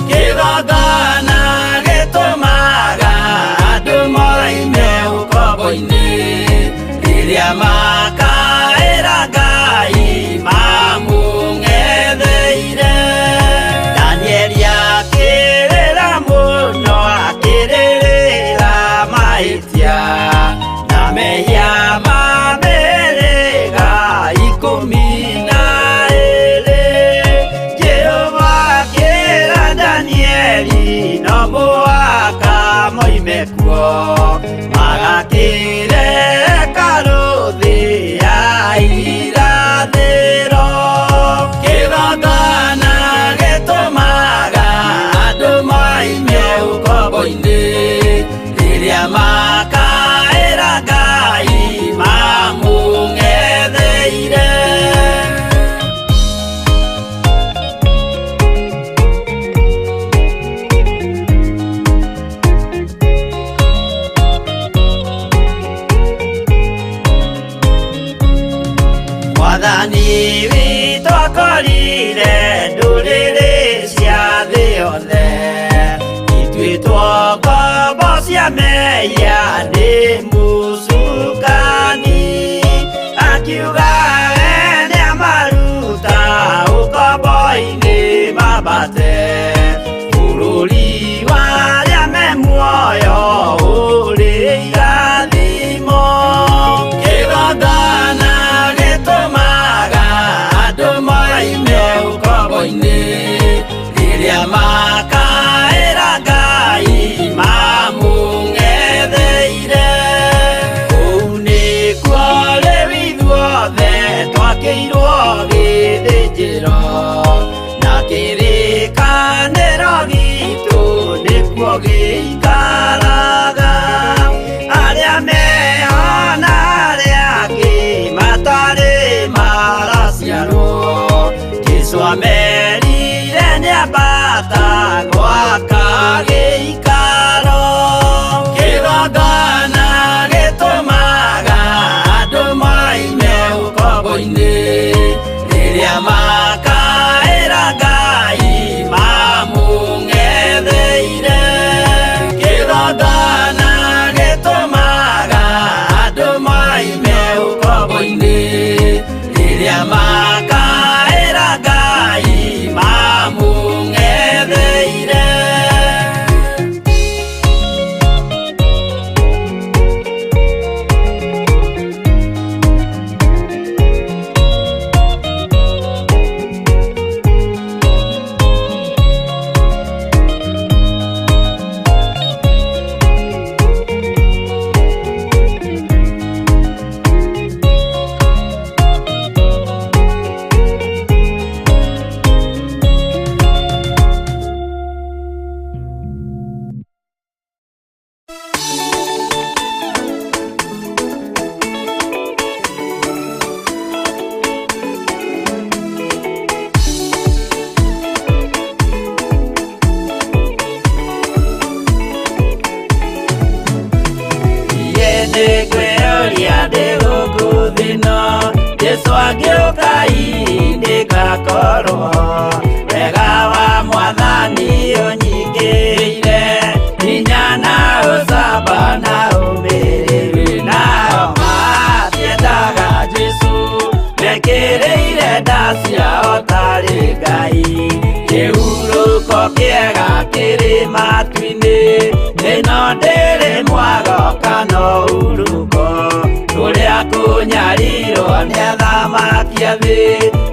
Kĩgongona gĩtũmaga andũ moime ũkombo-inĩ rĩrĩa makaĩra Ngai mamũng'etheire. Danieli akĩrĩra mũno akĩrĩrĩra mahĩtia na mehia ma mĩhĩrĩga 12. Jehova akĩra Danieli no mũhaka moime kuo, magakĩre hekarũ thĩ ya irathĩro. Kĩgongona gĩtũmaga andũ moime ũkombo-inĩ rĩrĩa makaĩra Ngai mamũng'etheire. Mwathani witũ akorire ndũrĩrĩ cia thĩ yothe ituĩtwo ngombo cia mehia nĩ mũcukani. Akiuga we nĩamaruta ũkombo-inĩ mambate bũrũri wa arĩa me muoyo ũrĩ irathimo. Kĩgongona gĩtũmaga andũ moime ũkombo-inĩ rĩrĩa makaĩra Ngai mamũng'etheire. Ndĩ gũkũ thĩ no Jesũ angĩũka nĩngakorwo wega wa mwathani ũnyingĩrĩire hinya na ũcamba na ũmĩrĩru. Nao matiendaga Jesũ mekĩrĩire nda ciao tarĩ Ngai. Kĩhurũko kĩega kĩrĩ matu-inĩ, ĩno ndĩrĩ mwago kana ũhurũko. Kũrĩa kũnyarirwo nĩ athamaki a thĩ,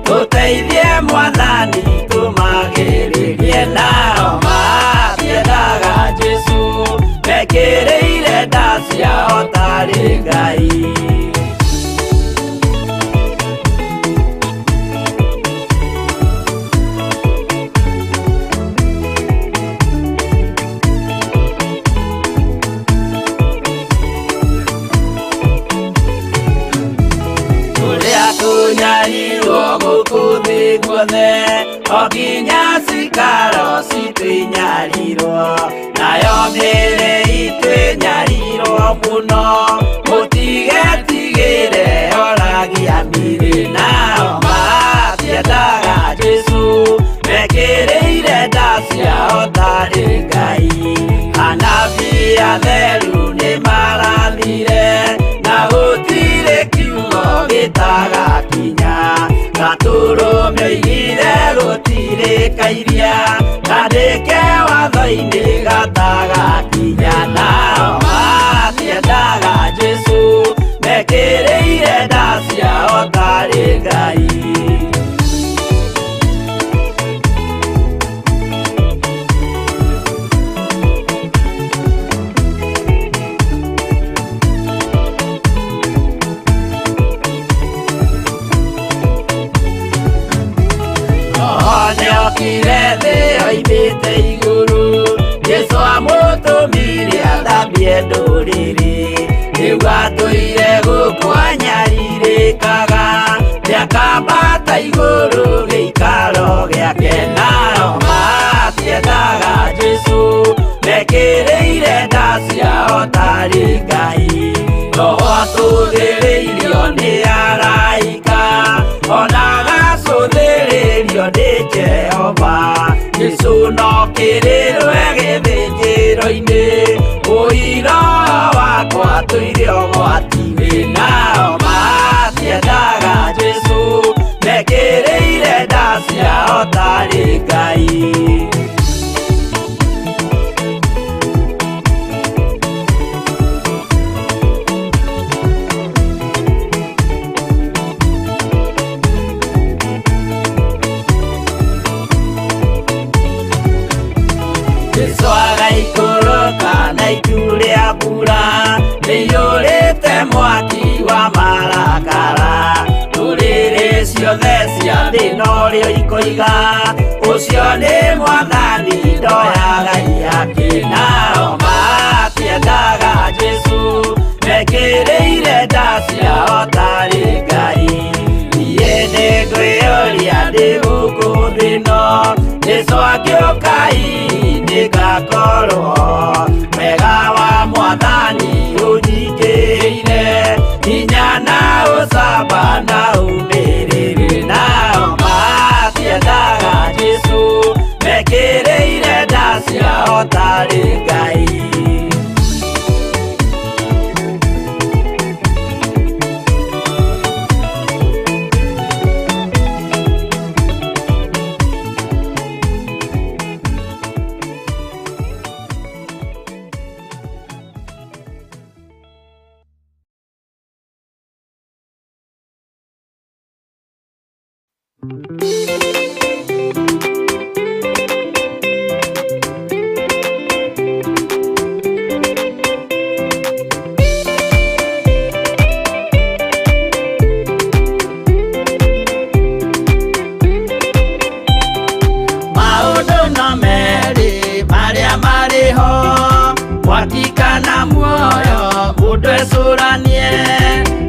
tũteithie mwathani tũmagĩrĩrie. Nao matiendaga Jesũ mekĩrĩire nda ciao tarĩ Ngai. Kũrĩa kũnyarirwo gũkũ thĩ guothe, o nginya cikaro citũ inyarirwo, nayo mĩĩrĩ itũ ĩnyarirwo mũno, mũtigetigĩre oragia mĩĩrĩ. Nao matiendaga Jesũ mekĩrĩire nda ciao tarĩ Ngai. Anabii atheru nĩmarathire, na gũtirĩ kiugo gĩtagakinya. Gatũrũme oigire gũtirĩ kairia, kandĩke watho-inĩ gatagakinya. Nao matiendaga Jesũ mekĩrĩire nda ciao tarĩ Ngai. Nĩokire thĩ oimĩte igũrũ, Jesũ amũtũmire athambie ndũrĩrĩ. Rĩu atũire gũkũ anyarirĩkaga, nĩakambata igũrũ gĩikaro gĩake. Nao matiendaga Jesũ mekĩrĩire nda ciao tarĩ Ngai. Roho atũthĩrĩirio nĩ araika, ona agacũthĩrĩrio nĩ Jehova. Jesũ no kĩrĩrwe gĩthĩnjĩro-inĩ, ũira wakwa tũire ũgwati-inĩ. Nao matiendaga Jesũ mekĩrĩire nda ciao tarĩ Ngai. Jesũ agaikũrũka na itu rĩa mbura rĩiyũrĩte mwaki wa marakara. Ndũrĩrĩ ciothe cia thĩ norĩo ikoiga, ũcio nĩ mwathani ndoyaga ihaki. Nao matiendaga Jesũ mekĩrĩire nda ciao tarĩ Ngai. Niĩ nĩngwĩyũria ndĩ gũkũ thĩ no Jesũ angĩũka nĩngakorwo wega wa mwathani ũnyingĩrĩire hinya na ũcamba na ũmĩrĩru. Nao matiendaga Jesũ mekĩrĩire nda ciao tarĩ Ngai. Maũndũ no merĩ marĩa marĩ ho, mwaki kana muoyo, mũndũ ecũranie.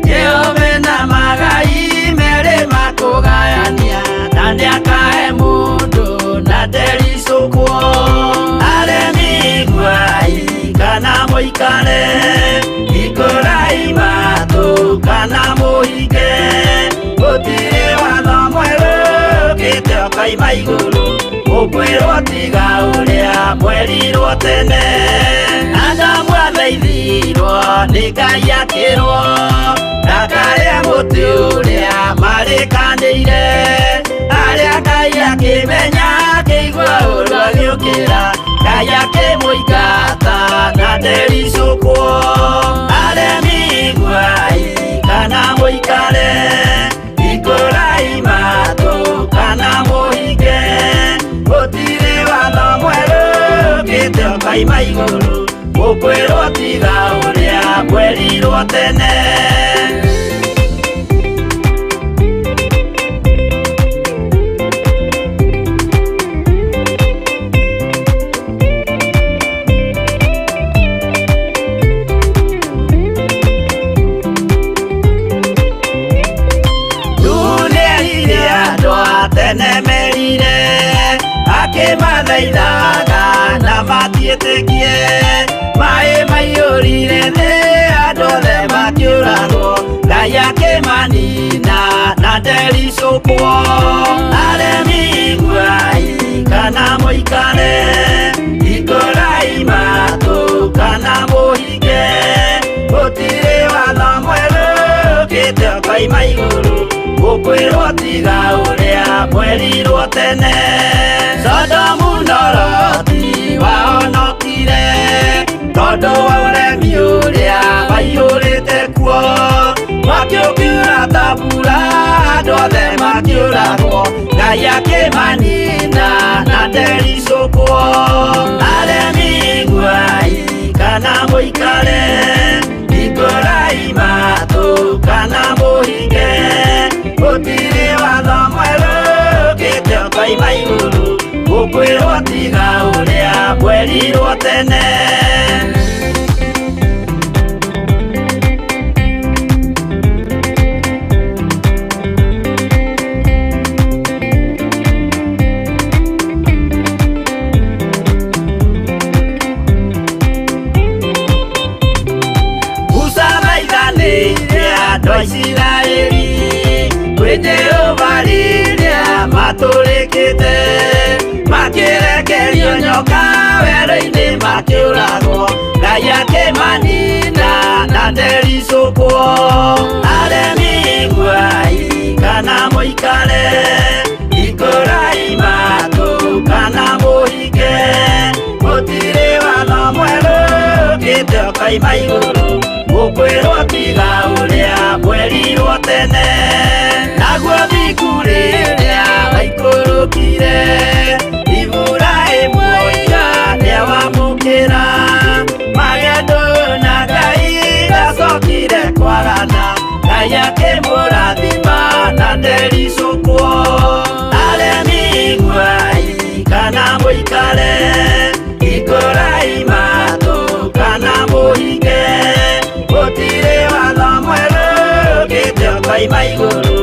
Jehova na magai merĩ makũgayania, na nĩakahe mũndũ na ndericũkwo. Aremi iguai kana mũikare, hingũrai matũ ũkaima igũrũ ũkwĩrwo tiga ũrĩa mwerirwo tene Adamu athaithirwo nĩ Ngai akĩrwo ndakarĩe mũtĩ ũrĩa marĩkanĩire arĩa Ngai akĩmenya akĩigua ũru agĩũkĩra Ngai akĩmũingata na ndericũkwo aremi iguai kana mũikare ikũrai matũ kana mũhinge gũtirĩ watho mwerũ ũkĩte ũkaima igũrũ ũkwĩrwo tiga ũrĩa mwerirwo tene. Tene merire akĩmathaithaga na matiĩtĩkie maĩ maiyũrire thĩ andũ othe makĩũragwo Ngai akĩmanina na ndericũkwo aremi iguai kana mũikare ikũrai matũ kana mũhinge gũtirĩ watho mwerũ ũkĩte ũkaima igũrũ ũkwĩrwo tiga ũrĩa mwerirwo tene Sodomu na Loti wahonokire tondũ wa ũremi ũrĩa waiyũrĩte kuo mwaki ũkiura ta mbura andũ othe makĩũragwo Ngai akĩmanina na ndericũkwo aremi iguai kana mũikare ikũrai matũ kana mũhinge gũtirĩ watho mwerũ ũkĩte ũkaima igũrũ ũkwĩrwo tiga ũrĩa mwerirwo tene. Musa thaithanĩire andũ a Isiraeli kwĩ Jehova rĩrĩa matũrĩkĩte makĩrekerio nyoka werũ-inĩ makĩũragwo Ngai akĩmanina na ndericũkwo aremi iguai kana mũikare ikũrai matũ kana mũhinge gũtirĩ watho mwerũ ũkĩte ũkaima igũrũ ũkwĩrwo tiga ũrĩa mwerirwo tene naguo thingu rĩrĩa waikũrũkire Iburahĩmu oiga nĩawamũkĩra magendo na Ngai ndacokire kwagana Ngai akĩmũrathima na ndericũkwo aremi iguai kana mũikare ikũrai matũ kana mũhinge gũtirĩ watho mwerũ ũkĩte ũkaima igũrũ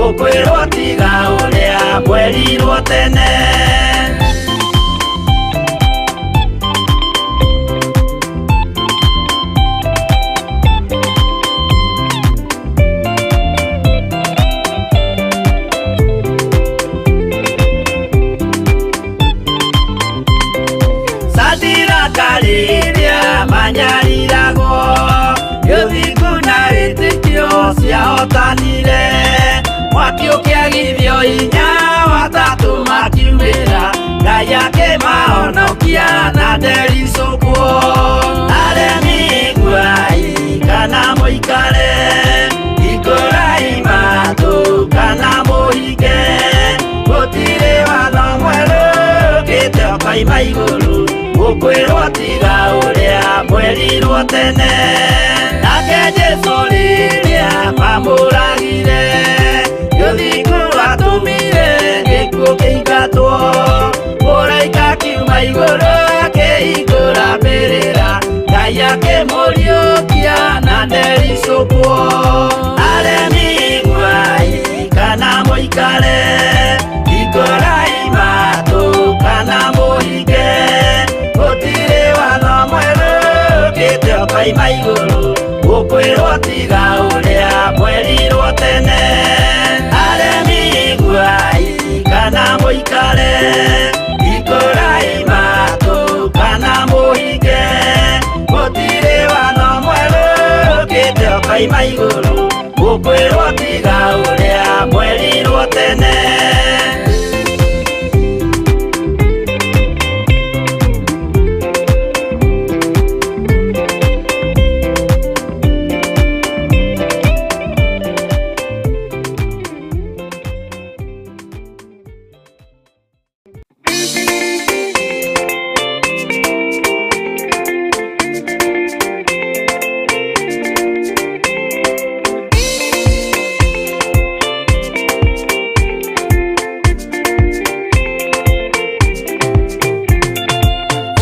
ũkwĩrwo tiga ũrĩa mwerirwo tene. Sadiraka rĩrĩa manyariragwo ũthingu na wĩtĩkio ciahotanire mwaki ũkĩagithio hinya watatũ makiumĩra Ngai akĩmahonokia na ndericũkwo aremi iguai kana mũikare ikũrai matũ kana mũhinge gũtirĩ watho mwerũ ũkĩte ũkaima igũrũ ũkwĩrwo tiga ũrĩa mwerirwo tene nake Jesũ rĩrĩa mamũragire ũthingu watũmire gĩkuũ kĩingatwo mũraika akiuma igũrũ akĩhingũra mbĩrĩra Ngai akĩmũriũkia na ndericũkwo aremi iguai kana mũikare ikũrai matũ kana mũhinge gũtirĩ watho mwerũ ũkĩte ũkaima igũrũ ũkwĩrwo tiga ũrĩa mwerirwo tene aremi iguai kana mũikare. Igũrũ mũkwĩrwo tiga ũrĩa mwerirwo tene.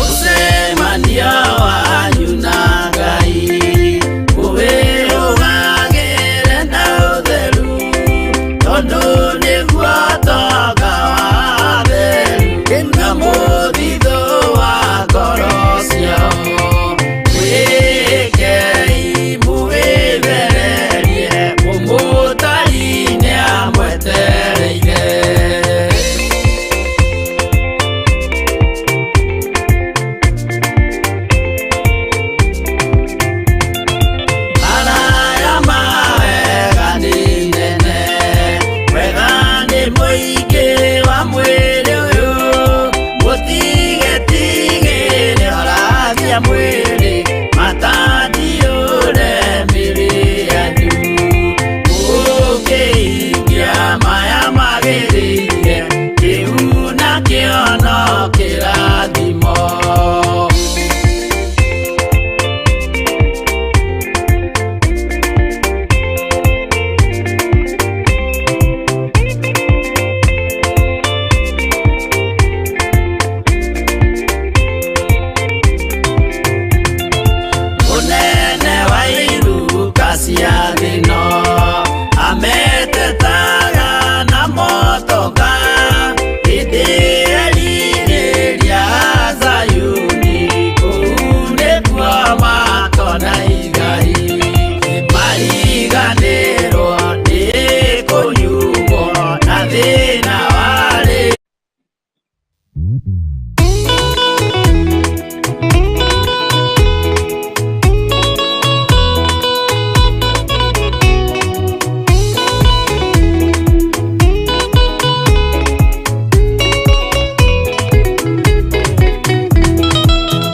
Mũcemanio wanyu na Ngai ũwĩrũgagĩre na ũtheru, tondũ nĩguo ũtonga wa atheru na mũthithũ wa ngoro ciao. Mwĩĩkei mũwĩthererie, mũmũtari nĩamwetereire. Araya mawega nĩ nene, wega nĩ mũingĩ wa mwĩrĩ ũyũ, mũtigetigĩre ũragia mwĩrĩ, matandiũre mĩrĩ yanyu. Mũkĩhingia maya magĩrĩire, kĩu nakĩo no kĩrathimo. Mũnene wa iruka cia thĩno ametetaga na motoka, hĩndĩ erirĩria Zayuni, kũu nĩkuo makona igai. Mariganĩrwo nĩ kũnyuo na thĩna warĩ.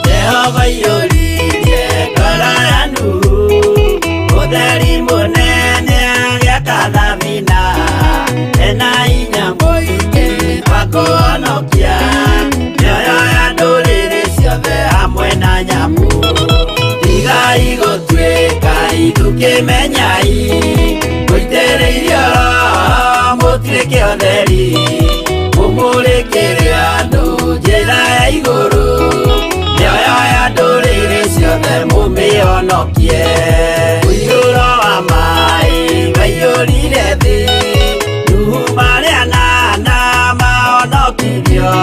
Jehova iyũririe ngoro ya Nuhu, ũtheri mũnene agĩaka thabina, ena hinya mũingĩ wa kũhonokia mĩoyo ya ndũrĩrĩ ciothe hamwe na nyamũ. Tigai gũtuĩka ithukĩmenyai, mũitĩrĩirio Roho mũtuĩke ũtheri, mũmũrĩkĩre andũ njĩra ya igũrũ, mĩoyo ya ndũrĩrĩ ciothe mũmĩhonokie. Ũiyũro wa maĩ waiyũrire thĩ, Nuhu marĩ anana mahonokirio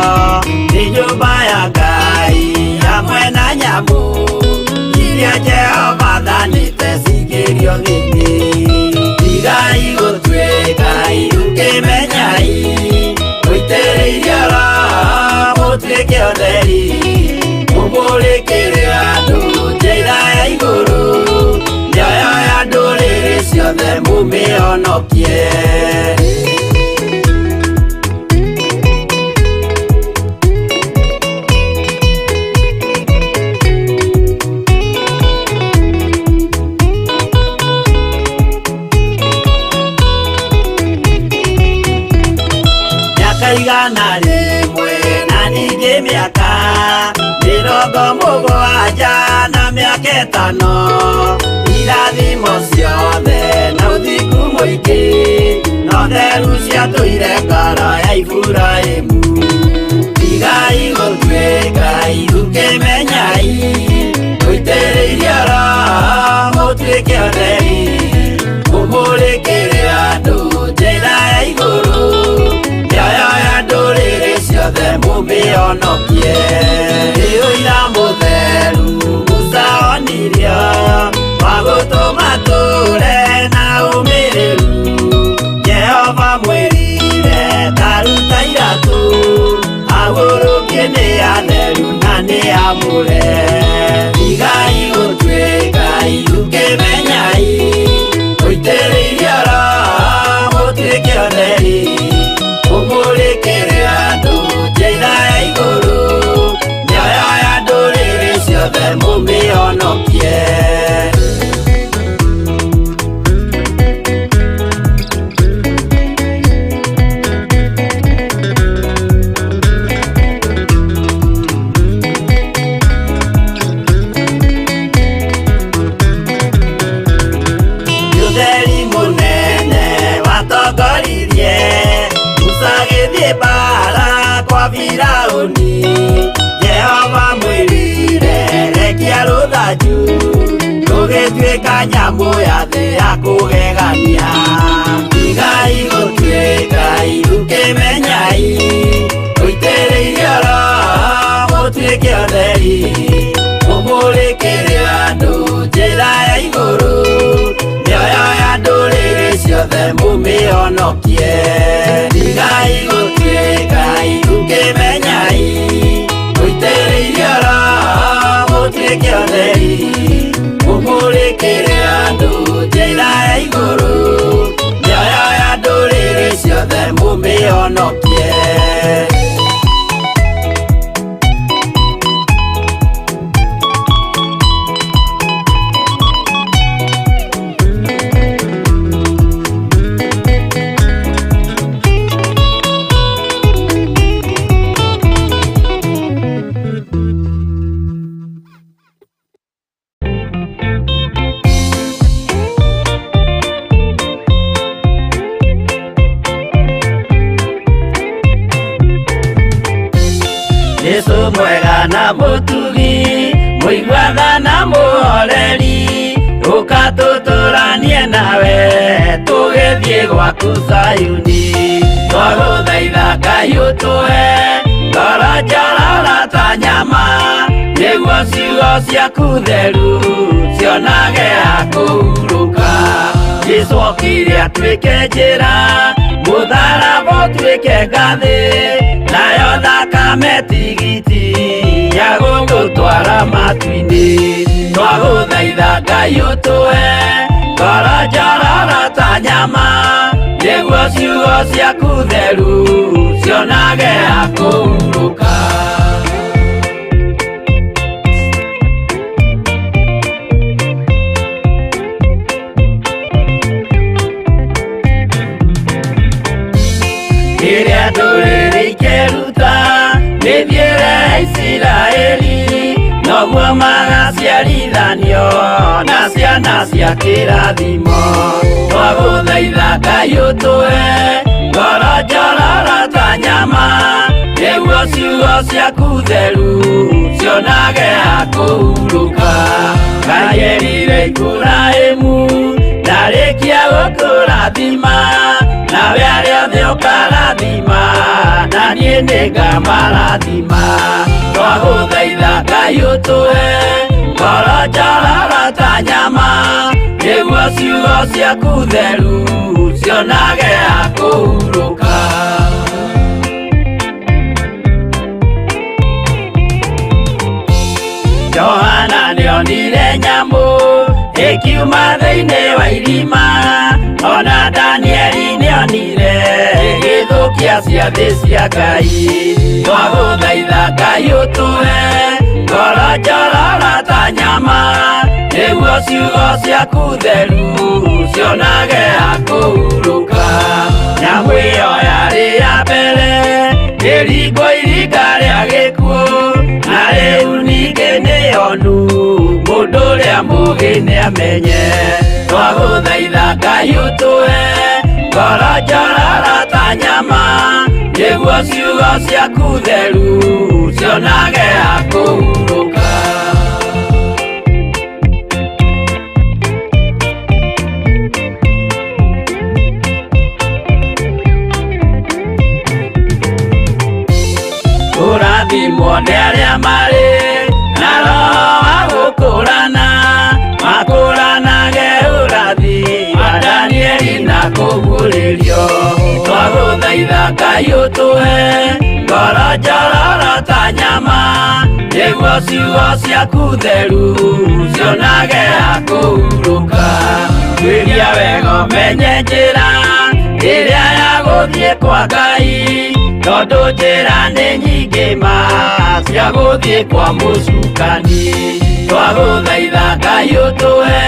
nĩ nyũmba ya Ngai hamwe na nyamũ iria Jehova athanĩte cingĩrio thĩinĩ. Tigai gũtuĩka ithukĩmenyai, mũitĩrĩirio Roho mũtuĩke ũtheri, mũmũrĩkĩre andũ njĩra ya igũrũ, mĩoyo ya ndũrĩrĩ ciothe mũmĩhonokie. Mĩaka 100 na ningĩ mĩaka 70 na mĩaka 5, irathimo ciothe na ũthingu mũingĩ, na ũtheru ciatũire ngoro ya Iburahĩmu. Tigai gũtuĩka ithukĩmenyai, mũitĩrĩirio Roho mũtuĩke ũtheri, mũmũrĩkĩre andũ njĩra ya igũrũ, mĩoyo ya ndũrĩrĩ ciothe mũmĩhonokie. Nĩ ũira mũtheru Musa onirio, wa gũtũma tũre na ũmĩrĩru. Jehova mwĩrire ta ruta iratũ, agũrũkie nĩ atheru na nĩ amũre. Tigai gũtuĩka ithukĩmenyai, Nĩatongoririe Musa agĩthiĩ mbara kwa Firaũni. Jehova mwĩrire rekia rũthanju rũgĩtuĩka nyamũ ya thĩ ya kũgegania. Tigai gũtuĩka irukĩmenyai mũitĩrĩirio Roho mũtuĩke ũtheri mũmũrĩkĩre andũ njĩra ya igũrũ mĩoyo ya ndũrĩrĩ ciothe mũmĩhonokie. Tigai gũtuĩka irukĩmenyai mũitĩrĩirio Roho mũtuĩke ũtheri mũmũrĩkĩre andũ njĩra ya igũrũ mĩoyo ya ndũrĩrĩ ciothe mũmĩhonokie. Jesu mwega na mũtugi mũiguatha na mũhoreri ũka tũtũranie nawe tũgĩthiĩ gwaku Zayuni. Twagũthaitha Ngai ũtũhe ngoro njororo ta nyama nĩguo ciugo ciaku theru cionage ha kũhurũka. Jesu okire atuĩke njĩra mũtharaba ũtuĩke ngathĩ nayo thakame tigiti ya gũgũtwara matu-inĩ. Twagũthaitha Ngai ũtũhe ngoro njororo ta nyama nĩguo ciugo ciaku theru cionage ha kũhurũka. Rĩrĩa ndũrĩrĩ ikeruta mĩthiĩre ya Isiraeli noguo magaciarithanio na ciana cia kĩrathimo. Twagũthaitha Ngai ũtũhe ngoro njororo ta nyama nĩguo ciugo ciaku theru cionage ha kũhurũka. Ngai erire Iburahĩmu ndarĩkia gũkũrathima nawe arĩa othe ũkarathima na niĩ nĩngamarathima. Twagũthaitha Ngai ũtũhe ngoro njororo ta nyama nĩguo ciugo ciaku theru cionage ha kũhurũka. Johana nĩonire nyamũ ĩkiuma thĩinĩ wa irima ona Danieli nĩonire ĩgĩthũkia ciathĩ cia Ngai. Twagũthaitha Ngai ũtũhe ngoro njororo ta nyama nĩguo ciugo ciaku theru cionage ha kũhurũka. Nyamũ ĩyo yarĩ ya mbere ĩringwo iringa rĩa gĩkuũ na rĩu ningĩ nĩyonu mũndũ ũrĩa mũũgĩ nĩamenye. Twagũthaitha Ngai ũtũhe ngoro njororo ta nyama nĩguo ciugo ciaku theru cionage ha kũhurũka. Kũrathimwo nĩ arĩa marĩ na roho wa gũkũrana makũranage ũrathi wa Danieli na kũguũrĩrio. Twagũthaitha Ngai ũtũhe ngoro njororo ta nyama nĩguo ciugo ciaku theru cionage ha kũhurũka. Tuĩria wega ũmenye njĩra ĩrĩa ya gũthiĩ kwa Ngai tondũ njĩra nĩ nyingĩ ma cia gũthiĩ kwa mũcukani. Twagũthaitha Ngai ũtũhe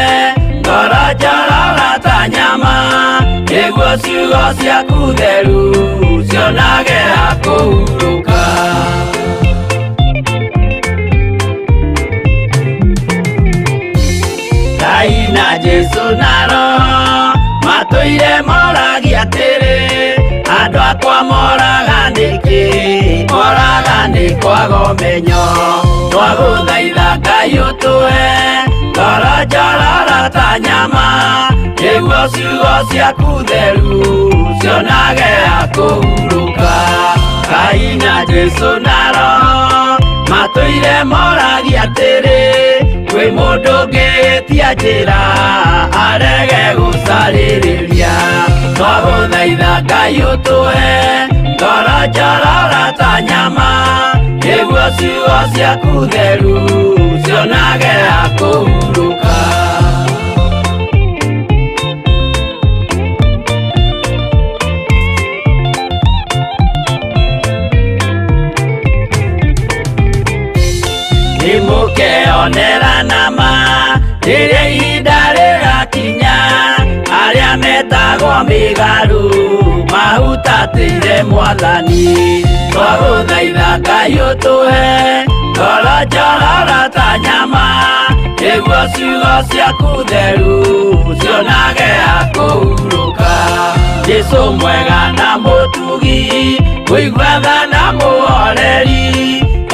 ngoro njororo ta nyama nĩguo ciugo ciaku theru cionage ha kũhurũka. Ngai na Jesu na Roho matũire moraga moragia atĩrĩ, andũ akwa moraga nĩkĩ, moraga nĩ kwaga ũmenyo. Twagũthaitha Ngai ũtũhe ngoro njororo ta nyama, nĩguo ciugo ciaku theru cionage ha kũhurũka. Ngai na Jesũ na Roho matũire moragia atĩrĩ, kwĩ mũndũ ũngĩtia njĩra arege gũcarĩrĩria. Twagũthaitha Ngai ũtũhe ngoro njororo ta nyama, nĩguo ciugo ciaku theru cionage ha kũhurũka. Nĩmũkeonera nama rĩrĩa ihinda rĩgakinya, arĩa metagwo mĩgarũ mahutatĩire Mwathani. Twagũthaitha Ngai ũtũhe ngoro njororo ta nyama, nĩguo ciugo ciaku theru cionage ha kũhurũka. Jesũ mwega na mũtugi, mũigua tha na mũhoreri,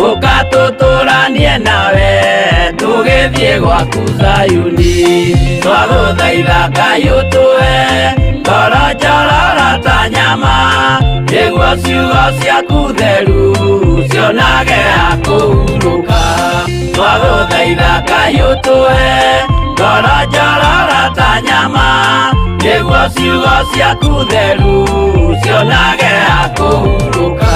ũka tũtũranie nawe tũgĩthiĩ gwaku Zayuni. Twagũthaitha Ngai ũtũhe ngoro njororo ta nyama, nĩguo ciugo ciaku theru cionage ha kũhurũka. Twagũthaitha Ngai ũtũhe ngoro njororo ta nyama, nĩguo ciugo ciaku theru cionage ha kũhurũka.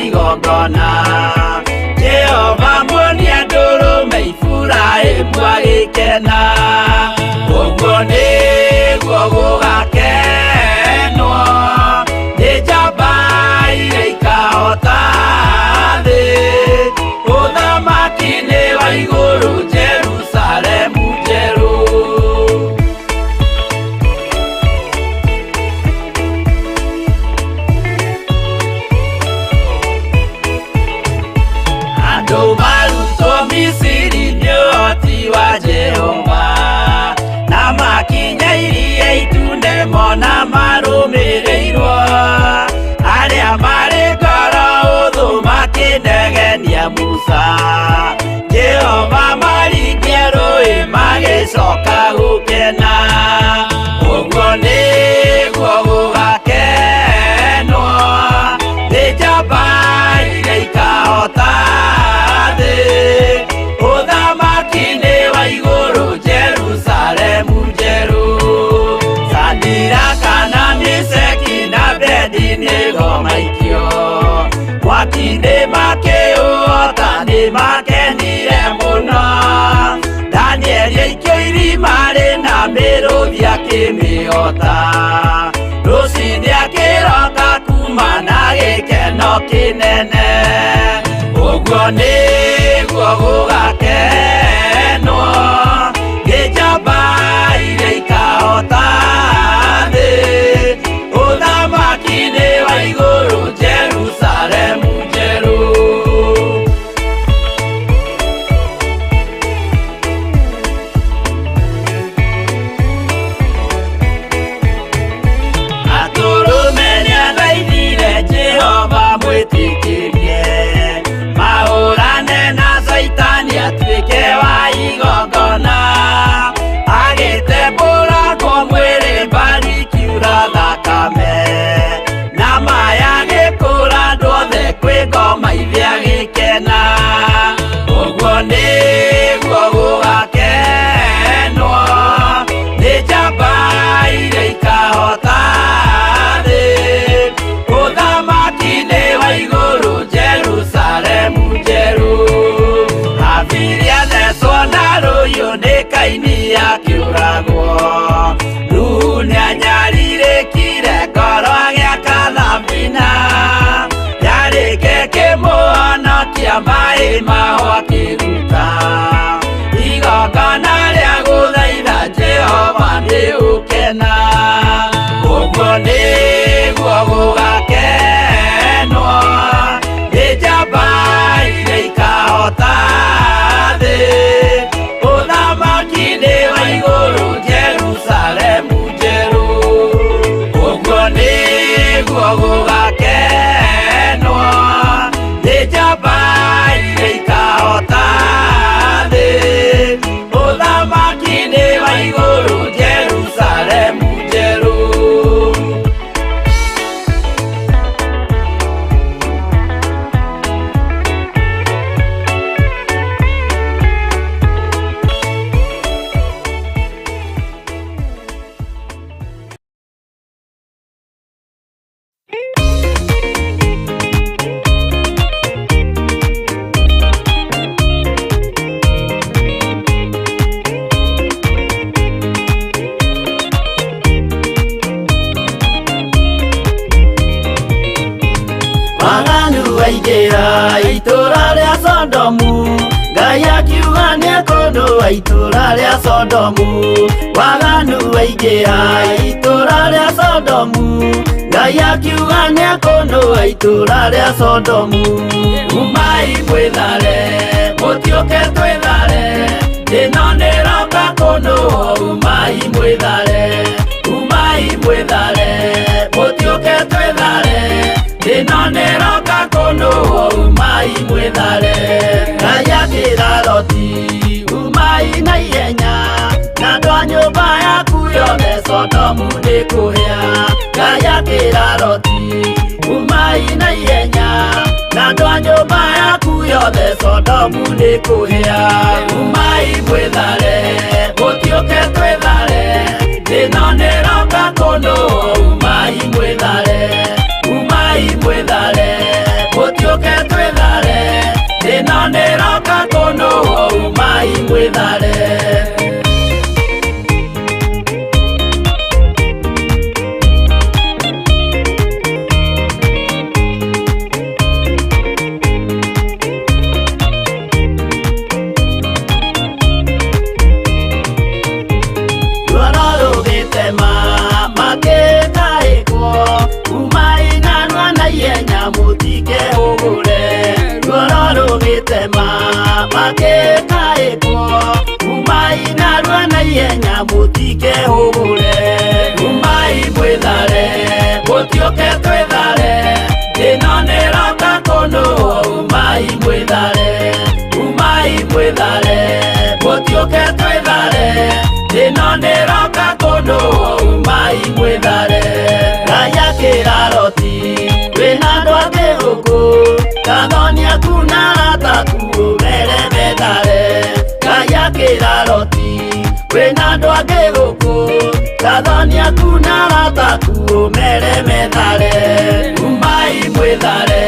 Igongona Jehova muonia ndũrũme Iburahĩmu agĩkena, ũguo nĩguo gũgakenwo nĩ njamba iria ikahota thĩ. Ũthamaki nĩ wa igũrũ Jerusalemu njerũ. Mona marũmĩrĩirwo arĩa marĩ ngoro ũthũ makĩnegenia Musa. Jehova maringie rũĩ magĩcoka gũkena, ũguo nĩguo gũgakenwo nĩ njamba iria ikahota thĩ. Ũthamaki nĩ wa igũrũ Jerusalemu njerũ. Sadiraka na Miseki na Abednego maikio mwaki-inĩ makĩũhota nĩmakenire mũno. Danieli aikio irima rĩna mĩrũthi akĩmĩhota, rũciinĩ akĩroka kuma na gĩkeno kĩnene. Ũguo nĩguo gũgakenwo nĩ njamba iria ikahota thĩ. Ũthamaki nĩ wa igũrũ Jerusalemu njerũ. Akĩũragwo. Nuhu nĩanyarirĩkire ngoro agĩaka thabina, yarĩke kĩmũhonokia maĩ maho akĩruta igongona rĩa gũthaitha Jehova nĩ ũkena. Ũguo nĩguo gũgakenwo nĩ njamba iria ikahota thĩ, ũthamaki-inĩ wa igũrũ Jerusalemu njerũ. Ũguo nĩguo gũgakenwo nĩ njamba iria ikahota thĩ, ũthamaki-inĩ wa igũrũ Jerusalemu njerũ. Waganu waingĩra itũra rĩa Sodomu, Ngai akiuga nĩekũnũa itũra rĩa Sodomu. Waganu waingĩra itũra rĩa Sodomu, Ngai akiuga nĩekũnũa itũra rĩa Sodomu. Umai mwĩthare, mũtiũke twĩthare, ĩno nĩroka kũnũo. Umai mwĩthare, umai mwĩthare, mũtiũke twĩthare, ĩno nĩroka kũnũo. Umai mwĩthare. Ngai akĩra Loti, umai na ihenya, na andũ a nyũmba yaku yothe Sodomu nĩkũhĩa. Ngai akĩra Loti, umai na ihenya, na andũ a nyũmba yaku yothe Sodomu nĩkũhĩa. Umai mwĩthare, mũtiũke twĩthare, ĩno nĩroka kũnũo. Umai mwĩthare, umai mwĩthare, mũtiũke twĩthare, ĩno nĩroka kũnũo. Umai mwĩthare. Ruoro rũgĩtema makĩtaĩkwo, umai narua na ihenya mũtikehũgũre. Ruoro rũgĩtema makĩtaĩkwo, umai narua na ihenya mũtikehũgũre. Umai mwĩthare, mũtiũke twĩthare, ĩno nĩroka kũnũo. Umai mwĩthare, umai mwĩthare, mũtiũke twĩthare, ĩno nĩroka kũnũo. Umai mwĩthare. Ngai akĩra Loti, wĩna andũ angĩ gũkũ, gathoni aku na arata aku ũmere methare. Ngai akĩra Loti, wĩna andũ angĩ gũkũ, gathoni aku na arata aku ũmere methare. Umai mwĩthare,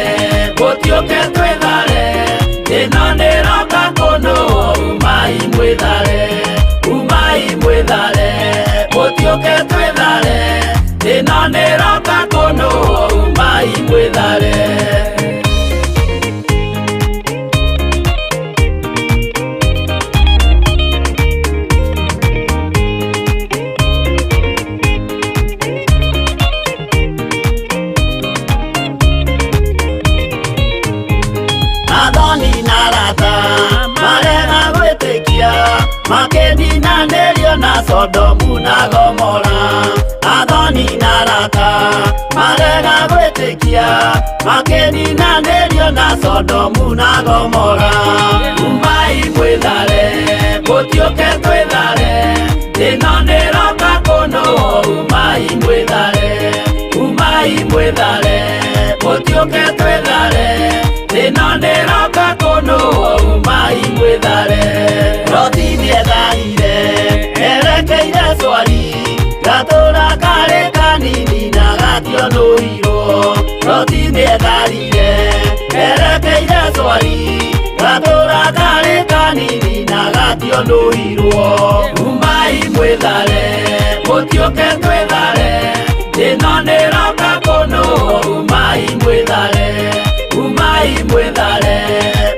mũtiũke twĩthare, ĩno nĩroka kũnũo. Umai mwĩthare, umai mwĩthare, mũtiũke twĩthare, ĩno nĩroka kũnũo. Umai mwĩthare. Athoni na arata marega gwĩtĩkia, makĩninanĩrio na Sodomu na Gomora. Athoni na arata marega gwĩtĩkia, makĩninanĩrio na Sodomu na Gomora. Umai mwĩthare, mũtiũke twĩthare, ĩno nĩroka kũnũo. Umai mwĩthare, umai mwĩthare, mũtiũke twĩthare, ĩno nĩroka kũnũo. Umai mwĩthare. Loti nĩetharire erekeire Swari, gatũra karĩ kanini na gationũirwo. Loti nĩetharire erekeire Swari, gatũra karĩ kanini na gationũirwo. Umai Umai mwĩthare, mũtiũke twĩthare, ĩno nĩroka kũnũ. Umai mwĩthare, umai mwĩthare,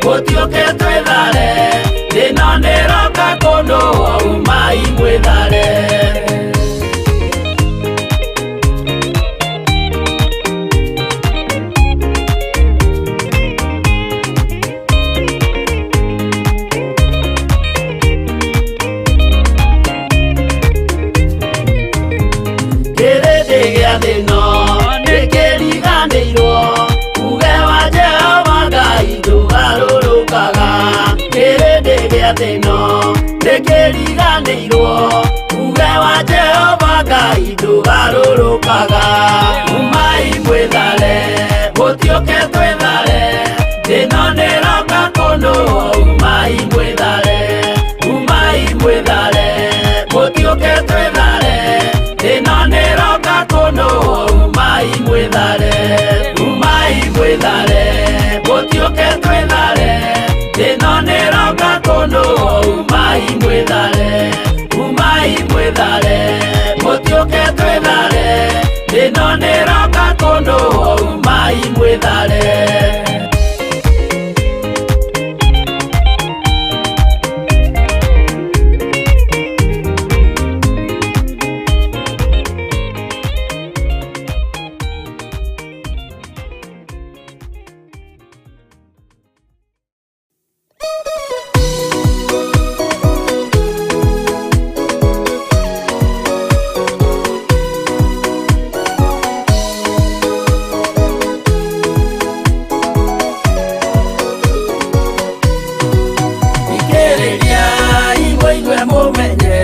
mũtiũke twĩthare, ĩno nĩroka kũnũ. Umai mwĩthare. Kĩrĩndĩ gĩa thĩno nĩkĩriganĩirwo, uge wa Jehova Ngai ndũgarũrũkaga. Kĩrĩndĩ gĩa thĩno nĩkĩriganĩirwo, uge wa Jehova Ngai ndũgarũrũkaga. Umai mwĩthare, mũtiũke twĩthare, ĩno nĩroka kũnũ. Umai mwĩthare, umai mwĩthare, mũtiũke twĩthare, ĩno nĩroka kũnũ. Umai mwĩthare, umai mwĩthare, mũtiũke twĩthare, ĩno nĩroka kũnũ. Umai mwĩthare, umai mwĩthare, mũtiũke twĩthare, ĩno nĩroka kũnũ. Umai mwĩthare. Ikĩrĩria mũigue mũmenye,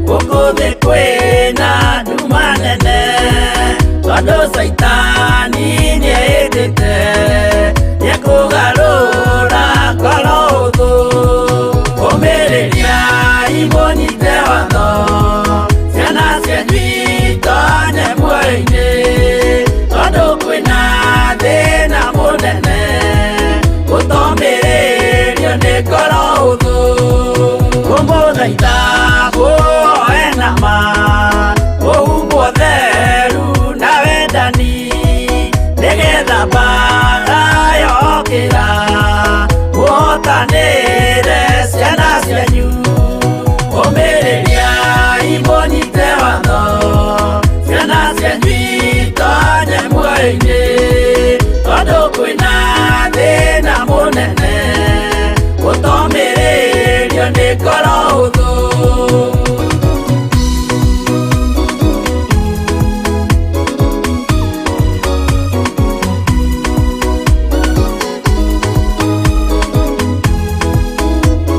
gũkũ thĩ kwĩna nduma nene, tondũ caitani nĩehĩtĩte nĩekũgarũra ngoro ũthũ. Ũmĩrĩria mũnyite watho, ciana cianyu itonye muoyo-inĩ, tondũ kwĩna thĩna mũnene gũtomĩrĩrio nĩ ngoro ũthũ. Kũmũthaitha